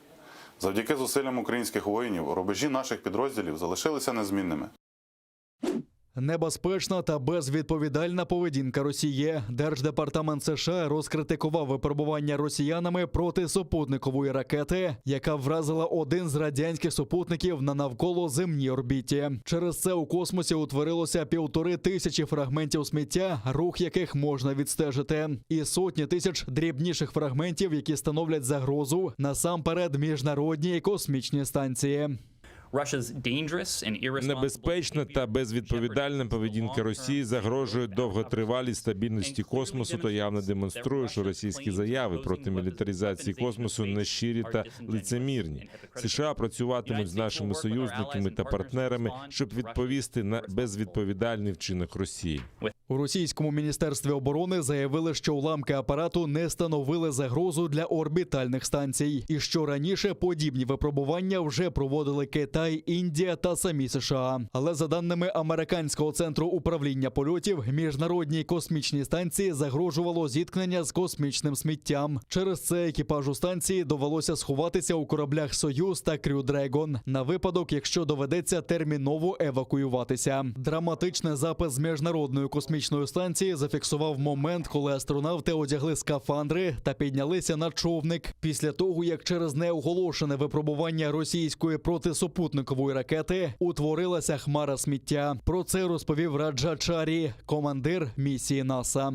Завдяки зусиллям українських воїнів рубежі наших підрозділів залишилися незмінними. Небезпечна та безвідповідальна поведінка Росії. Держдепартамент США розкритикував випробування росіянами проти супутникової ракети, яка вразила один з радянських супутників на навколоземній орбіті. Через це у космосі утворилося 1500 фрагментів сміття, рух яких можна відстежити, і сотні тисяч дрібніших фрагментів, які становлять загрозу насамперед міжнародній космічній станції. Небезпечна та безвідповідальна поведінка Росії загрожує довготривалій стабільності космосу та явно демонструє, що російські заяви проти мілітаризації космосу нещирі та лицемірні. США працюватимуть з нашими союзниками та партнерами, щоб відповісти на безвідповідальний вчинок Росії. У російському міністерстві оборони заявили, що уламки апарату не становили загрозу для орбітальних станцій, і що раніше подібні випробування вже проводили Китай, Індія та самі США. Але за даними американського центру управління польотів, міжнародній космічній станції загрожувало зіткнення з космічним сміттям. Через це екіпажу станції довелося сховатися у кораблях Союз та Крю Дрегон на випадок, якщо доведеться терміново евакуюватися. Драматичний запис з міжнародної космічної станції зафіксував момент, коли астронавти одягли скафандри та піднялися на човник після того, як через неоголошене випробування російської протисупутникової ракети утворилася хмара сміття. Про це розповів Раджа Чарі, командир місії НАСА.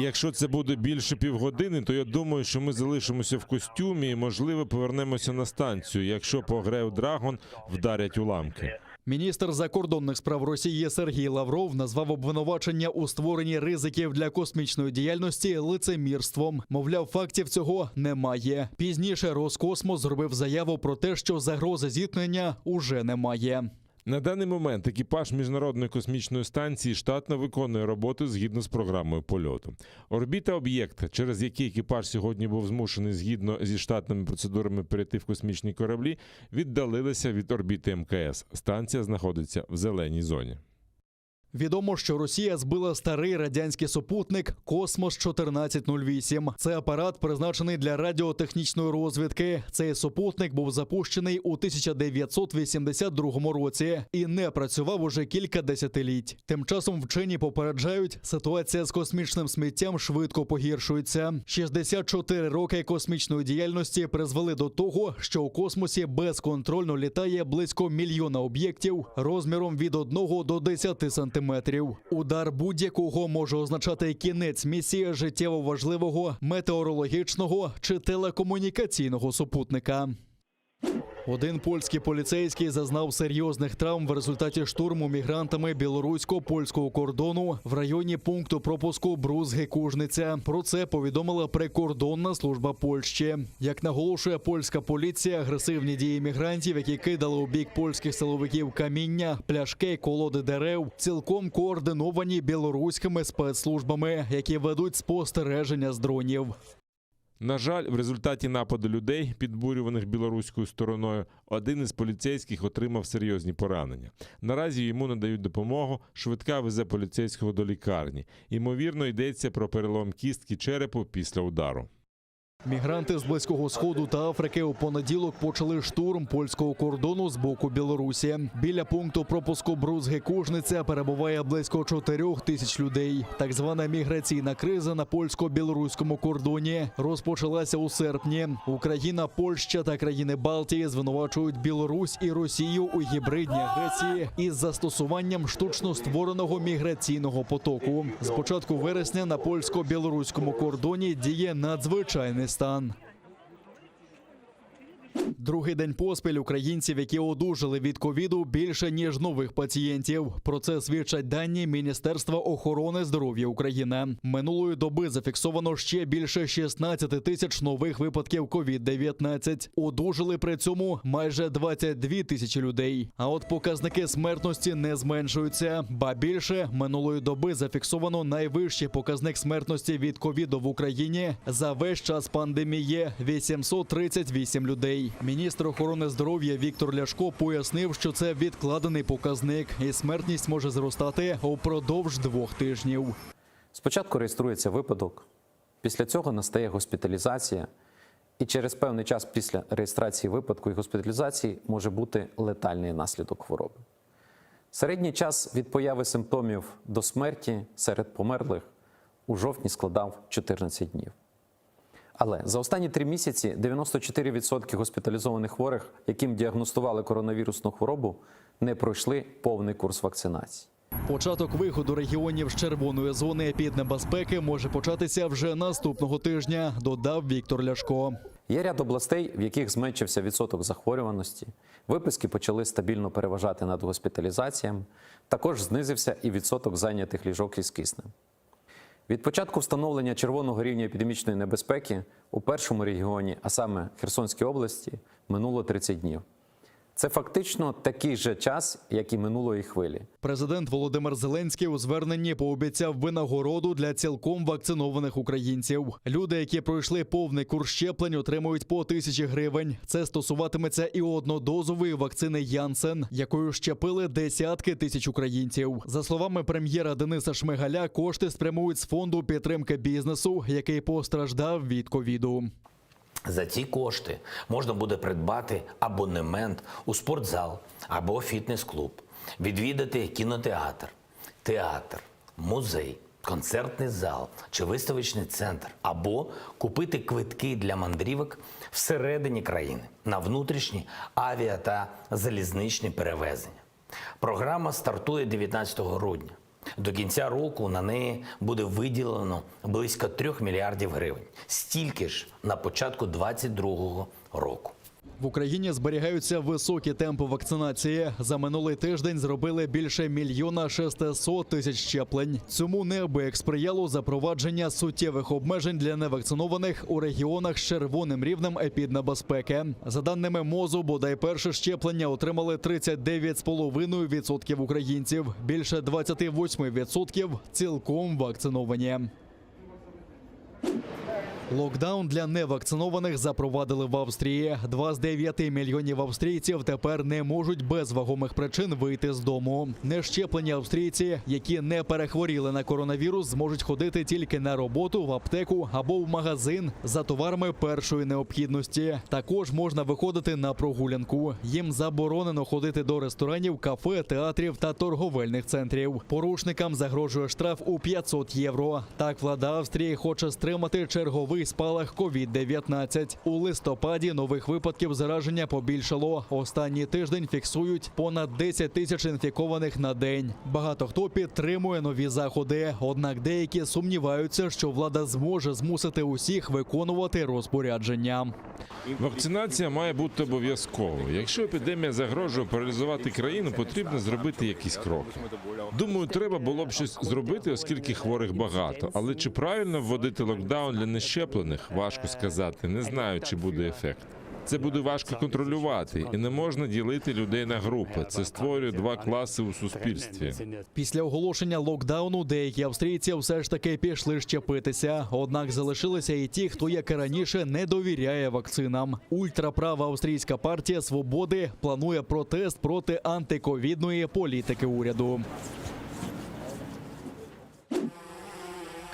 Якщо це буде більше півгодини, то я думаю, що ми залишимося в костюмі і, можливо, повернемося на станцію, якщо по Греу Драгон вдарять уламки. Міністр закордонних справ Росії Сергій Лавров назвав обвинувачення у створенні ризиків для космічної діяльності лицемірством. Мовляв, фактів цього немає. Пізніше Роскосмос зробив заяву про те, що загрози зіткнення уже немає. На даний момент екіпаж міжнародної космічної станції штатно виконує роботу згідно з програмою польоту. Орбіта об'єкта, через який екіпаж сьогодні був змушений згідно зі штатними процедурами перейти в космічні кораблі, віддалилася від орбіти МКС. Станція знаходиться в зеленій зоні. Відомо, що Росія збила старий радянський супутник Космос 1408. Це апарат призначений для радіотехнічної розвідки. Цей супутник був запущений у 1982 році і не працював уже кілька десятиліть. Тим часом вчені попереджають, ситуація з космічним сміттям швидко погіршується. 64 роки космічної діяльності призвели до того, що у космосі безконтрольно літає близько мільйона об'єктів розміром від 1 до 10 сантиметрів. Удар будь-якого може означати кінець місії життєво важливого метеорологічного чи телекомунікаційного супутника. Один польський поліцейський зазнав серйозних травм в результаті штурму мігрантами білорусько-польського кордону в районі пункту пропуску Брузги-Кужниця. Про це повідомила прикордонна служба Польщі. Як наголошує польська поліція, агресивні дії мігрантів, які кидали у бік польських силовиків каміння, пляшки, колоди дерев, цілком координовані білоруськими спецслужбами, які ведуть спостереження з дронів. На жаль, в результаті нападу людей, підбурюваних білоруською стороною, один із поліцейських отримав серйозні поранення. Наразі йому надають допомогу. Швидка везе поліцейського до лікарні. Ймовірно, йдеться про перелом кістки черепу після удару. Мігранти з Близького Сходу та Африки у понеділок почали штурм польського кордону з боку Білорусі. Біля пункту пропуску Брузги-Кужниця перебуває близько 4 тисяч людей. Так звана міграційна криза на польсько-білоруському кордоні розпочалася у серпні. Україна, Польща та країни Балтії звинувачують Білорусь і Росію у гібридній агресії із застосуванням штучно створеного міграційного потоку. З початку вересня на польсько-білоруському кордоні діє надзвичайний стан. Другий день поспіль українців, які одужали від ковіду, більше ніж нових пацієнтів. Про це свідчать дані Міністерства охорони здоров'я України. Минулої доби зафіксовано ще більше 16 тисяч нових випадків ковід-19. Одужали при цьому майже 22 тисячі людей. А от показники смертності не зменшуються. Ба більше минулої доби зафіксовано найвищий показник смертності від ковіду в Україні за весь час пандемії 838 людей. Міністр охорони здоров'я Віктор Ляшко пояснив, що це відкладений показник, і смертність може зростати упродовж двох тижнів. Спочатку реєструється випадок, після цього настає госпіталізація, і через певний час після реєстрації випадку і госпіталізації може бути летальний наслідок хвороби. Середній час від появи симптомів до смерті серед померлих у жовтні складав 14 днів. Але за останні три місяці 94% госпіталізованих хворих, яким діагностували коронавірусну хворобу, не пройшли повний курс вакцинації. Початок виходу регіонів з червоної зони епіднебезпеки може початися вже наступного тижня, додав Віктор Ляшко. Є ряд областей, в яких зменшився відсоток захворюваності, виписки почали стабільно переважати над госпіталізаціями, також знизився і відсоток зайнятих ліжок із киснем. Від початку встановлення червоного рівня епідемічної небезпеки у першому регіоні, а саме Херсонській області, минуло 30 днів. Це фактично такий же час, як і минулої хвилі. Президент Володимир Зеленський у зверненні пообіцяв винагороду для цілком вакцинованих українців. Люди, які пройшли повний курс щеплень, отримують по тисячі гривень. Це стосуватиметься і однодозової вакцини Янсен, якою щепили десятки тисяч українців. За словами прем'єра Дениса Шмигаля, кошти спрямують з фонду підтримки бізнесу, який постраждав від ковіду. За ці кошти можна буде придбати абонемент у спортзал або фітнес-клуб, відвідати кінотеатр, театр, музей, концертний зал чи виставочний центр, або купити квитки для мандрівок всередині країни на внутрішні авіа та залізничні перевезення. Програма стартує 19 грудня. До кінця року на неї буде виділено близько 3 мільярдів гривень. Стільки ж на початку 2022 року. В Україні зберігаються високі темпи вакцинації. За минулий тиждень зробили більше мільйона 600 тисяч щеплень. Цьому неабияк сприяло запровадження суттєвих обмежень для невакцинованих у регіонах з червоним рівнем епіднебезпеки. За даними МОЗу, бодай перше щеплення отримали 39,5% українців. Більше 28% цілком вакциновані. Локдаун для невакцинованих запровадили в Австрії. Два з дев'яти мільйонів австрійців тепер не можуть без вагомих причин вийти з дому. Нещеплені австрійці, які не перехворіли на коронавірус, зможуть ходити тільки на роботу, в аптеку або в магазин за товарами першої необхідності. Також можна виходити на прогулянку. Їм заборонено ходити до ресторанів, кафе, театрів та торговельних центрів. Порушникам загрожує штраф у 500 євро. Так влада Австрії хоче стримати черговий спалах COVID-19. У листопаді нових випадків зараження побільшало. Останній тиждень фіксують понад 10 тисяч інфікованих на день. Багато хто підтримує нові заходи. Однак деякі сумніваються, що влада зможе змусити усіх виконувати розпорядження. Вакцинація має бути обов'язковою. Якщо епідемія загрожує паралізувати країну, потрібно зробити якісь кроки. Думаю, треба було б щось зробити, оскільки хворих багато. Але чи правильно вводити локдаун для нещеплених, важко сказати. Не знаю, чи буде ефект. Це буде важко контролювати, і не можна ділити людей на групи. Це створює два класи у суспільстві. Після оголошення локдауну деякі австрійці все ж таки пішли щепитися. Однак залишилися і ті, хто, як і раніше, не довіряє вакцинам. Ультраправа австрійська партія свободи планує протест проти антиковідної політики уряду.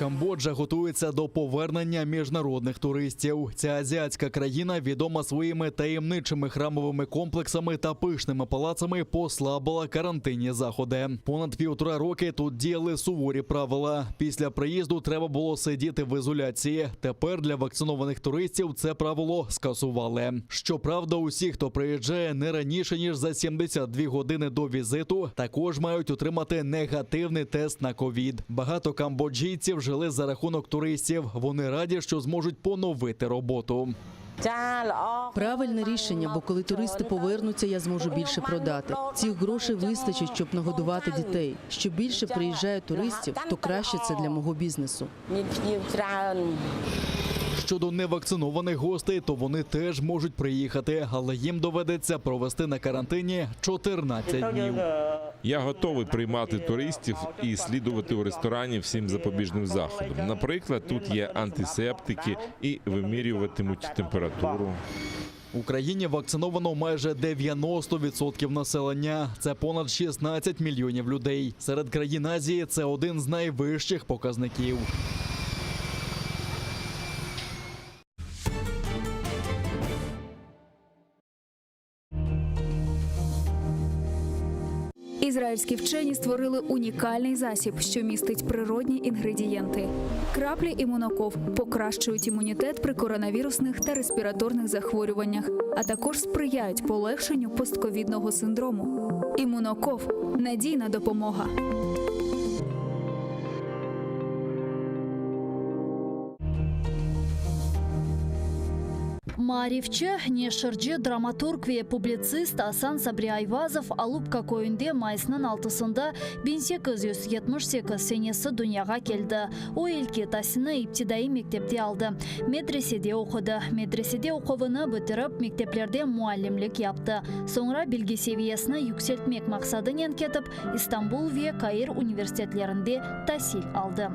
Камбоджа готується до повернення міжнародних туристів. Ця азіатська країна, відома своїми таємничими храмовими комплексами та пишними палацами, послабила карантинні заходи. Понад півтора роки тут діяли суворі правила. Після приїзду треба було сидіти в ізоляції. Тепер для вакцинованих туристів це правило скасували. Щоправда, усі, хто приїжджає не раніше ніж за 72 години до візиту, також мають отримати негативний тест на ковід. Багато камбоджійців жили за рахунок туристів. Вони раді, що зможуть поновити роботу. Правильне рішення, бо коли туристи повернуться, я зможу більше продати. Цих грошей вистачить, щоб нагодувати дітей. Що більше приїжджає туристів, то краще це для мого бізнесу. Щодо невакцинованих гостей, то вони теж можуть приїхати, але їм доведеться провести на карантині 14 днів. Я готовий приймати туристів і слідувати у ресторані всім запобіжним заходам. Наприклад, тут є антисептики і вимірюватимуть температуру. В Україні вакциновано майже 90% населення. Це понад 16 мільйонів людей. Серед країн Азії це один з найвищих показників. Ізраїльські вчені створили унікальний засіб, що містить природні інгредієнти. Краплі імуноков покращують імунітет при коронавірусних та респіраторних захворюваннях, а також сприяють полегшенню постковідного синдрому. Імуноков надійна допомога. Maarifçi, neşirci, dramaturg ve publitsist Asan Sabri Ayvazov Alupka köyünde mayısnıñ altısında 1878 senesi dünyağa keldi. O ilki tasilni iptidaiy mektepte aldı. Medresede oqudı. Medresede oquvını bitirip, mekteplerde muallimlik yaptı. Soñra bilgi seviyesini yükseltmek maqsadınen ketip, İstanbul ve Kair universitetlerinde tasil aldı.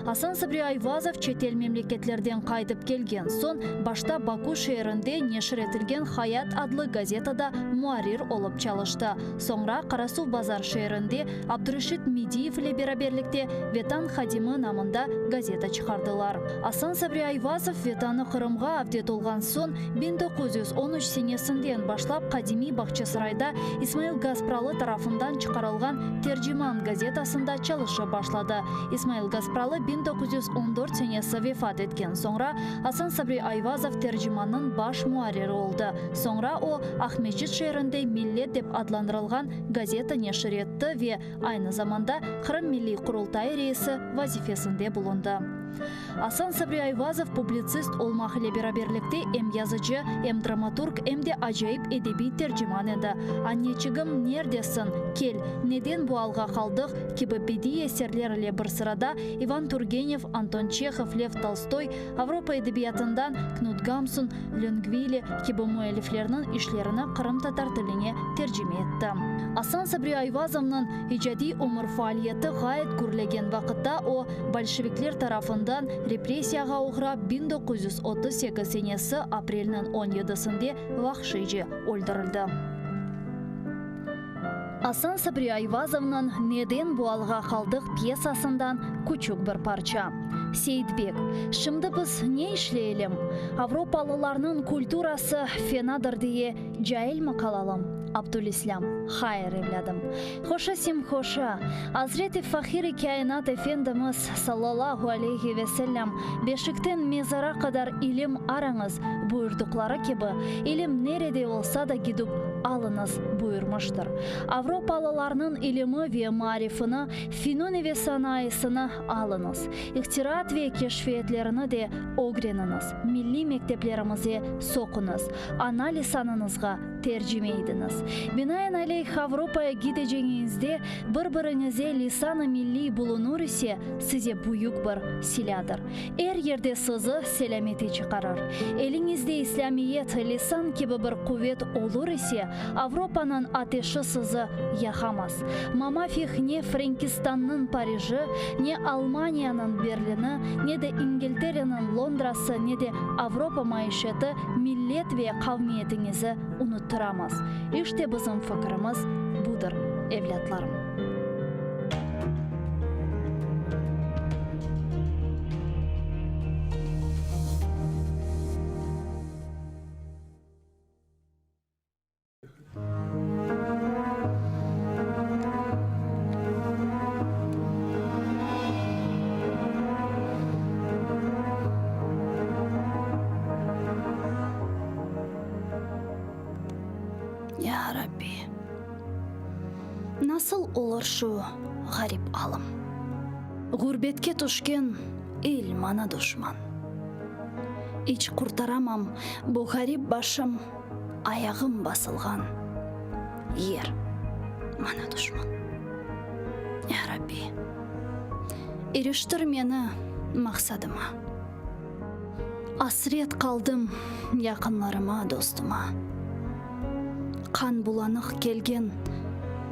Asan Sabri Ayvazov çetel memleketlerden qaytıp kelgen soñ, başta Baku şeerinde neşir etilgen Hayat adlı gazetada muarrir olıp çalıştı. Soñra Qarasuvbazar şeerinde Abdureşit Mediyev ile beraberlikte Vetan hadimi namında gazeta çıqardılar. Asan Sabri Ayvazov Vetanı Qırımğa avdet olğan soñ, 1913 senesinden başlap qadimiy Bağçasarayda İsmail Gaspralı tarafından çıqarılğan Terciman gazetasında çalışıp başladı. İsmail Gaspralı 1914 senesi vefat etken soñra, Asan Sabri Ayvazov Tercimannıñ baş muarriri oldı. Soñra o, Aqmescit şeerinde Millet dep adlandırılğan gazeta neşir etti ve aynı zamanda Qırım Milliy Qurultayı reisi vazifesinde bulundı. Asan Sabri Ayvazov publitsist olmaq ile beraberlikte em yazıcı, em dramaturg, em de acayip edebiy terciman edi. Anneçigim, nerdesiñ? Kel, Neden bu alğa qaldıq? kibi bediiy eserler ile bir sırada İvan Turgenev, Anton Çehov, Lev Tolstoy, Avropa edebiyatından Knut Gamsun, Löngvili kibi müelliflerniñ işlerini qırımtatar tiline tercime etti. Asan Sabri Ayvazovnıñ icadiy ömür faaliyeti ğayet gürlegen vaqıtta o, bolşevikler tarafından repressiyağa oğrap 1938 senesi aprelniñ on yedisinde vahşiyce öldürildi. Asan Sabri Ayvazovnıñ Neden bu alğa qaldıq pyesasından küçük bir parça. Seyitbek, Şimdi biz ne işleyelim? Avropalılarnıñ kulturası fenadır diye cailmi qalalım? Abdülislâm, Hayır, evlâdım. Hoşa simhoşa, Azret-i Fahir-i Kâinat Efendimiz, sallallahu aleyhi ve sellem, Beşikten mezara qadar ilim arañız, buyurdıqları kibi, ilim nerede olsa da gidip alıñız, buyurmıştır. Avropalılarnıñ ilimi ve maarifini, finuni ve sanayısını alıñız. İhtiraat ve keşfiyetlerini de ögreniñiz, milliy mekteplerimize soquñız, ana lisanıñızğa tercime idiñiz. Binaenaleyh, Avropaya gideceñiñizde bir-biriñize lisan-ı milliy bulunur ise, size büyük bir silâdır. Er yerde sizi selâmete çıqarır. Eliñizde İslâmiyet, lisan kibi bir quvet olur ise, Avropanıñ ateşi sizi yaqamaz. Mamafih ne Frenkistannıñ Pariji, ne Almaniyanıñ Berlini, ne de İngiltereniñ Londrası, ne de Avropa maişeti millet ve qavmiyetiñizi unuttıramaz. İşte bizim fikirimiz budır, evlâtlarım. Ya Rabbi, nasıl olur şu ğarip alım? Ğurbetke tüşken el mana duşman. İç qurtaramam bu ğarip başım, Ayağım basılğan yer mana duşman. Ya Rabbi, iriştir meni maqsadıma. Asret qaldım yaqınlarıma, dostuma. Qan bulanıq kelgen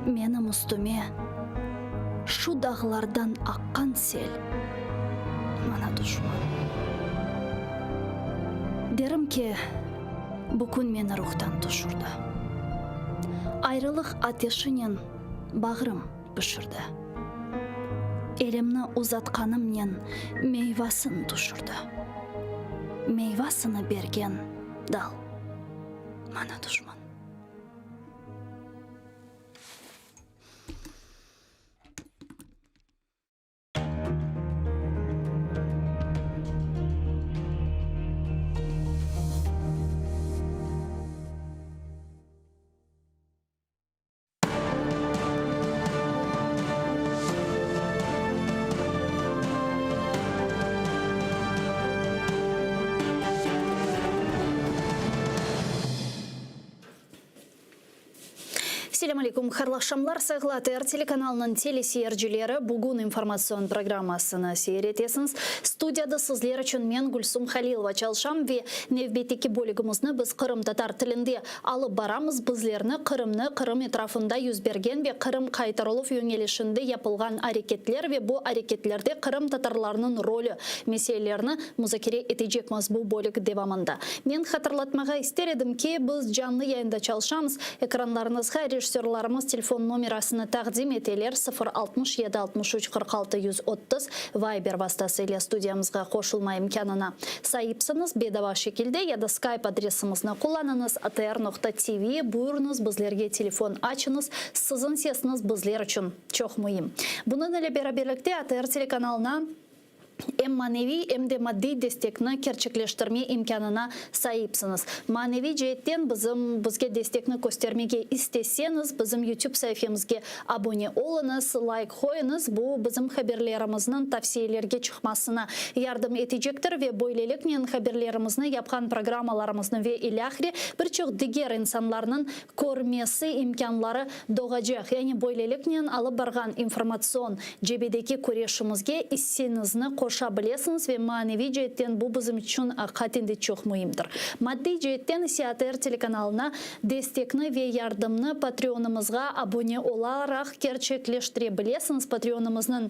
menim üstüme, Şu dağlardan aqqan sel mana duşman. Derim ki, bu kün meni ruhtan tüşürdi. Ayrılıq ateşinen bağrım pişirdi. Elimni uzatqanımnen meyvasın tüşürdi. Meyvasını bergen dal mana duşman. Selâm aleykum, hayırlı aqşamlar, sayğılı ATR telekanalınıñ teleseyircileri, bugün informatsion programmasını seyir etesiñiz. Studiyada sizler içün men, Gülsum Halilova, çalışam ve nevbetteki bölügimizni biz qırımtatar tilinde alıp baramız. Bizlerni Qırımnı, Qırım etrafında yüz bergen ve Qırım qaytarıluv yöñelişinde yapılğan areketler ve bu areketlerde qırımtatarlarnıñ rolü meselelerini muzakere etecekmiz bu bölük devamında. Men hatırlatmağa ister edim ki, biz canlı yayında çalışamız. Ekranlarıñızğa rejissörlarımız telefon nomerasını taqdim eteler, 0 67 63 46 130, Viber vastası ile studiyamızğa qoşulma imkânına saipsiñiz, bedava şekilde ya da Skype adresimizni qullanıñız, atr noqta tv, buyurıñız, bizlerge telefon açıñız, siziñ sesiñiz bizler içün çoq müim. Bunıñ ile beraberlikte ATR telekanalına. Em maneviy, em de maddiy destekni kerçekleştirme imkânına saipsiñiz. Maneviy ceetten bizim bizge destekni köstermege isteseñiz, bizim YouTube saifemizge abone oluñız, layk qoyuñız, bu bizim haberlerimizniñ tavsiyelerge çıqmasına yardım etecektir ve böyleliknen haberlerimizni, yapqan programmalarımıznı ve ilâhre bir çoq diger insanlarnıñ körmesi imkânları doğacaq. Yani böyleliknen alıp barğan informatsion cebedeki küreşimizge isseñizni qoşa bilesiñiz ve maneviy ceetten bu bizim içün aqiqaten de çoq müimdir. Maddiy ceetten ise ATR telekanalına destekni ve yardımnı Patreonımızğa abone olaraq kerçekleştire bilesiñiz. Patreonımıznıñ.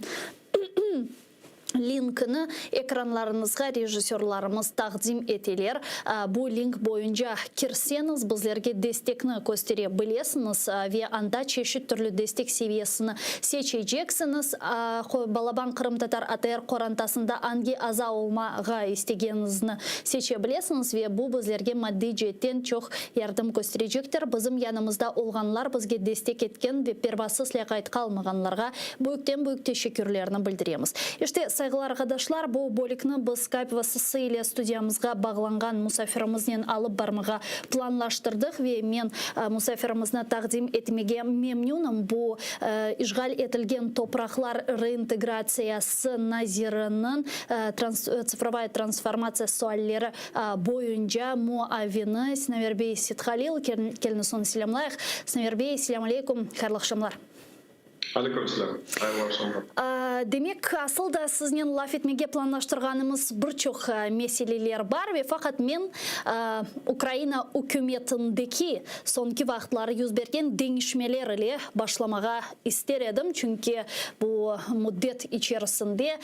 Linkini ekranlarıñızğa rejissörlarımız taqdim eteler. Bu link boyunca kirseñiz, bizlerge destekni köstere bilesiñiz ve anda çeşit türlü destek seviyesini seçeceksiñiz. Balaban qırımtatar ATR qorantasında angi aza olmağa istegeniñizni seçe bilesiñiz ve bu bizlerge maddiy ceetten çoq yardım kösterecektir. Bizim yanımızda olğanlar, bizge destek etken ve pervasız lâqayt qalmağanlarğa Büyükten-büyük teşekkürlerni bildiremiz. İşte, sayğılı arqadaşlar, bu bölükni biz Skype vasıtası ile studiyamızğa bağlanğan musafirimiznen alıp barmağa planlaştırdıq ve men musafirimizni taqdim etmege memnünim. Bu, işğal etilgen topraqlar reintegratsiyası naziriniñ tsifrovaya transformatsiya sualleri boyunca muavini Sinaver bey Sethalil. Kelini soñ selâmlayıq. Sinaver bey, selâm aleykum, hayırlı aqşamlar. Aleyküm selâm. Hayırlı aqşamlar. Demek, asıl da siznen laf etmege planlaştırğanımız bir çoq meseleler bar ve faqat men Ukraina ükümetindeki soñki vaqıtları yüz bergen deñişmeler ile başlamağa ister edim, çünki bu müddet içerisinde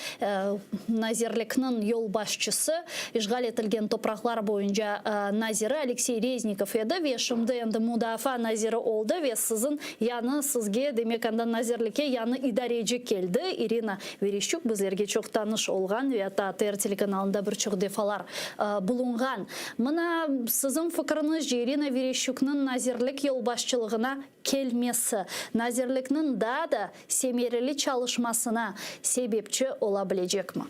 nazirlikniñ yolbaşçısı, işğal etilgen topraqlar boyunca naziri Aleksey Reznikov edi ve şimdi endi mudafaa naziri oldı ve siziñ Yañı sizge, demek, anda nazirlikke yañı idareci keldi, İrina Vereşçuk, bizlerge çoq tanış olğan ve atta ATR telekanalında bir çoq defalar bulunğan. Mına, siziñ fikriñizce, İrina Vereşçuknıñ nazirlik yolbaşçılığına kelmesi, nazirlikniñ daa da semereli çalışmasına sebepçi ola bilecekmi?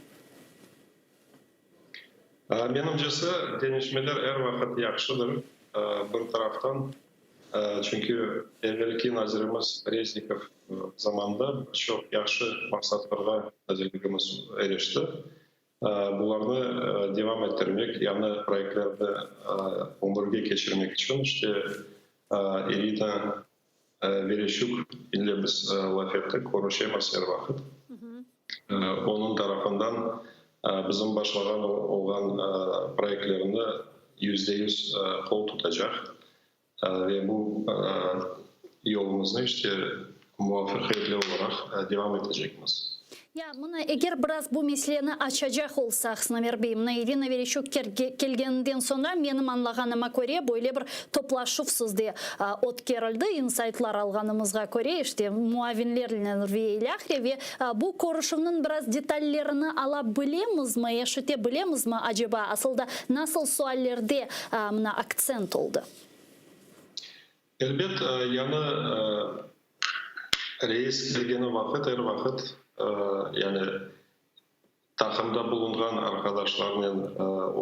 Menimcesi, deñişmeler er vaqıt yahşıdır, bir taraftan, çünki evelki nazirimiz Reznikov zamanında bir çoq yahşı maqsatlarğa nazirligimiz erişti. Bularnı devam ettirmek, yañı proyektlerni ömürge keçirmek içün, işte, İrina Vereşçuk ile biz laf ettik, körüşemiz er vaqıt. Onıñ tarafından bizim başlağan olğan proyektlerni 100% qol tutacaq ve bu yolumıznı işte muvafaqiyetli olaraq devam etecekmiz. Ya, mına, eger biraz bu meseleni açacaq olsaq, Sinaver bey, mına İrina Vereşçuk kelgeninden soñra, menim añlağanıma köre, böyle bir toplaşuv sizde ötkerildi, insaytlar alğanımızğa köre, işte, muavinlernen ve ilâhre, ve bu körüşüvniñ biraz detallerini ala bilemizmi, eşite bilemizmi, aceba, asıl da nasıl suallerde, mına, aktsent oldı? Elbet, yañı reis kelgeni vaqıt, er vaqıt, yani taqımda bulunğan arqadaşlarnen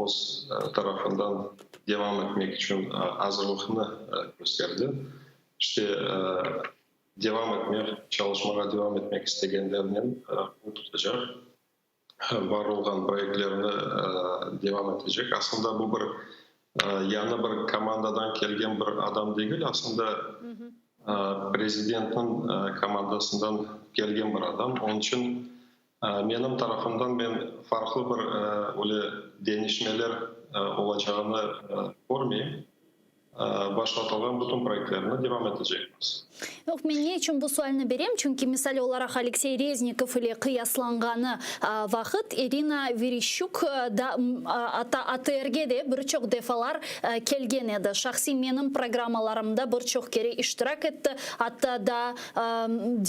öz tarafından devam etmek içün azırlıqnı kösterdi. İşte, devam etmek, çalışmağa devam etmek istegenlernen qol tutacaq, bar olğan proyektlerni devam etecek. Aslında bu bir yañı bir komandadan kelgen bir adam degil, aslında prezidentniñ komandasından kelgen bir adam. Onıñ içün menim tarafımdan men farqlı bir öyle deñişmeler olacağını körmeyim. Başlatılğan bütün proyektlerni devam etecekmiz. Yoq, men ne içün bu sualni berem, çünki misal olaraq Aleksey Reznikov ile qıyaslanğanı vaqıt İrina Vereşçuk da atta ATRge de bir çoq defalar kelgen edi. Şahsiy menim programmalarımda bir çoq kere iştirak etti, atta daa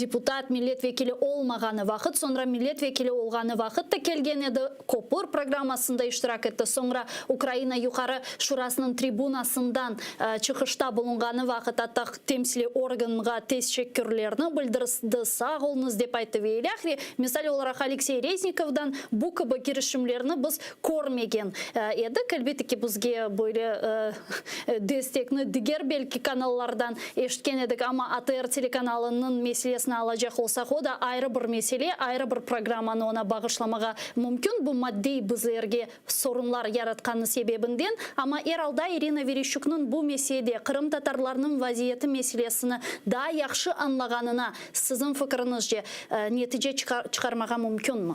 deputat, millet vekili olmağanı vaqıt, soñra millet vekili olğanı vaqıt da kelgen edi, Köpür programmasında iştirak etti, soñra Ukraina Yuqarı Şurasınıñ tribunasından. Çıqışta bulunğanı vaqıt atta temsiliy organğa teşekkürlerini bildirdi, sağ oluñız dep ayttı ve ilâhre. Misal olaraq, Aleksey Reznikovdan bu kibi girişimlerni biz körmegen edik. Elbette ki, bizge böyle destekni diger belki kanallardan eşitken edik, amma ATR telekanalınıñ meselesini alacaq olsaq, o da ayrı bir mesele, ayrı bir programmanı oña bağışlamağa mümkün. Bu maddiy bizlerge sorunlar yaratqanı sebebinden, amma er alda İrina Vereşçuknıñ bu meselede, qırımtatarlarnıñ vaziyeti meselesini daa yahşı añlağanına, siziñ fikiriñizce, netice çıqarmağa mümkünmi?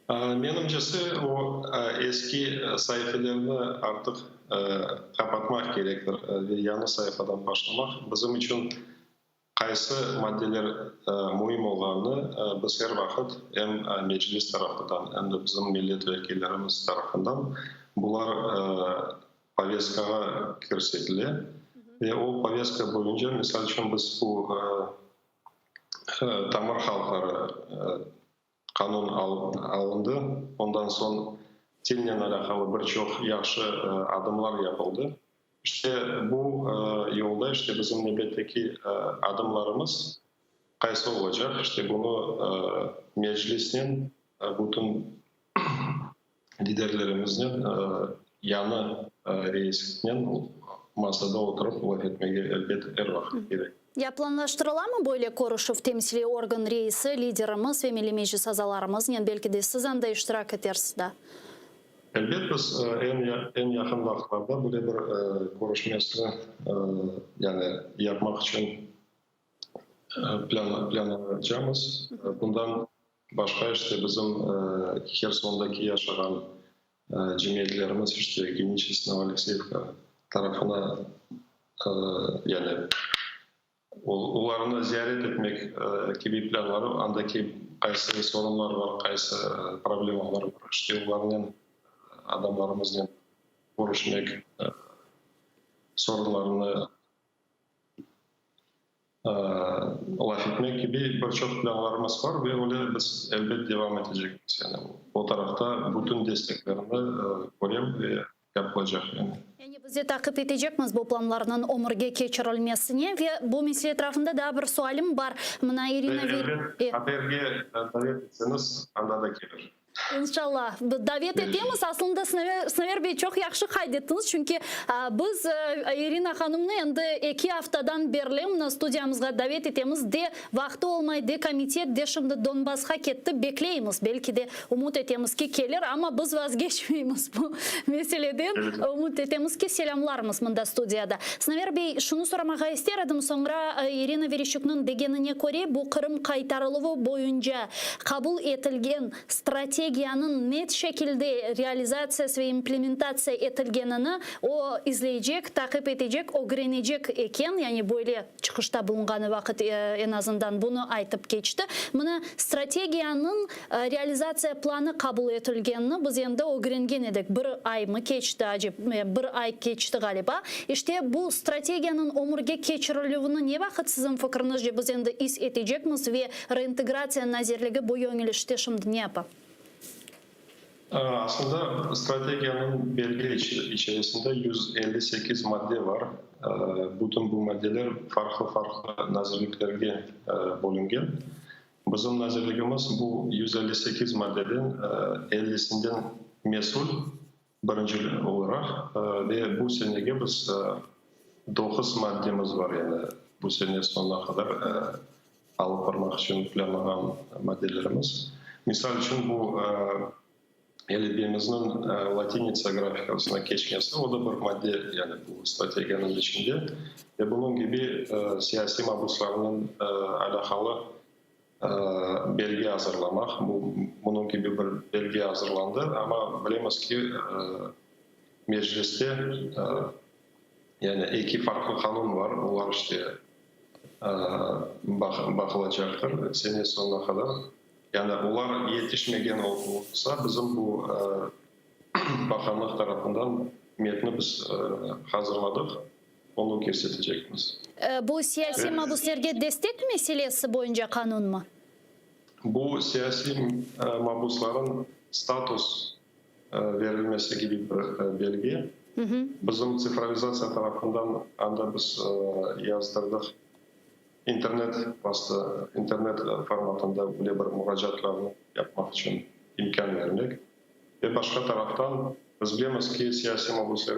Menimcesi, o eski saifelerni artıq qapatmaq kerektir ve yañı saifadan başlamaq. Bizim içün Qaysı maddeler müim olğanını biz er vaqıt em Meclis tarafından, em de bizim millet vekillerimiz tarafından bular poveskağa kirsetile. Ve o poveska boyunca, misal içün, biz bu tamır halqları qanun alındı, ondan soñ tilnen alâqalı bir çoq yahşı adımlar yapıldı. İşte, bu yolda, işte, bizim nevbetteki adımlarımız qaysı olacaq, işte, bunı Meclisnen, bütün liderlerimiznen, yañı reisnen masada oturıp laf etmege, elbet, er vaqıt kerek. Ya planlaştırılamı böyle körüşüv temsiliy organ reisi, liderimiz ve Milliy Meclis azalarımıznen, belki de siz anda iştirak etersiz da? Elbet, biz eñ yaqın vaqıtlarda böyle bir körüşmesini yani yapmaq içün planlaycamız. Bundan başqa, işte, bizim Hersondaki yaşağan cemiyetlerimiz, işte, Geniçesk, Novoalekseyevka tarafına yani Olarnı ziyaret etmek kibi plânları, andaki qaysı sorunlar bar, qaysı problemalar bar, işte olarnen, adamlarımıznen körüşmek, sorunlarını laf etmek kibi bir çoq plânlarımız bar ve öyle biz elbet devam etecekmiz. Yani o tarafta bütün desteklerni körem ve yapılacaq yani. Yani biz de taqip etecekmiz bu planlarnıñ ömürge keçirilmesine. Ve bu mesele etrafında daa bir sualim bar. Mına İrina Ve elbet, ATRge davet etseñiz, anda da kelir. İnşallah. Davet etemiz. Aslında, Sinaver bey, çoq yahşı qayd ettiñiz, çünki biz İrina hanımnı endi eki aftadan berli mına studiyamızğa davet etemiz, de vaqtı olmay, de komitet, de şimdi Donbassqa ketti, bekleymiz, belki de Ümüt etemiz ki, kelir, amma biz vazgeçmeymiz bu meseleden. Ümüt etemiz ki, selâmlarmız mında studiyada. Sinaver bey, şunı soramağa ister edim, soñra İrina Vereşçuknıñ degenine köre, bu Qırım qaytarıluvı boyunca qabul etilgen strategiyanıñ net şekilde realizatsiyası ve implementatsiya etilgenini o izleycek, taqip etecek, ögrenecek eken, yani böyle çıqışta bulunğanı vaqıt eñ azından bunı aytıp keçti. Mına, strategiyanıñ realizatsiya planı qabul etilgenini biz endi ögrengen edik. Bir aymı keçti, acep, bir ay keçti ğaliba. İşte, bu strategiyanıñ ömürge keçirilüvini ne vaqıt siziñ fikriñizce biz endi is etecekmiz ve Reintegratsiya nazirligi bu yöñelişte şimdi ne yapa? Aslında strategiyanıñ belge içerisinde 158 madde bar. Bütün bu maddeler farqlı-farqlı nazirliklerge bölüngen. Bizim nazirligimiz bu 158 maddeden ellisinden mesül, birinci olaraq, ve bu senege biz doquz maddemiz bar, yani bu sene soñuna qadar alıp barmaq içün planlağan maddelerimiz. Misal içün, bu elifbemizniñ latinitsa grafikasına keçmesi, o da bir madde, yani bu strategiyanıñ içinde. Ve bunıñ kibi siyasiy mabuslarnıñ alâqalı belge azırlamaq, bu bunıñ kibi bir belge azırlandı, amma bilemiz ki, Mecliste yani eki farqlı qanun bar, olar işte baqılacaqtır sene soñuna qadar. Yani olar yetişmegen olsa, bizim bu baqanlıq tarafından metni biz hazırladıq, onı kirsetecekmiz. Bu siyasiy mabuslerge destek meselesi boyunca qanunmı? Bu siyasiy mabusların status verilmesi kibi bir belge. Bizim tsifrovizatsiya tarafından anda biz yazdırdıq internet vastı, internet formatında böyle bir muracaatlarnı yapmaq içün imkân bermek. Ve başqa taraftan, biz bilemiz ki, siyasiy mabusler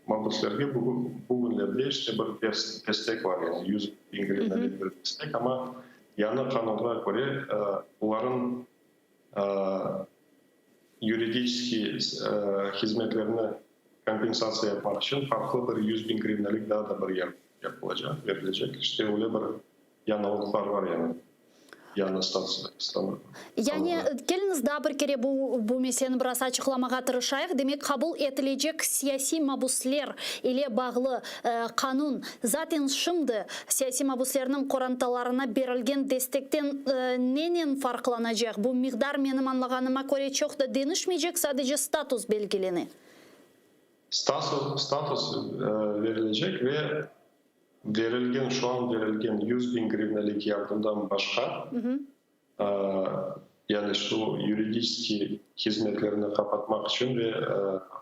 mabuslerge bugünlerde işte bir destek bar, yani 100 biñ grivnalik bir destek, amma yañı qanunğa köre olarnıñ yuridiçeskiy hizmetlerini kompensatsiya yapmaq içün farqlı bir 100 biñ grivnalik daa da bir yapılacaq, verilecek. İşte öyle bir yañılıqlar bar yani. Yañı status. Yani, keliñiz daa bir kere bu bu meseleni biraz açıqlamağa tırışayıq. Demek, qabul etilecek siyasiy mabusler ile bağlı qanun, zaten şimdi siyasiy mabuslerniñ qorantalarına berilgen destekten nenen farqlanacaq? Bu miqdar, menim añlağanıma köre, çoq da deñişmeycek, sadece status belgilene. Status, status verilecek ve Berilgen, şu an berilgen 100 biñ grivnalik yardımdan başqa, yani şu yuridiçeskiy hizmetlerni qapatmaq içün ve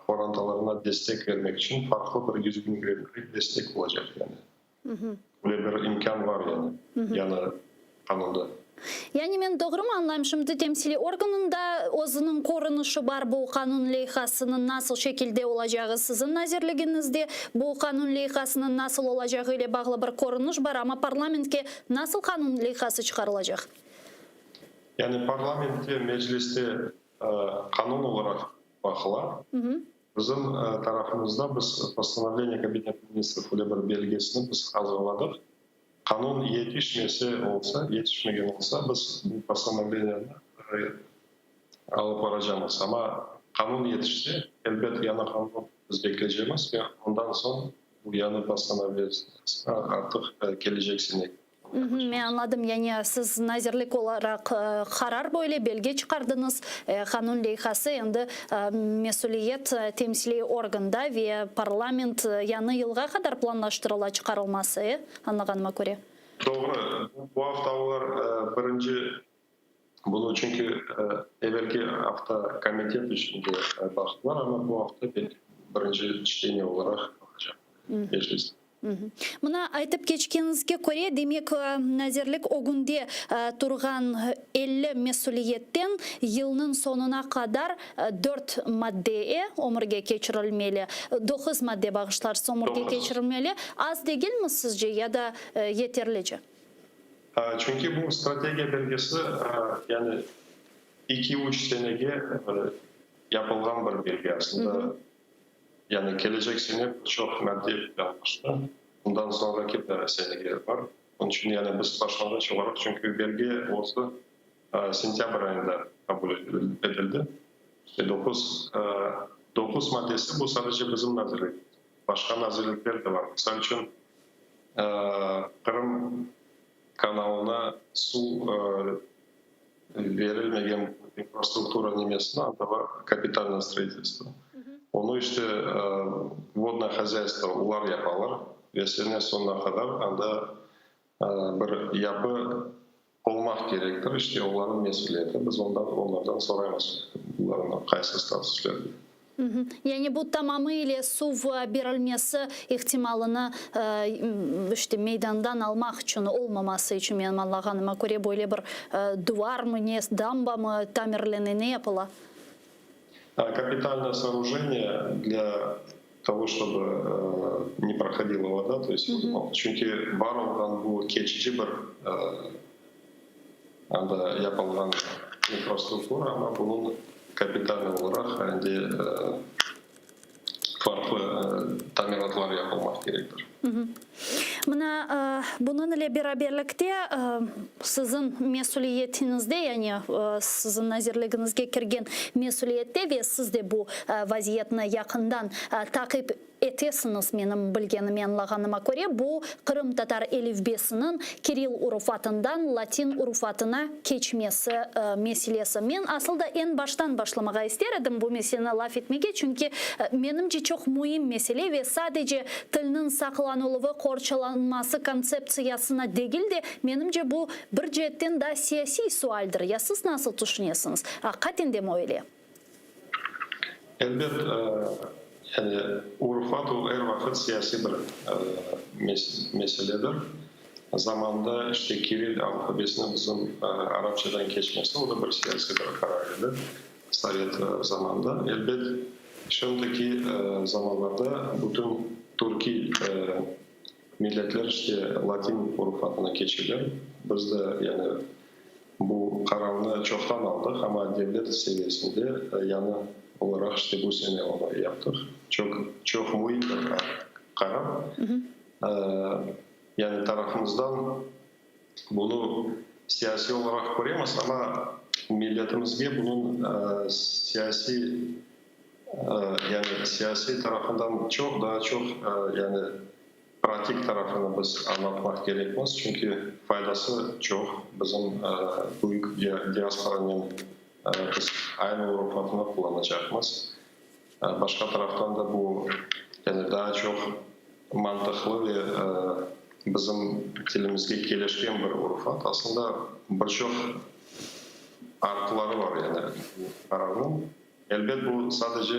qorantalarına destek bermek içün farqlı bir 100 biñ grivnalik destek olacaq, yani. Böyle bir imkân bar, yani, yañı qanunda. Yani men doğrumı añlayım, şimdi temsiliy organında özüniñ körünişi bar bu qanun leyhasınıñ nasıl şekilde olacağı, siziñ nazirligiñizde bu qanun leyhasınıñ nasıl olacağı ile bağlı bir körüniş bar, amma parlamentke nasıl qanun leyhası çıqarılacaq? Yani parlamentte, mecliste qanun olaraq baqıla. Bizim tarafımızda biz postanovleniye Kabineta ministrov öyle bir belgesini biz azırladıq. Qanun yetişmese olsa, yetişmegen olsa, biz bu postanovleniyanı alıp baracamız. Amma qanun yetişse, elbet, yañı qanun biz bekleycemiz ve ondan soñ bu yañı postanovleniya artıq kelecek sene. Men añladım, yani siz nazirlik olaraq qarar böyle, belge çıqardıñız, qanun leyhası endi mesüliyet temsiliy organda ve parlament yañı yılğa qadar planlaştırıla çıqarılması, e? Añlağanıma köre. Doğru. Bu afta olar birinci bunı, çünki evelki afta komitet içinde baqtılar, amma bu afta birinci çteniye olaraq baqacaq Meclis. Mına, aytıp keçkeniñizge köre, demek, nazirlik ögünde turğan 50 mesüliyetten yılnıñ soñuna qadar dört madde ömürge keçirilmeli, doquz madde, bağışlarsız, ömürge keçirilmeli. Az degilmi sizce ya da yeterlice? Çünki bu strategiya belgesi, yani eki-üç senege yapılğan bir belge aslında. Yani kelecek sene bir çoq madde planlaştı. Bundan soñraki de senege bar. Onıñ içün yani biz başlanğıç olaraq, çünki belge özü sentâbr ayında qabul etildi. İşte doquz, doquz maddesi bu sadece bizim nazirlik. Başqa nazirlikler de bar. Misal içün, Qırım kanalına suv berilmegen infrastruktura nemesini anda bar, kapitalnoye stroitelstvo. Onı işte vodnoye hozyaystvo olar yapalar ve sene soñuna qadar anda bir yapı olmaq kerektir, işte olarnıñ mesüliyeti, biz ondan onlardan soraymız bularnıñ qaysı statuslerinde. Yani bu tamamı ile suv berilmesi ihtimalını işte meydandan almaq içün, olmaması içün, menim añlağanıma köre, böyle bir duvarmı, ne, dambamı tamirlene, ne yapıla? Kapitalnoye soorujeniye dlâ togo, ştobı ne prohodila voda, to est, çünki bar olğan bu keçici bir Anda yapılğan infrastruktura, amma bunıñ kapital olaraq endi farqlı tamiratlar yapılmaq kerektir. Mına, bunıñ ile beraberlikte siziñ mesüliyetiñizde, yani siziñ nazirligiñizge kirgen mesüliyette ve siz de bu vaziyetni yaqından taqip Etesiñiz, menim bilgenime, añlağanıma köre, bu, qırımtatar elifbesiniñ kiril urufatından latin urufatına keçmesi meselesi. Men asıl da eñ baştan başlamağa ister edim bu meseleni laf etmege, çünki, menimce, çoq müim mesele ve sadece tilniñ saqlanıluvı, qorçalanması kontseptsiyasına degil de, menimce, bu bir ceetten daa siyasiy sualdir. Ya siz nasıl tüşünesiñiz? Aqiqaten demi öyle? Elbet. Yani urufat o er vaqıt siyasiy bir meseledir. Zamanında işte kiril alfabesine bizim arapçadan keçmesi, o da bir siyasiy bir qarar edi sovet zamanında. Elbet, şimdiki zamanlarda bütün türkiy milletler işte latin urufatına keçeler. Biz de yani Bu qararnı çoqtan aldıq, amma devlet seviyesinde yañı olaraq işte bu sene onı yaptıq. Çoq, çoq müim bir qarar. Yani tarafımızdan bunı siyasiy olaraq köremiz, amma milletimizge bunıñ siyasiy, yani siyasiy tarafından çoq, daa çoq yani Pratik tarafını biz añlatmaq kerekmiz, çünki faydası çoq. Bizim büyük diasporanen biz aynı urufatnı qullanacaqmız. Başqa taraftan da bu, yani daa çoq mantıqlı ve bizim tilimizge kelişken bir urufat. Aslında bir çoq artıları bar, yani bu qararnıñ. Elbet, bu sadece,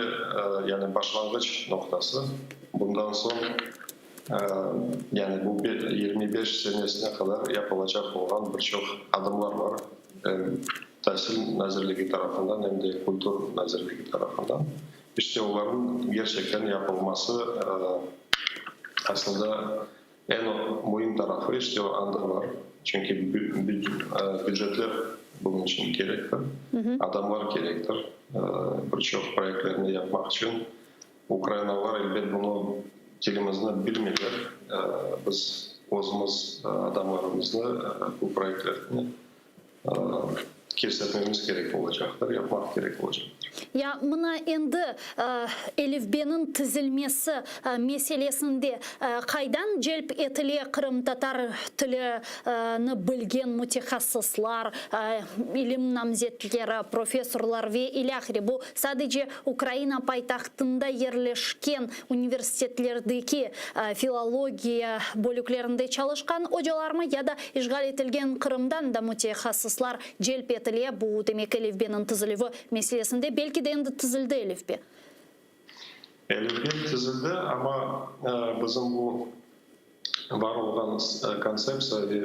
yani başlanğıç noqtası. Bundan soñ, yani bu 25 senesine qadar yapılacaq olğan bir çoq adımlar bar, em Tasil nazirligi tarafından, em de Kültür nazirligi tarafından. İşte, olarnıñ gerçekten yapılması, aslında, eñ müim tarafı, işte, o anda bar. Çünki bücetler bunıñ içün kerektir, adamlar kerektir bir çoq proyektlerni yapmaq içün. Ukrainalılar, elbet, bunı, tilimizni bilmeyler. Biz özümiz adamlarımıznı bu proyektlerni Kirsetmemiz kerek olacaqtır, yapmaq kerek olacaqtır. Ya mına endi elifbeniñ tizilmesi meselesinde qaydan celp etile qırımtatar tilini bilgen mütehassıslar, ilim namzetleri, professorlar ve ilâhre? Bu sadece Ukraina paytahtında yerleşken universitetlerdeki filologiya bölüklerinde çalışqan ocalarmı ya da işğal etilgen Qırımdan da mütehassıslar celp etile, bu, demek, elifbeniñ tizilüvi meselesinde, belki de endi tizildi elifbe? Elifbe tizildi, amma bizim bu bar olğan kontseptsiya ve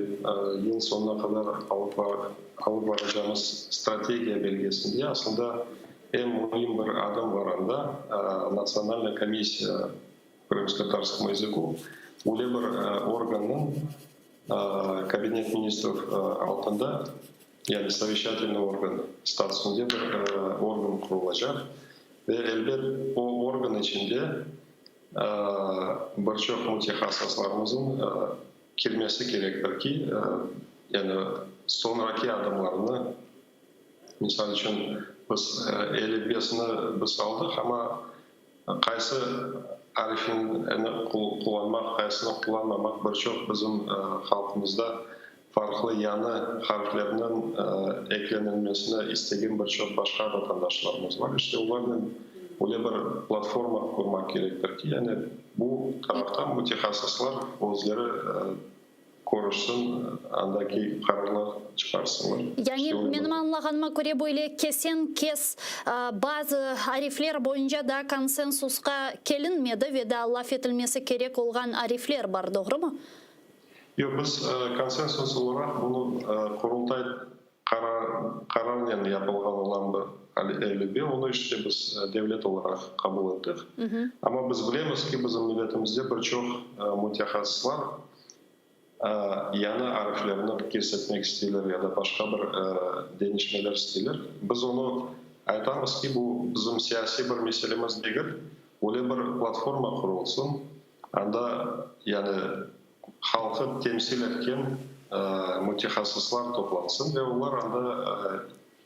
yıl soñuna qadar alıp baracağımız strategiya belgesinde aslında eñ müim bir adım bar anda, Natsionalnaya komissiya po krımskotatarskomu yazıku, öyle bir organnıñ Kabinet ministrov altında, yani soveşçatelnıy organ statusında bir organ qurulacaq ve elbet o organ içinde bir çoq mütehassıslarımızın kirmesi kerektir ki, yani soñraki adımlarnı, misal içün, biz elifbesini biz aldıq, amma qaysı arifini qullanmaq, qaysını qullanmamaq bir çoq bizim halqımızda farqlı yañı harflerniñ eklenilmesini istegen bir çoq başqa vatandaşlarımız bar. İşte olarnen öyle bir platforma qurmaq kerektir ki, yani bu taraftan mütehassıslar özleri körüşsin, andaki qararlar çıqarsınlar. Yani, menim añlağanıma köre, böyle kesen-kes bazı arifler boyunca daa konsensusqa kelinmedi ve daa laf etilmesi kerek olğan arifler bar, doğrumı? Yoq, biz konsensus olaraq bunı Qurultay qararnen yapılğan olan bir elifbe, onı işte biz devlet olaraq qabul ettik. Amma biz bilemiz ki, bizim milletimizde bir çoq mütehassıslar yañı ariflerni kirsetmek isteyler ya da başqa bir deñişmeler isteyler. Biz onı aytamız ki, bu bizim siyasiy bir meselemiz degil, öyle bir platforma qurulsın, Anda, yani halqı temsil etken mütehassıslar toplansın ve olar anda,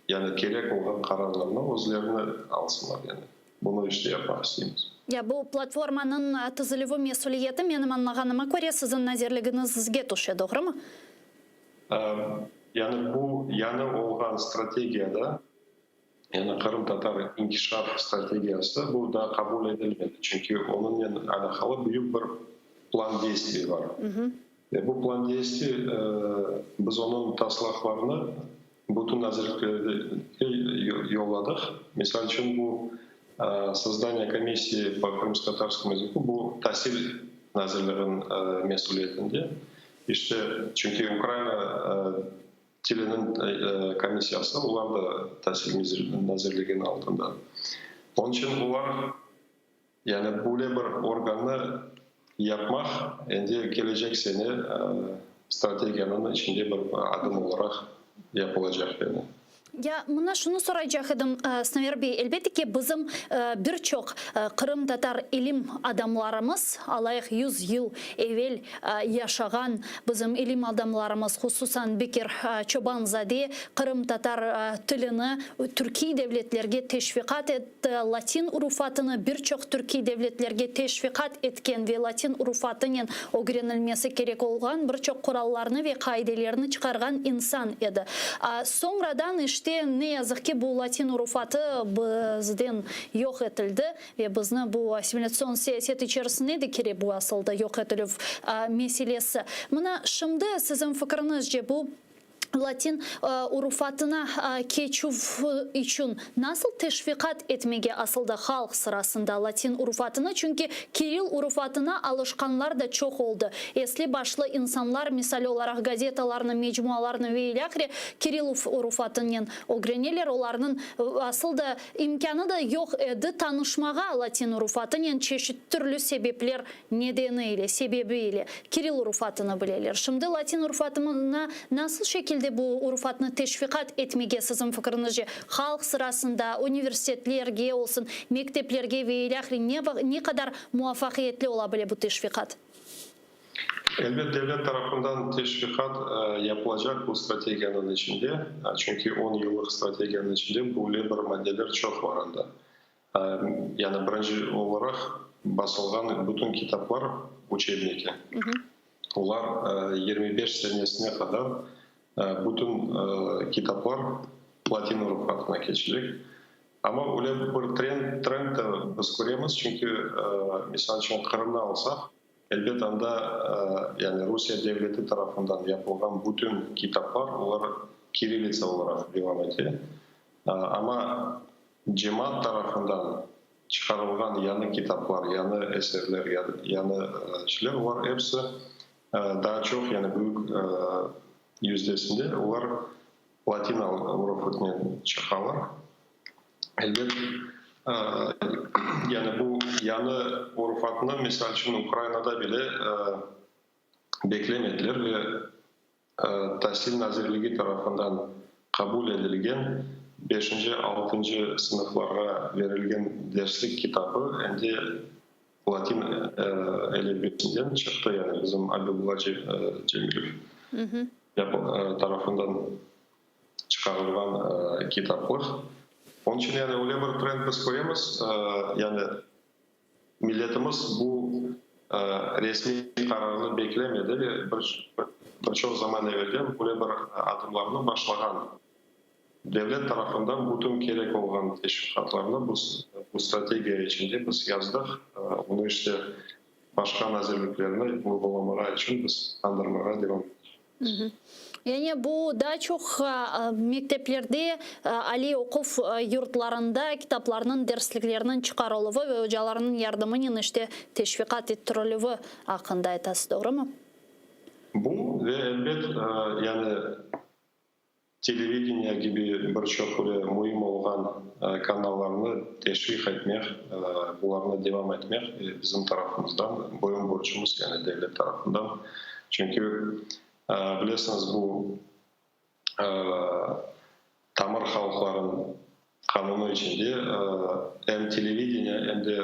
yani kerek olğan qararlarnı özlerini alsınlar, yani bunı işte yapmaq isteymiz. Ya bu platformanıñ tizilüvi mesüliyeti, menim añlağanıma köre, siziñ nazirligiñizge tüşe, doğrumı? Yani bu yañı olğan strategiyada Yani qırımtatar inkişaf strategiyası bu daa qabul etilmedi, çünki onıñnen alâqalı büyük bir plan deystviy bar. Ve bu plan deystviy, biz onıñ taslaqlarını bütün nazirliklerge yolladıq. Misal içün, bu. Sozdaniye komissii po krımskotatarskomu yazıku bu Tasil nazirliginiñ mesüliyetinde. İşte, çünki Ukraina tiliniñ komissiyası, olar da Tasil nazirliginiñ altında. Onıñ içün olar, yani böyle bir organnı yapmaq endi kelecek sene strategiyanıñ içinde bir adım olaraq yapılacaq, yani. Ya mına şunı soraycaq edim, Snaver bey, elbette ki, bizim bir çoq qırımtatar ilim adamlarımız, alayıq yüz yıl evel yaşağan bizim ilim adamlarımız, hususan Bekir Çoban-zade qırımtatar tilini türkiy devletlerge teşviqat etti, latin urufatını bir çoq türkiy devletlerge teşviqat etken ve latin urufatınen ögrenilmesi kerek olğan bir çoq qurallarnı ve qaidelerni çıqarğan insan edi. Soñradan, işte, ne yazıq ki, bu latin urufatı bizden yoq etildi ve bizni bu assimilâtsion siyaset içerisine de kire bu asılda yoq etilüv meselesi. Mına şimdi siziñ fikriñizce bu latin urufatına keçüv içün nasıl teşviqat etmege asılda halq sırasında latin urufatını, çünki kiril urufatına alışqanlar da çoq oldı. Esli-başlı insanlar, misal olaraq, gazetalarnı, mecmualarnı ve ilâhre kiril urufatınen ögreneler, olarnıñ asıl da imkânı da yoq edi tanışmağa latin urufatınen çeşit türlü sebepler Nedeni ile, sebebi ile, kiril urufatını bileler. Şimdi latin urufatına nasıl şekilde bu urufatnı teşviqat etmege, siziñ fikriñizce, halq sırasında, universitetlerge olsun, mekteplerge ve ilâhre ne, ne qadar muvafaqiyetli ola bile bu teşviqat? Elbet, devlet tarafından teşviqat yapılacaq bu strategiyanıñ içinde, çünki on yıllıq strategiyanıñ içinde böyle bir maddeler çoq var anda. Yani birinci olaraq basılğan bütün kitaplar, uçebniki, olar 25 senesine qadar bütün kitaplar latin urufatına keçecek. Amma öyle bir trend, trend de biz köremiz, çünki, misal içün, Qırımnı alsaq, elbet, anda, yani Rusiye devleti tarafından yapılğan bütün kitaplar, olar kirillitsa olaraq devam ete. Amma Cemaat tarafından çıqarılğan yañı kitaplar, yañı eserler, yañı şeyler, olar episi daa çoq, yani büyük yüzdesinde olar latin urufatnen çıqalar. Elbet, yani bu yañı urufatnı, misal içün, Ukrainada bile beklemediler ve Tasil nazirligi tarafından qabul edilgen beşinci, altıncı sınıflarğa berilgen derslik kitabı endi latin elifbesinden çıqtı, yani bizim Abibulla Cemilev tarafından çıqarılğan kitaplıq. Onıñ içün yani öyle bir trend biz köremiz, yani Milletimiz bu resmiy qararnı beklemedi ve bir çoq zaman evelden böyle bir adımlarnı başlağan. Devlet tarafından bütün kerek olğan teşviqatlarnı biz bu strategiya içinde biz yazdıq. Bunı işte başqa nazirliklerni uyğulamağa içün biz qandırmağa devam etecekmiz. Yani bu daa çoq mekteplerde, aliy oquv yurtlarında kitaplarnıñ, dersliklerniñ çıqarıluvı ve ocalarnıñ yardımınen işte teşviqat ettirilüvi aqqında aytasız, doğrumı? Bu ve elbet, yani televideniye kibi bir çoq öyle müim olğan kanallarnı teşviq etmek, bularnı devam etmek bizim tarafımızdan boyun borcumız, yani devlet tarafından. Çünki Bilesiñiz, bu tamır halqlarınıñ qanunı içinde em televideniye, em de,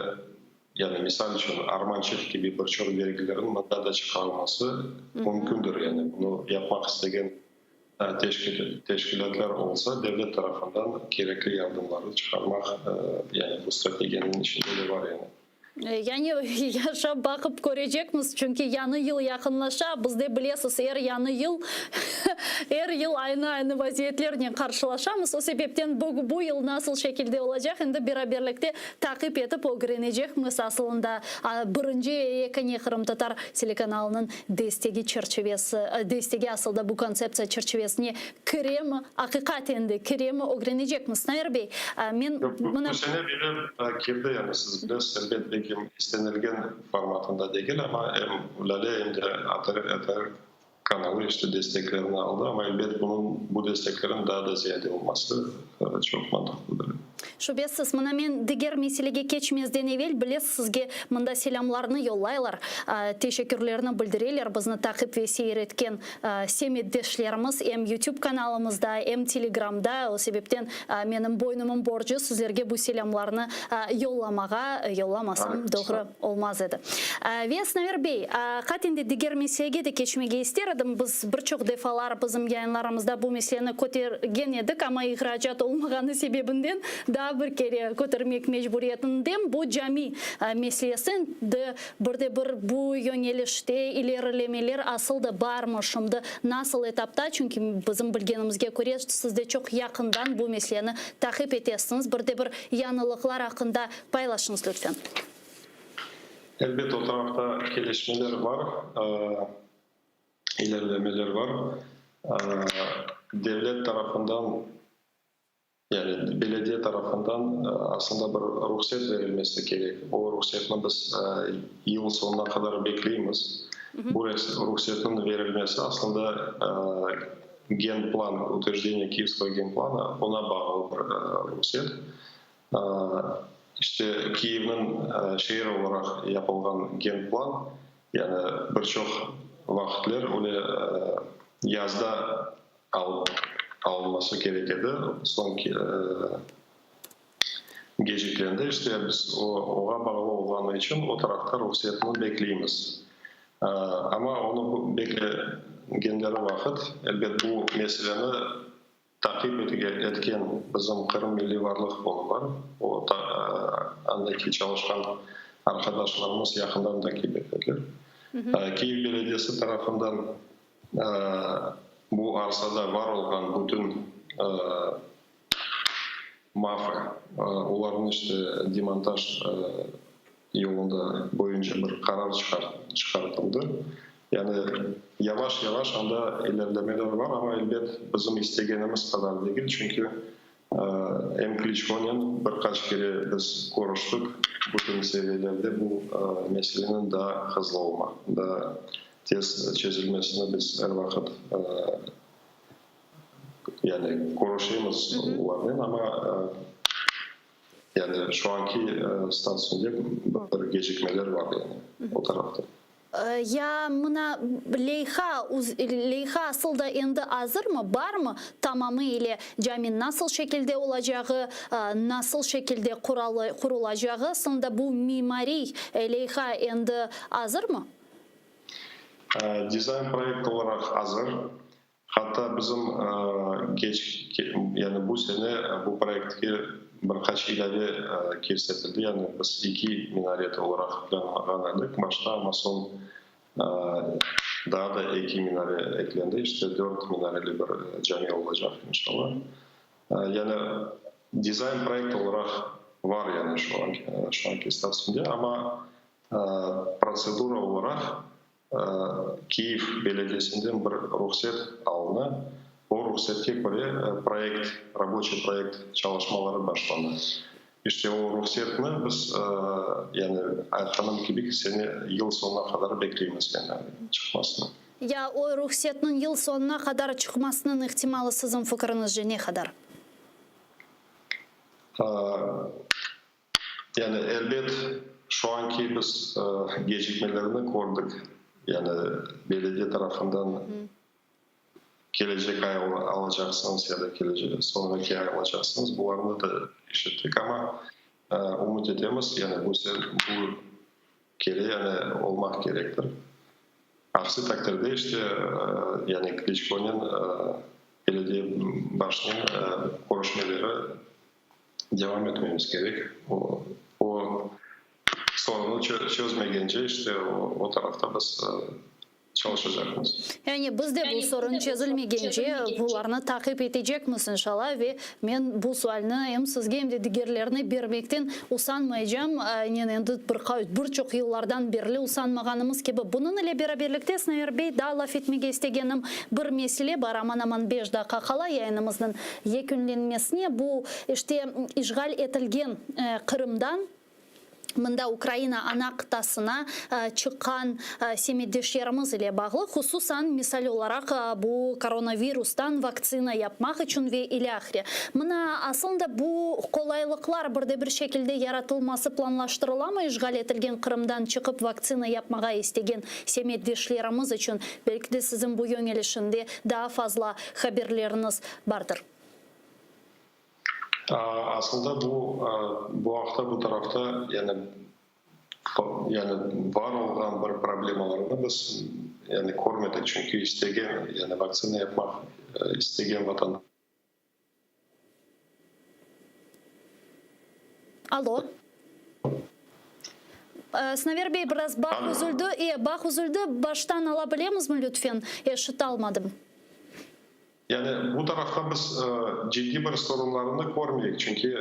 yani, misal içün, Armançıq kibi bir çoq dergilerniñ mında da çıqarılması mümkündir. Yani, bunı yapmaq istegen teşkilâtlar olsa, devlet tarafından kerekli yardımlarnı çıqarmaq, yani, bu strategiyanıñ içinde de bar, yani. Yani yaşap baqıp körecekmiz, çünki yañı yıl yaqınlaşa, bizde bilesiz, er yañı yıl, er yıl aynı-aynı vaziyetlernen qarşılaşamız. O sebepten bu bu yıl nasıl şekilde olacaq, endi beraberlikte taqip etip ögrenecekmiz. Asılında, birinci ve yekâne qırımtatar telekanalınıñ destegi çerçivesi, destegi asılda bu kontseptsiya çerçivesine kiremi, aqiqaten de kiremi ögrenecekmiz. Sinaver bey, men mına. Bu sene bile kirdi, yani siz bilesiz, elbet, belki istenilgen formatında degil, amma em Lâle, em de ATR, ATR kanalı işte desteklerini aldı, amma elbet bunıñ, bu desteklerin daa da ziyade olması çoq mantıqlıdır. Şübesiz. Mına men diger meselege keçmezden evel, bilesiz, sizge mında selâmlarnı yollaylar, teşekkürlerini bildireler bizni taqip ve seyir etken semetdeşlerimiz em YouTube kanalımızda, em Telegramda. O sebepten menim boynumın borcu sizlerge bu selâmlarnı yollamağa, yollamasam doğru olmaz edi. Ve Sinaver bey, qaten de diger meselege de keçmege ister edim. Biz bir çoq defalar bizim yayınlarımızda bu meseleni kötergen edik, amma ihracat olmağanı sebebinden daa bir kere kötermek mecburiyetindem. Bu cami meselesi. Endi bir de bir bu yöñelişte ilerilemeler asıl da barmı şimdi, nasıl etapta? Çünki bizim bilgenimizge köre, siz de çoq yaqından bu meseleni taqip etesiñiz. Bir de bir yañılıqlar aqqında paylaşıñız, lütfen. Elbet, o tarafta kelişmeler bar, ilerilemeler bar. Devlet tarafından, yani belediye tarafından aslında bir ruhset verilmesi kerek. O ruhsetni biz yıl soñuna qadar bekleymiz. Bu ruhsetniñ verilmesi aslında genplan, utverjdeniye Kiyevskogo genplana, oña bağlı bir ruhset. İşte, Kiyevniñ şeer olaraq yapılğan genplan, yani bir çoq vaqıtler öyle yazda alıp alınması kerek edi, soñ geciklendi. İşte, biz oğa bağlı olğanı içün o tarafta ruhsetni bekleymiz. Amma onı beklegenleri vaqıt, elbet, bu meseleni Taqip etken bizim Qırım Milliy Varlıq Fondu bar. O, andaki çalışqan arqadaşlarımız yaqından takip eteler. Kiyev belediyesi tarafından bu arsada bar olğan bütün mafı, olarnıñ işte demontaj yolunda boyunca bir qarar çıqartıldı. Yani yavaş-yavaş anda ilerlemeler bar, amma elbet bizim istegenimiz qadar degil, çünki em Kliçkonen bir qaç kere biz körüştik, bütün seviyelerde bu meseleniñ daa hızlı olma, daa tez çezilmesini biz er vaqıt yani körüşemiz olarnen, amma Yani şu anki statusında bir gecikmeler bar yani o tarafta. Ya mına leyha, leyha asıl da endi azırmı, barmı tamamı ile cami nasıl şekilde olacağı, nasıl şekilde qurulacağı, aslında bu mimariy leyha endi azırmı? Dizayn proyekt olaraq azır. Hatta bizim keç, yani bu sene bu proyektke bir qaç ilâve kirsetildi, yani biz eki minaret olaraq planlağan edik başta, amma soñ daa da eki minare eklendi, işte dört minareli bir cami olacaq, inşallah. Yani dizayn proyekt olaraq var yani şu anki, şu anki statusında, amma protsedura olaraq Kiyev belediyesinden bir ruhset alına, o ruhsetke köre proyekt, raboçiy proyekt çalışmaları başlana. İşte o ruhsetni biz, yani aytqanım kibi, sene yıl soñuna qadar bekleymiz, yani çıqmasını. Ya o ruhsetniñ yıl soñuna qadar çıqmasınıñ ihtimalı siziñ fikriñizce ne qadar? Yani, elbet, şu anki biz gecikmelerni kördik, yani belediye tarafından kelecek ay alacaqsıñız ya da kelecek soñraki ay alacaqsıñız, bularnı da eşittik, amma ümüt etemiz, yani bu bu kere yani olmaq kerektir. Aksi taqdirde işte, yani Kliçkonen, belediye başınıñ körüşmeleri Devam etmemiz kerek. O, o. Sorunı çözmegence, işte, o tarafta biz çalışacaqmız. Yani biz de bu sorun çezilmegence bularnı taqip etecekmiz, inşallah, ve men bu sualni em sizge, em de digerlerine bermekten usanmaycam, aynen endi bir bir çoq yıllardan berli usanmağanımız kibi. Bunıñ ile beraberlikte, Snaver bey, daa laf etmege istegenim bir mesele bar, aman-aman beş daqqa qala yayınımıznıñ yekünlenmesine, bu, işte, işğal etilgen Qırımdan, Mında Ukraina ana qıtasına çıqqan semetdeşlerimiz ile bağlı, hususan, misal olaraq, bu koronavirustan vaktsina yapmaq içün ve ilâhre. Mına, aslında, bu qolaylıqlar bir de bir şekilde yaratılması planlaştırılamı işğal etilgen Qırımdan çıqıp vaktsina yapmağa istegen semetdeşlerimiz içün? Belki de siziñ bu yöñelişinde daa fazla haberleriñiz bardır. Aslında bu bu aqta bu tarafta yani yani bar olğan bir problemalarnı biz yani körmedik, çünki istegen yani vaktsina yapmaq istegen vatandaş. Alo. Snaver bey, biraz bağ üzüldi. E, bağ üzüldi. Baştan ala bilemizmi, lütfen? Eşitalmadım. Yani bu tarafta biz ciddiy bir sorunlarını körmeyik, çünki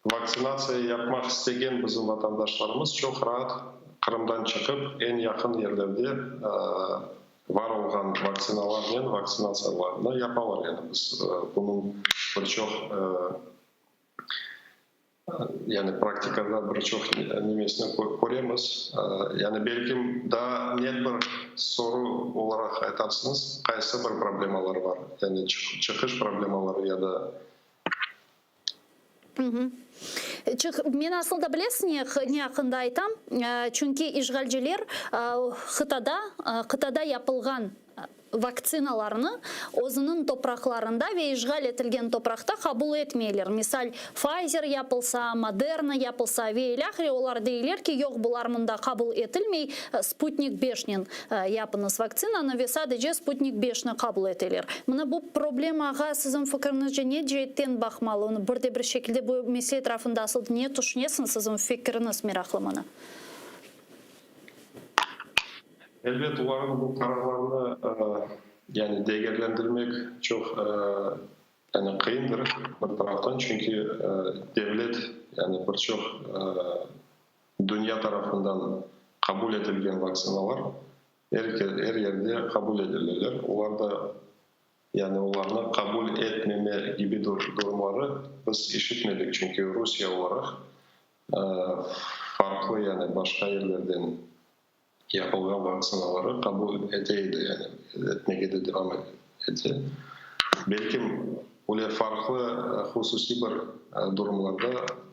vaktsinatsiya yapmaq istegen bizim vatandaşlarımız çoq raat Qırımdan çıqıp, eñ yaqın yerlerde var olğan vaktsinalarnen vaktsinatsiyalarını yapalar. Yani biz bunıñ bir çoq Yani praktikada bir çoq nimesini köremiz. Yani belkim daa net bir soru olaraq aytarsıñız, qaysı bir problemalar bar? Yani çıqış problemaları ya da. Men asıl da bilesiñ ne aqqında aytam? Çünki işğalciler qıtada, qıtada yapılğan vaktsinalarnı özüniñ topraqlarında ve işğal etilgen topraqta qabul etmeyler. Misal, Pfizer yapılsa, Moderna yapılsa ve ilâhre olar deyler ki, yoq, bular mında qabul etilmey, Sputnik beşnen yapıñız vaktsinanı ve sadece Sputnik beşni qabul eteler. Mına bu problemağa siziñ fikriñizce ne ceetten baqmalı? Onı bir de bir şekilde bu mesele etrafında asıl ne tüşünesiñiz, siziñ fikriñiz meraqlı mına. Elbet, olarnıñ bu qararlarını yani degerlendirmek çoq yani qıyındır bir taraftan, çünki devlet yani bir çoq dünya tarafından qabul etilgen vaktsinalar er er yerde qabul edileler. Olar da yani olarnı qabul etmeme kibi durumları biz işitmedik, çünki Rusiye olaraq farqlı yani başqa yerlerden yapılğan vaktsinaları qabul ete edi, yani etmege de devam ete. Belkim, öyle farqlı hususiy bir durumlarda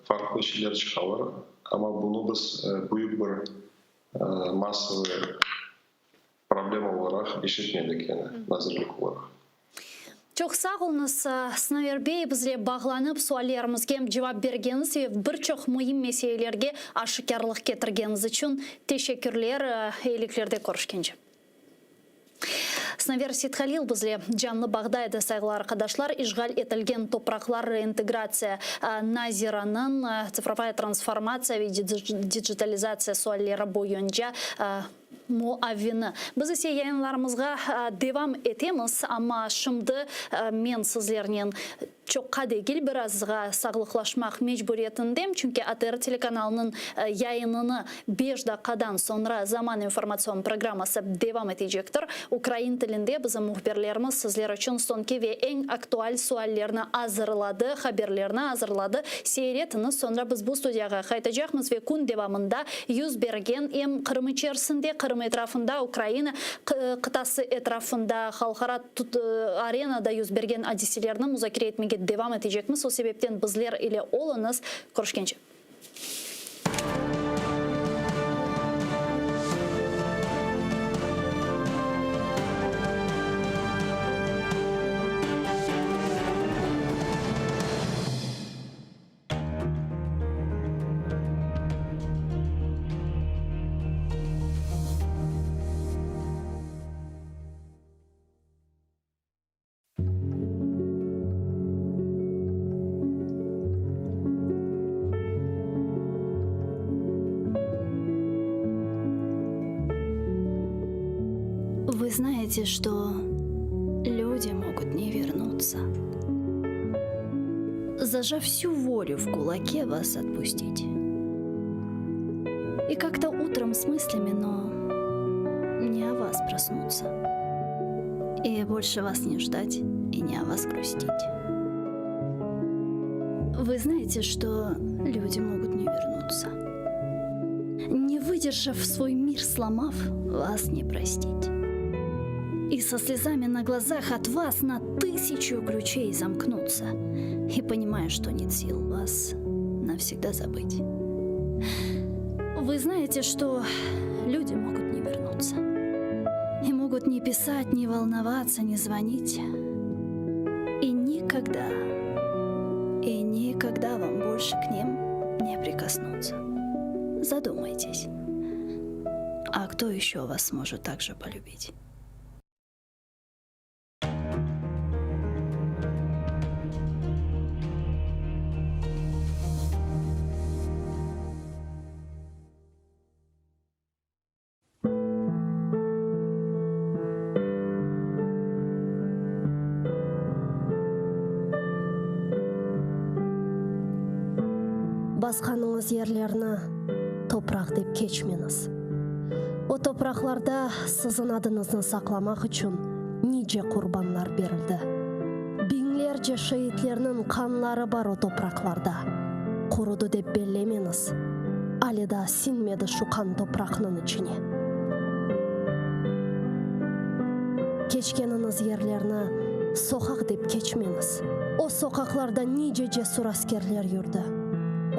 farqlı şeyler çıqalar, amma bunı biz büyük bir massovıy problema olaraq işitmedik, yani nazirlik olaraq. Çoq sağ oluñız, Snaver bey, bizle bağlanıp, suallerimizge cevap bergeniñiz ve bir çoq müim meselelerge aşikârlıq ketirgeniñiz içün teşekkürler. Eyiliklerde körüşkence. Snaver Seythalil bizle canlı bağda edi, sayğılı arqadaşlar, işğal etilgen topraqlar reintegratsiya naziriniñ tsifrovaya transformatsiya ve dijitalizatsiya sualleri boyunca Muavini. Biz ise yayınlarımızğa devam etemiz, amma şimdi men sizlernen çoqqa degil, birazğa sağlıqlaşmaq mecburiyetindem, çünki ATR telekanalınıñ yayınını beş daqqadan soñra Zaman informatsion programması devam etecektir. Ukrain tilinde bizim mühbirlerimiz sizler içün soñki ve eñ aktual suallerni azırladı, haberlerni azırladı. Seyir etiñiz, soñra biz bu studiyağa qaytacaqmız ve kün devamında yüz bergen em Qırım içerisinde, Qırım etrafında, Ukraina qıtası etrafında, halqara arenada yüz bergen adiselerni muzakere etmege devam etecekmiz. O sebepten bizler ile oluñız. Körüşkence. Вы знаете, что люди могут не вернуться. Зажав всю волю в кулаке, вас отпустить. И как-то утром с мыслями, но не о вас проснуться. И больше вас не ждать и не о вас грустить. Вы знаете, что люди могут не вернуться. Не выдержав свой мир, сломав, вас не простить. И со слезами на глазах от вас на тысячу ключей замкнуться. И понимая, что нет сил вас навсегда забыть. Вы знаете, что люди могут не вернуться. И могут не писать, не волноваться, не звонить. И никогда, и никогда вам больше к ним не прикоснуться. Задумайтесь, а кто еще вас сможет так же полюбить? Basqanıñız yerlerni topraq dep keçmeñiz. O topraqlarda siziñ adıñıznı saqlamaq içün nice qurbanlar berildi. Biñlerce şeitlerniñ qanları bar o topraqlarda. Qurudı dep bellemeñiz, ale daa siñmedi şu qan topraqnıñ içine. Keçkeniñiz yerlerni soqaq dep keçmeñiz. O soqaqlarda nice cesur askerler yürdi.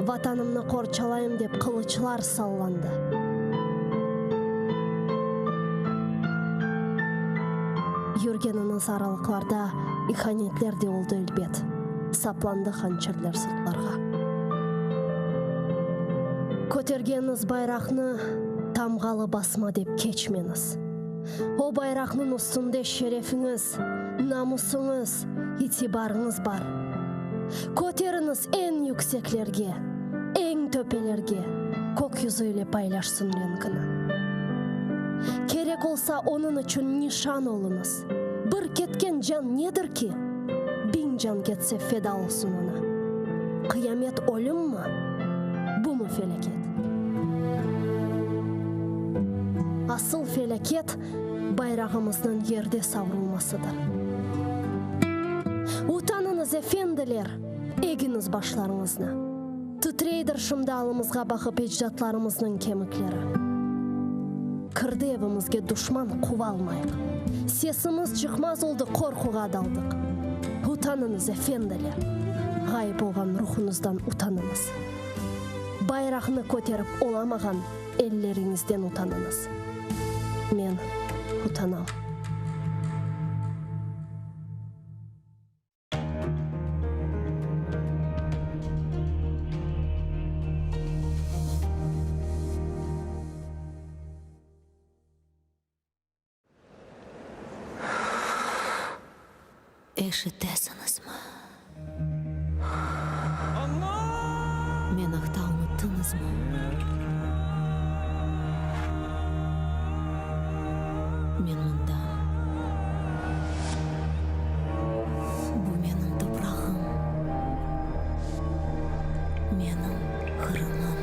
Vatanımnı qorçalayım dep qılıçlar sallandı. Yürgeniñiz aralıqlarda ihanetler de oldı elbet, saplandı hançerler sırtlarğa. Kötergeniñiz bayraqnı tamğalı basma dep keçmeñiz. O bayraqnıñ üstünde şerefiñiz, namusıñız, itibarıñız bar. Köteriñiz eñ yükseklerge, eñ töpelerge, kök yüzü ile paylaşsın renkini. Kerek olsa, onıñ içün nişan oluñız. Bir ketken can nedir ki? Biñ can ketse feda olsun oña. Qıyamet ölümmi? Bumı felâket? Asıl felâket bayrağımıznıñ yerde savrulmasıdır. Utanıñız, efendiler, egiñiz başlarıñıznı. Titreydir şimdi alımızğa baqıp ecdatlarımıznıñ kemikleri. Kirdi evimizge duşman quvalmayıq. Sesimiz çıqmaz oldı qorquğa daldıq. Utanıñız, efendiler! Ğayıp olğan ruhuñızdan utanıñız. Bayraqnı köterip olamağan elleriñizden utanıñız. Men utanam. Eşitesiñizmi? Men aqta unuttıñızmı? Men mındam. Bu menim toprağım, menim Qırımım.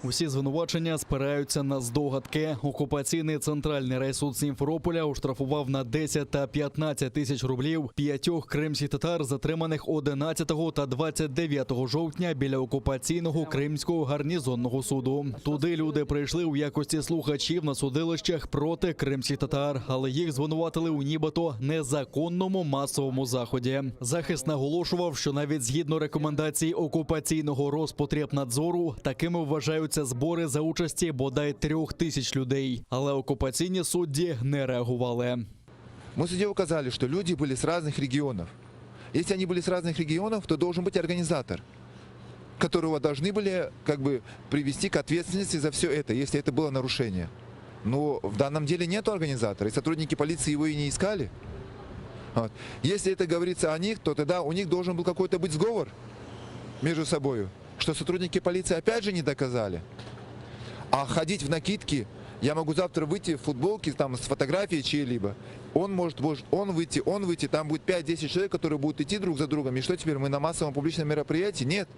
Усі звинувачення спираються на здогадки. Окупаційний центральний райсуд Сімферополя оштрафував на 10 та 15 тисяч рублів п'ятьох кримських татар, затриманих 11 та 29 жовтня біля окупаційного кримського гарнізонного суду. Туди люди прийшли у якості слухачів на судилищах проти кримських татар, але їх звинуватили у нібито незаконному масовому заході. Захист наголошував, що навіть згідно рекомендацій окупаційного Роспотребнадзору, такими вважаються збори за участі бодай 3000 людей. Але окупаційні судді не реагували. Мы в суде указали, что люди были с разных регионов. Если они были с разных регионов, то должен быть организатор, которого должны были как бы привести к ответственности за все это, если это было нарушение. Но в данном деле нет организатора, и сотрудники полиции его и не искали. Вот. Если это говорится о них, то тогда у них должен был какой-то быть сговор между собой, что сотрудники полиции опять же не доказали. А ходить в накидке, я могу завтра выйти в футболке там, с фотографией чьей-либо. Он может, может он выйти, он выйти, там будет 5-10 человек, которые будут идти друг за другом. И что теперь, мы на массовом публичном мероприятии? Нет.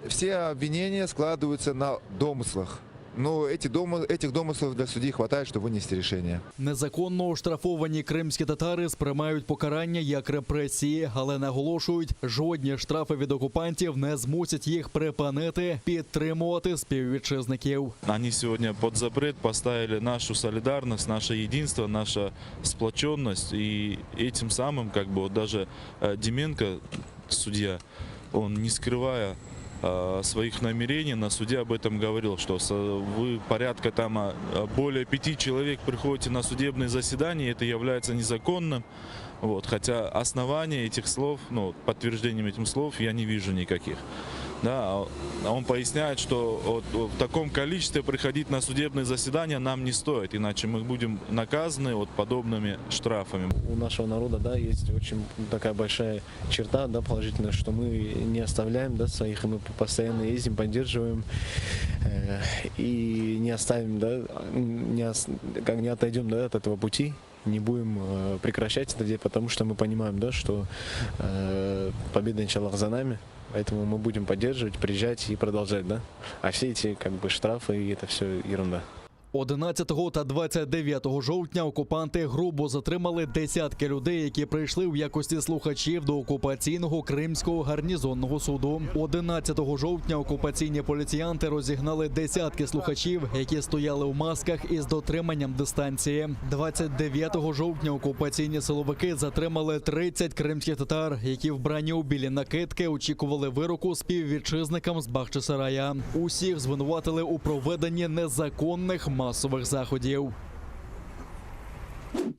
Все обвинения складываются на домыслах. Но эти дома, этих домыслов для судьи хватает, чтобы вынести решение. Незаконно оштрафовані кримські татари сприймають покарання як репресії, але наголошують, жодні штрафи від окупантів не змусять їх припинити підтримувати співвітчизників. Они сегодня под запрет поставили нашу солидарность, наше единство, наша сплоченность. И этим самым, как бы, вот даже э, Деменко, судья, он не скрывая э, своих намерений, на суде об этом говорил, что со- вы порядка там а, более пяти человек приходите на судебные заседания, это является незаконным. Вот, хотя оснований этих слов, ну, подтверждением этим слов я не вижу никаких. Да, а он поясняет, что вот, вот в таком количестве приходить на судебные заседания нам не стоит, иначе мы будем наказаны вот подобными штрафами. У нашего народа, да, есть очень такая большая черта, да, положительная, что мы не оставляем, да, своих, и мы постоянно ездим, поддерживаем э, и не оставим, да, не, ос- как не отойдем, да, от этого пути, не будем э, прекращать это делать, потому что мы понимаем, да, что э, победа, иншаллах, за нами. Поэтому мы будем поддерживать, приезжать и продолжать, да. А все эти как бы штрафы и это все ерунда. 11 та 29 жовтня окупанти грубо затримали десятки людей, які прийшли в якості слухачів до окупаційного Кримського гарнізонного суду. 11 жовтня окупаційні поліціянти розігнали десятки слухачів, які стояли в масках із дотриманням дистанції. 29 жовтня окупаційні силовики затримали 30 кримських татар, які вбрані у білі накидки очікували вироку співвітчизникам з Бахчисарая. Усіх звинуватили у проведенні незаконних масових заходів.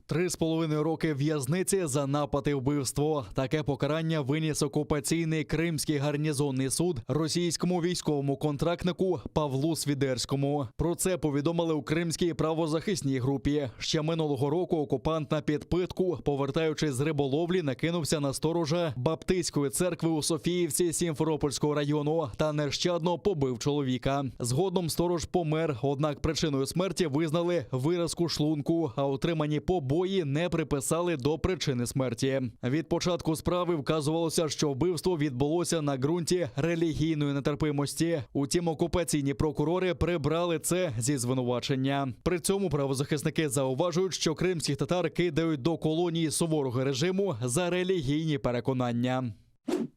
3,5 роки в'язниці за напад і вбивство. Таке покарання виніс окупаційний кримський гарнізонний суд російському військовому контрактнику Павлу Свідерському. Про це повідомили у кримській правозахисній групі. Ще минулого року окупант на підпитку, повертаючись з риболовлі, накинувся на сторожа Баптистської церкви у Софіївці Сімферопольського району та нещадно побив чоловіка. Згодом сторож помер, однак причиною смерті визнали виразку шлунку, а отримані побої не приписали до причини смерті. Від початку справи вказувалося, що вбивство відбулося на ґрунті релігійної нетерпимості. Утім, окупаційні прокурори прибрали це зі звинувачення. При цьому правозахисники зауважують, що кримських татар кидають до колонії суворого режиму за релігійні переконання.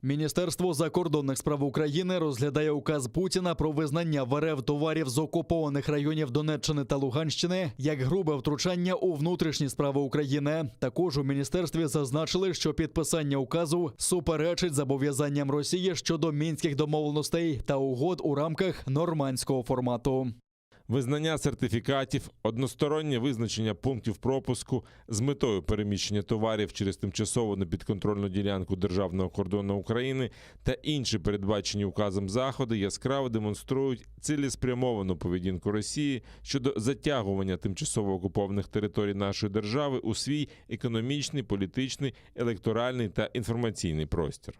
Міністерство закордонних справ України розглядає указ Путіна про визнання в РФ товарів з окупованих районів Донеччини та Луганщини як грубе втручання у внутрішні справи України. Також у міністерстві зазначили, що підписання указу суперечить зобов'язанням Росії щодо мінських домовленостей та угод у рамках нормандського формату. Визнання сертифікатів, одностороннє визначення пунктів пропуску з метою переміщення товарів через тимчасово непідконтрольну ділянку державного кордону України та інші передбачені указом заходи яскраво демонструють цілеспрямовану поведінку Росії щодо затягування тимчасово окупованих територій нашої держави у свій економічний, політичний, електоральний та інформаційний простір.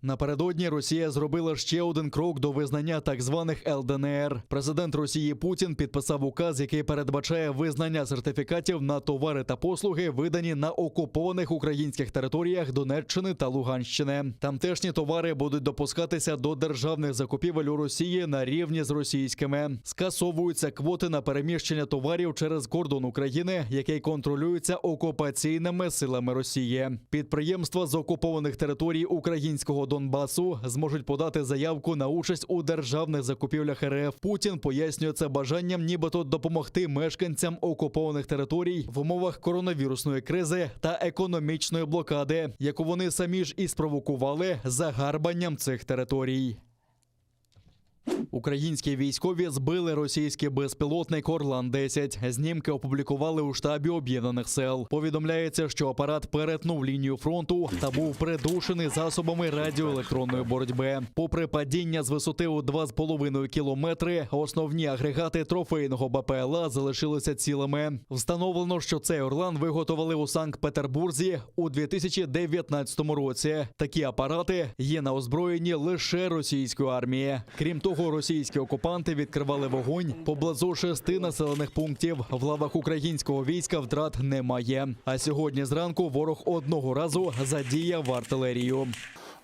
Напередодні Росія зробила ще один крок до визнання так званих ЛДНР. Президент Росії Путін підписав указ, який передбачає визнання сертифікатів на товари та послуги, видані на окупованих українських територіях Донеччини та Луганщини. Тамтешні товари будуть допускатися до державних закупівель у Росії на рівні з російськими. Скасовуються квоти на переміщення товарів через кордон України, який контролюється окупаційними силами Росії. Підприємства з окупованих територій українського Донбасу зможуть подати заявку на участь у державних закупівлях РФ. Путін пояснює це бажанням, нібито допомогти мешканцям окупованих територій в умовах коронавірусної кризи та економічної блокади, яку вони самі ж і спровокували загарбанням цих територій. Українські військові збили російський безпілотник Орлан-10. Знімки опублікували у штабі об'єднаних сил. Повідомляється, що апарат перетнув лінію фронту та був придушений засобами радіоелектронної боротьби. Попри падіння з висоти у 2,5 кілометри, основні агрегати трофейного БПЛА залишилися цілими. Встановлено, що цей Орлан виготовили у Санкт-Петербурзі у 2019 році. Такі апарати є на озброєнні лише російської армії. Крім того, російські окупанти відкривали вогонь поблизу шести населених пунктів. В лавах українського війська втрат немає. А сьогодні зранку ворог одного разу задіяв артилерію.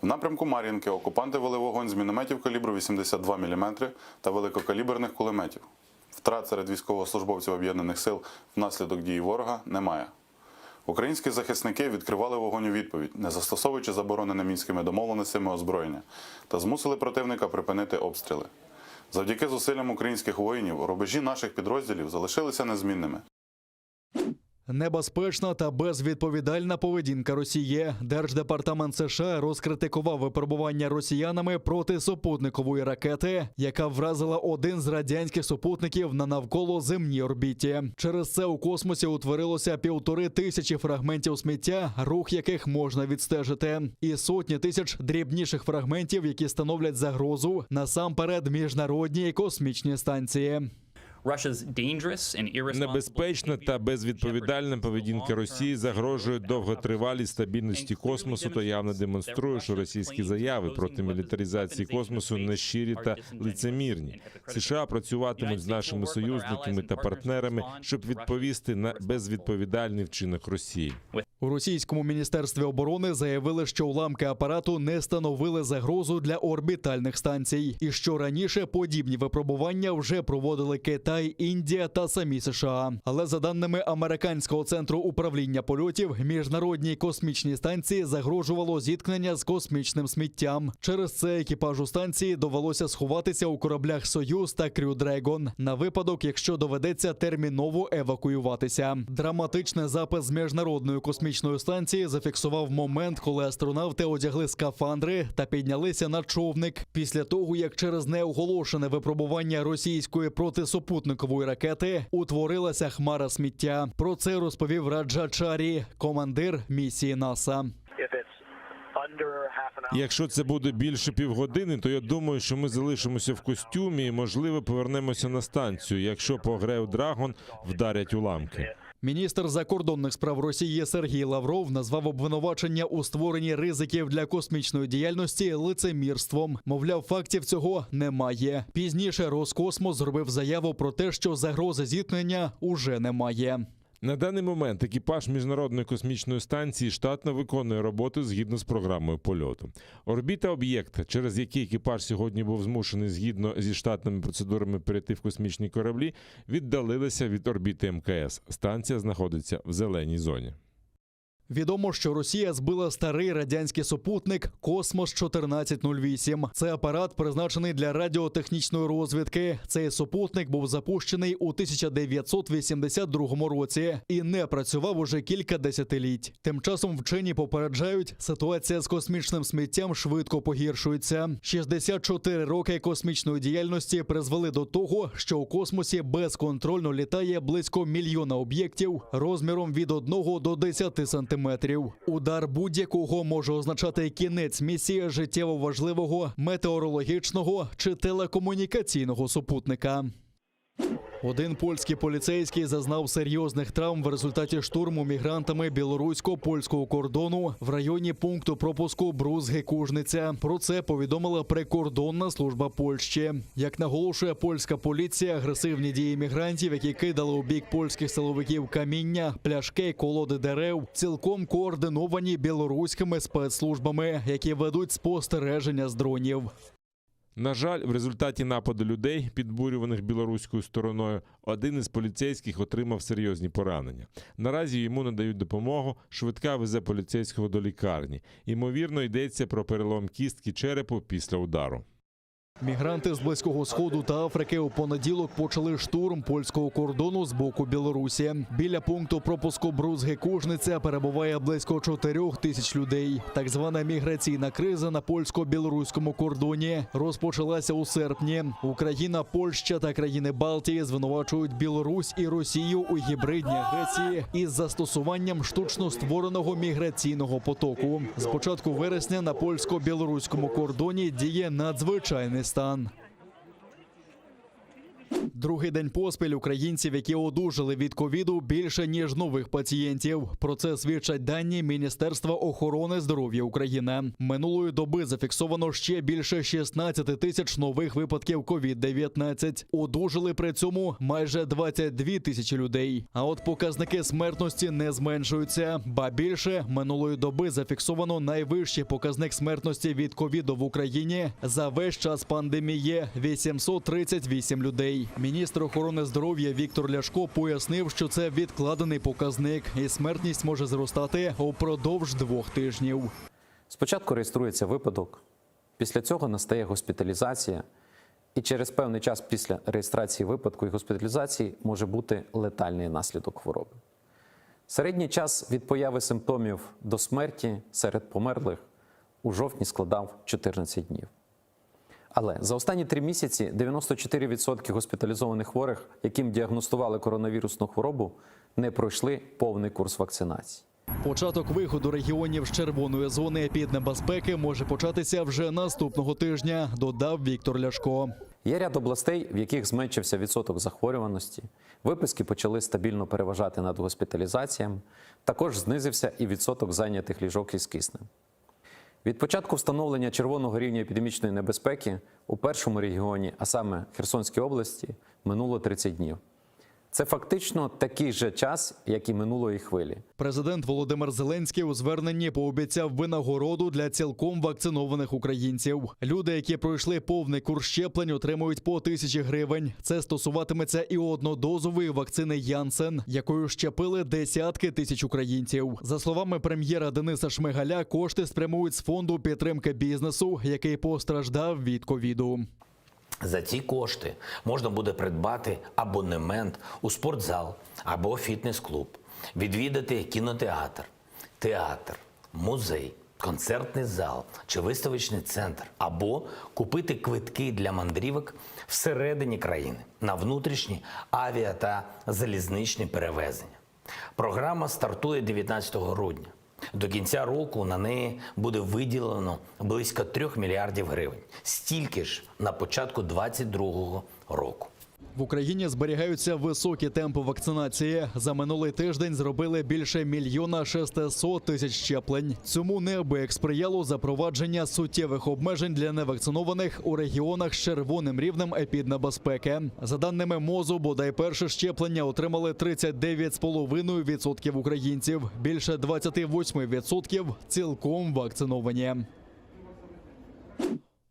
В напрямку Мар'їнки окупанти вели вогонь з мінометів калібру 82 мм та великокаліберних кулеметів. Втрат серед військовослужбовців об'єднаних сил внаслідок дії ворога немає. Українські захисники відкривали вогонь у відповідь, не застосовуючи заборонене мінськими домовленостями озброєння, та змусили противника припинити обстріли. Завдяки зусиллям українських воїнів рубежі наших підрозділів залишилися незмінними. Небезпечна та безвідповідальна поведінка Росії. Держдепартамент США розкритикував випробування росіянами проти супутникової ракети, яка вразила один з радянських супутників на навколоземній орбіті. Через це у космосі утворилося 1500 фрагментів сміття, рух яких можна відстежити, і сотні тисяч дрібніших фрагментів, які становлять загрозу насамперед міжнародній космічній станції. Небезпечна та безвідповідальна поведінка Росії загрожує довготривалій стабільності космосу та явно демонструє, що російські заяви проти мілітаризації космосу нещирі та лицемірні. США працюватимуть з нашими союзниками та партнерами, щоб відповісти на безвідповідальний вчинок Росії. У російському міністерстві оборони заявили, що уламки апарату не становили загрозу для орбітальних станцій, і що раніше подібні випробування вже проводили Китай, Індія та самі США. Але за даними американського центру управління польотів, міжнародній космічній станції загрожувало зіткнення з космічним сміттям. Через це екіпажу станції довелося сховатися у кораблях Союз та Крю Дрегон на випадок, якщо доведеться терміново евакуюватися. Драматичний запис з міжнародної космічної станції зафіксував момент, коли астронавти одягли скафандри та піднялися на човник після того, як через неоголошене випробування російської протисупутникової ракети утворилася хмара сміття. Про це розповів Раджа Чарі, командир місії НАСА. Якщо це буде більше півгодини, то я думаю, що ми залишимося в костюмі і, можливо, повернемося на станцію, якщо по Греу Драгон вдарять уламки. Міністр закордонних справ Росії Сергій Лавров назвав обвинувачення у створенні ризиків для космічної діяльності лицемірством. Мовляв, фактів цього немає. Пізніше Роскосмос зробив заяву про те, що загрози зіткнення уже немає. На даний момент екіпаж міжнародної космічної станції штатно виконує роботу згідно з програмою польоту. Орбіта об'єкта, через який екіпаж сьогодні був змушений згідно зі штатними процедурами перейти в космічні кораблі, віддалилася від орбіти МКС. Станція знаходиться в зеленій зоні. Відомо, що Росія збила старий радянський супутник Космос 1408. Це апарат призначений для радіотехнічної розвідки. Цей супутник був запущений у 1982 році і не працював уже кілька десятиліть. Тим часом вчені попереджають, ситуація з космічним сміттям швидко погіршується. 64 роки космічної діяльності призвели до того, що у космосі безконтрольно літає близько мільйона об'єктів розміром від 1 до 10 сантиметрів. Удар будь-якого може означати кінець місії життєво важливого метеорологічного чи телекомунікаційного супутника. Один польський поліцейський зазнав серйозних травм в результаті штурму мігрантами білорусько-польського кордону в районі пункту пропуску Брузги-Кужниця. Про це повідомила прикордонна служба Польщі. Як наголошує польська поліція, агресивні дії мігрантів, які кидали у бік польських силовиків каміння, пляшки, колоди дерев, цілком координовані білоруськими спецслужбами, які ведуть спостереження з дронів. На жаль, в результаті нападу людей, підбурюваних білоруською стороною, один із поліцейських отримав серйозні поранення. Наразі йому надають допомогу, швидка везе поліцейського до лікарні. Ймовірно, йдеться про перелом кістки черепу після удару. Мігранти з Близького Сходу та Африки у понеділок почали штурм польського кордону з боку Білорусі. Біля пункту пропуску Брузги-Кужниця перебуває близько 4 тисяч людей. Так звана міграційна криза на польсько-білоруському кордоні розпочалася у серпні. Україна, Польща та країни Балтії звинувачують Білорусь і Росію у гібридній агресії із застосуванням штучно створеного міграційного потоку. З початку вересня на польсько-білоруському кордоні діє надзвичайний стан. Другий день поспіль українців, які одужали від ковіду, більше ніж нових пацієнтів. Про це свідчать дані Міністерства охорони здоров'я України. Минулої доби зафіксовано ще більше 16 тисяч нових випадків ковід-19. Одужали при цьому майже 22 тисячі людей. А от показники смертності не зменшуються. Ба більше минулої доби зафіксовано найвищий показник смертності від ковіду в Україні за весь час пандемії 838 людей. Міністр охорони здоров'я Віктор Ляшко пояснив, що це відкладений показник, і смертність може зростати упродовж двох тижнів. Спочатку реєструється випадок, після цього настає госпіталізація, і через певний час після реєстрації випадку і госпіталізації може бути летальний наслідок хвороби. Середній час від появи симптомів до смерті серед померлих у жовтні складав 14 днів. Але за останні три місяці 94% госпіталізованих хворих, яким діагностували коронавірусну хворобу, не пройшли повний курс вакцинації. Початок виходу регіонів з червоної зони епіднебезпеки може початися вже наступного тижня, додав Віктор Ляшко. Є ряд областей, в яких зменшився відсоток захворюваності, виписки почали стабільно переважати над госпіталізаціями, також знизився і відсоток зайнятих ліжок із киснем. Від початку встановлення червоного рівня епідемічної небезпеки у першому регіоні, а саме Херсонській області, минуло 30 днів. Це фактично такий же час, як і минулої хвилі. Президент Володимир Зеленський у зверненні пообіцяв винагороду для цілком вакцинованих українців. Люди, які пройшли повний курс щеплень, отримують по тисячі гривень. Це стосуватиметься і однодозової вакцини Янсен, якою щепили десятки тисяч українців. За словами прем'єра Дениса Шмигаля, кошти спрямують з фонду підтримки бізнесу, який постраждав від ковіду. За ці кошти можна буде придбати абонемент у спортзал або фітнес-клуб, відвідати кінотеатр, театр, музей, концертний зал чи виставочний центр, або купити квитки для мандрівок всередині країни на внутрішні авіа та залізничні перевезення. Програма стартує 19 грудня. До кінця року на неї буде виділено близько 3 мільярдів гривень. Стільки ж на початку 2022 року. В Україні зберігаються високі темпи вакцинації. За минулий тиждень зробили більше мільйона 600 тисяч щеплень. Цьому неабияк сприяло запровадження суттєвих обмежень для невакцинованих у регіонах з червоним рівнем епіднебезпеки. За даними МОЗу, бодай перше щеплення отримали 39,5% українців. Більше 28% цілком вакциновані.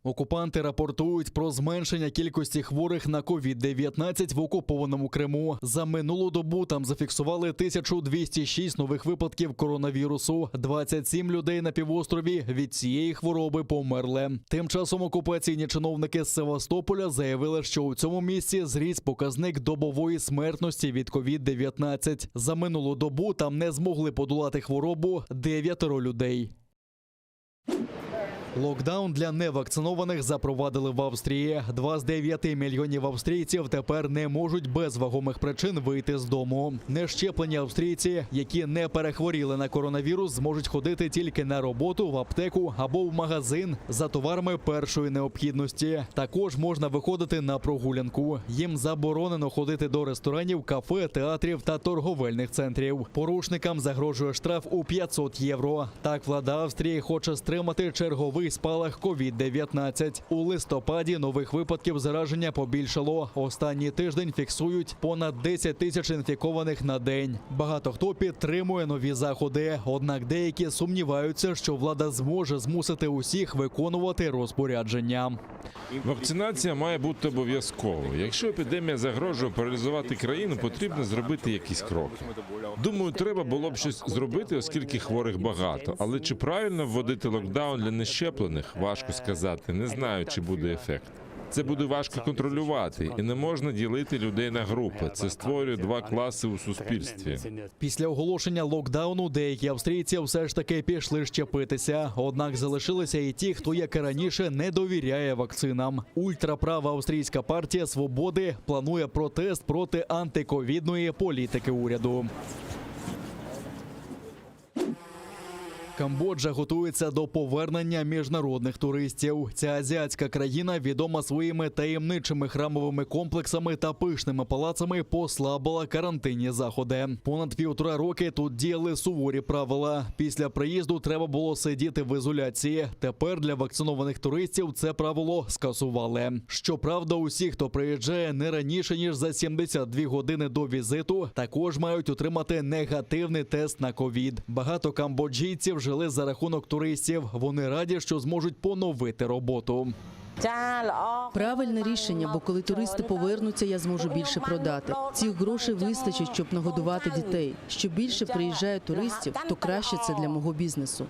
Окупанти рапортують про зменшення кількості хворих на COVID-19 в окупованому Криму. За минулу добу там зафіксували 1206 нових випадків коронавірусу. 27 людей на півострові від цієї хвороби померли. Тим часом окупаційні чиновники з Севастополя заявили, що у цьому місці зріс показник добової смертності від COVID-19. За минулу добу там не змогли подолати хворобу дев'ятеро людей. Локдаун для невакцинованих запровадили в Австрії. Два з дев'яти мільйонів австрійців тепер не можуть без вагомих причин вийти з дому. Нещеплені австрійці, які не перехворіли на коронавірус, зможуть ходити тільки на роботу, в аптеку або в магазин за товарами першої необхідності. Також можна виходити на прогулянку. Їм заборонено ходити до ресторанів, кафе, театрів та торговельних центрів. Порушникам загрожує штраф у 500 євро. Так влада Австрії хоче стримати черговий спалах COVID-19. У листопаді нових випадків зараження побільшало. Останній тиждень фіксують понад 10 тисяч інфікованих на день. Багато хто підтримує нові заходи. Однак деякі сумніваються, що влада зможе змусити усіх виконувати розпорядження. Вакцинація має бути обов'язковою. Якщо епідемія загрожує паралізувати країну, потрібно зробити якісь кроки. Думаю, треба було б щось зробити, оскільки хворих багато. Але чи правильно вводити локдаун для нещеплених, важко сказати. Не знаю, чи буде ефект. Це буде важко контролювати, і не можна ділити людей на групи. Це створює два класи у суспільстві. Після оголошення локдауну деякі австрійці все ж таки пішли щепитися. Однак залишилися і ті, хто, як і раніше, не довіряє вакцинам. Ультраправа австрійська партія свободи планує протест проти антиковідної політики уряду. Камбоджа готується до повернення міжнародних туристів. Ця азіатська країна, відома своїми таємничими храмовими комплексами та пишними палацами, послабила карантинні заходи. Понад півтора роки тут діяли суворі правила. Після приїзду треба було сидіти в ізоляції. Тепер для вакцинованих туристів це правило скасували. Щоправда, усі, хто приїжджає не раніше ніж за 72 години до візиту, також мають отримати негативний тест на ковід. Багато камбоджійців жили за рахунок туристів. Вони раді, що зможуть поновити роботу. Правильне рішення, бо коли туристи повернуться, я зможу більше продати. Цих грошей вистачить, щоб нагодувати дітей. Що більше приїжджає туристів, то краще це для мого бізнесу.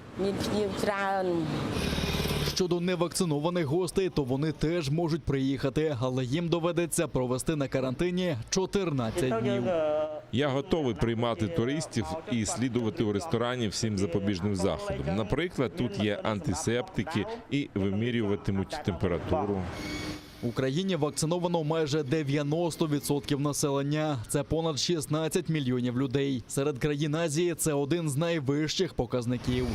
Щодо невакцинованих гостей, то вони теж можуть приїхати, але їм доведеться провести на карантині 14 днів. Я готовий приймати туристів і слідувати у ресторані всім запобіжним заходам. Наприклад, тут є антисептики і вимірюватимуть температуру. В Україні вакциновано майже 90% населення. Це понад 16 мільйонів людей. Серед країн Азії це один з найвищих показників.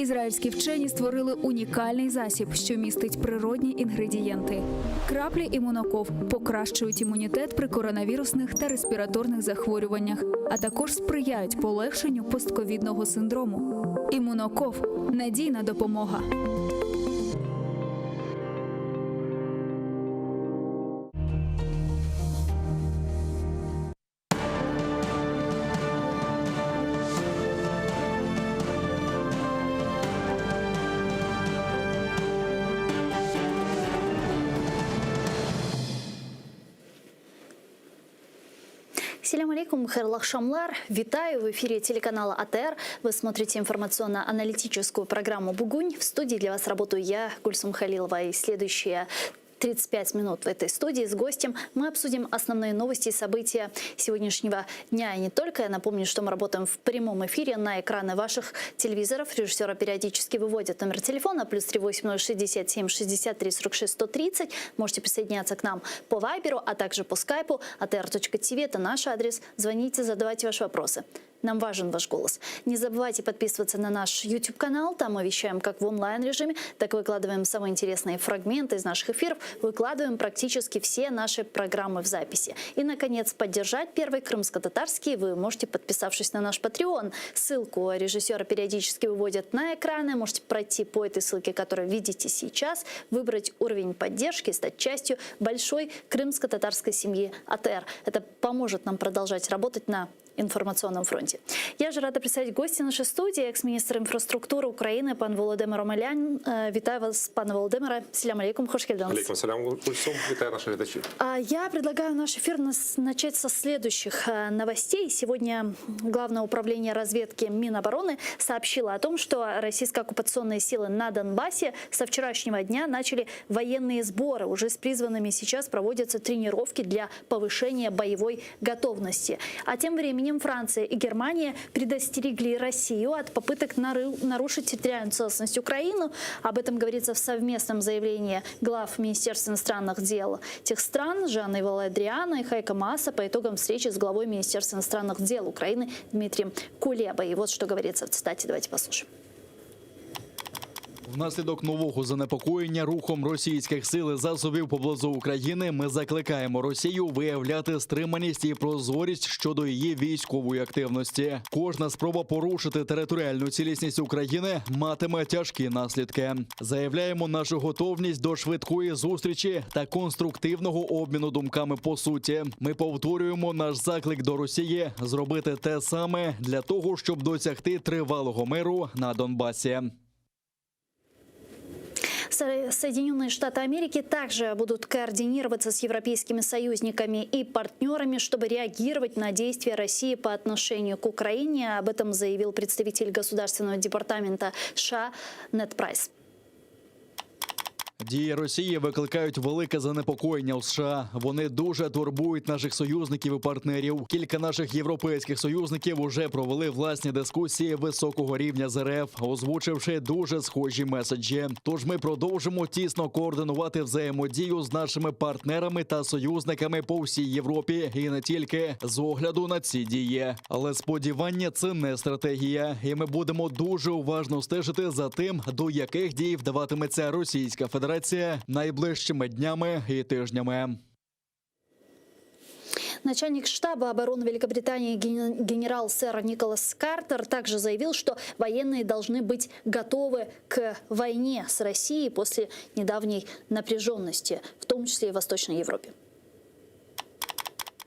Ізраїльські вчені створили унікальний засіб, що містить природні інгредієнти. Краплі імуноков покращують імунітет при коронавірусних та респіраторних захворюваннях, а також сприяють полегшенню постковідного синдрому. Імуноков надійна допомога. Селям алейкум, Хайырlı aqşamlar. Вітаю в эфире телеканала АТР. Вы смотрите информационно-аналитическую программу «Бугунь». В студии для вас работаю я, Гульсум Халилова. И следующие 35 минут в этой студии с гостем мы обсудим основные новости и события сегодняшнего дня. И не только. Я напомню, что мы работаем в прямом эфире на экраны ваших телевизоров. Режиссера периодически выводят номер телефона плюс 380 67 63 46 130. Можете присоединяться к нам по Вайберу, а также по скайпу atr.tv. Это наш адрес. Звоните, задавайте ваши вопросы. Нам важен ваш голос. Не забывайте подписываться на наш YouTube-канал. Там мы вещаем как в онлайн-режиме, так и выкладываем самые интересные фрагменты из наших эфиров. Выкладываем практически все наши программы в записи. И, наконец, поддержать первый крымско-татарский вы можете, подписавшись на наш Patreon. Ссылку режиссера периодически выводят на экраны. Можете пройти по этой ссылке, которую видите сейчас, выбрать уровень поддержки и стать частью большой крымско-татарской семьи АТР. Это поможет нам продолжать работать на информационном фронте. Я же рада представить гостя нашей студии, экс-министр инфраструктуры Украины пан Володимир Омелян. Вітаю вас, пане Володимире. Селям алейкум, хош келдіңіз. Алейкум селям, Гульсум. Вітаю наших глядачів. Я предлагаю наш эфир начать со следующих э, новостей. Сегодня Главное управление разведки Минобороны сообщило о том, что российско-оккупационные силы на Донбассе со вчерашнего дня начали военные сборы. Уже с призванными сейчас проводятся тренировки для повышения боевой готовности. А тем временем Франция и Германия предостерегли Россию от попыток нарушить территориальную целостность Украины. Об этом говорится в совместном заявлении глав Министерства иностранных дел тех стран Жана-Ива Ле Дриана и Хайко Мааса по итогам встречи с главой Министерства иностранных дел Украины Дмитрием Кулебой. И вот что говорится в цитате. Давайте послушаем. Внаслідок нового занепокоєння рухом російських сил і засобів поблизу України ми закликаємо Росію виявляти стриманість і прозорість щодо її військової активності. Кожна спроба порушити територіальну цілісність України матиме тяжкі наслідки. Заявляємо нашу готовність до швидкої зустрічі та конструктивного обміну думками по суті. Ми повторюємо наш заклик до Росії зробити те саме для того, щоб досягти тривалого миру на Донбасі. Соединенные Штаты Америки также будут координироваться с европейскими союзниками и партнерами, чтобы реагировать на действия России по отношению к Украине. Об этом заявил представитель Государственного департамента США Нед Прайс. Дії Росії викликають велике занепокоєння у США. Вони дуже турбують наших союзників і партнерів. Кілька наших європейських союзників уже провели власні дискусії високого рівня з РФ, озвучивши дуже схожі меседжі. Тож ми продовжимо тісно координувати взаємодію з нашими партнерами та союзниками по всій Європі і не тільки з огляду на ці дії. Але сподівання це не стратегія, і ми будемо дуже уважно стежити за тим, до яких дій вдаватиметься Російська Федерація найближчими днями і тижнями. Начальник штаба обороны Великобритании генерал сэр Николас Картер также заявил, что военные должны быть готовы к войне с Россией после недавней напряженности, в том числе и в Восточной Европе.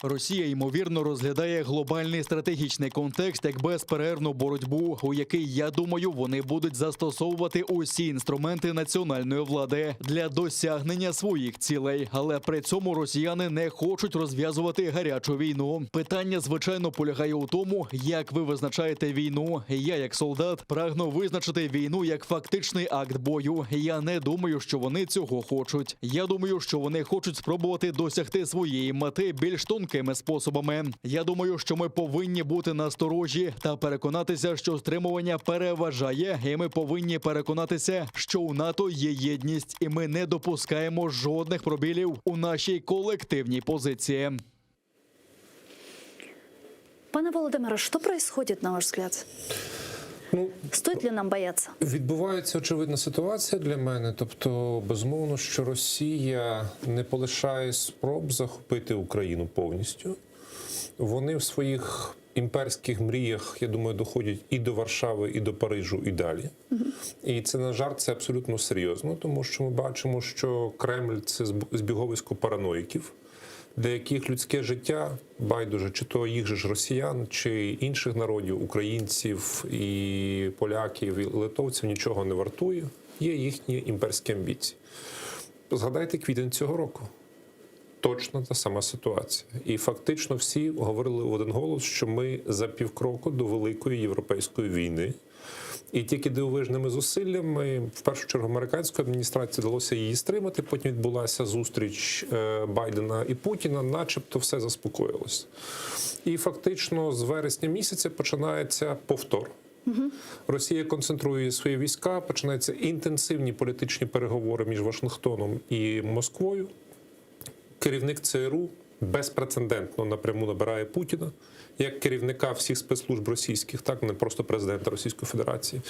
Росія ймовірно розглядає глобальний стратегічний контекст як безперервну боротьбу, у якій я думаю, вони будуть застосовувати усі інструменти національної влади для досягнення своїх цілей. Але при цьому росіяни не хочуть розв'язувати гарячу війну. Питання звичайно полягає у тому, як ви визначаєте війну. Я, як солдат, прагну визначити війну як фактичний акт бою. Я не думаю, що вони цього хочуть. Я думаю, що вони хочуть спробувати досягти своєї мети більш тонкими способами. Я думаю, що ми повинні бути насторожі та переконатися, що стримування переважає, і ми повинні переконатися, що у НАТО є єдність, і ми не допускаємо жодних пробілів у нашій колективній позиції. Пане Володимире, что происходит, на ваш взгляд? Ну, Стоит ли нам бояться? Відбувається очевидна ситуація для мене. Тобто, безумовно, що Росія не полишає спроб захопити Україну повністю. Вони в своїх імперських мріях, я думаю, доходять і до Варшави, і до Парижу, і далі. І це не жарт, це абсолютно серйозно, тому що ми бачимо, що Кремль це збіговисько параноїків, для яких людське життя байдуже, чи то їх же ж росіян, чи інших народів, українців і поляків, і литовців нічого не вартує. Є їхні імперські амбіції. Згадайте квітень цього року. Точно та сама ситуація. І фактично всі говорили в один голос, що ми за півкроку до великої європейської війни. І тільки дивовижними зусиллями, в першу чергу, американської адміністрації вдалося її стримати. Потім відбулася зустріч е, Байдена і Путіна, начебто все заспокоїлося. І фактично з вересня місяця починається повтор. Росія концентрує свої війська, починаються інтенсивні політичні переговори між Вашингтоном і Москвою. Керівник ЦРУ безпрецедентно напряму набирає Путіна як керівника всіх спецслужб російських, так не просто президента Російської Федерації,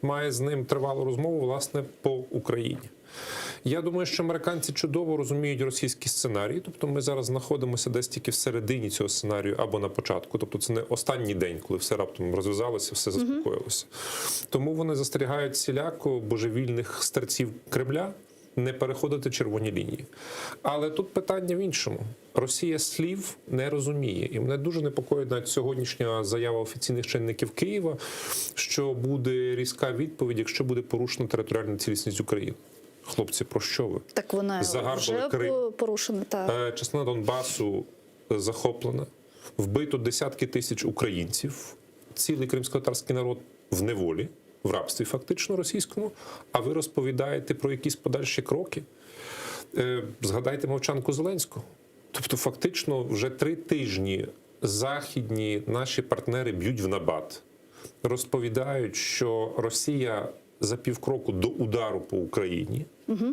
має з ним тривалу розмову власне по Україні. Я думаю, що американці чудово розуміють російський сценарій, тобто ми зараз знаходимося десь тільки в середині цього сценарію або на початку. Тобто це не останній день, коли все раптом розв'язалося, все заспокоїлося. Тому вони застерігають всіляко божевільних старців Кремля. Не переходити червоні лінії. Але тут питання в іншому. Росія слів не розуміє. І мене дуже непокоїть навіть сьогоднішня заява офіційних чинників Києва, що буде різка відповідь, якщо буде порушена територіальна цілісність України. Хлопці, про що ви? Так вона Загарбали вже Крим. по- порушена. Так. Е, Частина Донбасу захоплена, вбито десятки тисяч українців, цілий кримськотатарський народ в неволі, в рабстві фактично російському. А ви розповідаєте про якісь подальші кроки? Е, Згадайте мовчанку Зеленського. Тобто, фактично, вже три тижні західні наші партнери б'ють в набат, розповідають, що Росія за півкроку до удару по Україні. Угу.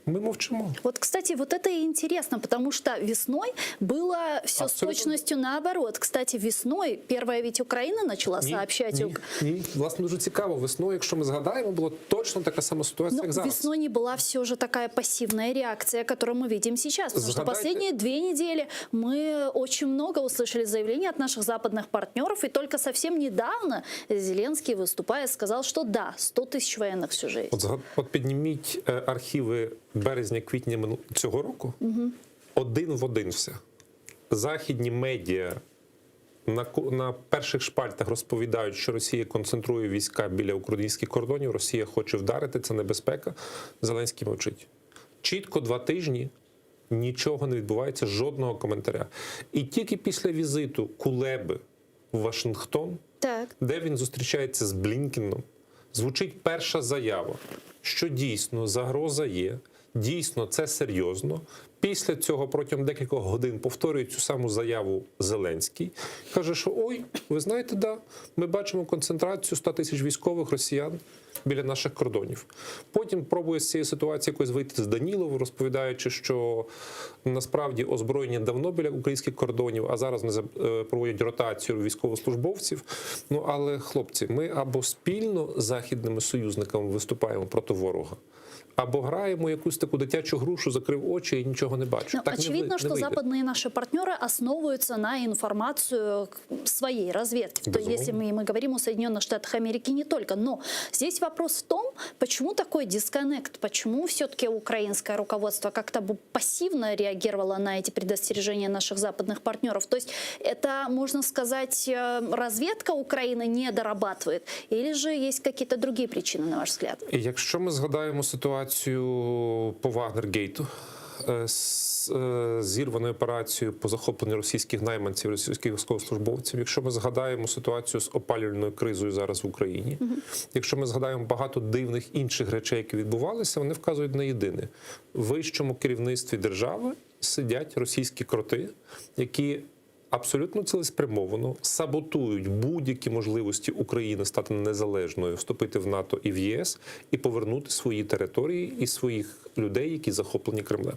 Ми мовчимо. Вот, кстати, вот это и интересно, потому что весной было все с точностью наоборот. Кстати, весной первая ведь Украина начала сообщать. Ні, ні, власне, дуже цікаво. Весною, якщо ми згадаємо, була точно така сама ситуація, Но як зараз. весной не была все же такая пассивная реакция, которую мы видим сейчас. Потому что Згадайте- последние две недели мы очень много услышали заявлений от наших западных партнеров. И только совсем недавно Зеленский, выступая, сказал, что да, 100 тысяч военных все же есть. От, згад- от підніміть е, архіви березня-квітня мину- цього року. Мгм. Один в один все. Західні медіа на, ко- на перших шпальтах розповідають, що Росія концентрує війська біля українських кордонів, Росія хоче вдарити, це небезпека. Зеленський мовчить. Чітко два тижні нічого не відбувається, жодного коментаря. І тільки після візиту Кулеби в Вашингтон, Так. де він зустрічається з Блінкіном, звучить перша заява, що дійсно загроза є, дійсно це серйозно. Після цього протягом декількох годин повторює цю саму заяву Зеленський. Каже, що ой, ви знаєте, да, ми бачимо концентрацію 100 тисяч військових росіян біля наших кордонів. Потім пробує з цієї ситуації якось вийти з Данілов, розповідаючи, що насправді озброєння давно біля українських кордонів, а зараз вони за- е, проводять ротацію військовослужбовців. Ну але хлопці, ми або спільно з західними союзниками виступаємо проти ворога, або граємо якусь таку дитячу гру, що закрив очі і нічого не бачу. Ну, Так не ви- очевидно, не что вийде. западные наши партнеры основываются на информацию к- своей разведки. То есть, если мы, мы говорим о Соединенных Штатах Америки не только. Но здесь вопрос в том, почему такой дисконнект, почему все-таки украинское руководство как-то бы пассивно реагировало на эти предостережения наших западных партнеров. То есть это, можно сказать, э, разведка Украины не дорабатывает? Или же есть какие-то другие причины, на ваш взгляд? І Якщо ми згадаємо ситуацію по Вагнергейту, е, з е, зірваною операцією по захопленню російських найманців, російських військовослужбовців, якщо ми згадаємо ситуацію з опалювальною кризою зараз в Україні, якщо ми згадаємо багато дивних інших речей, які відбувалися, вони вказують на єдине: в вищому керівництві держави сидять російські кроти, які абсолютно цілеспрямовано саботують будь-які можливості України стати незалежною, вступити в НАТО і в ЄС і повернути свої території і своїх людей, які захоплені Кремлем.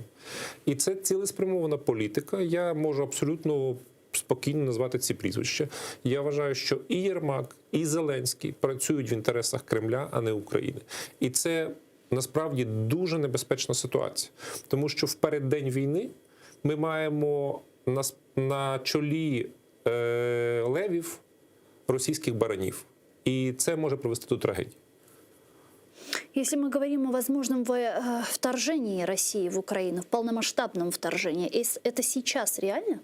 І це цілеспрямована політика. Я можу абсолютно. Спокійно назвати ці прізвища. Я вважаю, що і Єрмак, і Зеленський працюють в інтересах Кремля, а не України. І це насправді дуже небезпечна ситуація, тому що в переддень війни ми маємо на, с- на чолі е, левів російських баранів. І це може привести до трагедії. Если мы говорим о возможном во- э, вторжении России в Украину, в полномасштабном вторжении, ес- это сейчас реально,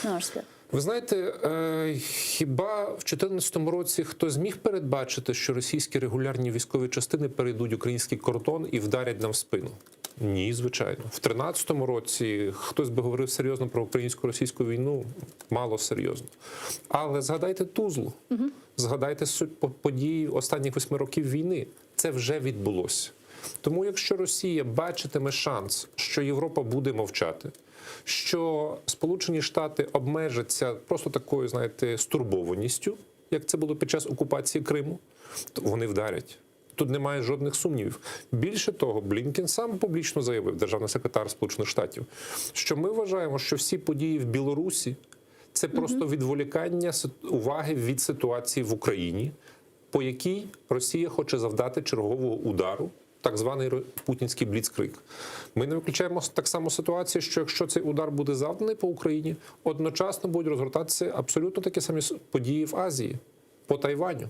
на ваш взгляд? Ви знаєте, е, хіба в 2014 році хто зміг передбачити, що російські регулярні військові частини перейдуть український кордон і вдарять нам в спину? Ні, звичайно. В 2013 році хтось би говорив серйозно про українсько-російську війну, мало серйозно. Але згадайте Тузлу, згадайте суть по- події останніх восьми років війни. Це вже відбулося. Тому, якщо Росія бачитиме шанс, що Європа буде мовчати, що Сполучені Штати обмежаться просто такою, знаєте, стурбованістю, як це було під час окупації Криму, то вони вдарять. Тут немає жодних сумнівів. Більше того, Блінкен сам публічно заявив, державний секретар Сполучених Штатів, що ми вважаємо, що всі події в Білорусі це просто відволікання сит- уваги від ситуації в Україні, по якій Росія хоче завдати чергового удару, так званий ро- путінський бліцкрик. Ми не виключаємо с- так само ситуацію, що якщо цей удар буде завданий по Україні, одночасно будуть розгортатися абсолютно такі самі с- події в Азії по Тайваню.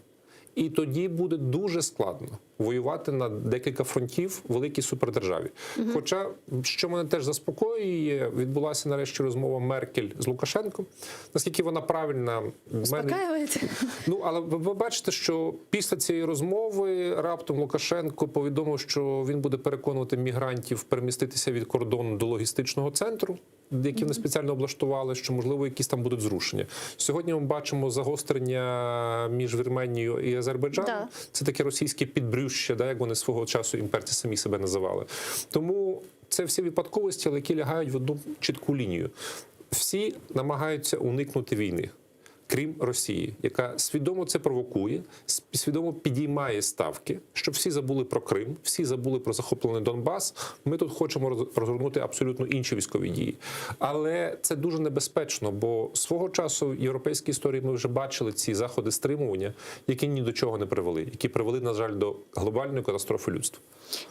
І тоді буде дуже складно. Воювати на декілька фронтів в великій супердержаві. Хоча, що мене теж заспокоює, відбулася нарешті розмова Меркель з Лукашенком. Наскільки вона правильна, в мене Успокаивает? Ну, але ви ви бачите, що після цієї розмови раптом Лукашенко повідомив, що він буде переконувати мігрантів переміститися від кордону до логістичного центру, який вони спеціально облаштували, що можливо якісь там будуть зрушення. Сьогодні ми бачимо загострення між Вірменією і Азербайджаном. Да. Це таке російське підбрюшще, да, як вони свого часу імперці самі себе називали. Тому це всі випадковості, але які лягають в одну чітку лінію. Всі намагаються уникнути війни крім Росії, яка свідомо це провокує, свідомо підіймає ставки, щоб всі забули про Крим, всі забули про захоплений Донбас. Ми тут хочемо роз- розгорнути абсолютно інші військові дії. Але це дуже небезпечно, бо свого часу в європейській історії ми вже бачили ці заходи стримування, які ні до чого не привели, які привели, на жаль, до глобальної катастрофи людства.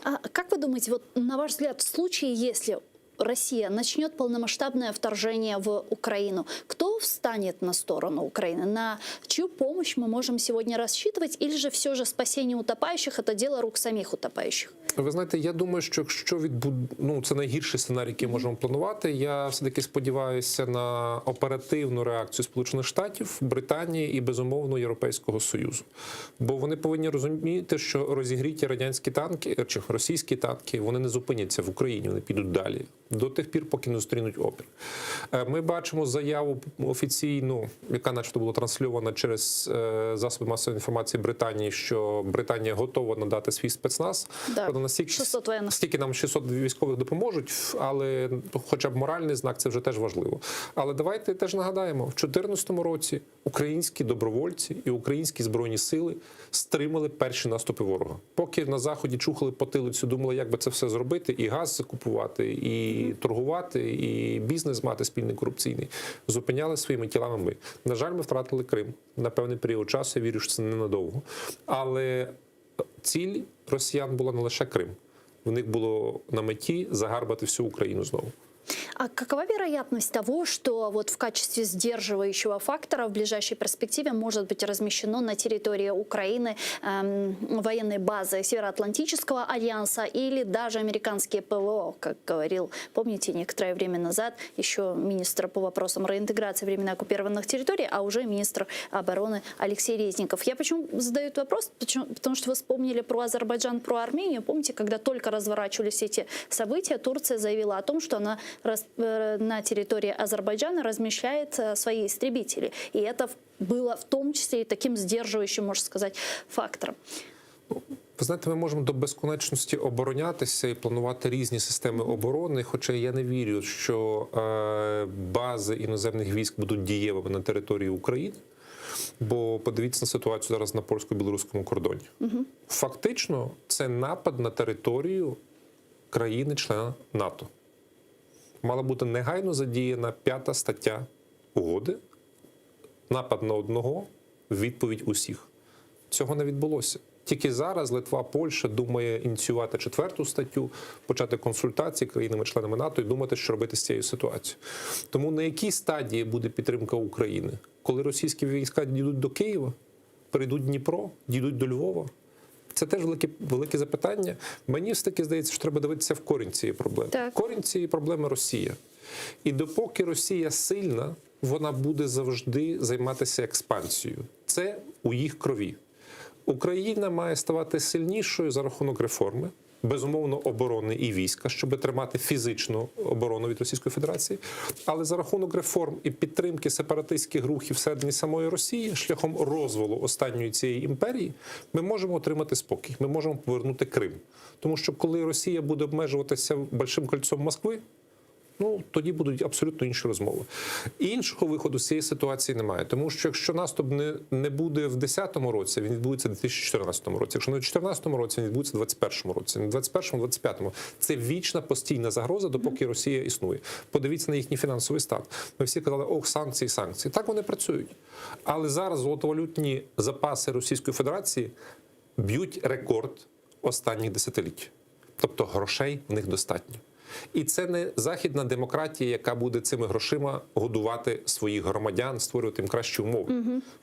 А как вы думаете, вот на ваш взгляд, в случае, если Россия начнет полномасштабное вторжение в Украину, кто встанет на сторону Украины? На чью помощь мы можем сегодня рассчитывать? Или же все же спасение утопающих – это дело рук самих утопающих? Ви знаєте, я думаю, що якщо відбуд... ну, це найгірший сценарій, який можемо планувати, я все-таки сподіваюся на оперативну реакцію Сполучених Штатів, Британії і безумовно Європейського Союзу. Бо вони повинні розуміти, що розігріті радянські танки чи російські танки вони не зупиняться в Україні, вони підуть далі до тих пір, поки не зустрінуть опір. Е, Ми бачимо заяву офіційну, яка, начебто, була трансльована через е, засоби масової інформації Британії, що Британія готова надати свій спецназ. Да. Правда, настільки, 600 воєнних. стільки нам 600 військових допоможуть, але хоча б моральний знак це вже теж важливо. Але давайте теж нагадаємо: в 2014 році українські добровольці і українські збройні сили стримали перші наступи ворога. Поки на заході чухали потилицю, думали, як би це все зробити, і газ закупувати, і торгувати, і бізнес мати спільний корупційний. Зупиняли своїми тілами ми. На жаль, ми втратили Крим на певний період часу. Я вірю, що це ненадовго. Але ціль росіян була не лише Крим. В них було на меті загарбати всю Україну знову. А какова вероятность того, что вот в качестве сдерживающего фактора в ближайшей перспективе может быть размещено на территории Украины эм, военные базы Североатлантического альянса или даже американские ПВО, как говорил, помните, некоторое время назад еще министр по вопросам реинтеграции временно оккупированных территорий, а уже министр обороны Алексей Резников. Я почему задаю этот вопрос? Почему? Потому что вы вспомнили про Азербайджан, про Армению. Помните, когда только разворачивались эти события, Турция заявила о том, что она рас- э, на территории Азербайджана размещает э, свои истребители. И это в- было в том числе и таким сдерживающим, можно сказать, фактором. Ви знаєте, ми можемо до безконечності оборонятися і планувати різні системи оборони. Хоча я не вірю, що е, бази іноземних військ будуть дієвими на території України. Бо подивіться на ситуацію зараз на польсько-білоруському кордоні. Фактично, це напад на територію країни-члена НАТО. Мала бути негайно задіяна п'ята стаття угоди. Напад на одного, відповідь усіх. Цього не відбулося. Тільки зараз Литва, Польща думає ініціювати четверту статтю, почати консультації країнами-членами НАТО і думати, що робити з цією ситуацією. Тому на якій стадії буде підтримка України? Коли російські війська дійдуть до Києва, перейдуть Дніпро, дійдуть до Львова? Це теж велике, велике запитання. Мені все таки здається, що треба дивитися в корінь цієї проблеми. Так. Корінь цієї проблеми Росія. І допоки Росія сильна, вона буде завжди займатися експансією. Це у їх крові. Україна має ставати сильнішою за рахунок реформи, безумовно, оборони і війська, щоб тримати фізичну оборону від Російської Федерації. Але за рахунок реформ і підтримки сепаратистських рухів всередині самої Росії, шляхом розвалу останньої цієї імперії, ми можемо отримати спокій. Ми можемо повернути Крим. Тому що коли Росія буде обмежуватися большим кольцом Москви, ну тоді будуть абсолютно інші розмови. Іншого виходу з цієї ситуації немає, тому що якщо наступ не, не буде в 2010 році, він відбудеться в 2014 році. Якщо не в 2014 році, він відбудеться в 2021 році, не в 2021, 2025. Це вічна постійна загроза, допоки Росія існує. Подивіться на їхній фінансовий стан. Ми всі казали, ох, санкції, санкції. Так вони працюють. Але зараз золотовалютні запаси Російської Федерації б'ють рекорд останніх десятиліть. Тобто грошей в них достатньо. І це не західна демократія, яка буде цими грошима годувати своїх громадян, створювати їм кращі умови.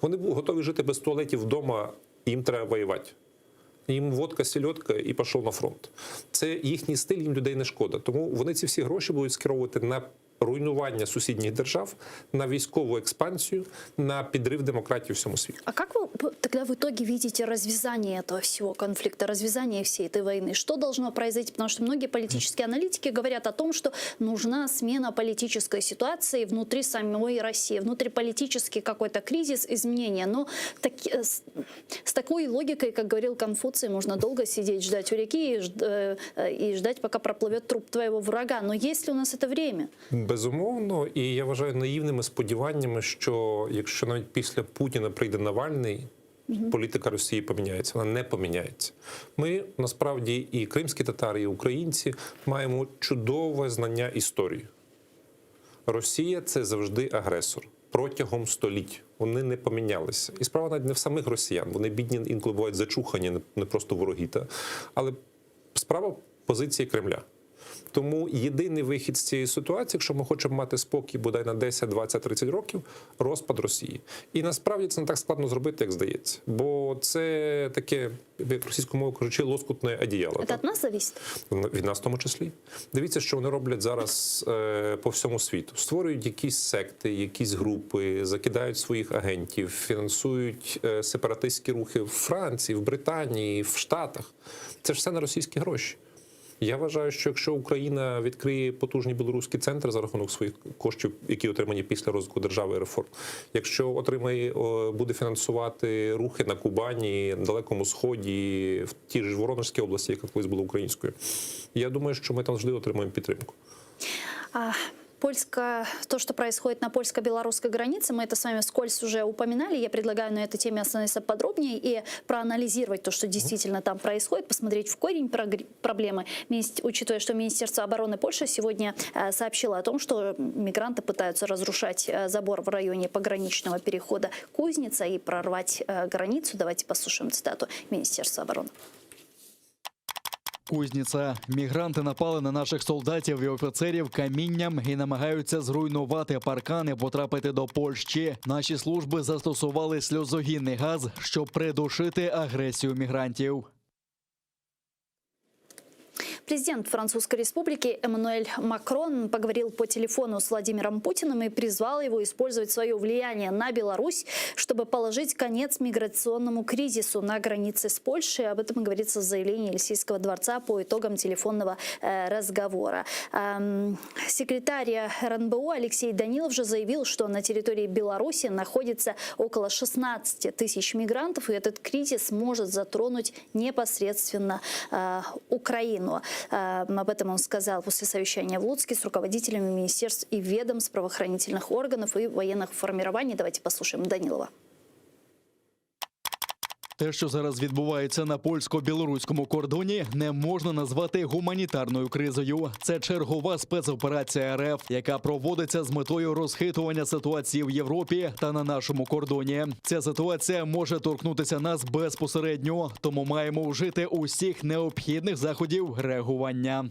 Вони бу- готові жити без туалетів вдома, їм треба воювати. Їм водка, селёдка і пішов на фронт. Це їхній стиль, їм людей не шкода. Тому вони ці всі гроші будуть скеровувати на руйнування сусідніх держав, на військову експансію, на підрив демократії в всьому світі. А как вы п- тогда в итоге видите развязание этого всего конфликта, развязание всей этой войны? Что должно произойти? Потому что многие политические аналитики говорят о том, что нужна смена политической ситуации внутри самой России, внутриполитический какой-то кризис, изменения. Но таки- э, с, с такой логикой, как говорил Конфуций, можно долго сидеть, ждать у реки и, жд- э, э, и ждать, пока проплывет труп твоего врага. Но есть ли у нас это время? Безумовно, і я вважаю наївними сподіваннями, що якщо навіть після Путіна прийде Навальний, політика Росії поміняється. Вона не поміняється. Ми насправді і кримські татари, і українці маємо чудове знання історії. Росія це завжди агресор протягом століть. Вони не помінялися. І справа навіть не в самих росіян. Вони бідні інколи бувають зачухані, не- не просто вороги. Та. Але справа в позиції Кремля. Тому єдиний вихід з цієї ситуації, якщо ми хочемо мати спокій бодай на 10, 20, 30 років, розпад Росії. І насправді це не так складно зробити, як здається. Бо це таке, як російською мовою кажучи, лоскутное одеяло. Это от нас зависит? Від нас в тому числі. Дивіться, що вони роблять зараз е, по всьому світу. Створюють якісь секти, якісь групи, закидають своїх агентів, фінансують е, сепаратистські рухи в Франції, в Британії, в Штатах. Це ж все на російські гроші. Я вважаю, що якщо Україна відкриє потужні білоруські центри за рахунок своїх коштів, які отримані після розвитку держави і реформ, якщо отримає, о, буде фінансувати рухи на Кубані, на Далекому Сході, в тій ж Воронежській області, яка колись була українською, я думаю, що ми там завжди отримаємо підтримку. А, польско, то, что происходит на польско-белорусской границе, мы это с вами вскользь уже упоминали. Я предлагаю на этой теме остановиться подробнее и проанализировать то, что действительно там происходит, посмотреть в корень прогр- проблемы. Минист- Учитывая, что Министерство обороны Польши сегодня э, сообщило о том, что мигранты пытаются разрушать э, забор в районе пограничного перехода Кузница и прорвать э, границу. Давайте послушаем цитату Министерства обороны. Кузниця. Мігранти напали на наших солдатів і офіцерів камінням і намагаються зруйнувати паркани, потрапити до Польщі. Наші служби застосували сльозогінний газ, щоб придушити агресію мігрантів. Президент Французской республики Эммануэль Макрон поговорил по телефону с Владимиром Путиным и призвал его использовать свое влияние на Беларусь, чтобы положить конец миграционному кризису на границе с Польшей. Об этом говорится в заявлении Елисейского дворца по итогам телефонного э, разговора. Эм, Секретарь РНБО Алексей Данилов же заявил, что на территории Беларуси находится около 16 тысяч мигрантов, и этот кризис может затронуть непосредственно э, Украину. Э, Об этом он сказал после совещания в Луцке с руководителями министерств и ведомств, правоохранительных органов и военных формирований. Давайте послушаем Данилова. Те, що зараз відбувається на польсько-білоруському кордоні, не можна назвати гуманітарною кризою. Це чергова спецоперація РФ, яка проводиться з метою розхитування ситуації в Європі та на нашому кордоні. Ця ситуація може торкнутися нас безпосередньо, тому маємо вжити усіх необхідних заходів реагування.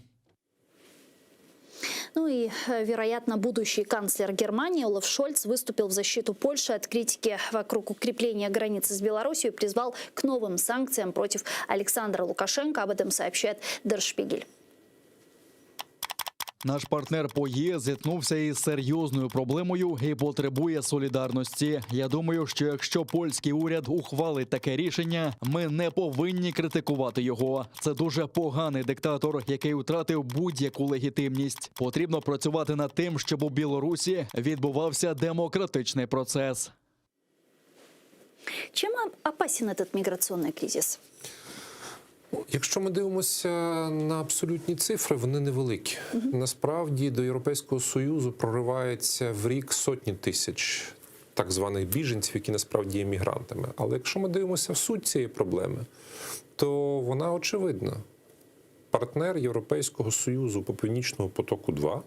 Ну и, э, вероятно, будущий канцлер Германии Олаф Шольц выступил в защиту Польши от критики вокруг укрепления границы с Беларусью и призвал к новым санкциям против Александра Лукашенко. Об этом сообщает Дер Шпигель. Наш партнер по ЄС зіткнувся із серйозною проблемою і потребує солідарності. Я думаю, що якщо польський уряд ухвалить таке рішення, ми не повинні критикувати його. Це дуже поганий диктатор, який втратив будь-яку легітимність. Потрібно працювати над тим, щоб у Білорусі відбувався демократичний процес. Чем опасен этот миграционный кризис? Якщо ми дивимося на абсолютні цифри, вони невеликі. Насправді до Європейського Союзу проривається в рік сотні тисяч так званих біженців, які насправді є мігрантами. Але якщо ми дивимося в суть цієї проблеми, то вона очевидна. Партнер Європейського Союзу по Північному потоку 2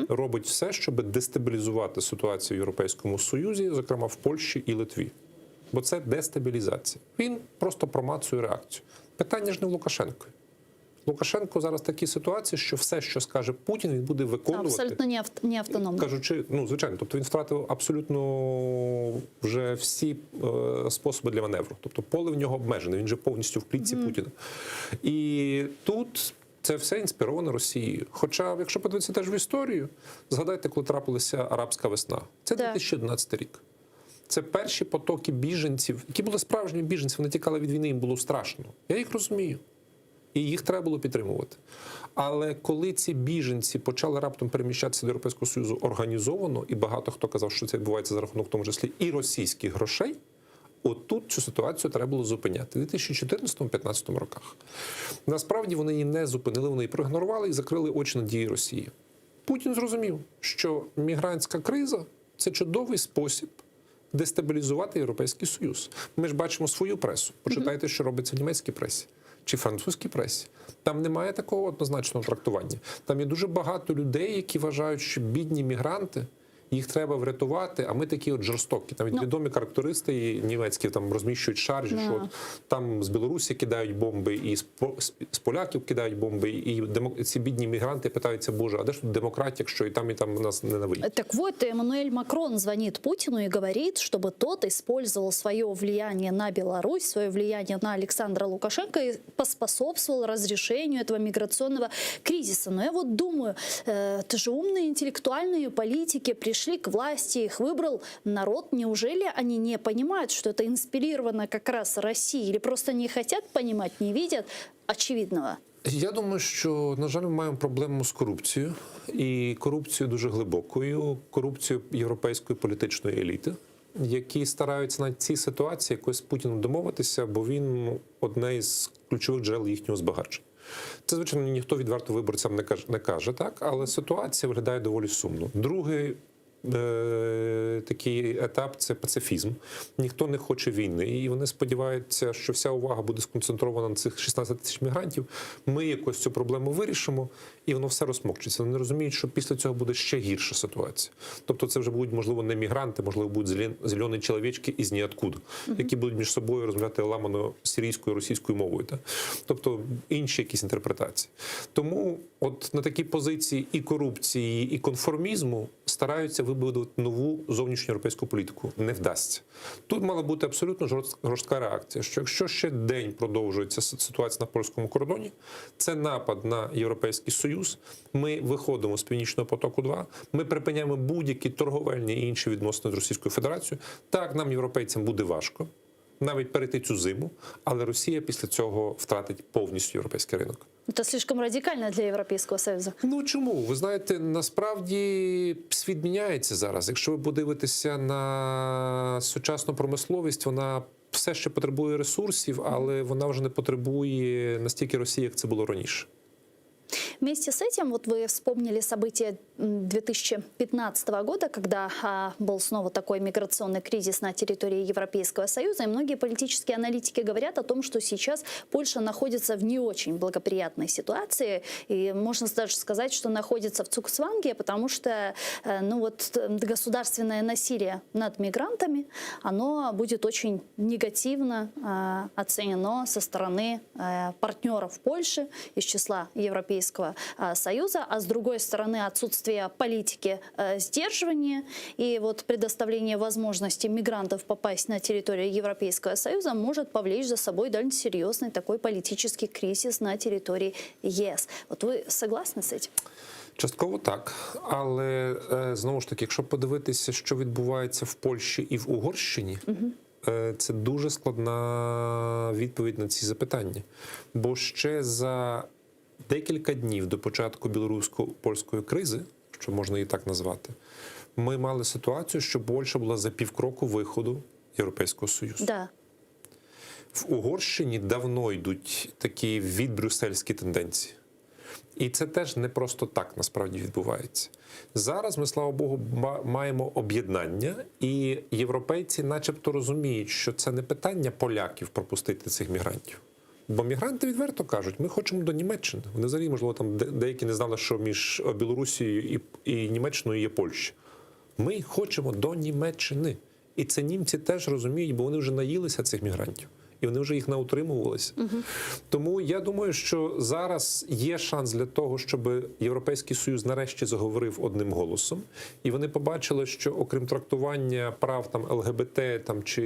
робить все, щоб дестабілізувати ситуацію в Європейському Союзі, зокрема в Польщі і Литві. Бо це дестабілізація. Він просто промацує реакцію. Питання ж не в Лукашенко. Лукашенко зараз в такій ситуації, що все, що скаже Путін, він буде виконувати. Абсолютно не, авт- не автономно. Кажучи, ну звичайно, тобто він втратив абсолютно вже всі е, способи для маневру. Тобто поле в нього обмежене, він же повністю в клітці Путіна. І тут це все інспіровано Росією. Хоча, якщо подивитися теж в історію, згадайте, коли трапилася арабська весна. Це 2011 рік. Це перші потоки біженців, які були справжні біженці, вони тікали від війни, їм було страшно. Я їх розумію. І їх треба було підтримувати. Але коли ці біженці почали раптом переміщатися до Європейського Союзу організовано, і багато хто казав, що це відбувається за рахунок, в тому числі і російських грошей, отут цю ситуацію треба було зупиняти в 2014-2015 роках. Насправді вони її не зупинили, вони її проігнорували і закрили очі на дії Росії. Путін зрозумів, що мігрантська криза це чудовий спосіб дестабілізувати Європейський Союз. Ми ж бачимо свою пресу. Почитайте, що робиться в німецькій пресі чи французькій пресі. Там немає такого однозначного трактування. Там є дуже багато людей, які вважають, що бідні мігранти. Їх треба врятувати, а ми такі от жорстокі. Навіть відомі карикатуристи німецькі там розміщують шаржі, Да. що от там з Білорусі кидають бомби, і з, по- з- з поляків кидають бомби, і демо- ці бідні мігранти питаються, боже, а де ж тут демократія, якщо і там, і там нас ненавидять? Так вот, Эммануэль Макрон звонит Путину и говорит, чтобы тот использовал свое влияние на Беларусь, свое влияние на Александра Лукашенко и поспособствовал разрешению этого миграционного кризиса. Но я вот думаю, э, это же умные интеллектуальные политики пришли к власти, их выбрал народ. Неужели они не понимают, что это инспирировано как раз Россией? Или просто не хотят понимать, не видят очевидного? Я думаю, що на жаль, ми маємо проблему з корупцією, і корупцією дуже глибокою, корупцією європейської політичної еліти, які стараються на цій ситуації якось з Путіним домовитися, бо він ну, одне із ключових джерел їхнього збагачення. Це, звичайно, ніхто відверто виборцям не каже, не каже так, але ситуація виглядає доволі сумно. Другий е, такий етап це пацифізм. Ніхто не хоче війни, і вони сподіваються, що вся увага буде сконцентрована на цих 16 тисяч мігрантів. Ми якось цю проблему вирішимо, і воно все розсмокчеться. Вони розуміють, що після цього буде ще гірша ситуація. Тобто, це вже будуть, можливо, не мігранти, можливо, будуть зелен- зелені чоловічки із ніоткуда, які будуть між собою розмовляти ламано сирійською російською мовою. Та? Тобто інші якісь інтерпретації. Тому, от на такій позиції і корупції, і конформізму стараються вибудувати нову зовнішню європейську політику. Не вдасться. Тут мала бути абсолютно жорст- жорстка реакція, що якщо ще день продовжується с- ситуація на польському кордоні, це напад на Європейський Союз. Ми виходимо з Північного потоку 2 ми припиняємо будь-які торговельні і інші відносини з Російською Федерацією. Так, нам, європейцям, буде важко навіть перейти цю зиму, але Росія після цього втратить повністю європейський ринок. Это слишком радикально для Европейского Союза. Ну чому? Ви знаєте, насправді світ міняється зараз. Якщо ви подивитеся на сучасну промисловість, вона все ще потребує ресурсів, але вона вже не потребує настільки Росії, як це було раніше. Вместе с этим, вот вы вспомнили события м, 2015 года, когда а, был снова такой миграционный кризис на территории Европейского Союза, и многие политические аналитики говорят о том, что сейчас Польша находится в не очень благоприятной ситуации, и можно даже сказать, что находится в цугцванге, потому что э, ну вот, э, государственное насилие над мигрантами, оно будет очень негативно э, оценено со стороны э, партнеров Польши из числа Европейского э, Союза, а с другой стороны отсутствие политики э, сдерживания и вот предоставление возможности мигрантов попасть на территорию Европейского Союза может повлечь за собой довольно серьезный такой политический кризис на территории ЕС. Вот вы согласны с этим? Частково так, але е, знову ж таки, якщо подивитися, що відбувається в Польщі і в Угорщині, е, це дуже складна відповідь на ці запитання. Бо ще за декілька днів до початку білорусько-польської кризи, що можна її так назвати, ми мали ситуацію, що Польща була за півкроку виходу Європейського Союзу. Да. В Угорщині давно йдуть такі відбрюссельські тенденції. І це теж не просто так насправді відбувається. Зараз ми, слава Богу, ма- маємо об'єднання, і європейці, начебто, розуміють, що це не питання поляків пропустити цих мігрантів. Бо мігранти відверто кажуть, ми хочемо до Німеччини. Вони взагалі, можливо, там де- деякі не знали, що між Білорусією і, і Німеччиною є Польща. Ми хочемо до Німеччини. І це німці теж розуміють, бо вони вже наїлися цих мігрантів. І вони вже їх наутримувалися. Тому я думаю, що зараз є шанс для того, щоб Європейський Союз нарешті заговорив одним голосом, і вони побачили, що окрім трактування прав там ЛГБТ там чи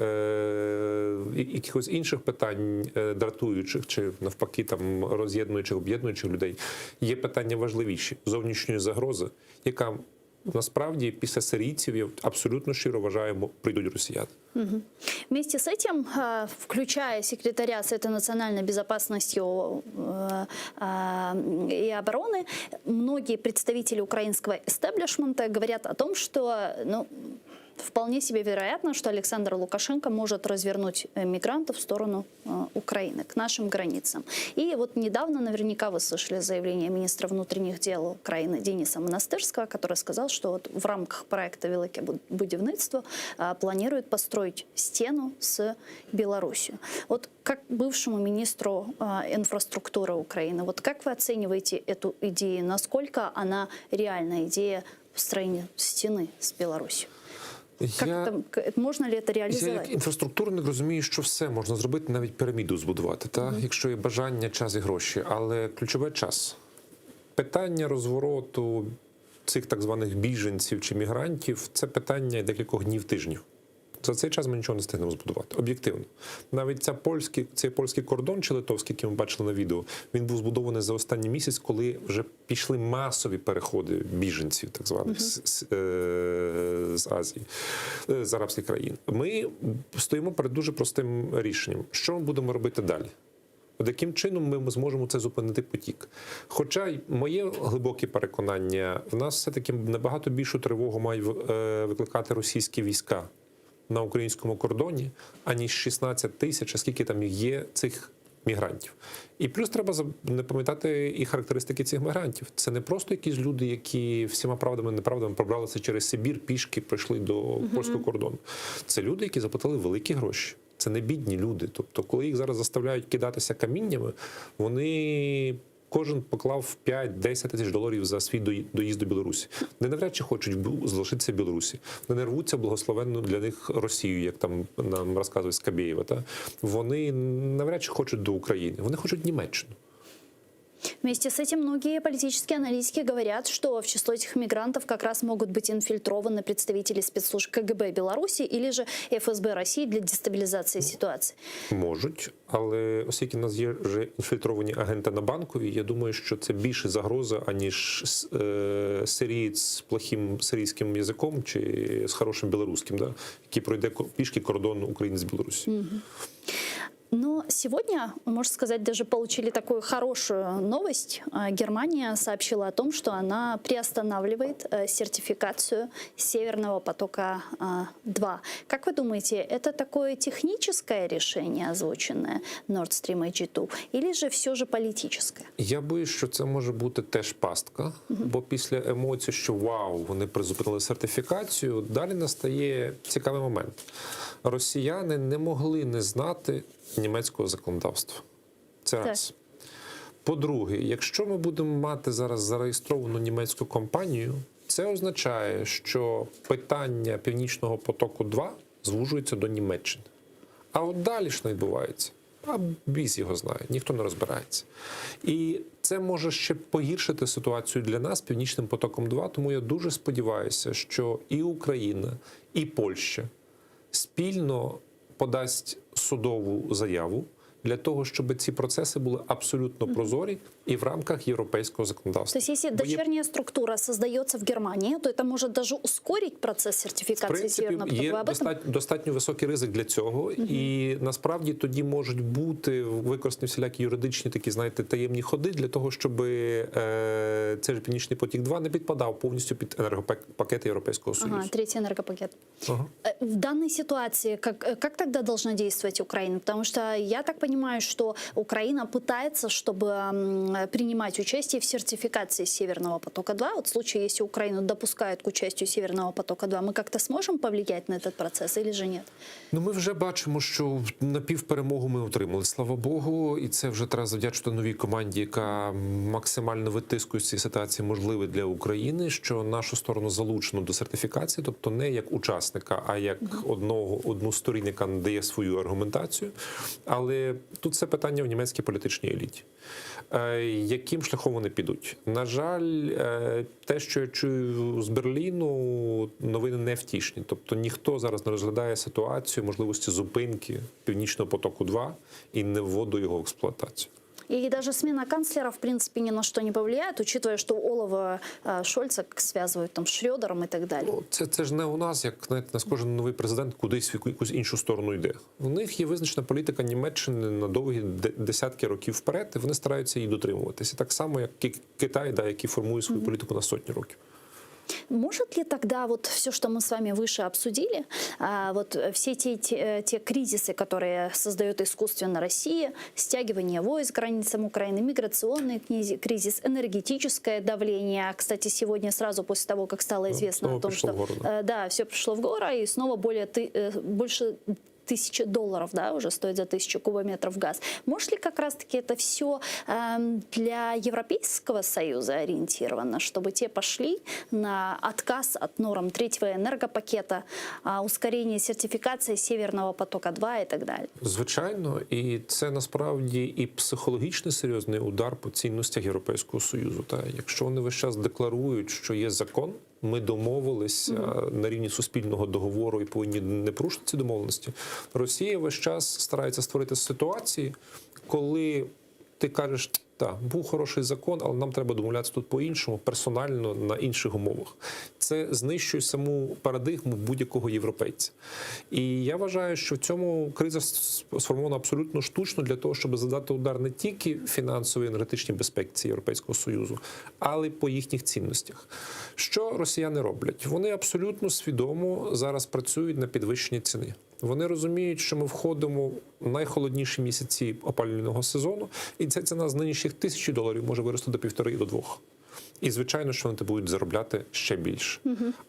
е, якихось інших питань е, дратуючих, чи навпаки там роз'єднуючих, об'єднуючих людей, є питання важливіші зовнішньої загрози, яка насправді після сирійців я абсолютно щиро вважаю, прийдуть росіяни. Мгм. Вместе с этим, э, включая секретаря Совета национальной безопасности э, э, и обороны, многие представители украинского эстеблишмента говорят о том, что ну, вполне себе вероятно, что Александр Лукашенко может развернуть э, мигрантов в сторону э, Украины, к нашим границам. И вот недавно наверняка вы слышали заявление министра внутренних дел Украины Дениса Монастырского, который сказал, что вот в рамках проекта «Велике будівництво» э, планирует построить стену с Беларусью. Вот как бывшему министру инфраструктуры Украины, вот как вы оцениваете эту идею? Насколько она реальная идея построения стены с Беларусью? Как Я- это, к- можно ли это Я реализовать? як інфраструктурник розумію, що все можна зробити, навіть піраміду збудувати, та? якщо є бажання, час і гроші. Але ключове час. Питання розвороту цих так званих біженців чи мігрантів це питання декількох днів тижнів. За цей час ми нічого не встигнемо збудувати. Об'єктивно. Навіть ця польський, цей польський кордон чи литовський, який ми бачили на відео, він був збудований за останній місяць, коли вже пішли масові переходи біженців, так званих, Мгм. з, з, е, з Азії, е, з арабських країн. Ми стоїмо перед дуже простим рішенням. Що ми будемо робити далі? От яким чином ми зможемо це зупинити потік? Хоча й моє глибоке переконання, в нас все-таки набагато більшу тривогу мають е, викликати російські війська на українському кордоні, аніж 16 тисяч, а скільки там їх є цих мігрантів. І плюс треба не пам'ятати і характеристики цих мігрантів. Це не просто якісь люди, які всіма правдами і неправдами пробралися через Сибір, пішки прийшли до польського кордону. Це люди, які заплатили великі гроші. Це не бідні люди. Тобто, коли їх зараз заставляють кидатися каміннями, вони кожен поклав 5-10 тисяч доларів за свій доїзд до Білорусі. Вони навряд чи хочуть залишитися в Білорусі. Вони не рвуться в благословенну для них Росію, як там нам розказує Скабєєва. Та? Вони навряд чи хочуть до України. Вони хочуть Німеччину. Вместе с этим многие политические аналитики говорят, что в число этих мигрантов как раз могут быть инфильтрованы представители спецслужб КГБ Беларуси или же ФСБ России для дестабилизации ситуации. Можуть, але оскільки в нас є вже інфільтровані агенти на банковій, я думаю, що це більше загроза, аніж е, сирієць з плохим сирійським язиком чи з хорошим білоруським, да, який пройде пішки кордон України з Білорусі. Мгм. Но сегодня, можно сказать, даже получили такую хорошую новость. А, Германия сообщила о том, что она приостанавливает э, сертификацию Северного потока-2. Как вы думаете, это такое техническое решение, озвученное Nord Stream AG2, или же все же политическое? Я боюсь, що це може бути теж пастка, бо після емоцій, що вау, вони призупинили сертифікацію, далі настає цікавий момент. Росіяни не могли не знати німецького законодавства. Це Так. раз. По-друге, якщо ми будемо мати зараз зареєстровану німецьку компанію, це означає, що питання Північного потоку 2 звужується до Німеччини. А от далі що відбувається? А біс його знає, ніхто не розбирається. І це може ще погіршити ситуацію для нас Північним потоком 2 тому я дуже сподіваюся, що і Україна, і Польща спільно подасть судову заяву для того, щоб ці процеси були абсолютно прозорі і в рамках європейського законодавства. То есть если Бо є дочерняя структура создается в Германии, то это может даже ускорить процесс В сертификации принципі, Северного потока. є Вы об этом? достатньо, достатньо високий ризик для цього, і насправді тоді можуть бути використані всілякі юридичні такі, знаєте, таємні ходи для того, щоб е, цей же Північний потік 2 не підпадав повністю під енергопакети Європейського Союзу. Ага, третий энергопакет. Ага. Э, В данной ситуации как, э, как тогда должна действовать Украина? Потому что я так понимаю,. понимаю, что Украина пытается, чтобы принимать участие в сертификации Северного потока-2. Вот в случае, если Украину допускают к участию Северного потока-2, мы как-то сможем повлиять на этот процесс или же нет? Ну, ми вже бачимо, що напівперемогу ми отримали, слава Богу, і це вже треба завдячити новій команді, яка максимально витискує з цієї ситуації можливе для України, що нашу сторону залучено до сертифікації, тобто не як учасника, а як одного одну з сторін, яка надає свою аргументацію. Але тут це питання в німецькій політичній еліті. Е, Яким шляхом вони підуть? На жаль, е, те, що я чую з Берліну, новини не втішні. Тобто ніхто зараз не розглядає ситуацію можливості зупинки Північного потоку 2 і не вводу його в експлуатацію. И даже смена канцлера, в принципе, ни на что не повлияет, учитывая, что Олафа э, Шольца связывают там с Шредером и так далее. Це, це ж не у нас, як знаєте, нас кожен новий президент кудись в яку- якусь іншу сторону йде. У них є визначена політика Німеччини на довгі де- десятки років вперед, і вони стараються її дотримуватися. Так само, як і Китай, да, який формує свою політику на сотні років. Может ли тогда вот все, что мы с вами выше обсудили, а, вот все те, те, те кризисы, которые создает искусственно Россия, стягивание войск к границам Украины, миграционный книзи- кризис, энергетическое давление. Кстати, сегодня сразу после того, как стало известно снова о том, пришло что в гору, да. э, да, все пришло в гору, и снова более ты, э, больше тысячи долларов, да, уже стоит за тысячу кубометров газ. Может ли как раз-таки это все для Европейского Союза ориентировано, чтобы те пошли на отказ от норм третьего энергопакета, а, ускорение сертификации Северного потока-2 и так далее? Звичайно, і це насправді і психологічний серйозний удар по цінностях Європейського Союзу. Та якщо вони весь час декларують, що є закон, ми домовилися на рівні суспільного договору і повинні не порушити ці домовленості. Росія весь час старається створити ситуації, коли ти кажеш. Так, був хороший закон, але нам треба домовлятися тут по-іншому, персонально на інших умовах. Це знищує саму парадигму будь-якого європейця. І я вважаю, що в цьому криза с- сформована абсолютно штучно для того, щоб задати удар не тільки фінансовій і енергетичній безпеці Європейського Союзу, але й по їхніх цінностях. Що росіяни роблять? Вони абсолютно свідомо зараз працюють на підвищенні ціни. Вони розуміють, що ми входимо в найхолодніші місяці опалювального сезону, і ця ціна з нинішніх тисячі доларів може вирости до півтори і до двох. І звичайно, що вони будуть заробляти ще більше.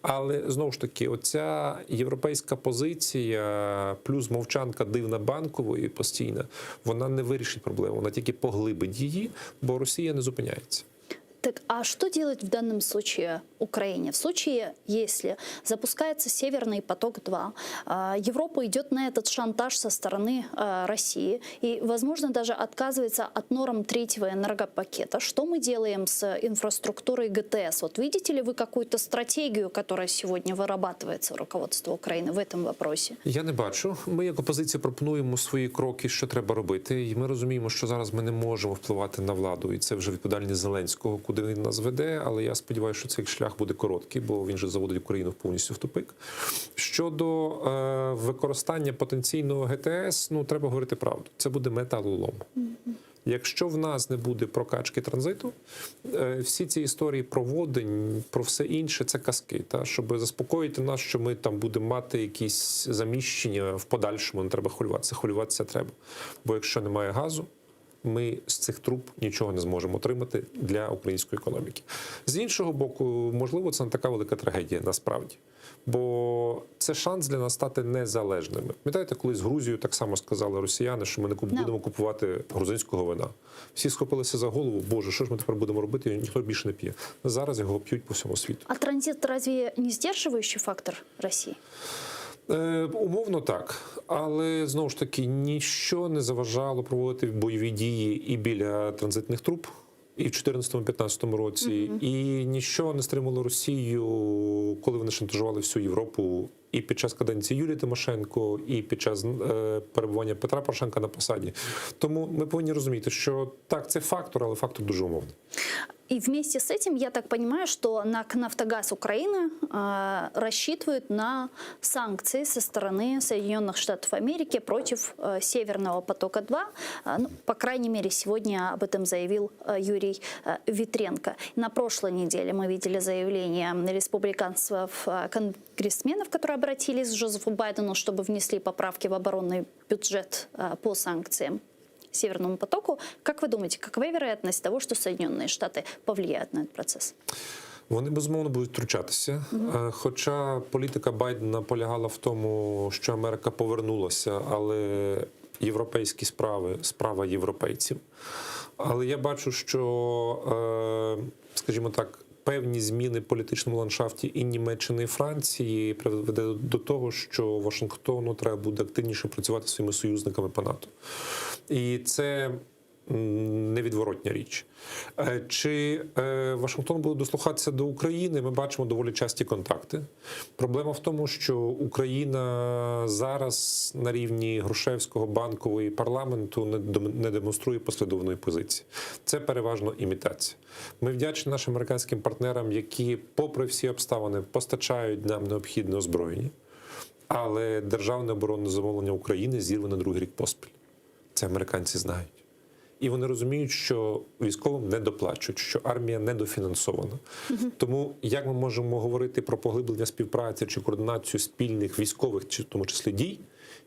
Але знову ж таки, оця європейська позиція, плюс мовчанка дивна банкової постійна, вона не вирішить проблему, вона тільки поглибить її, бо Росія не зупиняється. Так, а что делать в данном случае Украине? В случае, если запускается Северный поток-2, а, Европа идет на этот шантаж со стороны а, России и, возможно, даже отказывается от норм третьего энергопакета. Что мы делаем с инфраструктурой ГТС? Вот видите ли вы какую-то стратегию, которая сегодня вырабатывается у руководства Украины в этом вопросе? Я не бачу. Ми, як опозиція, пропонуємо свої кроки, що треба робити. І ми розуміємо, що зараз ми не можемо впливати на владу, і це вже відповідальність Зеленського, куди він нас веде. Але я сподіваюся, що цей шлях буде короткий, бо він же заводить Україну повністю в тупик. Щодо е, використання потенційного ГТС, ну треба говорити правду. Це буде металолом. Якщо в нас не буде прокачки транзиту, е, всі ці історії про водень, про все інше це казки. Та щоб заспокоїти нас, що ми там будемо мати якісь заміщення в подальшому, не треба хвилюватися. Хвилюватися треба. Бо якщо немає газу, ми з цих труб нічого не зможемо отримати для української економіки. З іншого боку, можливо, це не така велика трагедія насправді. Бо це шанс для нас стати незалежними. Пам'ятаєте, коли з Грузією так само сказали росіяни, що ми не куп- Да. будемо купувати грузинського вина. Всі схопилися за голову. Боже, що ж ми тепер будемо робити? Ніхто більше не п'є. Зараз його п'ють по всьому світу. А транзит разве не сдерживающий фактор России? Е, умовно так, але знову ж таки ніщо не заважало проводити бойові дії і біля транзитних труб. І в 2014-2015 році, і ніщо не стримало Росію, коли вони шантажували всю Європу і під час каденції Юлії Тимошенко, і під час е, перебування Петра Порошенка на посаді. Тому ми повинні розуміти, що так, це фактор, але фактор дуже умовний. И вместе с этим, я так понимаю, что НАК «Нафтогаз Украины» э, рассчитывает на санкции со стороны Соединенных Штатов Америки против э, Северного потока-2. Э, ну, по крайней мере, сегодня об этом заявил э, Юрий э, Витренко. На прошлой неделе мы видели заявление республиканцев, э, конгрессменов, которые обратились к Джозефу Байдену, чтобы внесли поправки в оборонный бюджет э, по санкциям. Северному потоку. Как вы думаете, какова вероятность того, что Соединенные Штаты повлияют на этот процесс? Вони безумовно будуть втручатися. Е, Хоча політика Байдена полягала в тому, що Америка повернулася, але європейські справи справа європейців. Але я бачу, що, е, скажімо так, певні зміни в політичному ландшафті і Німеччини, і Франції приведе до того, що Вашингтону треба буде активніше працювати зі своїми союзниками по НАТО. І це м, невідворотня річ. Е, Чи е, Вашингтон буде дослухатися до України? Ми бачимо доволі часті контакти. Проблема в тому, що Україна зараз на рівні Грушевського банкової парламенту не дем- не демонструє послідовної позиції. Це переважно імітація. Ми вдячні нашим американським партнерам, які, попри всі обставини, постачають нам необхідне озброєння. Але державне оборонне замовлення України зірване другий рік поспіль. Це американці знають. І вони розуміють, що військовим не доплачують, що армія недофінансована. Тому як ми можемо говорити про поглиблення співпраці чи координацію спільних військових, чи в тому числі дій,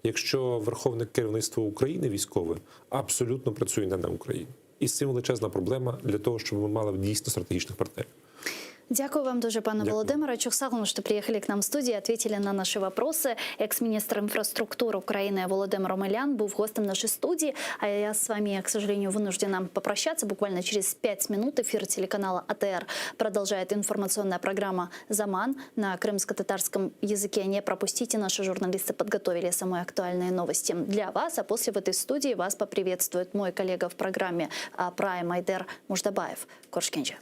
якщо верховне керівництво України військове абсолютно працює не на Україну? І з цим величезна проблема для того, щоб ми мали дійсно стратегічних партнерів. Дякую вам дуже, пане Дякую. Володимире. Çoq sağ oluñ, что приехали к нам в студию, ответили на наши вопросы. Экс-министр инфраструктуры Украины Володимир Омелян був гостем нашей студии. А я с вами, к сожалению, вынуждена попрощаться. Буквально через пять минут эфир телеканала АТР продолжает информационная программа «Заман» на крымско-татарском языке. Не пропустите, наши журналисты подготовили самые актуальные новости для вас. А после в этой студии вас поприветствует мой коллега в программе «Прайм» Айдер Муждабаев. Körüşkence.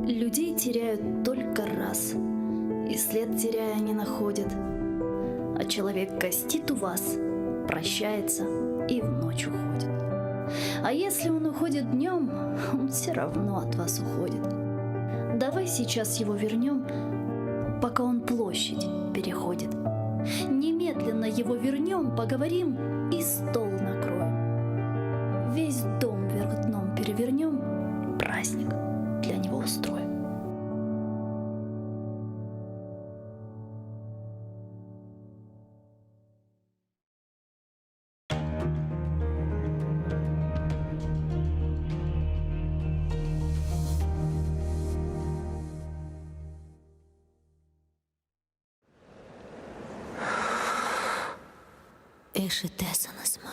Людей теряют только раз, и след теряя не находят. А человек гостит у вас, прощается и в ночь уходит. А если он уходит днем, он все равно от вас уходит. Давай сейчас его вернем, пока он площадь переходит. Немедленно его вернем, поговорим и стол накроем. Весь дом вверх дном перевернем, праздник для него устроим. Eşitesiñizmi?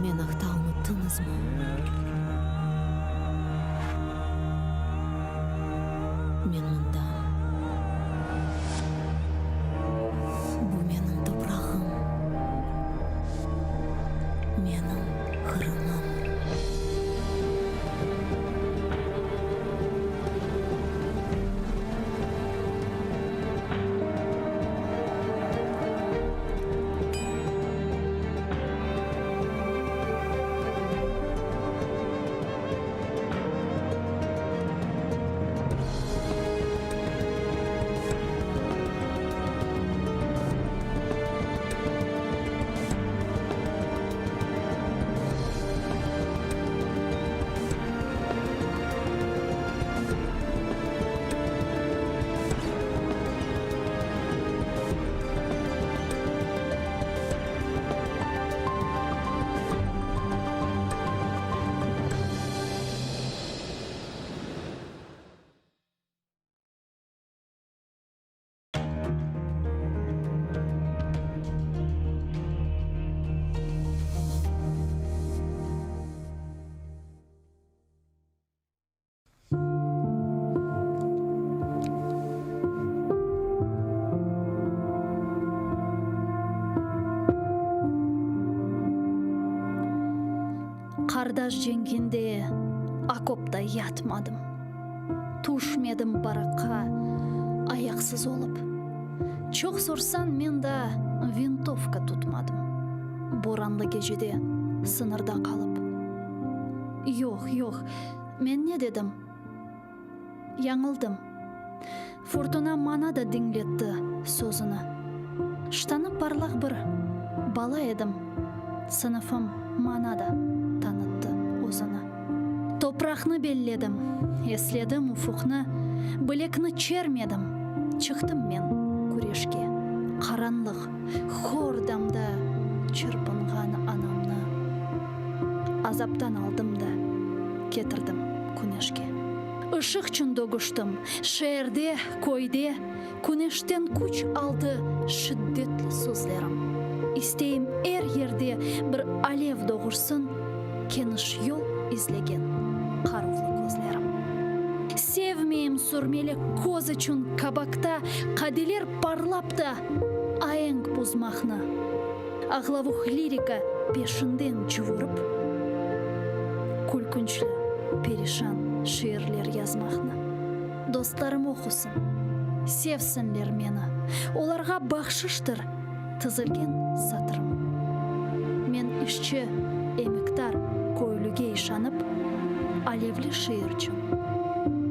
Men aqta unuttıñızmı? Men mındam. Bu menim toprağım. Menim Qırımım. Qardaş cenkinde okopta yatmadım. Tüşmedim barakqa ayaqsız olıp. Çoq sorsañ, men daa vintovka tutmadım. Boranlı gecede sıñırda qalıp. Yoq, yoq, men ne dedim? Yañıldım. Furtuna maña da diñletti sözüni. Ştanı parlaq bir bala edim, sınıfım maña da tanıttı özüni. Topraqnı belledim, esledim ufuqnı, bilekni çermedim, çıqtım men küreşke. Qaranlıq hor damda çırpınğan anamnı azaptan aldım da ketirdim küneşke. Işıqçün dögüştim, şeerde, köyde, Küneşten küç aldı şiddetli sözlerim. İsteyim er yerde bir alev doğursın Keniş yol izlegen qaruvlı közlerim. Sevmeyim sürmeli köz içün kabakta Qadeler parlap da aenk buzmaqnı. Ağlavuq lirika peşinden cuvurıp, Külkünçli, perişan şiirler yazmaqnı. Dostlarım oqusın, sevsinler meni, Olarğa bahşıştır tizilgen satırım. Men işçi, emekdar köylüge işanıp, Alevli şiirçün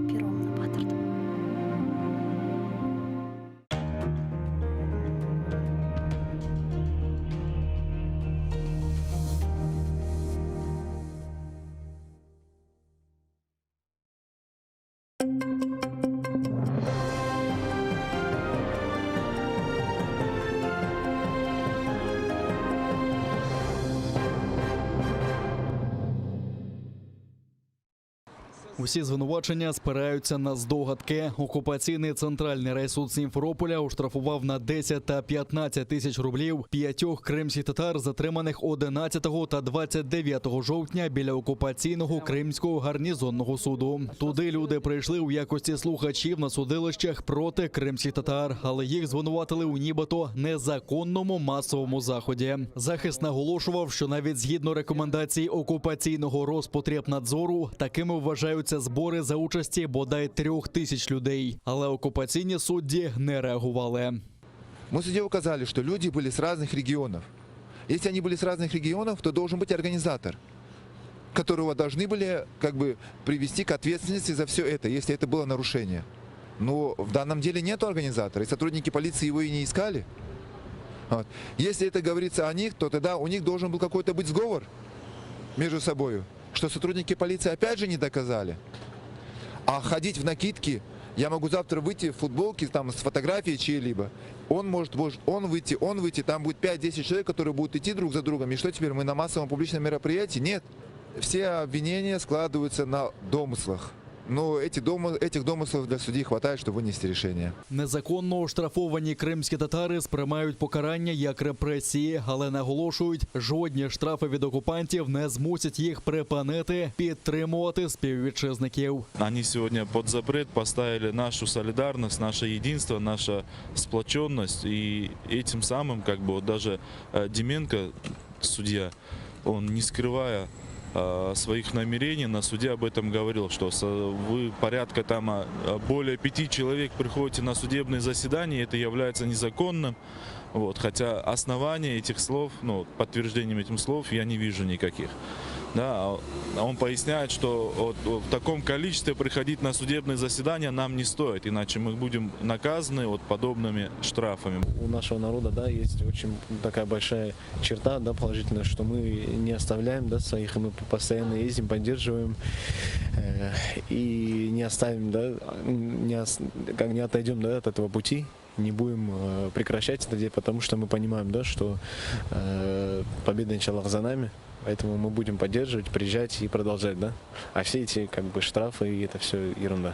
peromnı batırdım. Усі звинувачення спираються на здогадки. Окупаційний центральний райсуд Сімферополя оштрафував на 10 та 15 тисяч рублів п'ятьох кримських татар, затриманих 11 та 29 жовтня біля окупаційного кримського гарнізонного суду. Туди люди прийшли у якості слухачів на судилищах проти кримських татар, але їх звинуватили у нібито незаконному масовому заході. Захист наголошував, що навіть згідно рекомендацій окупаційного Роспотребнадзору, такими вважаються збори за участі бодай 3000 людей. Але окупаційні судді не реагували. Мы в суде указали, что люди были с разных регионов. Если они были с разных регионов, то должен быть организатор, которого должны были как бы привести к ответственности за все это, если это было нарушение. Но в данном деле нет организатора, и сотрудники полиции его и не искали. Вот. Если это говорится о них, то тогда у них должен был какой-то быть сговор между собою, что сотрудники полиции опять же не доказали. А ходить в накидке, я могу завтра выйти в футболке там, с фотографией чьей-либо. Он может, может он выйти, он выйти, там будет 5-10 человек, которые будут идти друг за другом. И что теперь, мы на массовом публичном мероприятии? Нет. Все обвинения складываются на домыслах. Но эти дома, этих домыслов для судьи хватает, чтобы вынести решение. Незаконно оштрафовані кримські татари сприймають покарання як репресії, але наголошують, жодні штрафи від окупантів не змусять їх припинити підтримувати співвітчизників. Они сегодня под запрет поставили нашу солидарность, наше единство, наша сплоченность. И этим самым, как бы, вот даже э, Деменко, судья, он не скрывая э, своих намерений, на суде об этом говорил, что со- вы порядка там а, более пяти человек приходите на судебные заседания, это является незаконным. Вот, хотя основания этих слов, ну, подтверждением этим слов я не вижу никаких. Да, а он поясняет, что вот в таком количестве приходить на судебные заседания нам не стоит, иначе мы будем наказаны вот подобными штрафами. У нашего народа, да, есть очень такая большая черта, да, положительная, что мы не оставляем, да, своих, и мы постоянно ездим, поддерживаем э, и не оставим, да, не, ос- как не отойдем, да, от этого пути, не будем э, прекращать это делать, потому что мы понимаем, да, что э, победа, иншаллах, за нами, поэтому мы будем поддерживать, приезжать и продолжать, да. А все эти как бы штрафы и это все ерунда.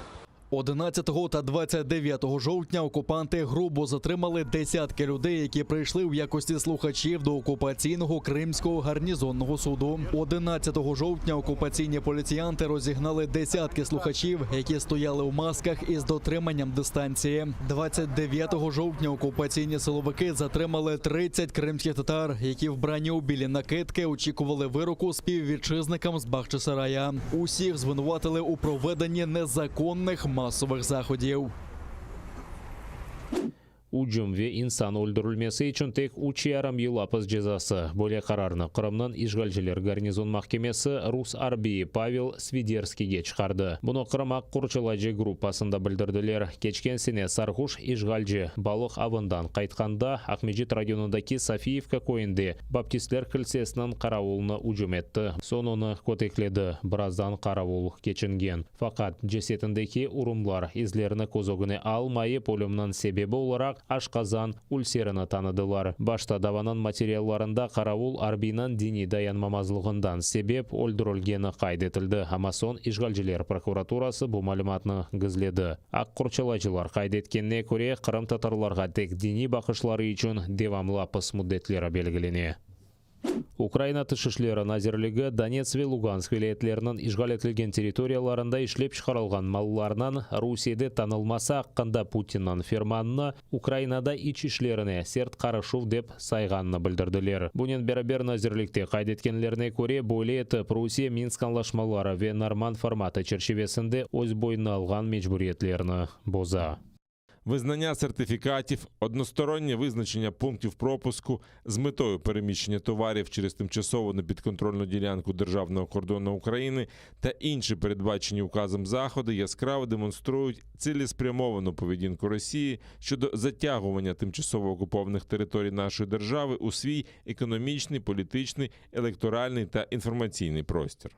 11 та 29 жовтня окупанти грубо затримали десятки людей, які прийшли в якості слухачів до окупаційного Кримського гарнізонного суду. 11 жовтня окупаційні поліціянти розігнали десятки слухачів, які стояли у масках із дотриманням дистанції. 29 жовтня окупаційні силовики затримали 30 кримських татар, які вбрані у білі накидки очікували вироку співвітчизникам з Бахчисарая. Усіх звинуватили у проведенні незаконних масових заходів. Ücüm ve insan öldürilmesi içün tek üç yarım yıl apis cezası. Böyle qararnı Qırımnıñ işğalciler garnizon mahkemesi rus arbiyi Pavel Sviderskiyge çıqardı. Bunı Qırım aq qorçalayıcı gruppasında bildirdiler. Keçken sene sarğuş işğalci balıq avından qaytqanda Aqmescit rayonındaki Sofiyevka köyünde baptistler kilsesiniñ qaravulına ücüm etti. Soñ onı kötekledi, birazdan qaravul keçingen. Faqat, cesetindeki urumlar izlerini köz ögüne almayıp, ölümniñ sebebi olaraq aşqazan ülserini tanıdılar. Başta davanıñ materiallarında qaravul arbiyniñ diniy dayanmamazlığından sebep öldürilgeni qayd etildi, amma soñ işğalciler prokuraturası bu malümatnı gizledi. Aq qorçalayıcılar qayd etkenine köre, qırımtatarlarğa tek diniy baqışları içün devamlı apis müddetleri belgilene. Ukraina Tış işleri nazirligi Donets ve Lugansk vilâyetleriniñ işğal etilgen territoriyalarında işlep çıqarılğan mallarnıñ Rusiyede tanılması aqqında Putinniñ fermanını Ukrainada iç işlerine sert qarışuv dep sayğanını bildirdiler. Bunen beraber nazirlikte qayd etkenlerine köre, böyle etip Rusiye Minsk añlaşmaları ve Normand formatı çerçivesinde öz boynuna alğan mecburiyetlerini boza. Визнання сертифікатів, одностороннє визначення пунктів пропуску з метою переміщення товарів через тимчасово непідконтрольну ділянку державного кордону України та інші передбачені указом заходи яскраво демонструють цілеспрямовану поведінку Росії щодо затягування тимчасово окупованих територій нашої держави у свій економічний, політичний, електоральний та інформаційний простір.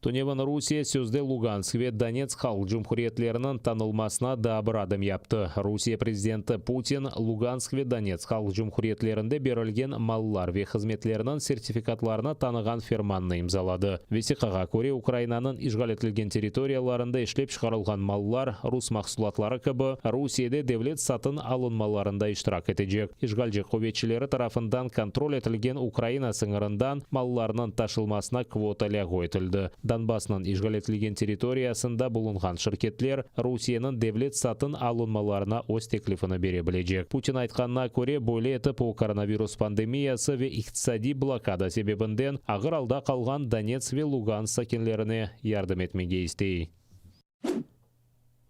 Tünevin Rusiye sözde Lugansk ve Donetsk halq cumhuriyetleriniñ tanılmasına daa bir adım yaptı. Rusiye prezidenti Putin Lugansk ve Donetsk halq cumhuriyetlerinde berilgen mallar ve hızmetlerniñ sertifikatlarını tanığan fermannı imzaladı. Vesiqağa köre, Ukrainanıñ işğal etilgen territoriyalarında işlep çıqarılğan mallar, rus mahsulatları kibi, Rusiyede devlet satın alınmalarında iştirak etecek. İşğalci quvetçileri tarafından kontrol etilgen Ukraina sıñırından mallarnıñ taşılmasına kvota lâğu etildi. Donbassnıñ işğal etilgen territoriyasında bulunğan şirketler Rusiyeniñ devlet satın alınmalarına öz teklifini bere bilecek. Putin aytqanına köre, böyle etip o koronavirus pandemiyası ve iqtisadiy blokada sebebinden ağır alda qalğan Donetsk ve Lugansk sakinlerine yardım etmege istey.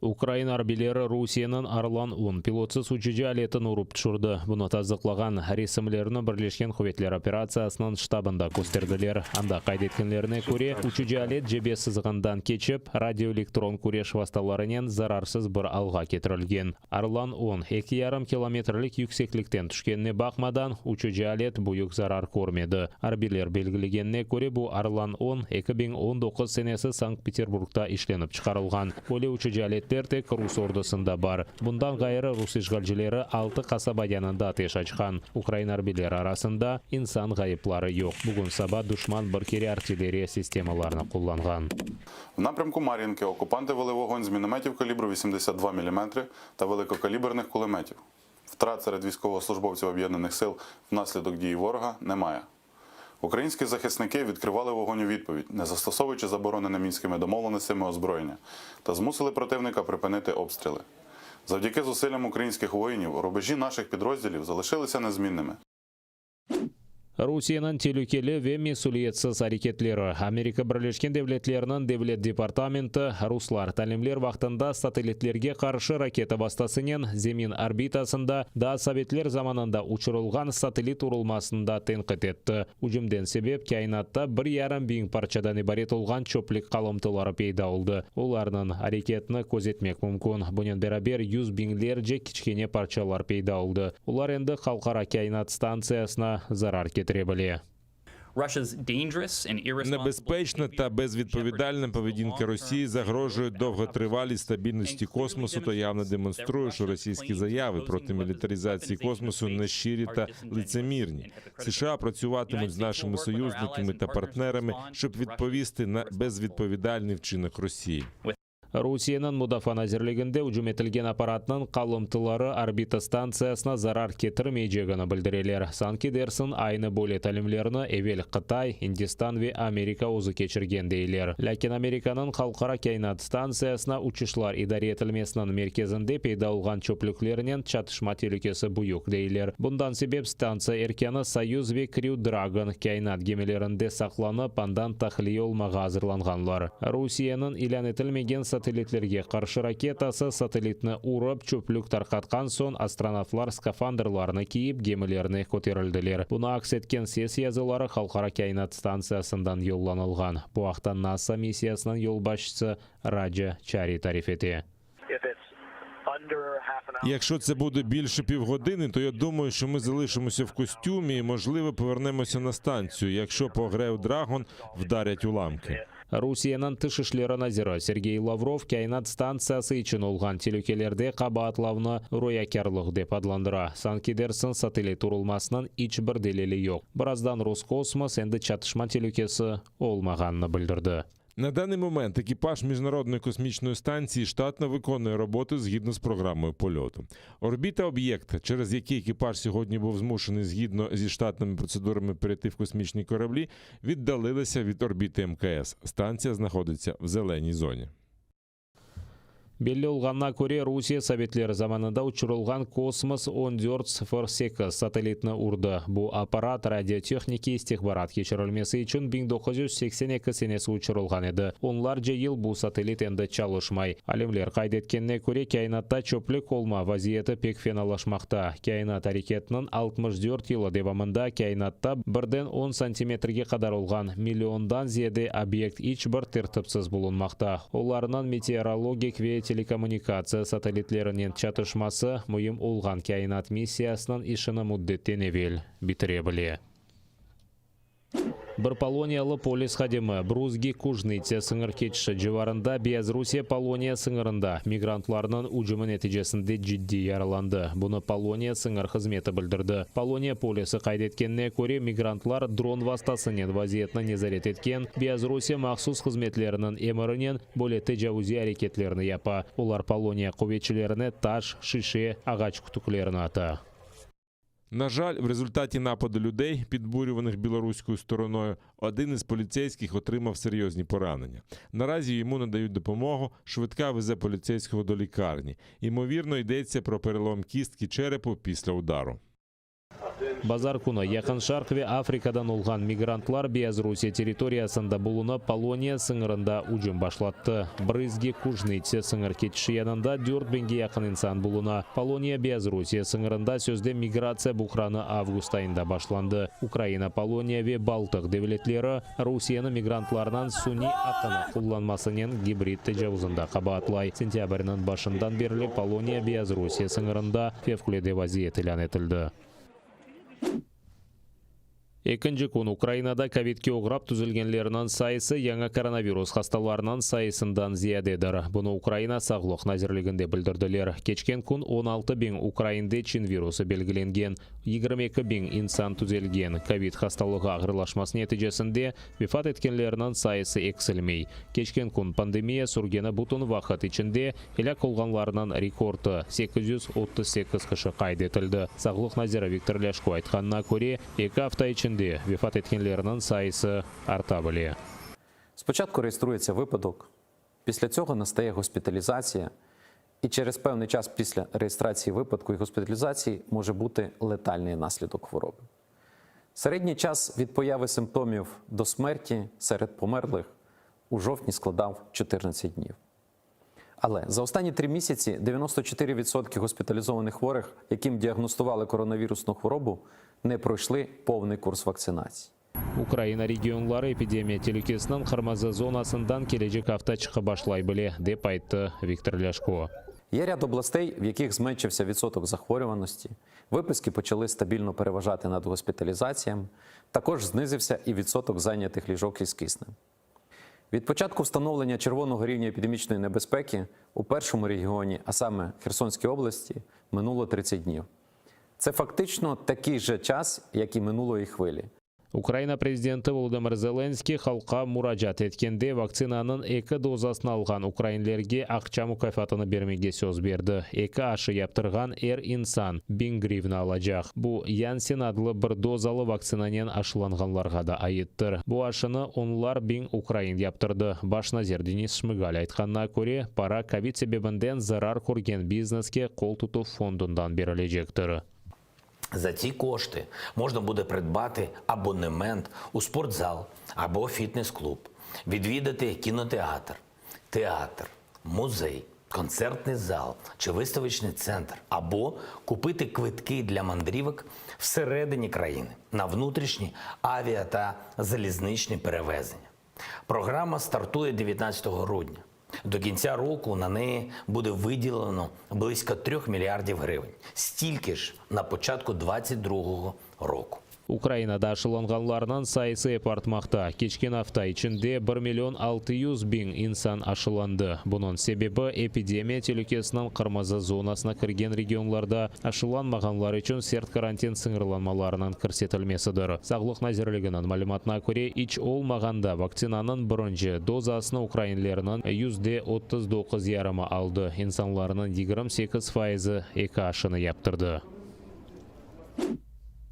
Ukraina arbiyleri Rusiyeniñ Orlan-on pilotsız uçucı aletini urıp tüşürdi. Bunı tasdıqlağan resimlerni Birleşken quvetler operatsiyasınıñ ştabında kösterdiler. Anda qayd etkenlerine köre, uçucı alet cebe sızığından keçip, radioelektron küreş vastalarınen zararsız bir alğa ketirilgen. Orlan-on, eki yarım kilometrlik yükseklikten tüşkenine baqmadan, uçucı alet büyük zarar körmedi. Arbiyler belgilegenine köre, bu Orlan-on, 2019 senesi Sankt-Peterburgda işlenip çıqarılğan. Böyle uçucı aletler tek rus ordusında bar. Bundan ğayrı, rus işğalcileri altı qasaba yanında ateş açqan. Ukrain arbiyleri arasında insan ğayıpları yoq. Bugün saba duşman bir kere artilleriya sistemalarını qullanğan. В напрямку Мар'їнки окупанти вели вогонь з мінометів калібру 82 мм та великокаліберних кулеметів. Втрат серед військовослужбовців Об'єднаних сил внаслідок дії ворога немає. Українські захисники відкривали вогонь у відповідь, не застосовуючи заборонене мінськими домовленостями озброєння, та змусили противника припинити обстріли. Завдяки зусиллям українських воїнів рубежі наших підрозділів залишилися незмінними. Rusiyeniñ telükeli ve mesüliyetsiz areketleri Amerika Birleşken Devletleriniñ Devlet departamenti ruslar talimler vaqtında satelitlerge qarşı raketa vastasınen Zemin orbitasında daa sovetler zamanında uçurılğan satelit urulmasını da tenqit etti. Ücümden sebep kâinatta bir yarım biñ parçadan ibaret olğan çöplük qalımtıları peyda oldı. Olarnıñ areketini közetmek mümkün. Bunen beraber yüz biñlerce kiçkene parçalar peyda oldı. Olar endi Halqara kâinat stantsiyasına zarar ketire bile. Небезпечна та безвідповідальна поведінка Росії загрожує довготривалій стабільності космосу та явно демонструє, що російські заяви проти мілітаризації космосу нещирі та лицемірні. США працюватимуть з нашими союзниками та партнерами, щоб відповісти на безвідповідальний вчинок Росії. Rusiyeniñ Mudafaa nazirliginde ücüm etilgen apparatnıñ qalımtıları orbita stantsiyasına zarar ketirmeycegini bildireler. Sanki dersiñ aynı böyle talimlerni evel Qıtay, İndistan ve Amerika özü keçirgen deyler. Lâkin Amerikanıñ Halqara kâinat stantsiyasına uçuşlar idare etilmesiniñ merkezinde peyda olğan çöplüklernen çatışma telükesi büyük deyler. Bundan sebep stantsiya erkânı Soyuz ve Crew Dragon kâinat gemilerinde saqlanıp, andan tahliye olmağa azırlanğanlar. Rusiyeniñ ilân etilmegen. Satelitlerge qarşı raketası satelitni urıp, çöplük tarqatqan soñ, astronavtlar skafandrlarını kiyip, gemilerine köterildiler. Bunı aks etken ses yazıları Halqara kâinat stantsiyasından yollanılğan. Bu aqta NASA missiyasınıñ yolbaşçısı Raca Çari tarif ete. Якщо це буде більше півгодини, то я думаю, що ми залишимося в костюмі і, можливо, повернемося на станцію, якщо по Crew Dragon вдарять уламки. Rusiyeniñ Tış işleri naziri Sergey Lavrov kâinat stantsiyası içün olğan telükelerde qabaatlavnı ruyakârlıq dep adlandıra. Sanki dersiñ satellit urulmasınıñ iç bir delili yoq. Birazdan Roskosmos endi çatışma telükesi olmağanını bildirdi. На даний момент екіпаж Міжнародної космічної станції штатно виконує роботу згідно з програмою польоту. Орбіта об'єкта, через який екіпаж сьогодні був змушений згідно зі штатними процедурами перейти в космічні кораблі, віддалилася від орбіти МКС. Станція знаходиться в зеленій зоні. Belli olğanına köre, Rusiye sovetler zamanında uçurılğan Kosmos 14 08 satellitini urdı. Bu apparat radiotehnikiy istihbarat keçirilmesi içün 1982 senesi uçurılğan edi. Onlarca yıl bu satellit endi çalışmay. Alimler qayd etkenine köre, kâinatta çöplük olma vaziyeti pek fenalaşmaqta. Kâinat areketiniñ 64 yılı devamında kâinatta birden on santimetrge qadar olğan milliondan ziyade obyekt iç bir tertipsiz bulunmaqta. Olarnıñ meteorologik ve telekommunikatsiya satellitlerinen çatışması müim olğan kâinat missiyasınıñ işini müddetten evel bitire bile. Bir poloniyalı polis hadimi Bruzgi-Kujnıtse sıñır keçişi civarında Beyazrusiye-Poloniya sıñırında migrantlarnıñ ücümi neticesinde ciddiy yaralandı. Bunı Poloniya sıñır hızmeti bildirdi. Poloniya polisi qayd etkenine köre, migrantlar dron vastasınen vaziyetni nezaret etken Beyazrusiye mahsus hızmetleriniñ emirinen böyle tecavuziy areketlerni yapa. Olar Poloniya quvetçilerine taş, şişe, ağaç kütüklerini ata. На жаль, в результаті нападу людей, підбурюваних білоруською стороною, один із поліцейських отримав серйозні поранення. Наразі йому надають допомогу, швидка везе поліцейського до лікарні. Ймовірно, йдеться про перелом кістки черепу після удару. Bazar künü Yaqın Şarq ve Afrikadan olğan migrantlar Beyazrusiye territoriyasında bulunıp, Poloniya sıñırında ücüm başlattı. Brızgi-Kujnıtse sıñır keçişi yanında 4000ge yaqın insan buluna. Poloniya-Beyazrusiye sıñırında sözde migratsiya buhranı avgust ayında başlandı. Ukraina, Poloniya ve Baltıq devletleri Rusiyeni migrantlarnıñ suniy aqını qullanmasınen gibrid tecavuzında qabaatlay. Sentâbrniñ başından berli Poloniya-Beyazrusiye sıñırında fevqulâde vaziyet ilân etildi. Ekinci kün Ukrainada kovidke oğrap tüzelgenlerniñ sayısı yañı koronavirus hastalarınıñ sayısından ziyadedir. Bunı Ukraina Sağlıq nazirliginde bildirdiler. Keçken kün 16 biñ ukrainde çin virusı belgilengen, 22 biñ insan tüzelgen. Kovid hastalığı ağırlaşması neticesinde vefat etkenlerniñ sayısı eksilmey. Keçken kün pandemiya sürgeni bütün vaqıt içinde elâk olğanlarnıñ rekordı 838 kişi qayd etildi. Sağlıq naziri Viktor Lâşko aytqanına köre, eki afta içinde vefat etkenlerniñ sayısı arta bile. Спочатку реєструється випадок, після цього настає госпіталізація, і через певний час після реєстрації випадку і госпіталізації може бути летальний наслідок хвороби. Середній час від появи симптомів до смерті серед померлих у жовтні складав 14 днів. Але за останні три місяці 94% госпіталізованих хворих, яким діагностували коронавірусну хворобу, не пройшли повний курс вакцинації. Ukraina regionları epidemiya telükesiniñ qırmızı zonasından kelecek afta çıqıp başlay bile, dep ayttı Viktor Lâşko. Є ряд областей, в яких зменшився відсоток захворюваності, виписки почали стабільно переважати над госпіталізаціями, також знизився і відсоток зайнятих ліжок із киснем. Від початку встановлення червоного рівня епідемічної небезпеки у першому регіоні, а саме Херсонській області, минуло 30 днів. Це фактично такий же час, як і минулої хвилі. Ukraina prezidenti Volodımır Zelenskıy halqqa muracaat etkende vaktsinanıñ eki dozasını alğan ukrainlerge aqça mukâfatını bermege söz berdi. Eki aşı yaptırğan er insan 1000 grivna alacaq. Bu Yansen adlı bir dozalı vaktsinanen aşılanğanlarğa da aittir. Bu aşını onlar biñ ukrain yaptırdı. Baş nazir Denis Şmıgal aytqanına köre, para kovid sebebinden zarar körgen bizneske qol tutuv fondundan berilecektir. За ці кошти можна буде придбати абонемент у спортзал або фітнес-клуб, відвідати кінотеатр, театр, музей. музей, концертний зал чи виставочний центр, або купити квитки для мандрівок всередині країни на внутрішні авіа та залізничні перевезення. Програма стартує 19 грудня. До кінця року на неї буде виділено близько 3 мільярдів гривень. Стільки ж на початку 2022 року. Ukrainada aşılanğanlarnıñ sayısı ep artmaqta. Keçken afta içinde bir million 600 biñ insan aşılandı. Bunıñ sebebi, epidemiya telükesiniñ qırmızı zonasına kirgen regionlarda aşılanmağanlar içün sert karantin sıñırlanmalarınıñ kirsetilmesidir. Sağlıq nazirliginiñ malümatına köre, iç olmağanda vaktsinanıñ birinci dozasını ukrainlerniñ %39 yarımı aldı, insanlarnıñ 28 faizi eki aşını yaptırdı.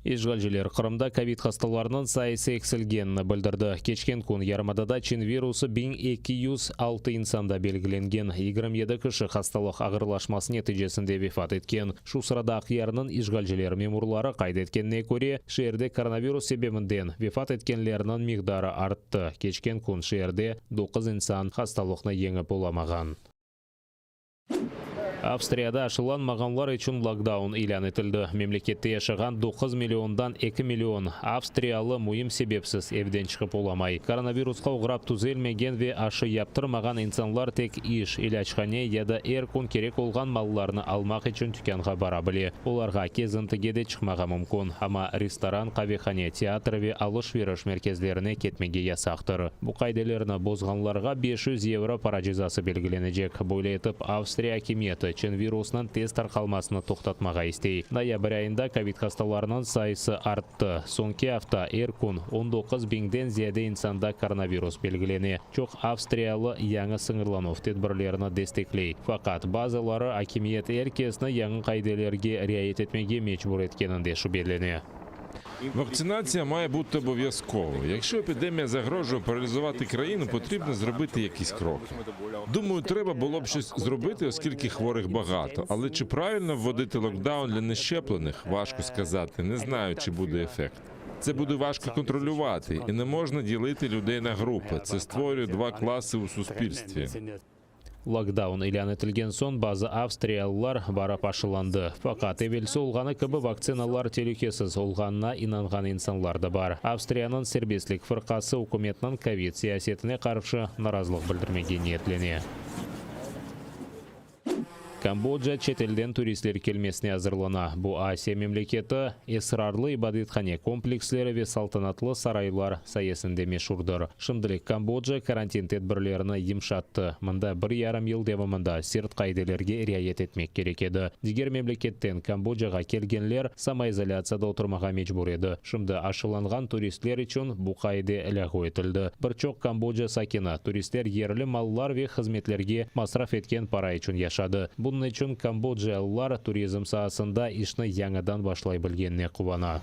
İşğalciler Qırımda kovid hastalarınıñ sayısı eksilgenini bildirdi. Keçken kün yarımadada çin virusı 1206 insanda belgilengen, 27 kişi hastalıq ağırlaşması neticesinde vefat etken. Şu sırada Aqyarnıñ işğalciler memurları qayd etkenine köre, şeerde koronavirus sebebinden vefat etkenlerniñ miqdarı arttı. Keçken kün şeerde doquz insan hastalıqnı yeñip olamağan. Avstriyada aşılanmağanlar içün lokdaun ilân etildi. Memlekette yaşağan doquz milliondan eki million avstriyalı müim sebepsiz evden çıqıp olamay. Koronavirusqa oğrap tüzelmegen ve aşı yaptırmağan insanlar tek iş, ilâchane ya da er kün kerek olğan mallarnı almaq içün tükânğa bara bile. Olarğa kezintige de çıqmağa mümkün, amma restoran, qavehane, teatr ve alış-veriş merkezlerine ketmege yasaqtır. Bu qaidelerni bozğanlarğa 500 yevro para cezası belgilenecek. Böyle etip, Avstriya akimiyeti Çin virusınıñ tez tarqalmasını toqtatmağa istey. Noyabr ayında kovid hastalarınıñ sayısı arttı. Soñki afta er kün 19 biñden ziyade insanda koronavirus belgilene. Çoq avstriyalı yañı sıñırlanuv tedbirlerini destekley. Faqat bazıları akimiyet er kesni yañı qaidelerge riayet etmege mecbur etkeninde şübelene. Vaktsinatsiya має бути обов'язковою. Якщо епідемія загрожує паралізувати країну, потрібно зробити якісь кроки. Думаю, треба було б щось зробити, оскільки хворих багато. Але чи правильно вводити локдаун для нещеплених, важко сказати. Не знаю, чи буде ефект. Це буде важко контролювати, і не можна ділити людей на групи. Це створює два класи у суспільстві. Lokdaun ilân etilgen soñ bazı avstriyalılar barıp aşılandı. Faqat evelsi olğanı kibi vaktsinalar telükesiz olğanına inanğan insanlar da bar. Avstriyanıñ Serbestlik fırqası ükümetniñ kovid siyasetine qarşı narazılıq bildirmege niyetlene. Kambodja çetelden turistler kelmesine azırlana. Bu Asiya memleketi esrarlı ibadethane kompleksleri ve saltanatlı saraylar sayesinde meşurdır. Şimdilik Kambodja karantin tedbirlerini yımşattı. Mında bir yarım yıl devamında sert qaidelerge riayet etmek kerek edi. Diger memleketten Kambodjağa kelgenler samoizolâtsiyada oturmağa mecbur edi. Şimdi aşılanğan turistler içün bu qaide lâğu etildi. Bir çoq Kambodja sakini, turistler yerli mallar ve hızmetlerge masraf etken para içün yaşadı. Bunıñ içün kambodjalılar turizm saasında işni yañıdan başlay bilgenine quvana.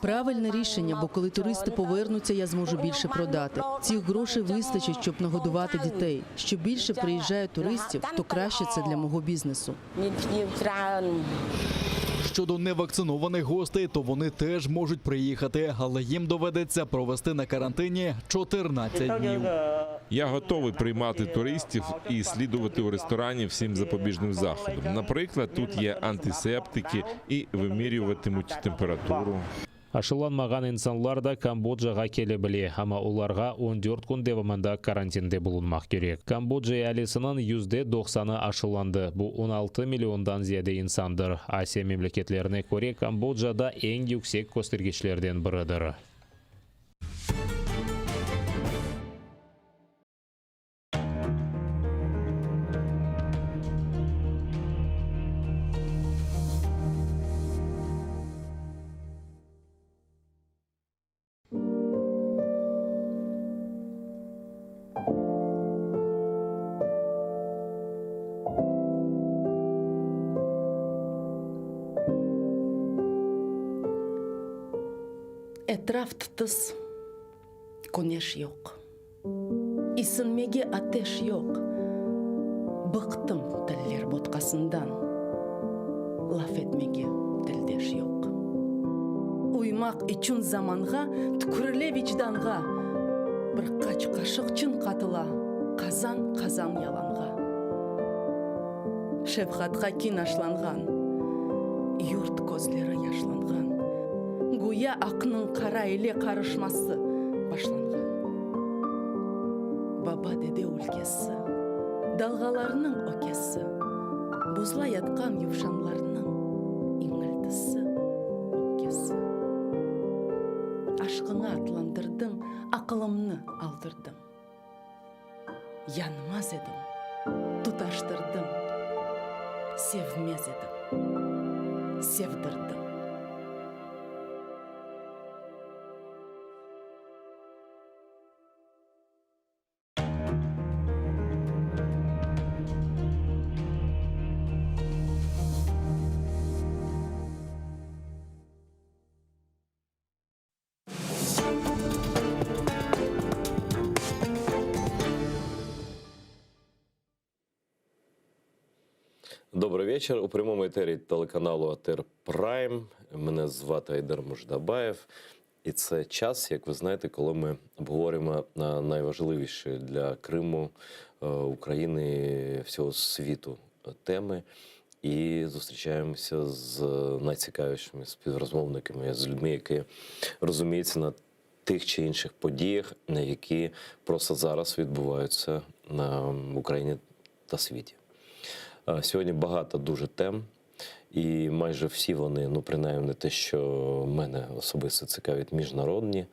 Правильне рішення, бо коли туристи повернуться, я зможу більше продати. Цих грошей вистачить, щоб нагодувати дітей. Що більше приїжджає туристів, то краще це для мого бізнесу. Щодо невакцинованих гостей, то вони теж можуть приїхати, але їм доведеться провести на карантині 14 днів. Я готовий приймати туристів і слідувати у ресторані всім запобіжним заходам. Наприклад, тут є антисептики і вимірюватимуть температуру. Aşılanmağan insanlar da Kambodjağa kele bile, amma olarğa on dört kün devamında karantinde bulunmaq kerek. Kambodja ealisiniñ %90-ı aşılandı, bu on altı milliondan ziyade insandır. Asiya memleketlerine köre, Kambodjada eñ yüksek köstergiçlerden biridir. Etraf tıtıs, küneş yoq. İsinmege ateş yoq. Bıqtım tiller botqasından, Laf etmege tildeş yoq. Uymaq içün zamanğa, Tükürile vicdanğa. Bir qaç qaşıq çın qatıla. Qazan-qazan yalanğa. Şefqatqa kin aşlanğan, Yurt közleri yaşlanğan, Güya aqnıñ qara ile qarışması başlanğan. Baba-dede ülkesi, Dalğalarnıñ ökesi, Buzla yatqan yuvşanlarnıñ İñiltisi, öpkesi. Aşqıña atlandırdıñ, Aqılımnı aldırdıñ. Yanmaz edim, tutaştırdıñ, Sevmez edim, sevdirdiñ. Добрий вечір. У прямому етері телеканалу АТР Прайм. Мене звати Айдер Муждабаєв. І це час, як ви знаєте, коли ми обговорюємо найважливіші для Криму, е, України, всього світу теми і зустрічаємося з найцікавішими співрозмовниками, з людьми, які розуміються на тих чи інших подіях, які просто зараз відбуваються на Україні та світі. Сьогодні багато дуже тем. І майже всі вони, ну принаймні те, що мене особисто цікавить, міжнародні,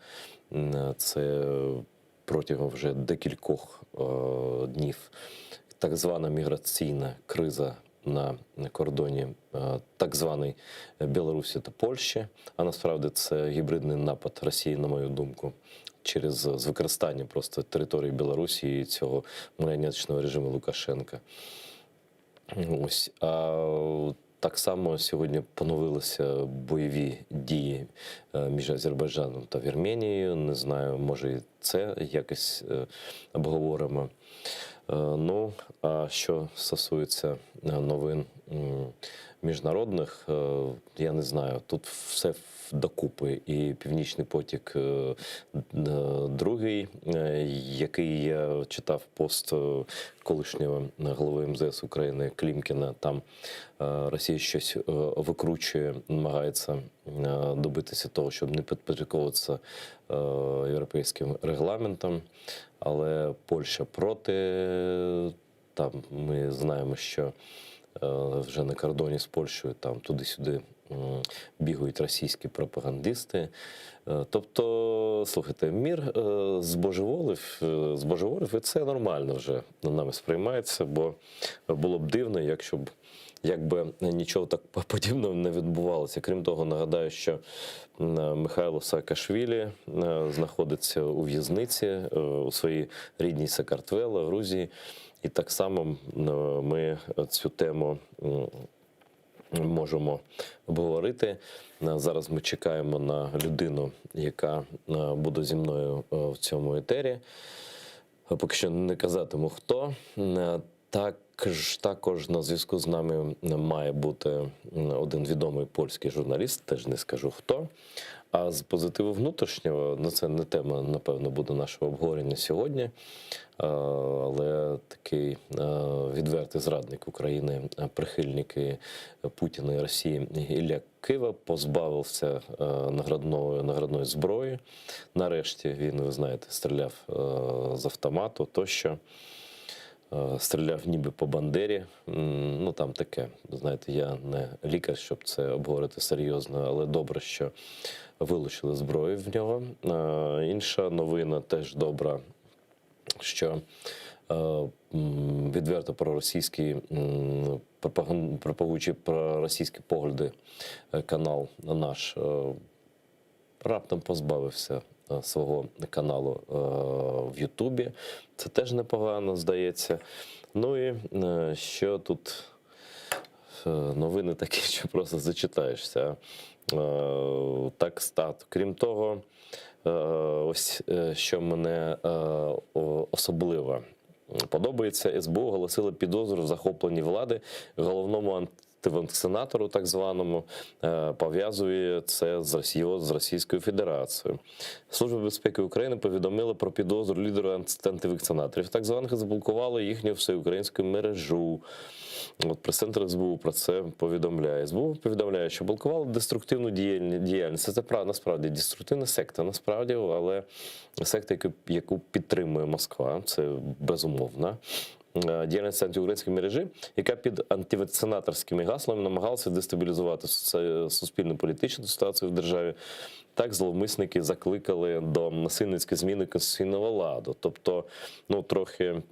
це протягом вже декількох е, днів так звана міграційна криза на кордоні е, так званої Білорусі та Польщі. А насправді це гібридний напад Росії, на мою думку, через з використання просто території Білорусі і цього маріонеточного режиму Лукашенка. Ось а так само сьогодні поновилися бойові дії е, між Азербайджаном та Вірменією. Не знаю, може і це якось е, обговоримо. Е, ну, а що стосується новин міжнародних, я не знаю, тут все докупи. І Північний потік другий, який я читав пост колишнього голови МЗС України Клімкіна, там Росія щось викручує, намагається добитися того, щоб не підпорядковуватися європейським регламентом. Але Польща проти. Там ми знаємо, що вже на кордоні з Польщею там туди-сюди бігають російські пропагандисти. Тобто, слухайте, мір збожеволив, збожеволив, і це нормально вже нами сприймається, бо було б дивно, якщо б якби нічого так подібного не відбувалося. Крім того, нагадаю, що Михайло Саакашвілі знаходиться у в'язниці у своїй рідній Сакартвело, Грузії. І так само ми цю тему можемо обговорити. Зараз ми чекаємо на людину, яка буде зі мною в цьому етері. Поки що не казатиму хто. Також, також на зв'язку з нами має бути один відомий польський журналіст, теж не скажу хто. А з позитиву внутрішнього, ну це не тема, напевно, буде нашого обговорення сьогодні. Але такий відвертий зрадник України, прихильник Путіна і Росії Ілля Кива позбавився наградної, наградної зброї. Нарешті він, ви знаєте, стріляв з автомату тощо. Стріляв ніби по Бандері. Ну там таке. Знаєте, я не лікар, щоб це обговорити серйозно, але добре, що вилучили зброю в нього. Інша новина теж добра, що відверто проросійський, пропагуючи проросійські погляди канал наш раптом позбавився свого каналу в Ютубі. Це теж непогано, здається. Ну і що тут новини такі, що просто зачитаєшся. Так, стат. Крім того, ось що мене особливо подобається, СБУ оголосили підозру в захопленні влади головному антикорупційному. антивакцинатору, так званому, пов'язує це з Росією, з Російською Федерацією. Служба безпеки України повідомила про підозру лідеру антивакцинаторів, так званих, і заблокували їхню всеукраїнську мережу. От прес-центр СБУ про це повідомляє. СБУ повідомляє, що блокували деструктивну діяльність. Це насправді деструктивна секта, насправді, але секта, яку підтримує Москва, це безумовно. Діяльність антиукраїнської мережі, яка під антивакцинаторськими гаслами намагалася дестабілізувати суспільно-політичну ситуацію в державі. Так зловмисники закликали до насильницької зміни конституційного ладу. Тобто, трохи,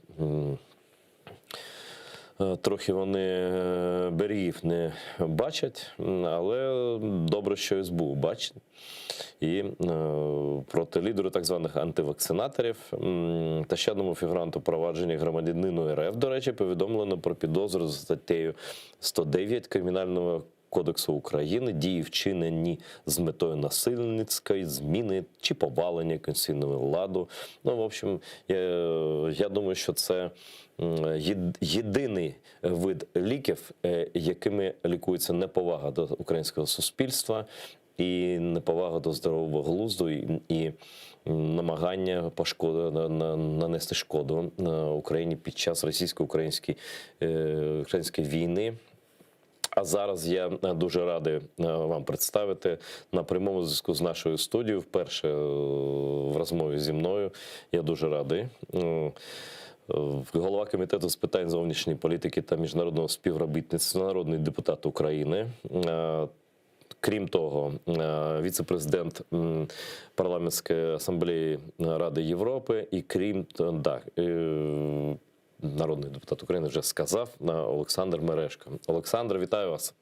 трохи вони берегів не бачать, але добре, що СБУ бачить. І проти лідеру так званих антивакцинаторів, та ще одному фігуранту провадження громадянину РФ, до речі, повідомлено про підозру за статтею 109 Кримінального кодексу України, дії вчинені з метою насильницької зміни чи повалення конституційного ладу. Я думаю, що це єдиний вид ліків, якими лікується неповага до українського суспільства і неповага до здорового глузду, і намагання нанести шкоду Україні під час російсько-української української війни. А зараз я дуже радий вам представити на прямому зв'язку з нашою студією, вперше в розмові зі мною. Я дуже радий. Голова комітету з питань зовнішньої політики та міжнародного співробітництва, народний депутат України. Крім того, віце-президент Парламентської асамблеї Ради Європи і крім да, народний депутат України вже сказав, Олександр Мережко. Олександр, вітаю вас.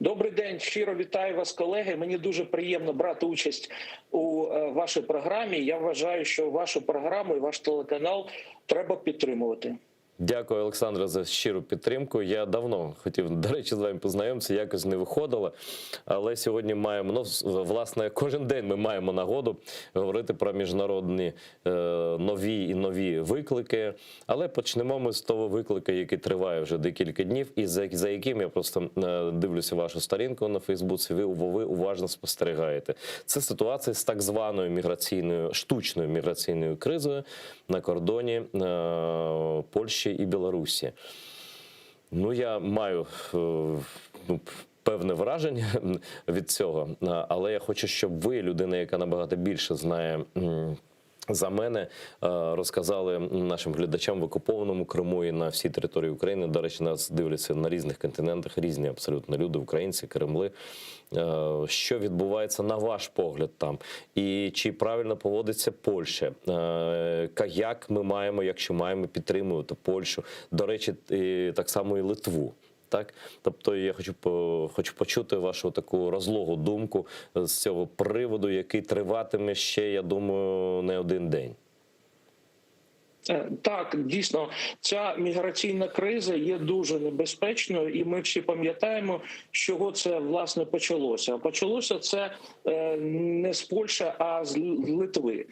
Добрий день, щиро вітаю вас, колеги. Мені дуже приємно брати участь у вашій програмі. Я вважаю, що вашу програму і ваш телеканал треба підтримувати. Дякую, Олександре, за щиру підтримку. Я давно хотів, до речі, з вами познайомитися, якось не виходило. Але сьогодні маємо, власне, кожен день ми маємо нагоду говорити про міжнародні нові і нові виклики. Але почнемо ми з того виклика, який триває вже декілька днів, і за яким я просто дивлюся вашу сторінку на Фейсбуці, ви уважно спостерігаєте. Це ситуація з так званою штучною міграційною кризою на кордоні Польщі і Білорусі. Я маю певне враження від цього, але я хочу, щоб ви, людина, яка набагато більше знає за мене, розказали нашим глядачам в окупованому Криму і на всій території України. До речі, нас дивляться на різних континентах, різні абсолютно люди, українці, кремли. Що відбувається, на ваш погляд, там? І чи правильно поводиться Польща? Як ми маємо, якщо маємо, підтримувати Польщу? До речі, і так само і Литву. Так? Тобто я хочу почути вашу таку розлогу думку з цього приводу, який триватиме ще, я думаю, не один день. Так, дійсно, ця міграційна криза є дуже небезпечною, і ми всі пам'ятаємо, з чого це, власне, почалося. Почалося це не з Польщі, а з Литви.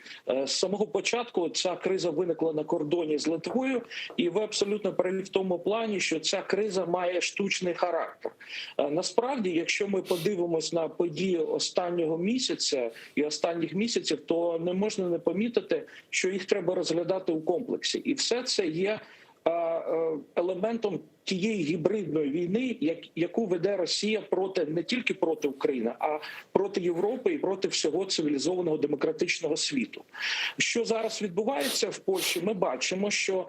З самого початку ця криза виникла на кордоні з Литвою, і ви абсолютно праві в тому плані, що ця криза має штучний характер. Насправді, якщо ми подивимось на події останнього місяця і останніх місяців, то не можна не помітити, що їх треба розглядати у комплексі. І все це є елементом тієї гібридної війни, яку веде Росія не тільки проти України, а проти Європи і проти всього цивілізованого демократичного світу. Що зараз відбувається в Польщі, ми бачимо, що,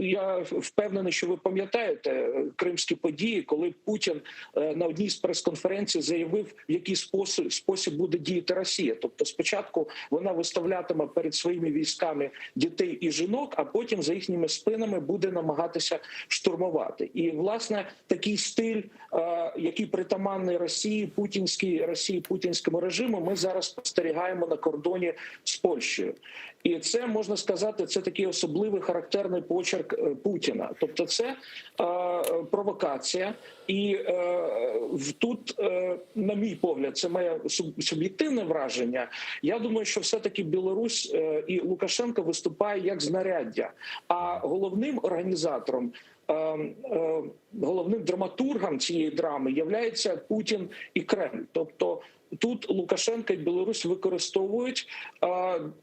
я впевнений, що ви пам'ятаєте кримські події, коли Путін на одній з прес-конференцій заявив, в який спосіб буде діяти Росія. Тобто спочатку вона виставлятиме перед своїми військами дітей і жінок, а потім за їхніми спинами буде намагатися штурмувати. І, власне, такий стиль, який притаманний Росії, путінській Росії, путінському режиму, ми зараз спостерігаємо на кордоні з Польщею. І це, можна сказати, це такий особливий характерний почерк Путіна. Тобто це провокація. І тут, на мій погляд, це моє суб'єктивне враження, я думаю, що все-таки Білорусь і Лукашенко виступає як знаряддя. А головним організатором Головним драматургом цієї драми являється Путін і Кремль. Тобто тут Лукашенка і Білорусь використовують,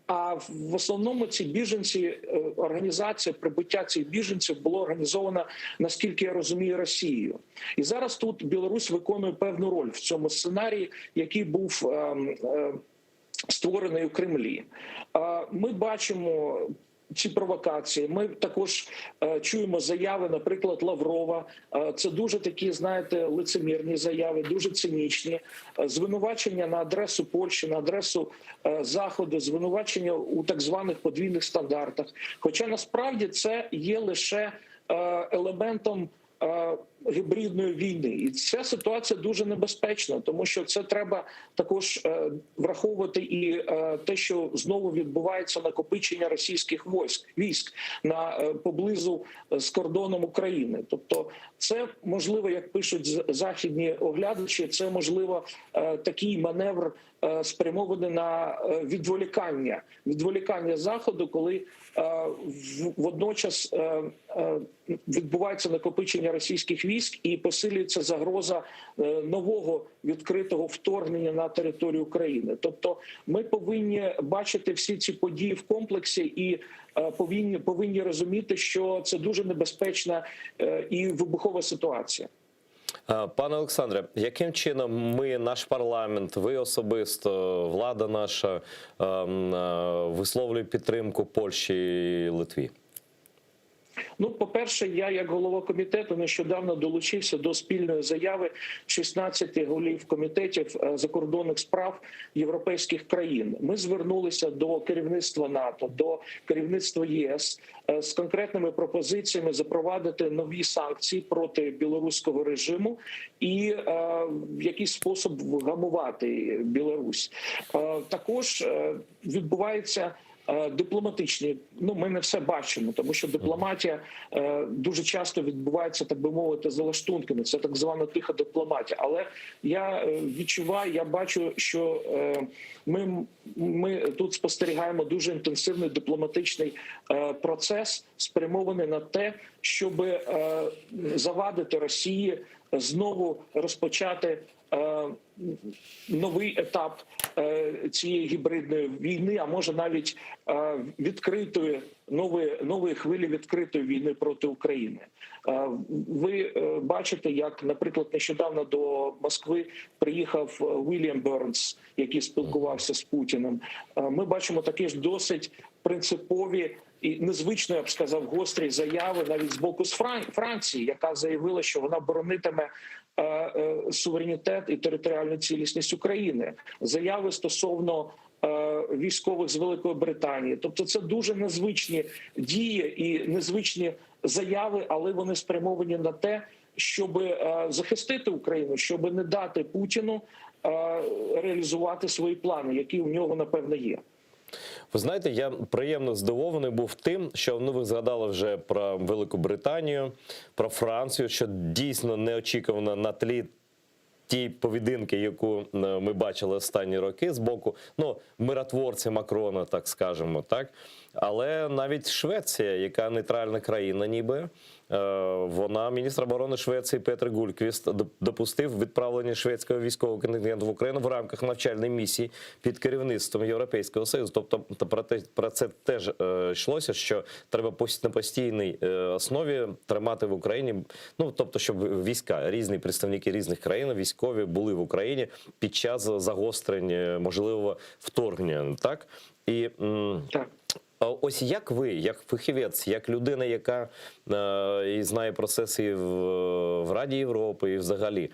а в основному ці біженці, організація прибуття цих біженців було організована, наскільки я розумію, Росією. І зараз тут Білорусь виконує певну роль в цьому сценарії, який був створений у Кремлі. Ми бачимо ці провокації. Ми також чуємо заяви, наприклад, Лаврова. Це дуже такі, знаєте, лицемірні заяви, дуже цинічні. Звинувачення на адресу Польщі, на адресу Заходу, звинувачення у так званих подвійних стандартах. Хоча насправді це є лише елементом гібридної війни. І ця ситуація дуже небезпечна, тому що це треба також враховувати і те, що знову відбувається накопичення російських військ на поблизу з кордоном України. Тобто це, можливо, як пишуть західні оглядачі, це, можливо, такий маневр спрямований на відволікання Заходу, коли водночас відбувається накопичення російських військ і посилюється загроза нового відкритого вторгнення на територію України. Тобто ми повинні бачити всі ці події в комплексі і повинні розуміти, що це дуже небезпечна і вибухова ситуація. Пане Олександре, яким чином ми, наш парламент, ви особисто, влада наша, висловлює підтримку Польщі і Литві? По-перше, я як голова комітету нещодавно долучився до спільної заяви 16 голів комітетів закордонних справ європейських країн. Ми звернулися до керівництва НАТО, до керівництва ЄС з конкретними пропозиціями запровадити нові санкції проти білоруського режиму і в якийсь спосіб вгамувати Білорусь. Також відбувається дипломатичні, ми не все бачимо, тому що дипломатія дуже часто відбувається, так би мовити, за лаштунками, це так звана тиха дипломатія. Але я відчуваю, я бачу, що ми тут спостерігаємо дуже інтенсивний дипломатичний процес, спрямований на те, щоб завадити Росії знову розпочати новий етап цієї гібридної війни, а може навіть відкритої, нової, нової хвилі відкритої війни проти України. Ви бачите, як, наприклад, нещодавно до Москви приїхав Вільям Бернс, який спілкувався з Путіним. Ми бачимо такі ж досить принципові і незвично, я б сказав, гострі заяви навіть з боку Франції, яка заявила, що вона боронитиме суверенітет і територіальну цілісність України. Заяви стосовно військових з Великої Британії. Тобто це дуже незвичні дії і незвичні заяви, але вони спрямовані на те, щоб захистити Україну, щоб не дати Путіну реалізувати свої плани, які у нього, напевно, є. Ви знаєте, я приємно здивований був тим, що ви згадали вже про Велику Британію, про Францію, що дійсно неочікувано на тлі тієї поведінки, яку ми бачили останні роки з боку, миротворця Макрона, так скажемо, так? Але навіть Швеція, яка нейтральна країна ніби, вона, міністр оборони Швеції Петр Гульквіст, допустив відправлення шведського військового контингенту в Україну в рамках навчальної місії під керівництвом Європейського Союзу. Тобто про це теж йшлося, що треба на постійній основі тримати в Україні, тобто, щоб війська, різні представники різних країн, військові були в Україні під час загострення, можливого вторгнення, так? І А ось як ви, як фахівець, як людина, яка і знає процеси і в Раді Європи, і взагалі,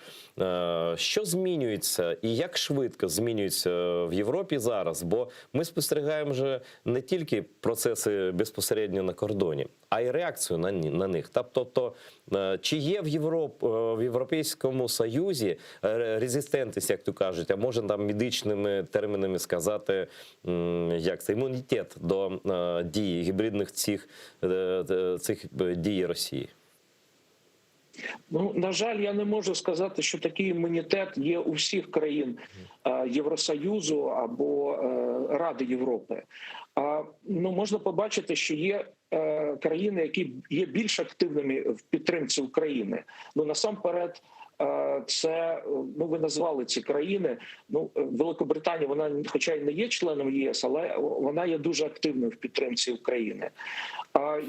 що змінюється і як швидко змінюється в Європі зараз? Бо ми спостерігаємо вже не тільки процеси безпосередньо на кордоні, а й реакцію на них. Тобто, чи є в Європейському Союзі резистентність, як то кажуть, а можна там медичними термінами сказати, як це, імунітет до дії гібридних цих дій Росії? На жаль, я не можу сказати, що такий імунітет є у всіх країн Євросоюзу або Ради Європи, ну можна побачити, що є країни, які є більш активними в підтримці України. Ну насамперед. Це ну ви назвали ці країни. Ну Великобританія, вона, хоча й не є членом ЄС, але вона є дуже активною в підтримці України.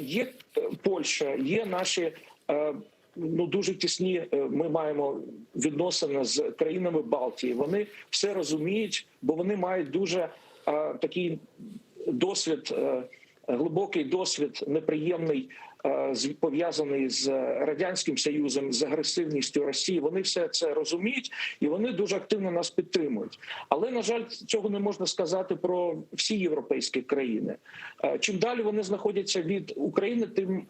Є Польща, є наші ну дуже тісні. Ми маємо відносини з країнами Балтії. Вони все розуміють, бо вони мають дуже такий досвід, глибокий досвід, неприємний, пов'язаний з радянським союзом, з агресивністю Росії. Вони все це розуміють і вони дуже активно нас підтримують. Але на жаль, цього не можна сказати про всі європейські країни. Чим далі вони знаходяться від України, тим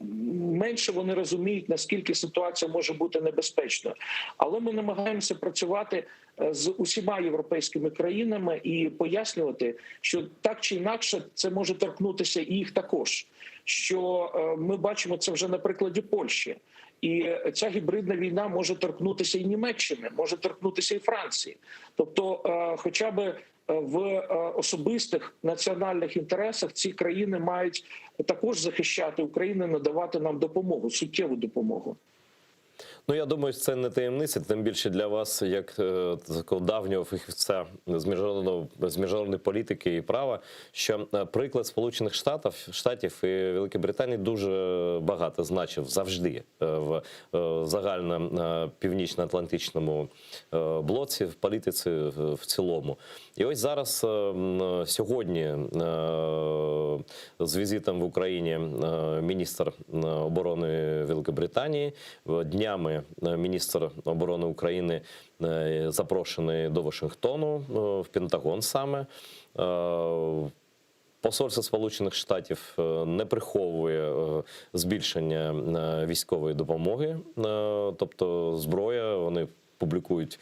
менше вони розуміють, наскільки ситуація може бути небезпечною. Але ми намагаємося працювати з усіма європейськими країнами і пояснювати, що так чи інакше це може торкнутися і їх також. Що ми бачимо це вже на прикладі Польщі, і ця гібридна війна може торкнутися і Німеччини, може торкнутися і Франції. Тобто, хоча б в особистих національних інтересах ці країни мають також захищати Україну, надавати нам допомогу, суттєву допомогу. Ну, я думаю, це не таємниця, тим більше для вас, як такого давнього фахівця з міжнародного з міжнародної політики і права, що приклад Сполучених Штатів, Штатів і Великої Британії дуже багато значив завжди в загально північно-атлантичному блоці, в політиці в цілому. І ось зараз сьогодні з візитом в Україні міністр оборони Великобританії, днями міністр оборони України запрошений до Вашингтону, в Пентагон саме. Посольство Сполучених Штатів не приховує збільшення військової допомоги, тобто зброя, вони публікують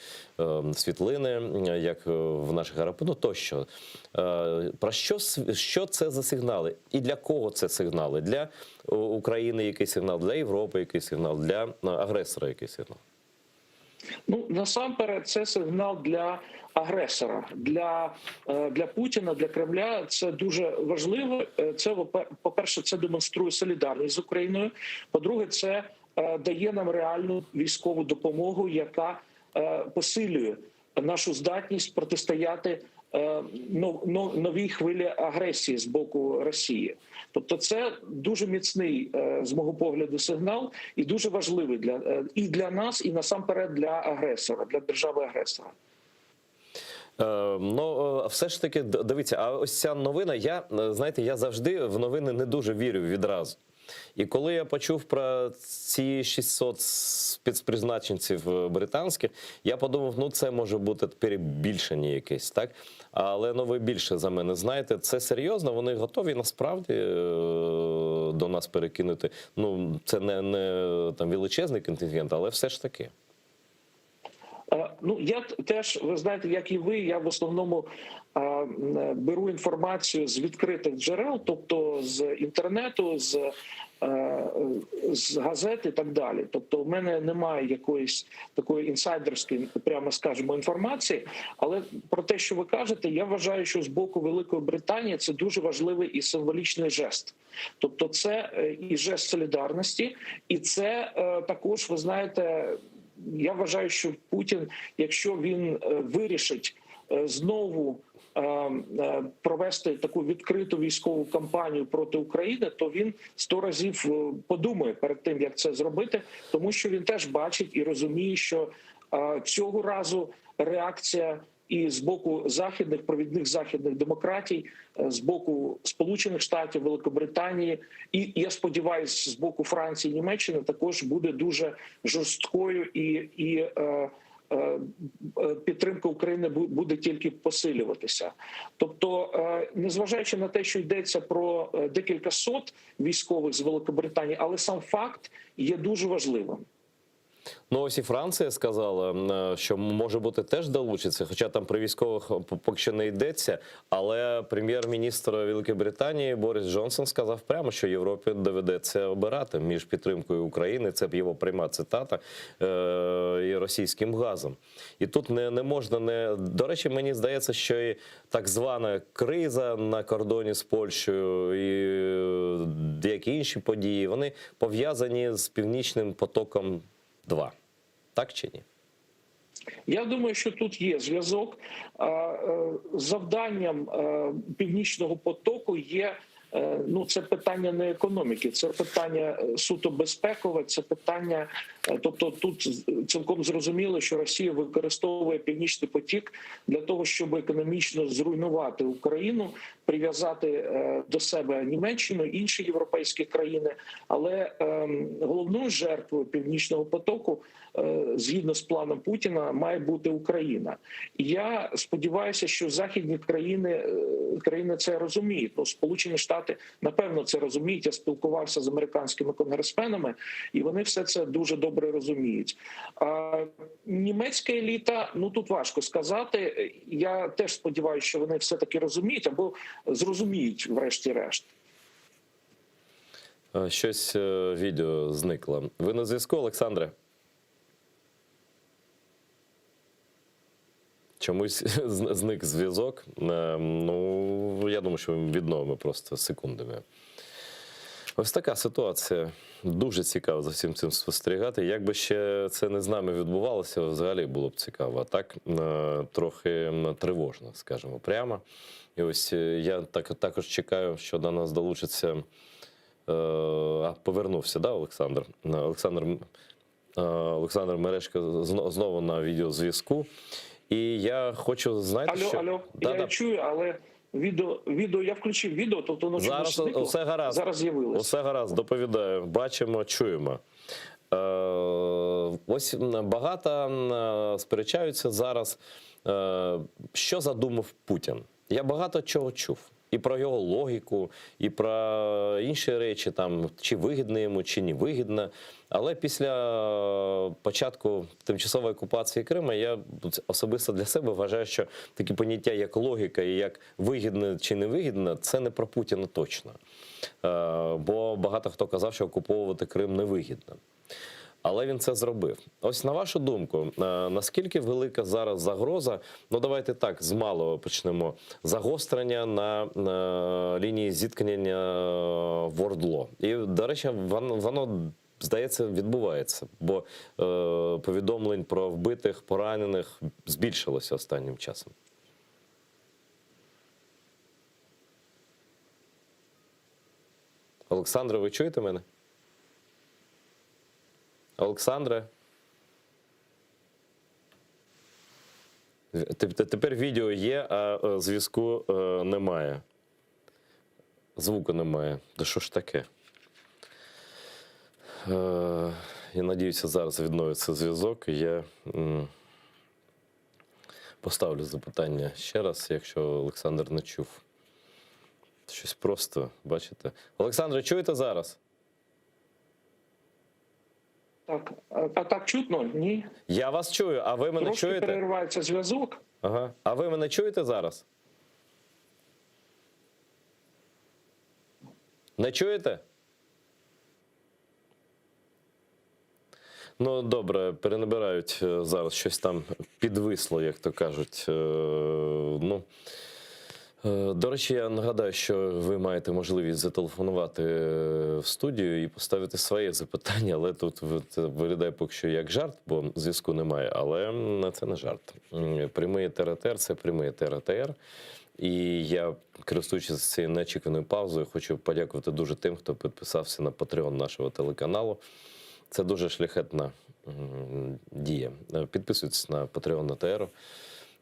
світлини, як в наших аеропортах, ну, тощо. Про що, що це за сигнали? І для кого це сигнали? Для України який сигнал, для Європи який сигнал, для агресора який сигнал? Ну, насамперед, це сигнал для агресора, для, для Путіна, для Кремля. Це дуже важливо. Це, по-перше, це демонструє солідарність з Україною. По-друге, це дає нам реальну військову допомогу, яка посилює нашу здатність протистояти новій хвилі агресії з боку Росії. Тобто, це дуже міцний, з мого погляду, сигнал і дуже важливий для і для нас, і насамперед для агресора, для держави-агресора. Ну, все ж таки, дивіться, а ось ця новина, я, знаєте, я завжди в новини не дуже вірю відразу. І коли я почув про ці 600 спецпризначенців британських, я подумав, ну це може бути перебільшення якесь, так? Але ну ви більше за мене знаєте, це серйозно, вони готові насправді до нас перекинути. Ну, це не, не там величезний контингент, але все ж таки. Ну, я теж, ви знаєте, як і ви, я в основному беру інформацію з відкритих джерел, тобто з інтернету, з, з газет і так далі. Тобто, в мене немає якоїсь такої інсайдерської, прямо скажемо, інформації. Але про те, що ви кажете, я вважаю, що з боку Великої Британії це дуже важливий і символічний жест. Тобто, це і жест солідарності, і це також, ви знаєте, я вважаю, що Путін, якщо він вирішить знову провести таку відкриту військову кампанію проти України, то він 100 разів подумає перед тим, як це зробити, тому що він теж бачить і розуміє, що цього разу реакція і з боку західних провідних західних демократій, з боку Сполучених Штатів, Великобританії, і я сподіваюся, з боку Франції, Німеччини також буде дуже жорсткою, і, і е, е, підтримка України буде тільки посилюватися. Тобто, е, незважаючи на те, що йдеться про декілька сот військових з Великобританії, але сам факт є дуже важливим. Ну, ось і Франція сказала, е, що може бути теж долучиться, хоча там про військових поки що не йдеться. Але прем'єр-міністр Великої Британії Борис Джонсон сказав прямо, що Європі доведеться обирати між підтримкою України, це б його пряма цитата, е, і російським газом. І тут не, не можна не до речі, мені здається, що і так звана криза на кордоні з Польщею і е, деякі інші події, вони пов'язані з північним потоком 2. Так чи ні? Я думаю, що тут є зв'язок. Е, Завданням е, північного потоку є. е, Ну, це питання не економіки, це питання е, суто безпекове, це питання, е, тобто тут цілком зрозуміло, що Росія використовує північний потік для того, щоб економічно зруйнувати Україну, прив'язати е, до себе Німеччину, інші європейські країни. Але ем, головною жертвою північного потоку, е, згідно з планом Путіна, має бути Україна. І я сподіваюся, що західні країни, е, країни це розуміють. Ну, Сполучені Штати напевно це розуміють. Я спілкувався з американськими конгресменами, і вони все це дуже добре розуміють. А німецька еліта, ну тут важко сказати. Я теж сподіваюся, що вони все таки розуміють або зрозуміють, врешті-решт. Е, Щось е, відео зникло. Ви на зв'язку, Олександре? Чомусь зник зв'язок. Е, Ну, я думаю, що ми відновимо просто секундами. Ось така ситуація. Дуже цікаво за всім цим спостерігати. Якби ще це не з нами відбувалося, взагалі було б цікаво. А так е, трохи тривожно, скажімо прямо. І ось е, я так, також чекаю, що до нас долучиться. Е, А, повернувся, да, Олександр? Олександр, Олександр Мережко знову на відеозв'язку. І я хочу, знаєте, Алло, що... алло, Да, я да. чую, але відео, відео я включив відео, тобто воно Зараз зникло. усе гаразд. Зараз з'явилось. Усе гаразд, доповідаю. Бачимо, чуємо. Е, ось багато е, сперечаються зараз, е, що задумав Путін. Я багато чого чув. І про його логіку, і про інші речі, там, чи вигідно йому, чи не вигідно. Але після початку тимчасової окупації Криму я особисто для себе вважаю, що такі поняття, як логіка і як вигідно чи не вигідно, це не про Путіна точно. Е, Бо багато хто казав, що окуповувати Крим невигідно. Але він це зробив. Ось на вашу думку, е, наскільки велика зараз загроза? Ну давайте так, з малого почнемо. Загострення на, на лінії зіткнення в Ордло. І, до речі, воно, воно здається, відбувається, бо е, повідомлень про вбитих, поранених збільшилося останнім часом. Олександре, ви чуєте мене? Олександре? Тепер відео є, а е, зв'язку е, немає. Звуку немає. Да що ж таке? Е, Я надіюся, зараз відновиться зв'язок. і Я поставлю запитання ще раз, якщо Олександр не чув. Щось просто, бачите? Олександре, чуєте зараз? Так, а, так чутно? Ні. Я вас чую, а ви мене Трошки чуєте? переривається зв'язок. Ага. А ви мене чуєте зараз? Не чуєте? Ну, добре, перенабирають е, зараз щось там підвисло, як то кажуть. Е, Ну, До речі, я нагадаю, що ви маєте можливість зателефонувати е, в студію і поставити своє запитання, але тут це виглядає поки що як жарт, бо зв'язку немає. Але це не жарт. Прямий ТРТР – це прямий ТРТР. І я, користуючись цією неочікуваною паузою, хочу подякувати дуже тим, хто підписався на Patreon нашого телеканалу. Це дуже шляхетна дія. Е, Підписуйтесь на Patreon АТР.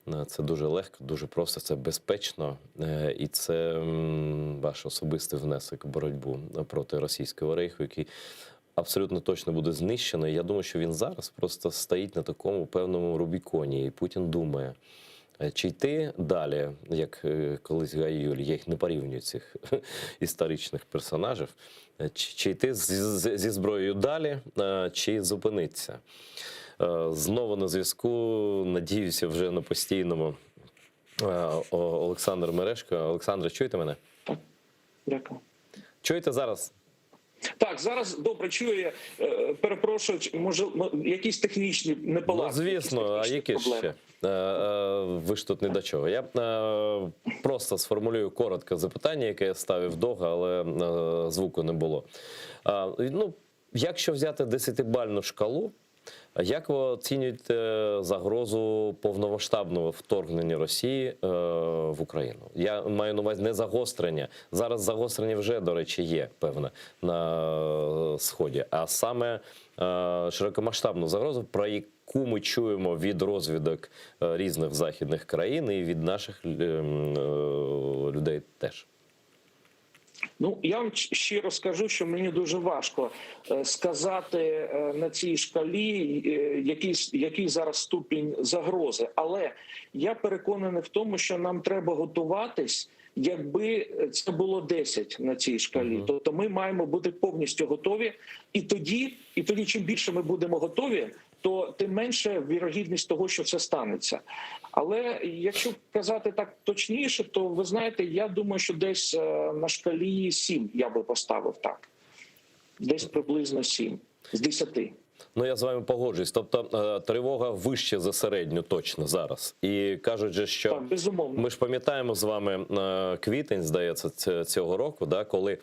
Е, Це дуже легко, дуже просто, це безпечно, е, і це ваш особистий внесок в боротьбу проти російського рейху, який абсолютно точно буде знищений. Я думаю, що він зараз просто стоїть на такому певному Рубіконі, і Путін думає. Чи йти далі, як колись Гай Юлій, я їх не порівнюю цих історичних персонажів, чи йти зі зброєю далі, чи зупинитися. Знову на зв'язку, надіюся, вже на постійному Олександр Мережко. Олександре, чуєте мене? Так, дякую. Чуєте зараз? Так, зараз добре чую. Е, перепрошую, може, якісь технічні неполадки. Ну, звісно, а які ще? Е, е, ви ж тут не до чого. Я просто сформулюю коротко запитання, яке я ставив довго, але звуку не було. Ну, якщо взяти десятибальну шкалу, як ви оцінюєте загрозу повномасштабного вторгнення Росії в Україну? Я маю на увазі не загострення. Зараз загострення вже, до речі, є, певне, на Сході, а саме широкомасштабну загрозу, про яку ми чуємо від розвідок різних західних країн і від наших людей теж. Ну, я вам щиро скажу, що мені дуже важко сказати на цій шкалі, який, який зараз ступінь загрози. Але я переконаний в тому, що нам треба готуватись, якби це було 10 на цій шкалі. Тобто ми маємо бути повністю готові. І тоді, і тоді, чим більше ми будемо готові, то тим менше вірогідність того, що це станеться. Але якщо казати так точніше, то ви знаєте, я думаю, що десь на шкалі 7 я би поставив так. Десь приблизно 7 з 10. Ну, я з вами погоджуюсь. Тобто тривога вище за середню точно зараз. І кажуть же, що так, безумовно. Ми ж пам'ятаємо з вами квітень, здається, цього року, да, коли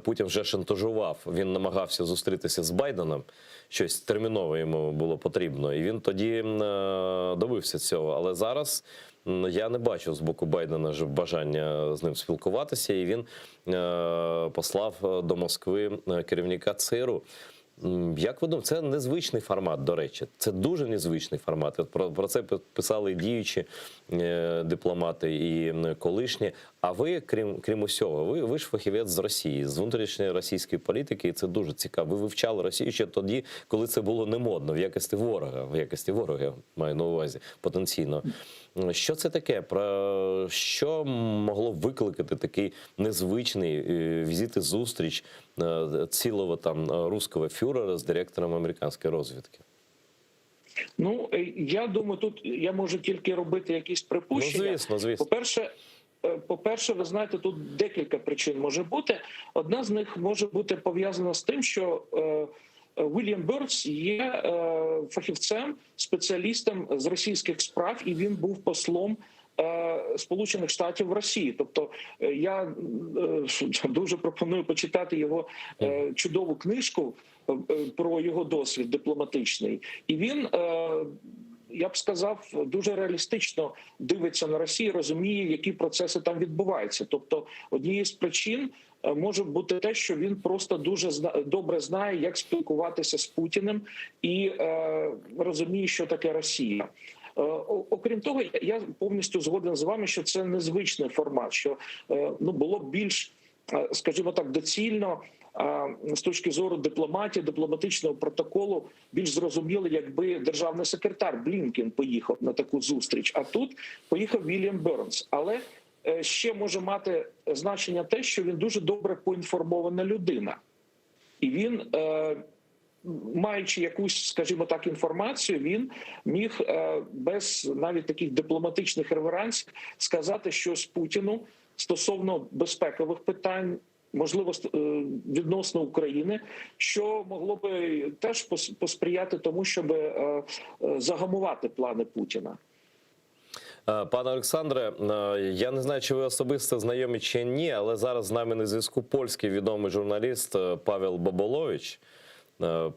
Путін вже шантажував, він намагався зустрітися з Байденом, щось терміново йому було потрібно, і він тоді добився цього. Але зараз я не бачу з боку Байдена бажання з ним спілкуватися, і він послав до Москви керівника ЦРУ. Як ви думаєте, це незвичний формат, до речі. Це дуже незвичний формат. От про, про це писали і діючі дипломати, і колишні. А ви, крім, крім усього, ви, ви ж фахівець з Росії, з внутрішньої російської політики, і це дуже цікаво. Ви вивчали Росію ще тоді, коли це було не модно, в якості ворога, в якості ворога, я маю на увазі, потенційно. Що це таке? Про що могло викликати такий незвичний візит і зустріч цілого там русского фюрера з директором американської розвідки? Ну, я думаю, тут я можу тільки робити якісь припущення. Ну, звісно, звісно. По-перше, по-перше, ви знаєте, тут декілька причин може бути. Одна з них може бути пов'язана з тим, що Уільям Бернс є фахівцем, спеціалістом з російських справ, і він був послом Сполучених Штатів в Росії. Тобто я дуже пропоную почитати його чудову книжку про його досвід дипломатичний. І він, я б сказав, дуже реалістично дивиться на Росію, розуміє, які процеси там відбуваються. Тобто однією з причин може бути те, що він просто дуже добре знає, як спілкуватися з Путіним і розуміє, що таке Росія. Окрім того, я повністю згоден з вами, що це незвичний формат, що ну, було б більш, скажімо так, доцільно з точки зору дипломатії, дипломатичного протоколу, більш зрозуміло, якби державний секретар Блінкен поїхав на таку зустріч, а тут поїхав Вільям Бернс. Але ще може мати значення те, що він дуже добре поінформована людина. І він, маючи якусь, скажімо так, інформацію, він міг без навіть таких дипломатичних реверансів сказати щось Путіну стосовно безпекових питань, можливо, відносно України, що могло би теж посприяти тому, щоб загамувати плани Путіна. Пане Олександре, я не знаю, чи ви особисто знайомі чи ні, але зараз з нами на зв'язку польський відомий журналіст Павел Боболович.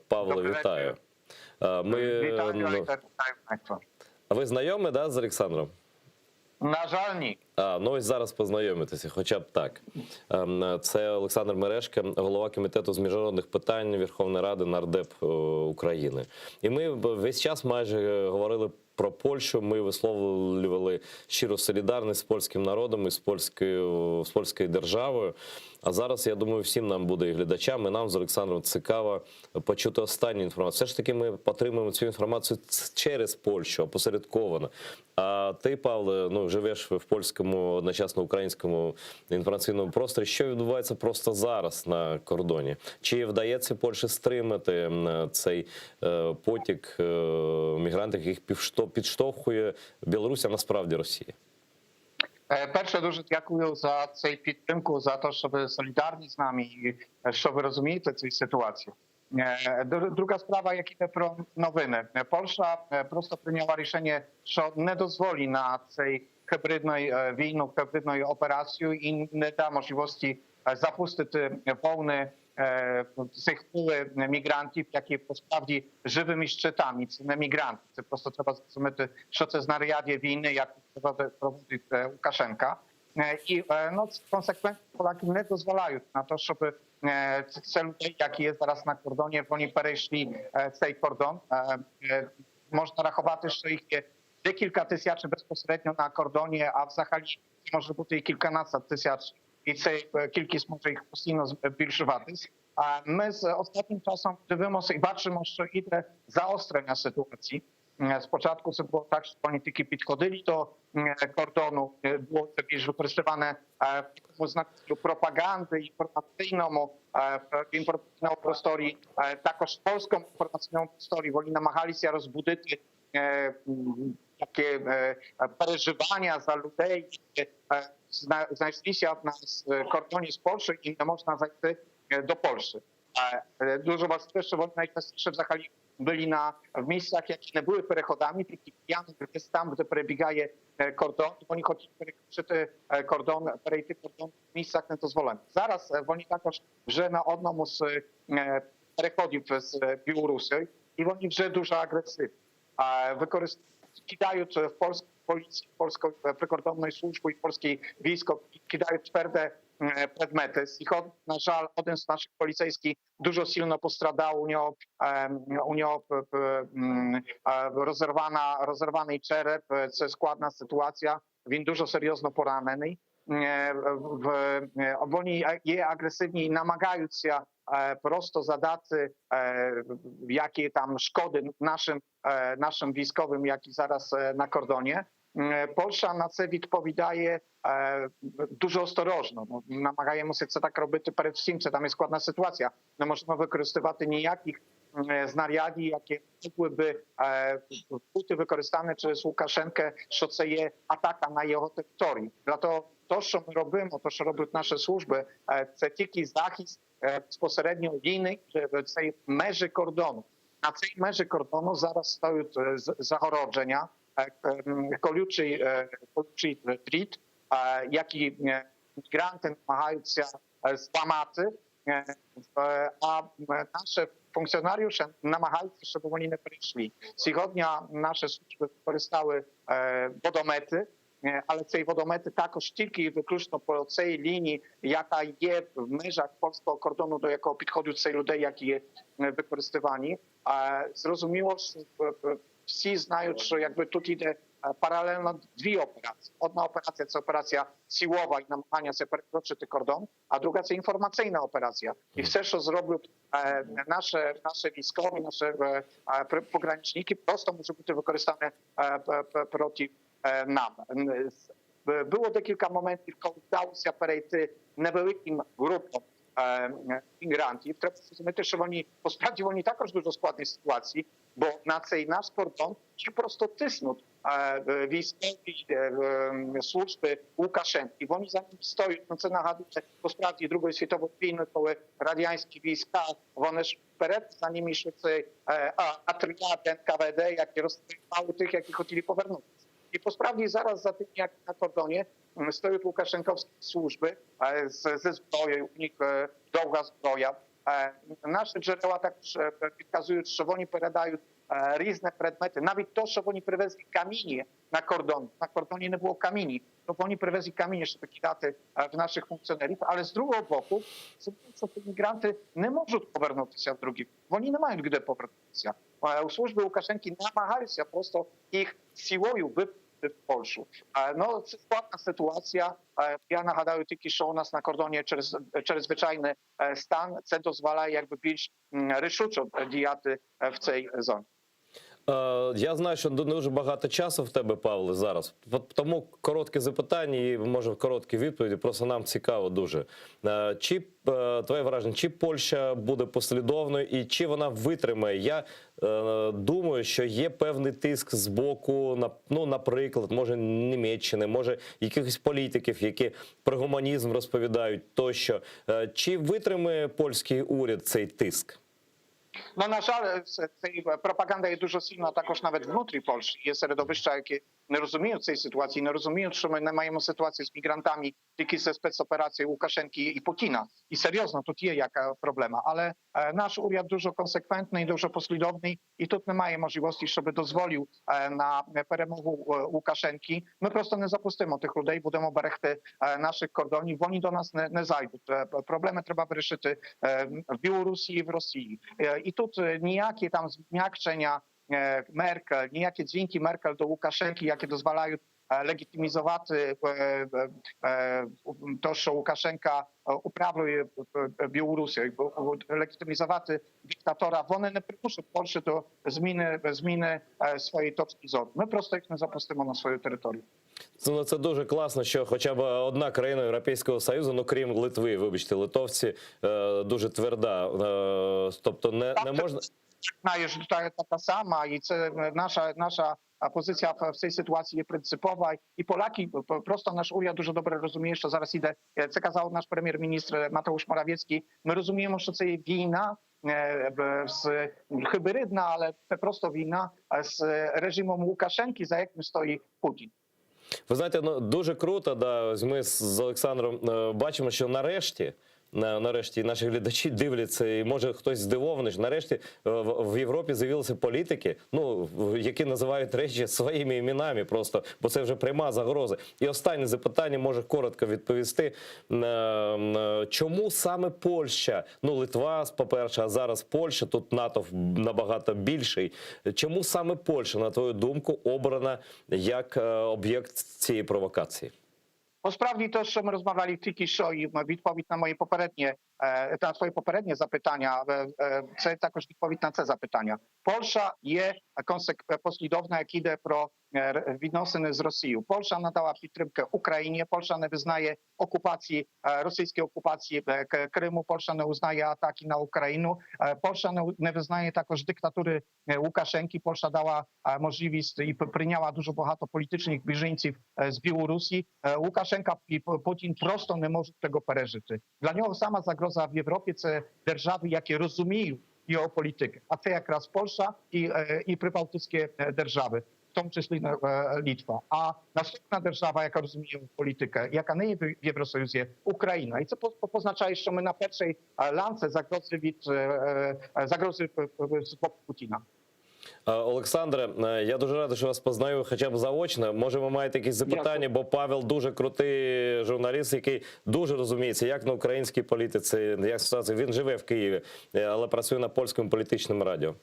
Павло, вітаю. Ми, Вітаю, ну, вітаю. А ви знайомі, да, з Олександром? На жаль, ні. А, ну ось зараз познайомитеся, хоча б так. Ем, Це Олександр Мережка, голова комітету з міжнародних питань Верховної Ради нардеп е, України. І ми весь час майже е, говорили про Польщу. Ми висловлювали щиру солідарність з польським народом і з польською з польською державою. А зараз я думаю, всім нам буде і глядачам, і нам з Олександром цікаво почути останню інформацію. Все ж таки, ми отримуємо цю інформацію через Польщу, опосередковано. А ти, Павле, ну живеш в польському одночасно українському інформаційному просторі. Що відбувається просто зараз на кордоні? Чи вдається Польщі стримати цей е, потік е, мігрантів, яких підштовхує Білорусь, а насправді Росія? Е, Перше, дуже дякую за цю підтримку, за те, що ви солідарні з нами і що ви розумієте цю ситуацію. Druga sprawa, jak idę pro nowiny. Polska prosto przyjęła rішення, що не дозволі на цей hybrydnej війну, hybrydnej operację i nie da możliwości запустити волни цих хвили мігрантів, які посправді живими щитами, це не мігранти. Це просто треба зрозуміти, що це знаряддя війни, як проводить Лукашенка. І ну, konsekwentnie Polaki nie dozwalają na to, żeby ci ludzie, jaki jest зараз на кордоні, вони перейшли цей кордон. Можна рахувати, що їх є декілька тисяч безпосередньо на кордоні, а взагалі може бути і кільканадцять тисяч, і ця кількість може їх постійно збільшуватись. А ми з останнім часом дивимося і бачимо, що йде заострення ситуації. Спочатку це було так, що вони тільки підходили до кордону, було це більш використоване в такому знаку пропаганди інформаційному, в інформаційному просторі, також в польському інформаційному просторі. Вони намагалися розбудити таке переживання за людей, які знайшлися на кордоні з Польщею і не можна зайти до Польщі. Дуже важливо, що вони найчастіше взагалі byli na, w miejscach, jakie nie były perechodami, tylko pijanych jest tam, gdzie przebiega kordon. Oni chodzili przekroczyć kordon, przejść kordon w miejscach niedozwolonych. Zaraz oni також вже на одному з переходів з Білорусі, і вони вже дуже агресивні. Кидають в польську поліцію, польську прикордонну службу і польське військо, кидають тверде предмети. З їх, на жаль, один з наших поліцейських дуже сильно пострадав, у нього, у нього розірвана, розірваний череп, це складна ситуація, він дуже серйозно поранений. Вони є агресивні і намагаються просто задати які там шкоди нашим, нашим військовим, які зараз на кордоні. Польща на це відповідає дуже осторожно. Ну, намагаємося це так робити перед всім, це там є складна ситуація. Не можемо використовувати ніяких знарядів, які могли би бути використані через Лукашенка, що це є атака на його територію. Для того, то, що ми робимо, то, що роблять наші служби, це тільки захист безпосередньо війни, цієї межі кордону. На цій межі кордону зараз стоять загородження, колючий, колючий дріт, який мігранти намагаються зламати, а наші функціонаріуші намагаються, щоб вони не прийшли. Сьогодні наші служби використали водомети, але ці водомети також тільки і виключно по цій лінії, яка є в межах польського кордону, до якого підходять ці люди, які є використовані. Зрозуміло, що всі знають, що якби тут йде паралельно дві операції. Одна операція це операція силова і намагання це перекрочити кордон, а друга це інформаційна операція. І все, що зроблять наші, наші військові, наші пограничники, просто може бути використане проти нам. Було декілька моментів, коли вдалося перейти невеликим групам мігрантів. Треба зрозуміти, що вони, посправді вони також в дуже складній ситуації, бо на цей наш кордон їх просто тиснуть військові служби Лукашенки. Вони за ним стоять. Ну, це нагадує посправді Другої світової війни, коли радянські війська, вони ж вперед за ними йшли цей отряд НКВД, які розстріляли тих, які хотіли повернутися. І посправді зараз за тим, як на кордоні стоять лукашенковські служби зі зброєю, у них довга зброя. Наші джерела також підказують, що вони передають різні предмети. Навіть то, що вони привезли каміння на кордон, на кордоні не було камінь, то вони привезли каміння, щоб кидати в наших функціонерів. Але з другого боку, що ті мігранти не можуть повернутися в другий. Вони не мають де повернутися. Служби Лукашенки намагаються просто їх силою випустити в Польщу. Ну, це складна ситуація. Я нагадаю тільки, що у нас на кордоні через чрезвичайний стан, це дозволяє якби більш рішуче діяти в цій зоні. Е, Я знаю, що дуже багато часу в тебе, Павле, зараз. Тому коротке запитання і може короткі відповіді. Просто нам цікаво дуже. Е, Чи е, твоє враження, чи Польща буде послідовною і чи вона витримає? Я думаю, що є певний тиск з боку, ну, наприклад, може Німеччини, може якихось політиків, які про гуманізм розповідають тощо. Чи витримає польський уряд цей тиск? No na żal tej propaganda jest dużo silna також навіть внутрі Польщі. Є середовища, які не розуміють цієї ситуації, не розуміють, що ми не маємо ситуацію з мігрантами тільки зі спецоперації Лукашенки і Путіна. І серйозно, тут є яка проблема. Але наш уряд дуже консеквентний, дуже послідовний, і тут немає можливості, щоб дозволив на перемогу Лукашенки. Ми просто не запустимо тих людей, будемо берегти наших кордонів, вони до нас не, не зайдуть. Проблеми треба вирішити в Білорусі і в Росії. І тут ніякі там зм'якшення Меркель, ніякі дзвінки Меркель до Лукашенки, які дозволяють легітимізувати то, що Лукашенка управляє Білорусією, легітимізувати диктатора, вони не примушуть Польщу до зміни, зміни своєї точки зору. Ми просто їх не запустимо на свою територію. Це, ну, це дуже класно, що хоча б одна країна Європейського Союзу, ну крім Литви, вибачте, литовці дуже тверда. Тобто не, не можна. Знаєш, та, така сама, і це наша, наша позиція в цій ситуації є принципова. І Поляки, просто наш уряд дуже добре розуміє, що зараз іде, це казав наш прем'єр-міністр Матeusz Morawiecki, ми розуміємо, що це є війна, з гібридна, але це просто війна з режимом Лукашенки, за яким стоїть Путін. Ви знаєте, ну дуже круто, да, ми з Олександром бачимо, що нарешті. Нарешті наші глядачі дивляться, і може хтось здивований, що нарешті е, в Європі з'явилися політики, ну які називають речі своїми іменами, просто бо це вже пряма загроза. І останнє запитання може коротко відповісти. Е, е, Чому саме Польща? Ну Литва, по-перше, а зараз Польща, тут НАТО набагато більший. Чому саме Польща, на твою думку, обрана як об'єкт цієї провокації? Насправді то, що ми розмовляли тільки що, і відповідь на моє попереднє, на твоє попереднє запитання, це також відповідь на це запитання. Польща є послідовна, як іде про відносини з Росією. Польща надала підтримку Україні, Польща не визнає окупації, російської окупації Криму, Польща не узнає атаки на Україну, Польща не, визнає також диктатури Лукашенки, Польща дала можливість і прийняла дуже багато політичних біженців з Білорусі. Лукашенка і Путін просто не можуть того пережити. Для нього сама загроза в Європі це держави, які розуміють його політику. А це якраз Польща і, і прибалтійські держави, в тому числі Литва. А наступна держава, яка розуміє політику, яка не є в Євросоюзі, Україна. І це позначає, що ми на першій ланці загрози від загрози з боку Путіна. Е, Олександре, е, я дуже радий, що вас познаю хоча б заочно. Може, ви маєте якісь запитання, бо Павел дуже крутий журналіст, який дуже розуміється, як на українській політиці, як ситуація. Він живе в Києві, е, але працює на польському політичному радіо.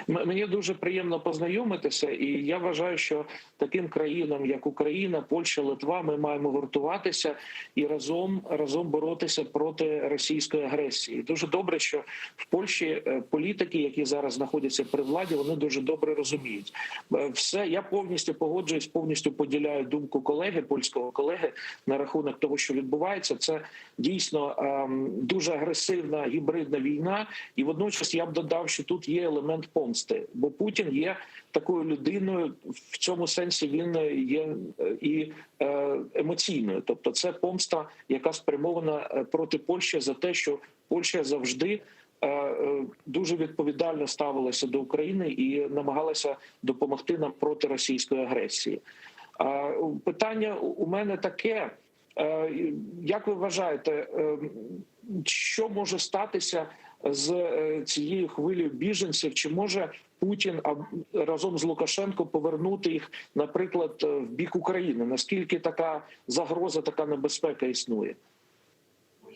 Мені дуже приємно познайомитися, і я вважаю, що таким країнам, як Україна, Польща, Литва, ми маємо гуртуватися і разом разом боротися проти російської агресії. Дуже добре, що в Польщі е, політики, які зараз знаходяться при владі, вони дуже добре розуміють. Е, Все я повністю погоджуюсь, повністю поділяю думку колеги, польського колеги на рахунок того, що відбувається. Це дійсно ем, дуже агресивна гібридна війна, і водночас я б додав, що тут є елемент помсти, бо Путін є такою людиною в цьому сенсі. Він є е, і е, емоційною, тобто це помста, яка спрямована е, проти Польщі за те, що Польща завжди. Дуже відповідально ставилася до України і намагалася допомогти нам проти російської агресії. Питання у мене таке. Як ви вважаєте, що може статися з цією хвилею біженців? Чи може Путін разом з Лукашенко повернути їх, наприклад, в бік України? Наскільки така загроза, така небезпека існує?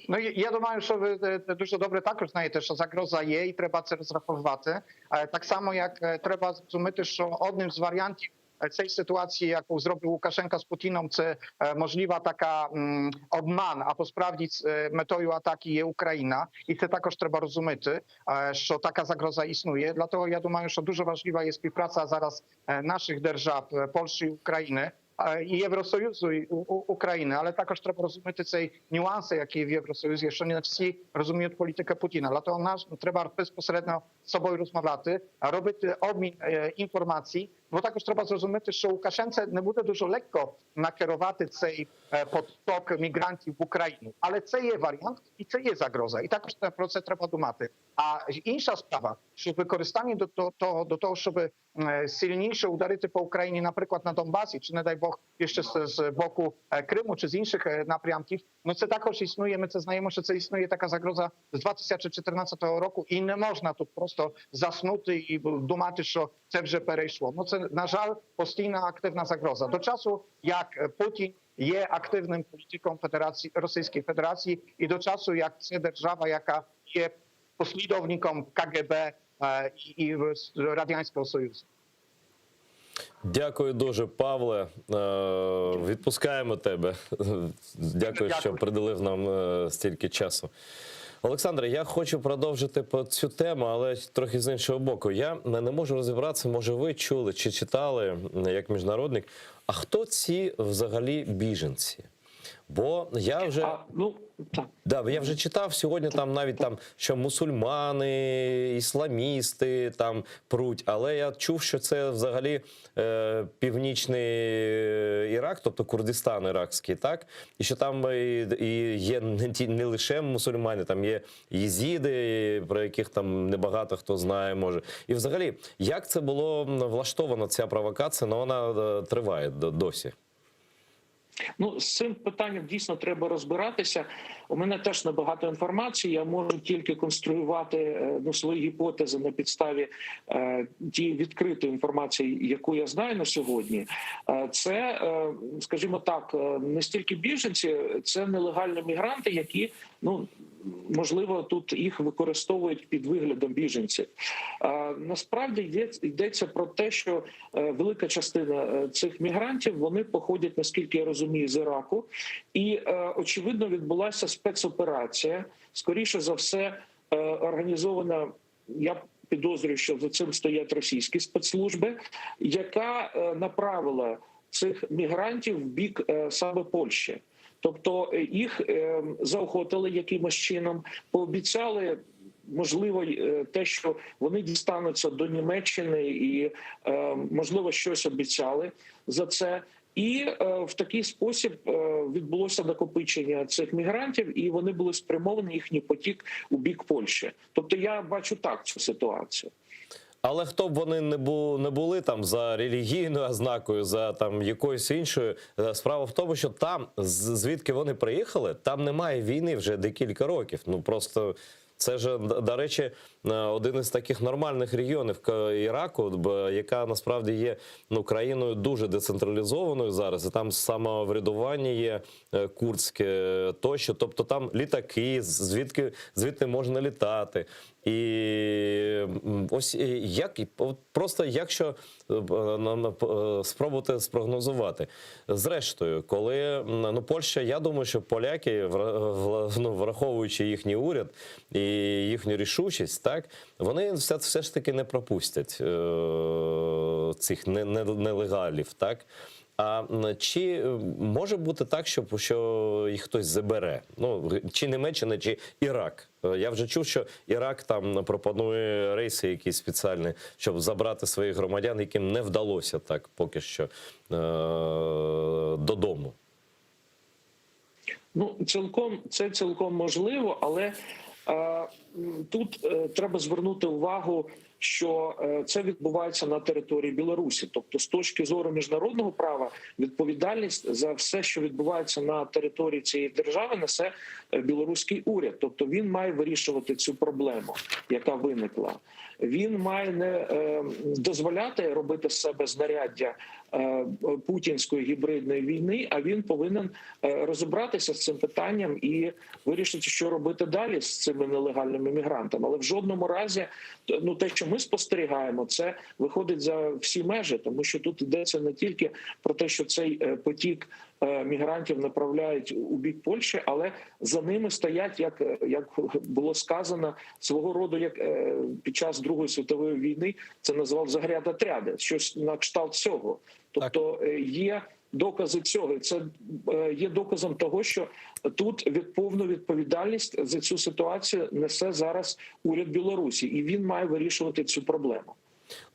Ну, я думаю, що ви дуже добре також знаєте, що загроза є і треба це розраховувати. Так само, як треба зрозуміти, що одним з варіантів цієї ситуації, яку зробив Лукашенко з Путіном, це можлива така обман, а посправді метою атаки є Україна. І це також треба розуміти, що така загроза існує. Dlatego я думаю, що дуже важлива є співпраця зараз наших держав, Польщі і України, і Євросоюзу, і України, але також треба розуміти цей нюанси, які в Євросоюзі, що не всі розуміють політику Путіна. Dlatego нас треба безпосередньо з собою розмовляти, робити обмін інформацій, бо також треба зрозуміти, що Лукашенце не буде дуже легко накерувати цей поток мігрантів в Україну. Але це є варіант і це є загроза. І також про це треба думати. А інша справа, що використання до, до, до того, щоб сильніше ударити по Україні, наприклад, на Донбасі, чи не дай Бог, ще з, з боку Криму, чи з інших напрямків, ну це також існує, ми це знаємо, що це існує така загроза з 2014 року, і не можна тут просто заснути і думати, що це вже перейшло. Ну це, на жаль, постійна активна загроза. До часу, як Путін є активним політиком Федерації, Російської Федерації, і до часу, як це держава, яка є послідовником КГБ і, і Радянського Союзу. Дякую дуже, Павле. Відпускаємо тебе. Дякую, що приділив нам стільки часу. Олександре, я хочу продовжити по цю тему, але трохи з іншого боку. Я не можу розібратися, може ви чули чи читали як міжнародник, а хто ці взагалі біженці? Бо я вже а, ну, так. Да, я вже читав сьогодні там навіть там, що мусульмани, ісламісти там пруть, але я чув, що це взагалі е, північний Ірак, тобто Курдистан іракський, так? І що там і, і є не, ті, не лише мусульмани, там є єзіди, про яких там небагато хто знає, може. І взагалі, як це було влаштовано, ця провокація, ну вона триває досі. Ну, з цим питанням дійсно треба розбиратися. У мене теж небагато інформації. Я можу тільки конструювати ну, свої гіпотези на підставі е, тієї відкритої інформації, яку я знаю на сьогодні. Це, е, скажімо так, не стільки біженці, це нелегальні мігранти, які, ну, можливо, тут їх використовують під виглядом біженців. Насправді йдеться про те, що велика частина цих мігрантів, вони походять, наскільки я розумію, з Іраку. І, очевидно, відбулася спецоперація, скоріше за все, організована, я підозрюю, що за цим стоять російські спецслужби, яка направила цих мігрантів в бік саме Польщі. Тобто їх заохотили якимось чином, пообіцяли, можливо, те, що вони дістануться до Німеччини і, можливо, щось обіцяли за це. І в такий спосіб відбулося накопичення цих мігрантів, і вони були спрямовані, їхній потік у бік Польщі. Тобто я бачу так цю ситуацію. Але хто б вони не бу, не були там за релігійною ознакою, за там якоюсь іншою, справа в тому, що там, звідки вони приїхали, там немає війни вже декілька років. Ну просто це ж, до речі, один із таких нормальних регіонів Іраку, яка насправді є ну, країною дуже децентралізованою зараз, і там самоврядування є курдське тощо, тобто там літаки, звідки, звідти можна літати. І ось як просто якщо нам спробувати спрогнозувати. Зрештою, коли ну, Польща, я думаю, що поляки, ну, враховуючи їхній уряд і їхню рішучість, так, вони все, все ж таки не пропустять е, цих нелегалів, так? А чи може бути так, що, що їх хтось забере? Ну, чи Німеччина, чи Ірак? Я вже чув, що Ірак там пропонує рейси якісь спеціальні, щоб забрати своїх громадян, яким не вдалося так поки що е- додому. Ну, цілком це цілком можливо, але е, тут е, треба звернути увагу. що е, це відбувається на території Білорусі. Тобто, з точки зору міжнародного права, відповідальність за все, що відбувається на території цієї держави, несе е, білоруський уряд. Тобто він має вирішувати цю проблему, яка виникла. Він має не е, дозволяти робити з себе знаряддя е, путінської гібридної війни, а він повинен е, розібратися з цим питанням і вирішити, що робити далі з цими нелегальними мігрантами. Але в жодному разі, ну те, що ми спостерігаємо, це виходить за всі межі, тому що тут йдеться не тільки про те, що цей е, потік е, мігрантів направляють у бік Польщі, але за ними стоять, як, як було сказано, свого роду, як е, під час Другої світової війни це називав загрядотряди, щось на кшталт цього. Тобто е, є докази цього. І Це е, є доказом того, що тут від повну відповідальність за цю ситуацію несе зараз уряд Білорусі, і він має вирішувати цю проблему.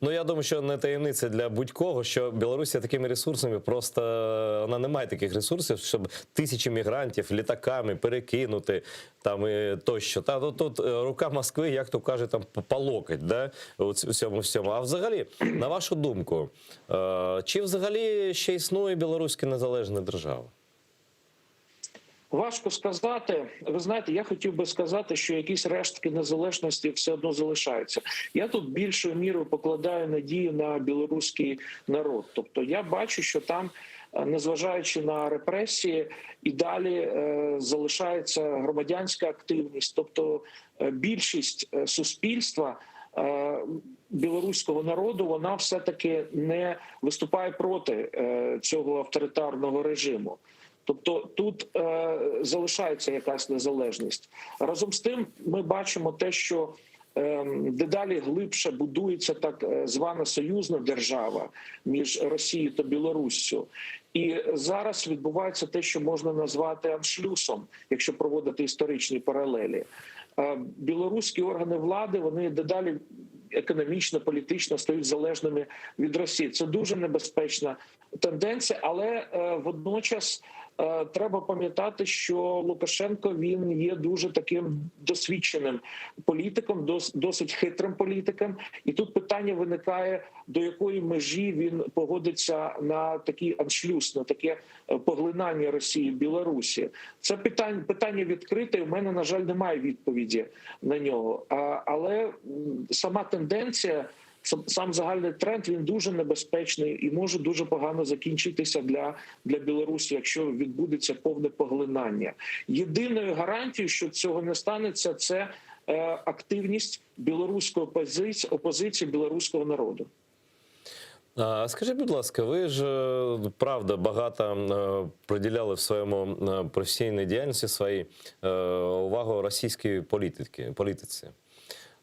Ну я думаю, що не таємниця для будь-кого, що Білорусія такими ресурсами просто вона не має таких ресурсів, щоб тисячі мігрантів літаками перекинути там і тощо. Та ну, тут е, рука Москви, як то кажуть, там по локоть, да, у цьому всьому. А взагалі, на вашу думку, е, чи взагалі ще існує білоруська незалежна держава? Важко сказати. Ви знаєте, я хотів би сказати, що якісь рештки незалежності все одно залишаються. Я тут більшою мірою покладаю надію на білоруський народ. Тобто я бачу, що там, е, незважаючи на репресії, і далі е, залишається громадянська активність, тобто е, більшість е, суспільства. е, Білоруського народу вона все таки не виступає проти е, цього авторитарного режиму. Тобто тут е, залишається якась незалежність. Разом з тим, ми бачимо те, що е, дедалі глибше будується так е, звана союзна держава між Росією та Білоруссю. І зараз відбувається те, що можна назвати аншлюсом, якщо проводити історичні паралелі. Е, Білоруські органи влади вони дедалі економічно, політично стають залежними від Росії. Це дуже небезпечна тенденція, але е, водночас е, треба пам'ятати, що Лукашенко він є дуже таким досвідченим політиком, дос- досить хитрим політиком. І тут питання виникає, до якої межі він погодиться на такий аншлюс, на таке е, поглинання Росії в Білорусі. Це питання, питання відкрите. і У мене, на жаль, немає відповіді на нього. А, але м, сама тенденція. Сам, сам загальний тренд він дуже небезпечний і може дуже погано закінчитися для, для Білорусі, якщо відбудеться повне поглинання. Єдиною гарантією, що цього не станеться, це е, активність білоруської опозиції, опозиції білоруського народу. А скажіть, будь ласка, ви ж е, правда багато е, приділяли в своєму е, професійній діяльності своїй е, увагу російській політики, політиці.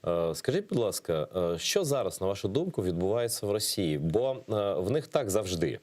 Е, Скажіть, будь ласка, е, що зараз, на вашу думку, відбувається в Росії? Бо е, в них так завжди.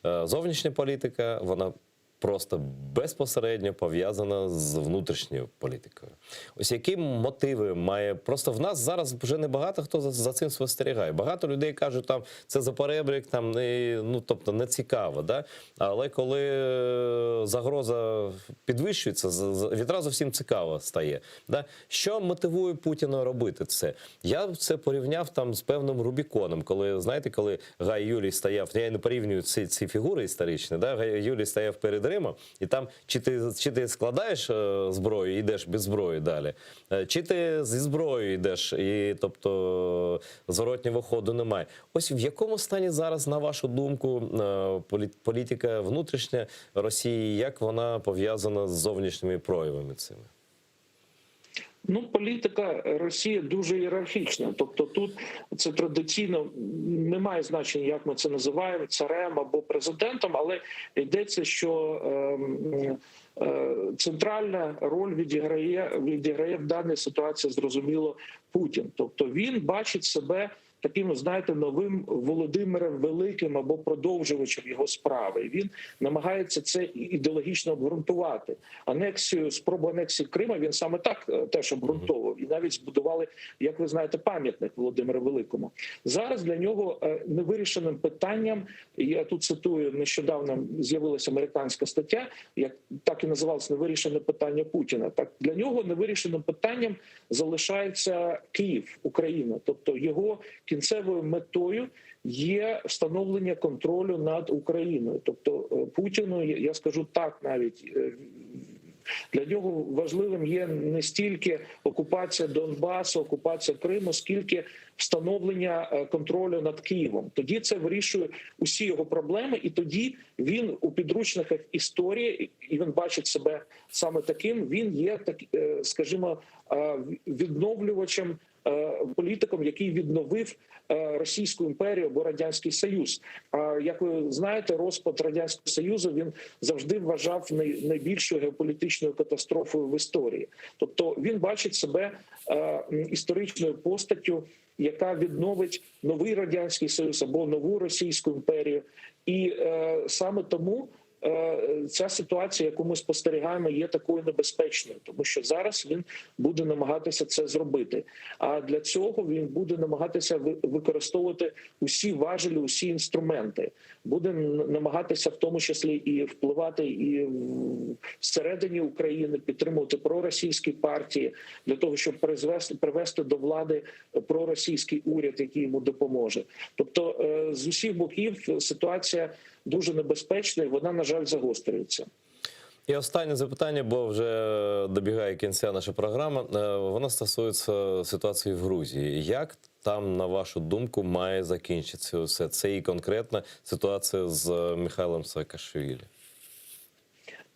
Е, Зовнішня політика, вона просто безпосередньо пов'язана з внутрішньою політикою. Ось які мотиви має просто в нас зараз вже не багато хто за, за цим спостерігає. Багато людей кажуть, там це за поребрик, там не ну тобто не цікаво. Да? Але коли е, загроза підвищується, з- з- відразу всім цікаво стає. Да? Що мотивує Путіна робити це? Я це порівняв там з певним Рубіконом, коли знаєте, коли Гай Юлій стояв, я не порівнюю ці, ці фігури історичні, да? Гай Юлій стояв перед Римом, і там чи ти, чи ти складаєш е, зброю і йдеш без зброї далі, е, чи ти зі зброєю йдеш, і тобто зворотнього ходу немає. Ось в якому стані зараз, на вашу думку, е, полі- політика внутрішня Росії, як вона пов'язана з зовнішніми проявами цими? Ну, політика Росії дуже ієрархічна. Тобто, тут це традиційно не має значення, як ми це називаємо царем або президентом, але йдеться, що ем, е, центральна роль відіграє відіграє в даній ситуації, зрозуміло, Путін. Тобто він бачить себе. таким, знаєте, новим Володимиром Великим або продовжувачем його справи. І Він намагається це ідеологічно обґрунтувати. Анексію, спробу анексії Крима він саме так е, теж обґрунтовував. І навіть збудували, як ви знаєте, пам'ятник Володимиру Великому. Зараз для нього е, невирішеним питанням, я тут цитую, нещодавно з'явилася американська стаття, як так і називалось невирішене питання Путіна. Так для нього невирішеним питанням залишається Київ, Україна, тобто його кінцевою метою є встановлення контролю над Україною. Тобто е, Путіну, я скажу так, навіть е, для нього важливим є не стільки окупація Донбасу, окупація Криму, скільки встановлення е, контролю над Києвом. Тоді це вирішує усі його проблеми, і тоді він у підручниках історії, і він бачить себе саме таким. Він є так, е, скажімо, е, відновлювачем. е, Політиком, який відновив е, Російську імперію або Радянський Союз. А як ви знаєте, розпад Радянського Союзу він завжди вважав най- найбільшою геополітичною катастрофою в історії. Тобто він бачить себе е, м, історичною постаттю, яка відновить новий радянський союз або нову Російську імперію, і е, саме тому. е, Ця ситуація, яку ми спостерігаємо, є такою небезпечною, тому що зараз він буде намагатися це зробити. А для цього він буде намагатися ви- використовувати усі важелі, усі інструменти, буде н- намагатися в тому числі і впливати і в- всередині України, підтримувати проросійські партії для того, щоб призвести привести до влади проросійський уряд, який йому допоможе. Тобто, е, з усіх боків ситуація дуже небезпечна, і вона на жаль загострюється. І останнє запитання, бо вже добігає кінця наша програма. Е, Вона стосується ситуації в Грузії. Як там, на вашу думку, має закінчитися все це і конкретна ситуація з Михайлом Саакашвілі?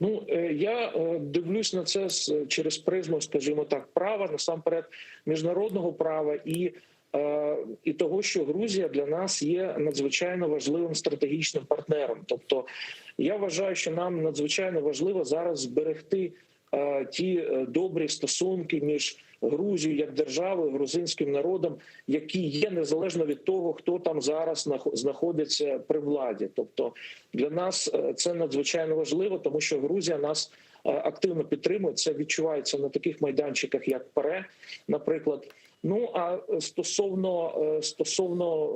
Ну е, я е, дивлюсь на це з- через призму, скажімо так, права насамперед міжнародного права і, е, і того, що Грузія для нас є надзвичайно важливим стратегічним партнером. Тобто, я вважаю, що нам надзвичайно важливо зараз зберегти е, ті е, добрі стосунки між Грузією як державою, грузинським народом, які є незалежно від того, хто там зараз нах- знаходиться при владі. Тобто для нас е, це надзвичайно важливо, тому що Грузія нас е, активно підтримує. Це відчувається на таких майданчиках, як ПАРЕ, наприклад. Ну а стосовно е, стосовно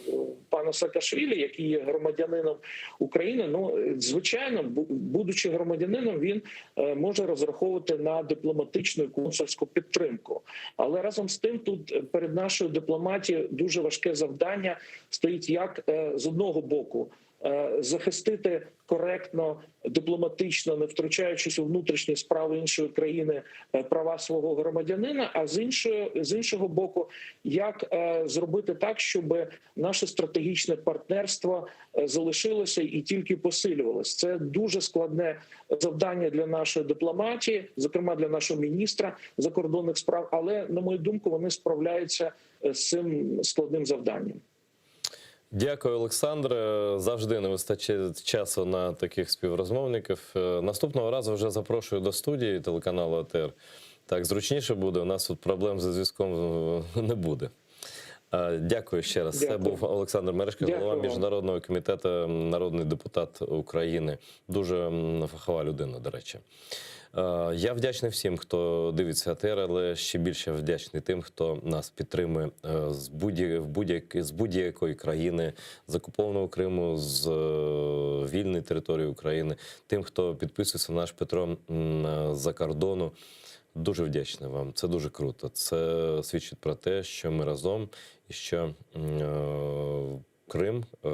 е, пана Саакашвілі, який є громадянином України, ну е, звичайно, бу- будучи громадянином, він е, може розраховувати на дипломатичну і консульську підтримку. Але разом з тим, тут е, перед нашою дипломатією дуже важке завдання стоїть як е, з одного боку. е, Захистити коректно, дипломатично, не втручаючись у внутрішні справи іншої країни, е, права свого громадянина. А з іншого з іншого боку, як е, зробити так, щоб наше стратегічне партнерство е, залишилося і тільки посилювалося. Це дуже складне завдання для нашої дипломатії, зокрема для нашого міністра закордонних справ. Але на мою думку, вони справляються е, з цим складним завданням. Дякую, Олександре. Завжди не вистачає часу на таких співрозмовників. Е, Наступного разу вже запрошую до студії телеканалу АТР. Так зручніше буде. У нас тут проблем зі зв'язком е, не буде. Е, Дякую ще раз. Це Дякую. був Олександр Мережко, Дякую голова вам. міжнародного комітету, м, народний депутат України. Дуже м, фахова людина, до речі. Е, Я вдячний всім, хто дивиться АТР, але ще більше вдячний тим, хто нас підтримує е, з будь- в будь-як- з будь-якої країни, з окупованого Криму, з е, вільної території України, тим, хто підписується на наш Петро м, е, за кордону. Дуже вдячний вам. Це дуже круто. Це свідчить про те, що ми разом і що м, е, Крим е,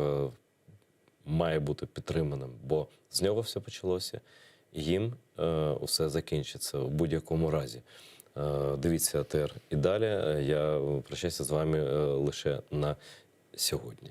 має бути підтриманим, бо з нього все почалося, їм е, усе закінчиться в будь-якому разі. Е, дивіться АТР і далі. Е, Я прощаюся з вами е, лише на сьогодні.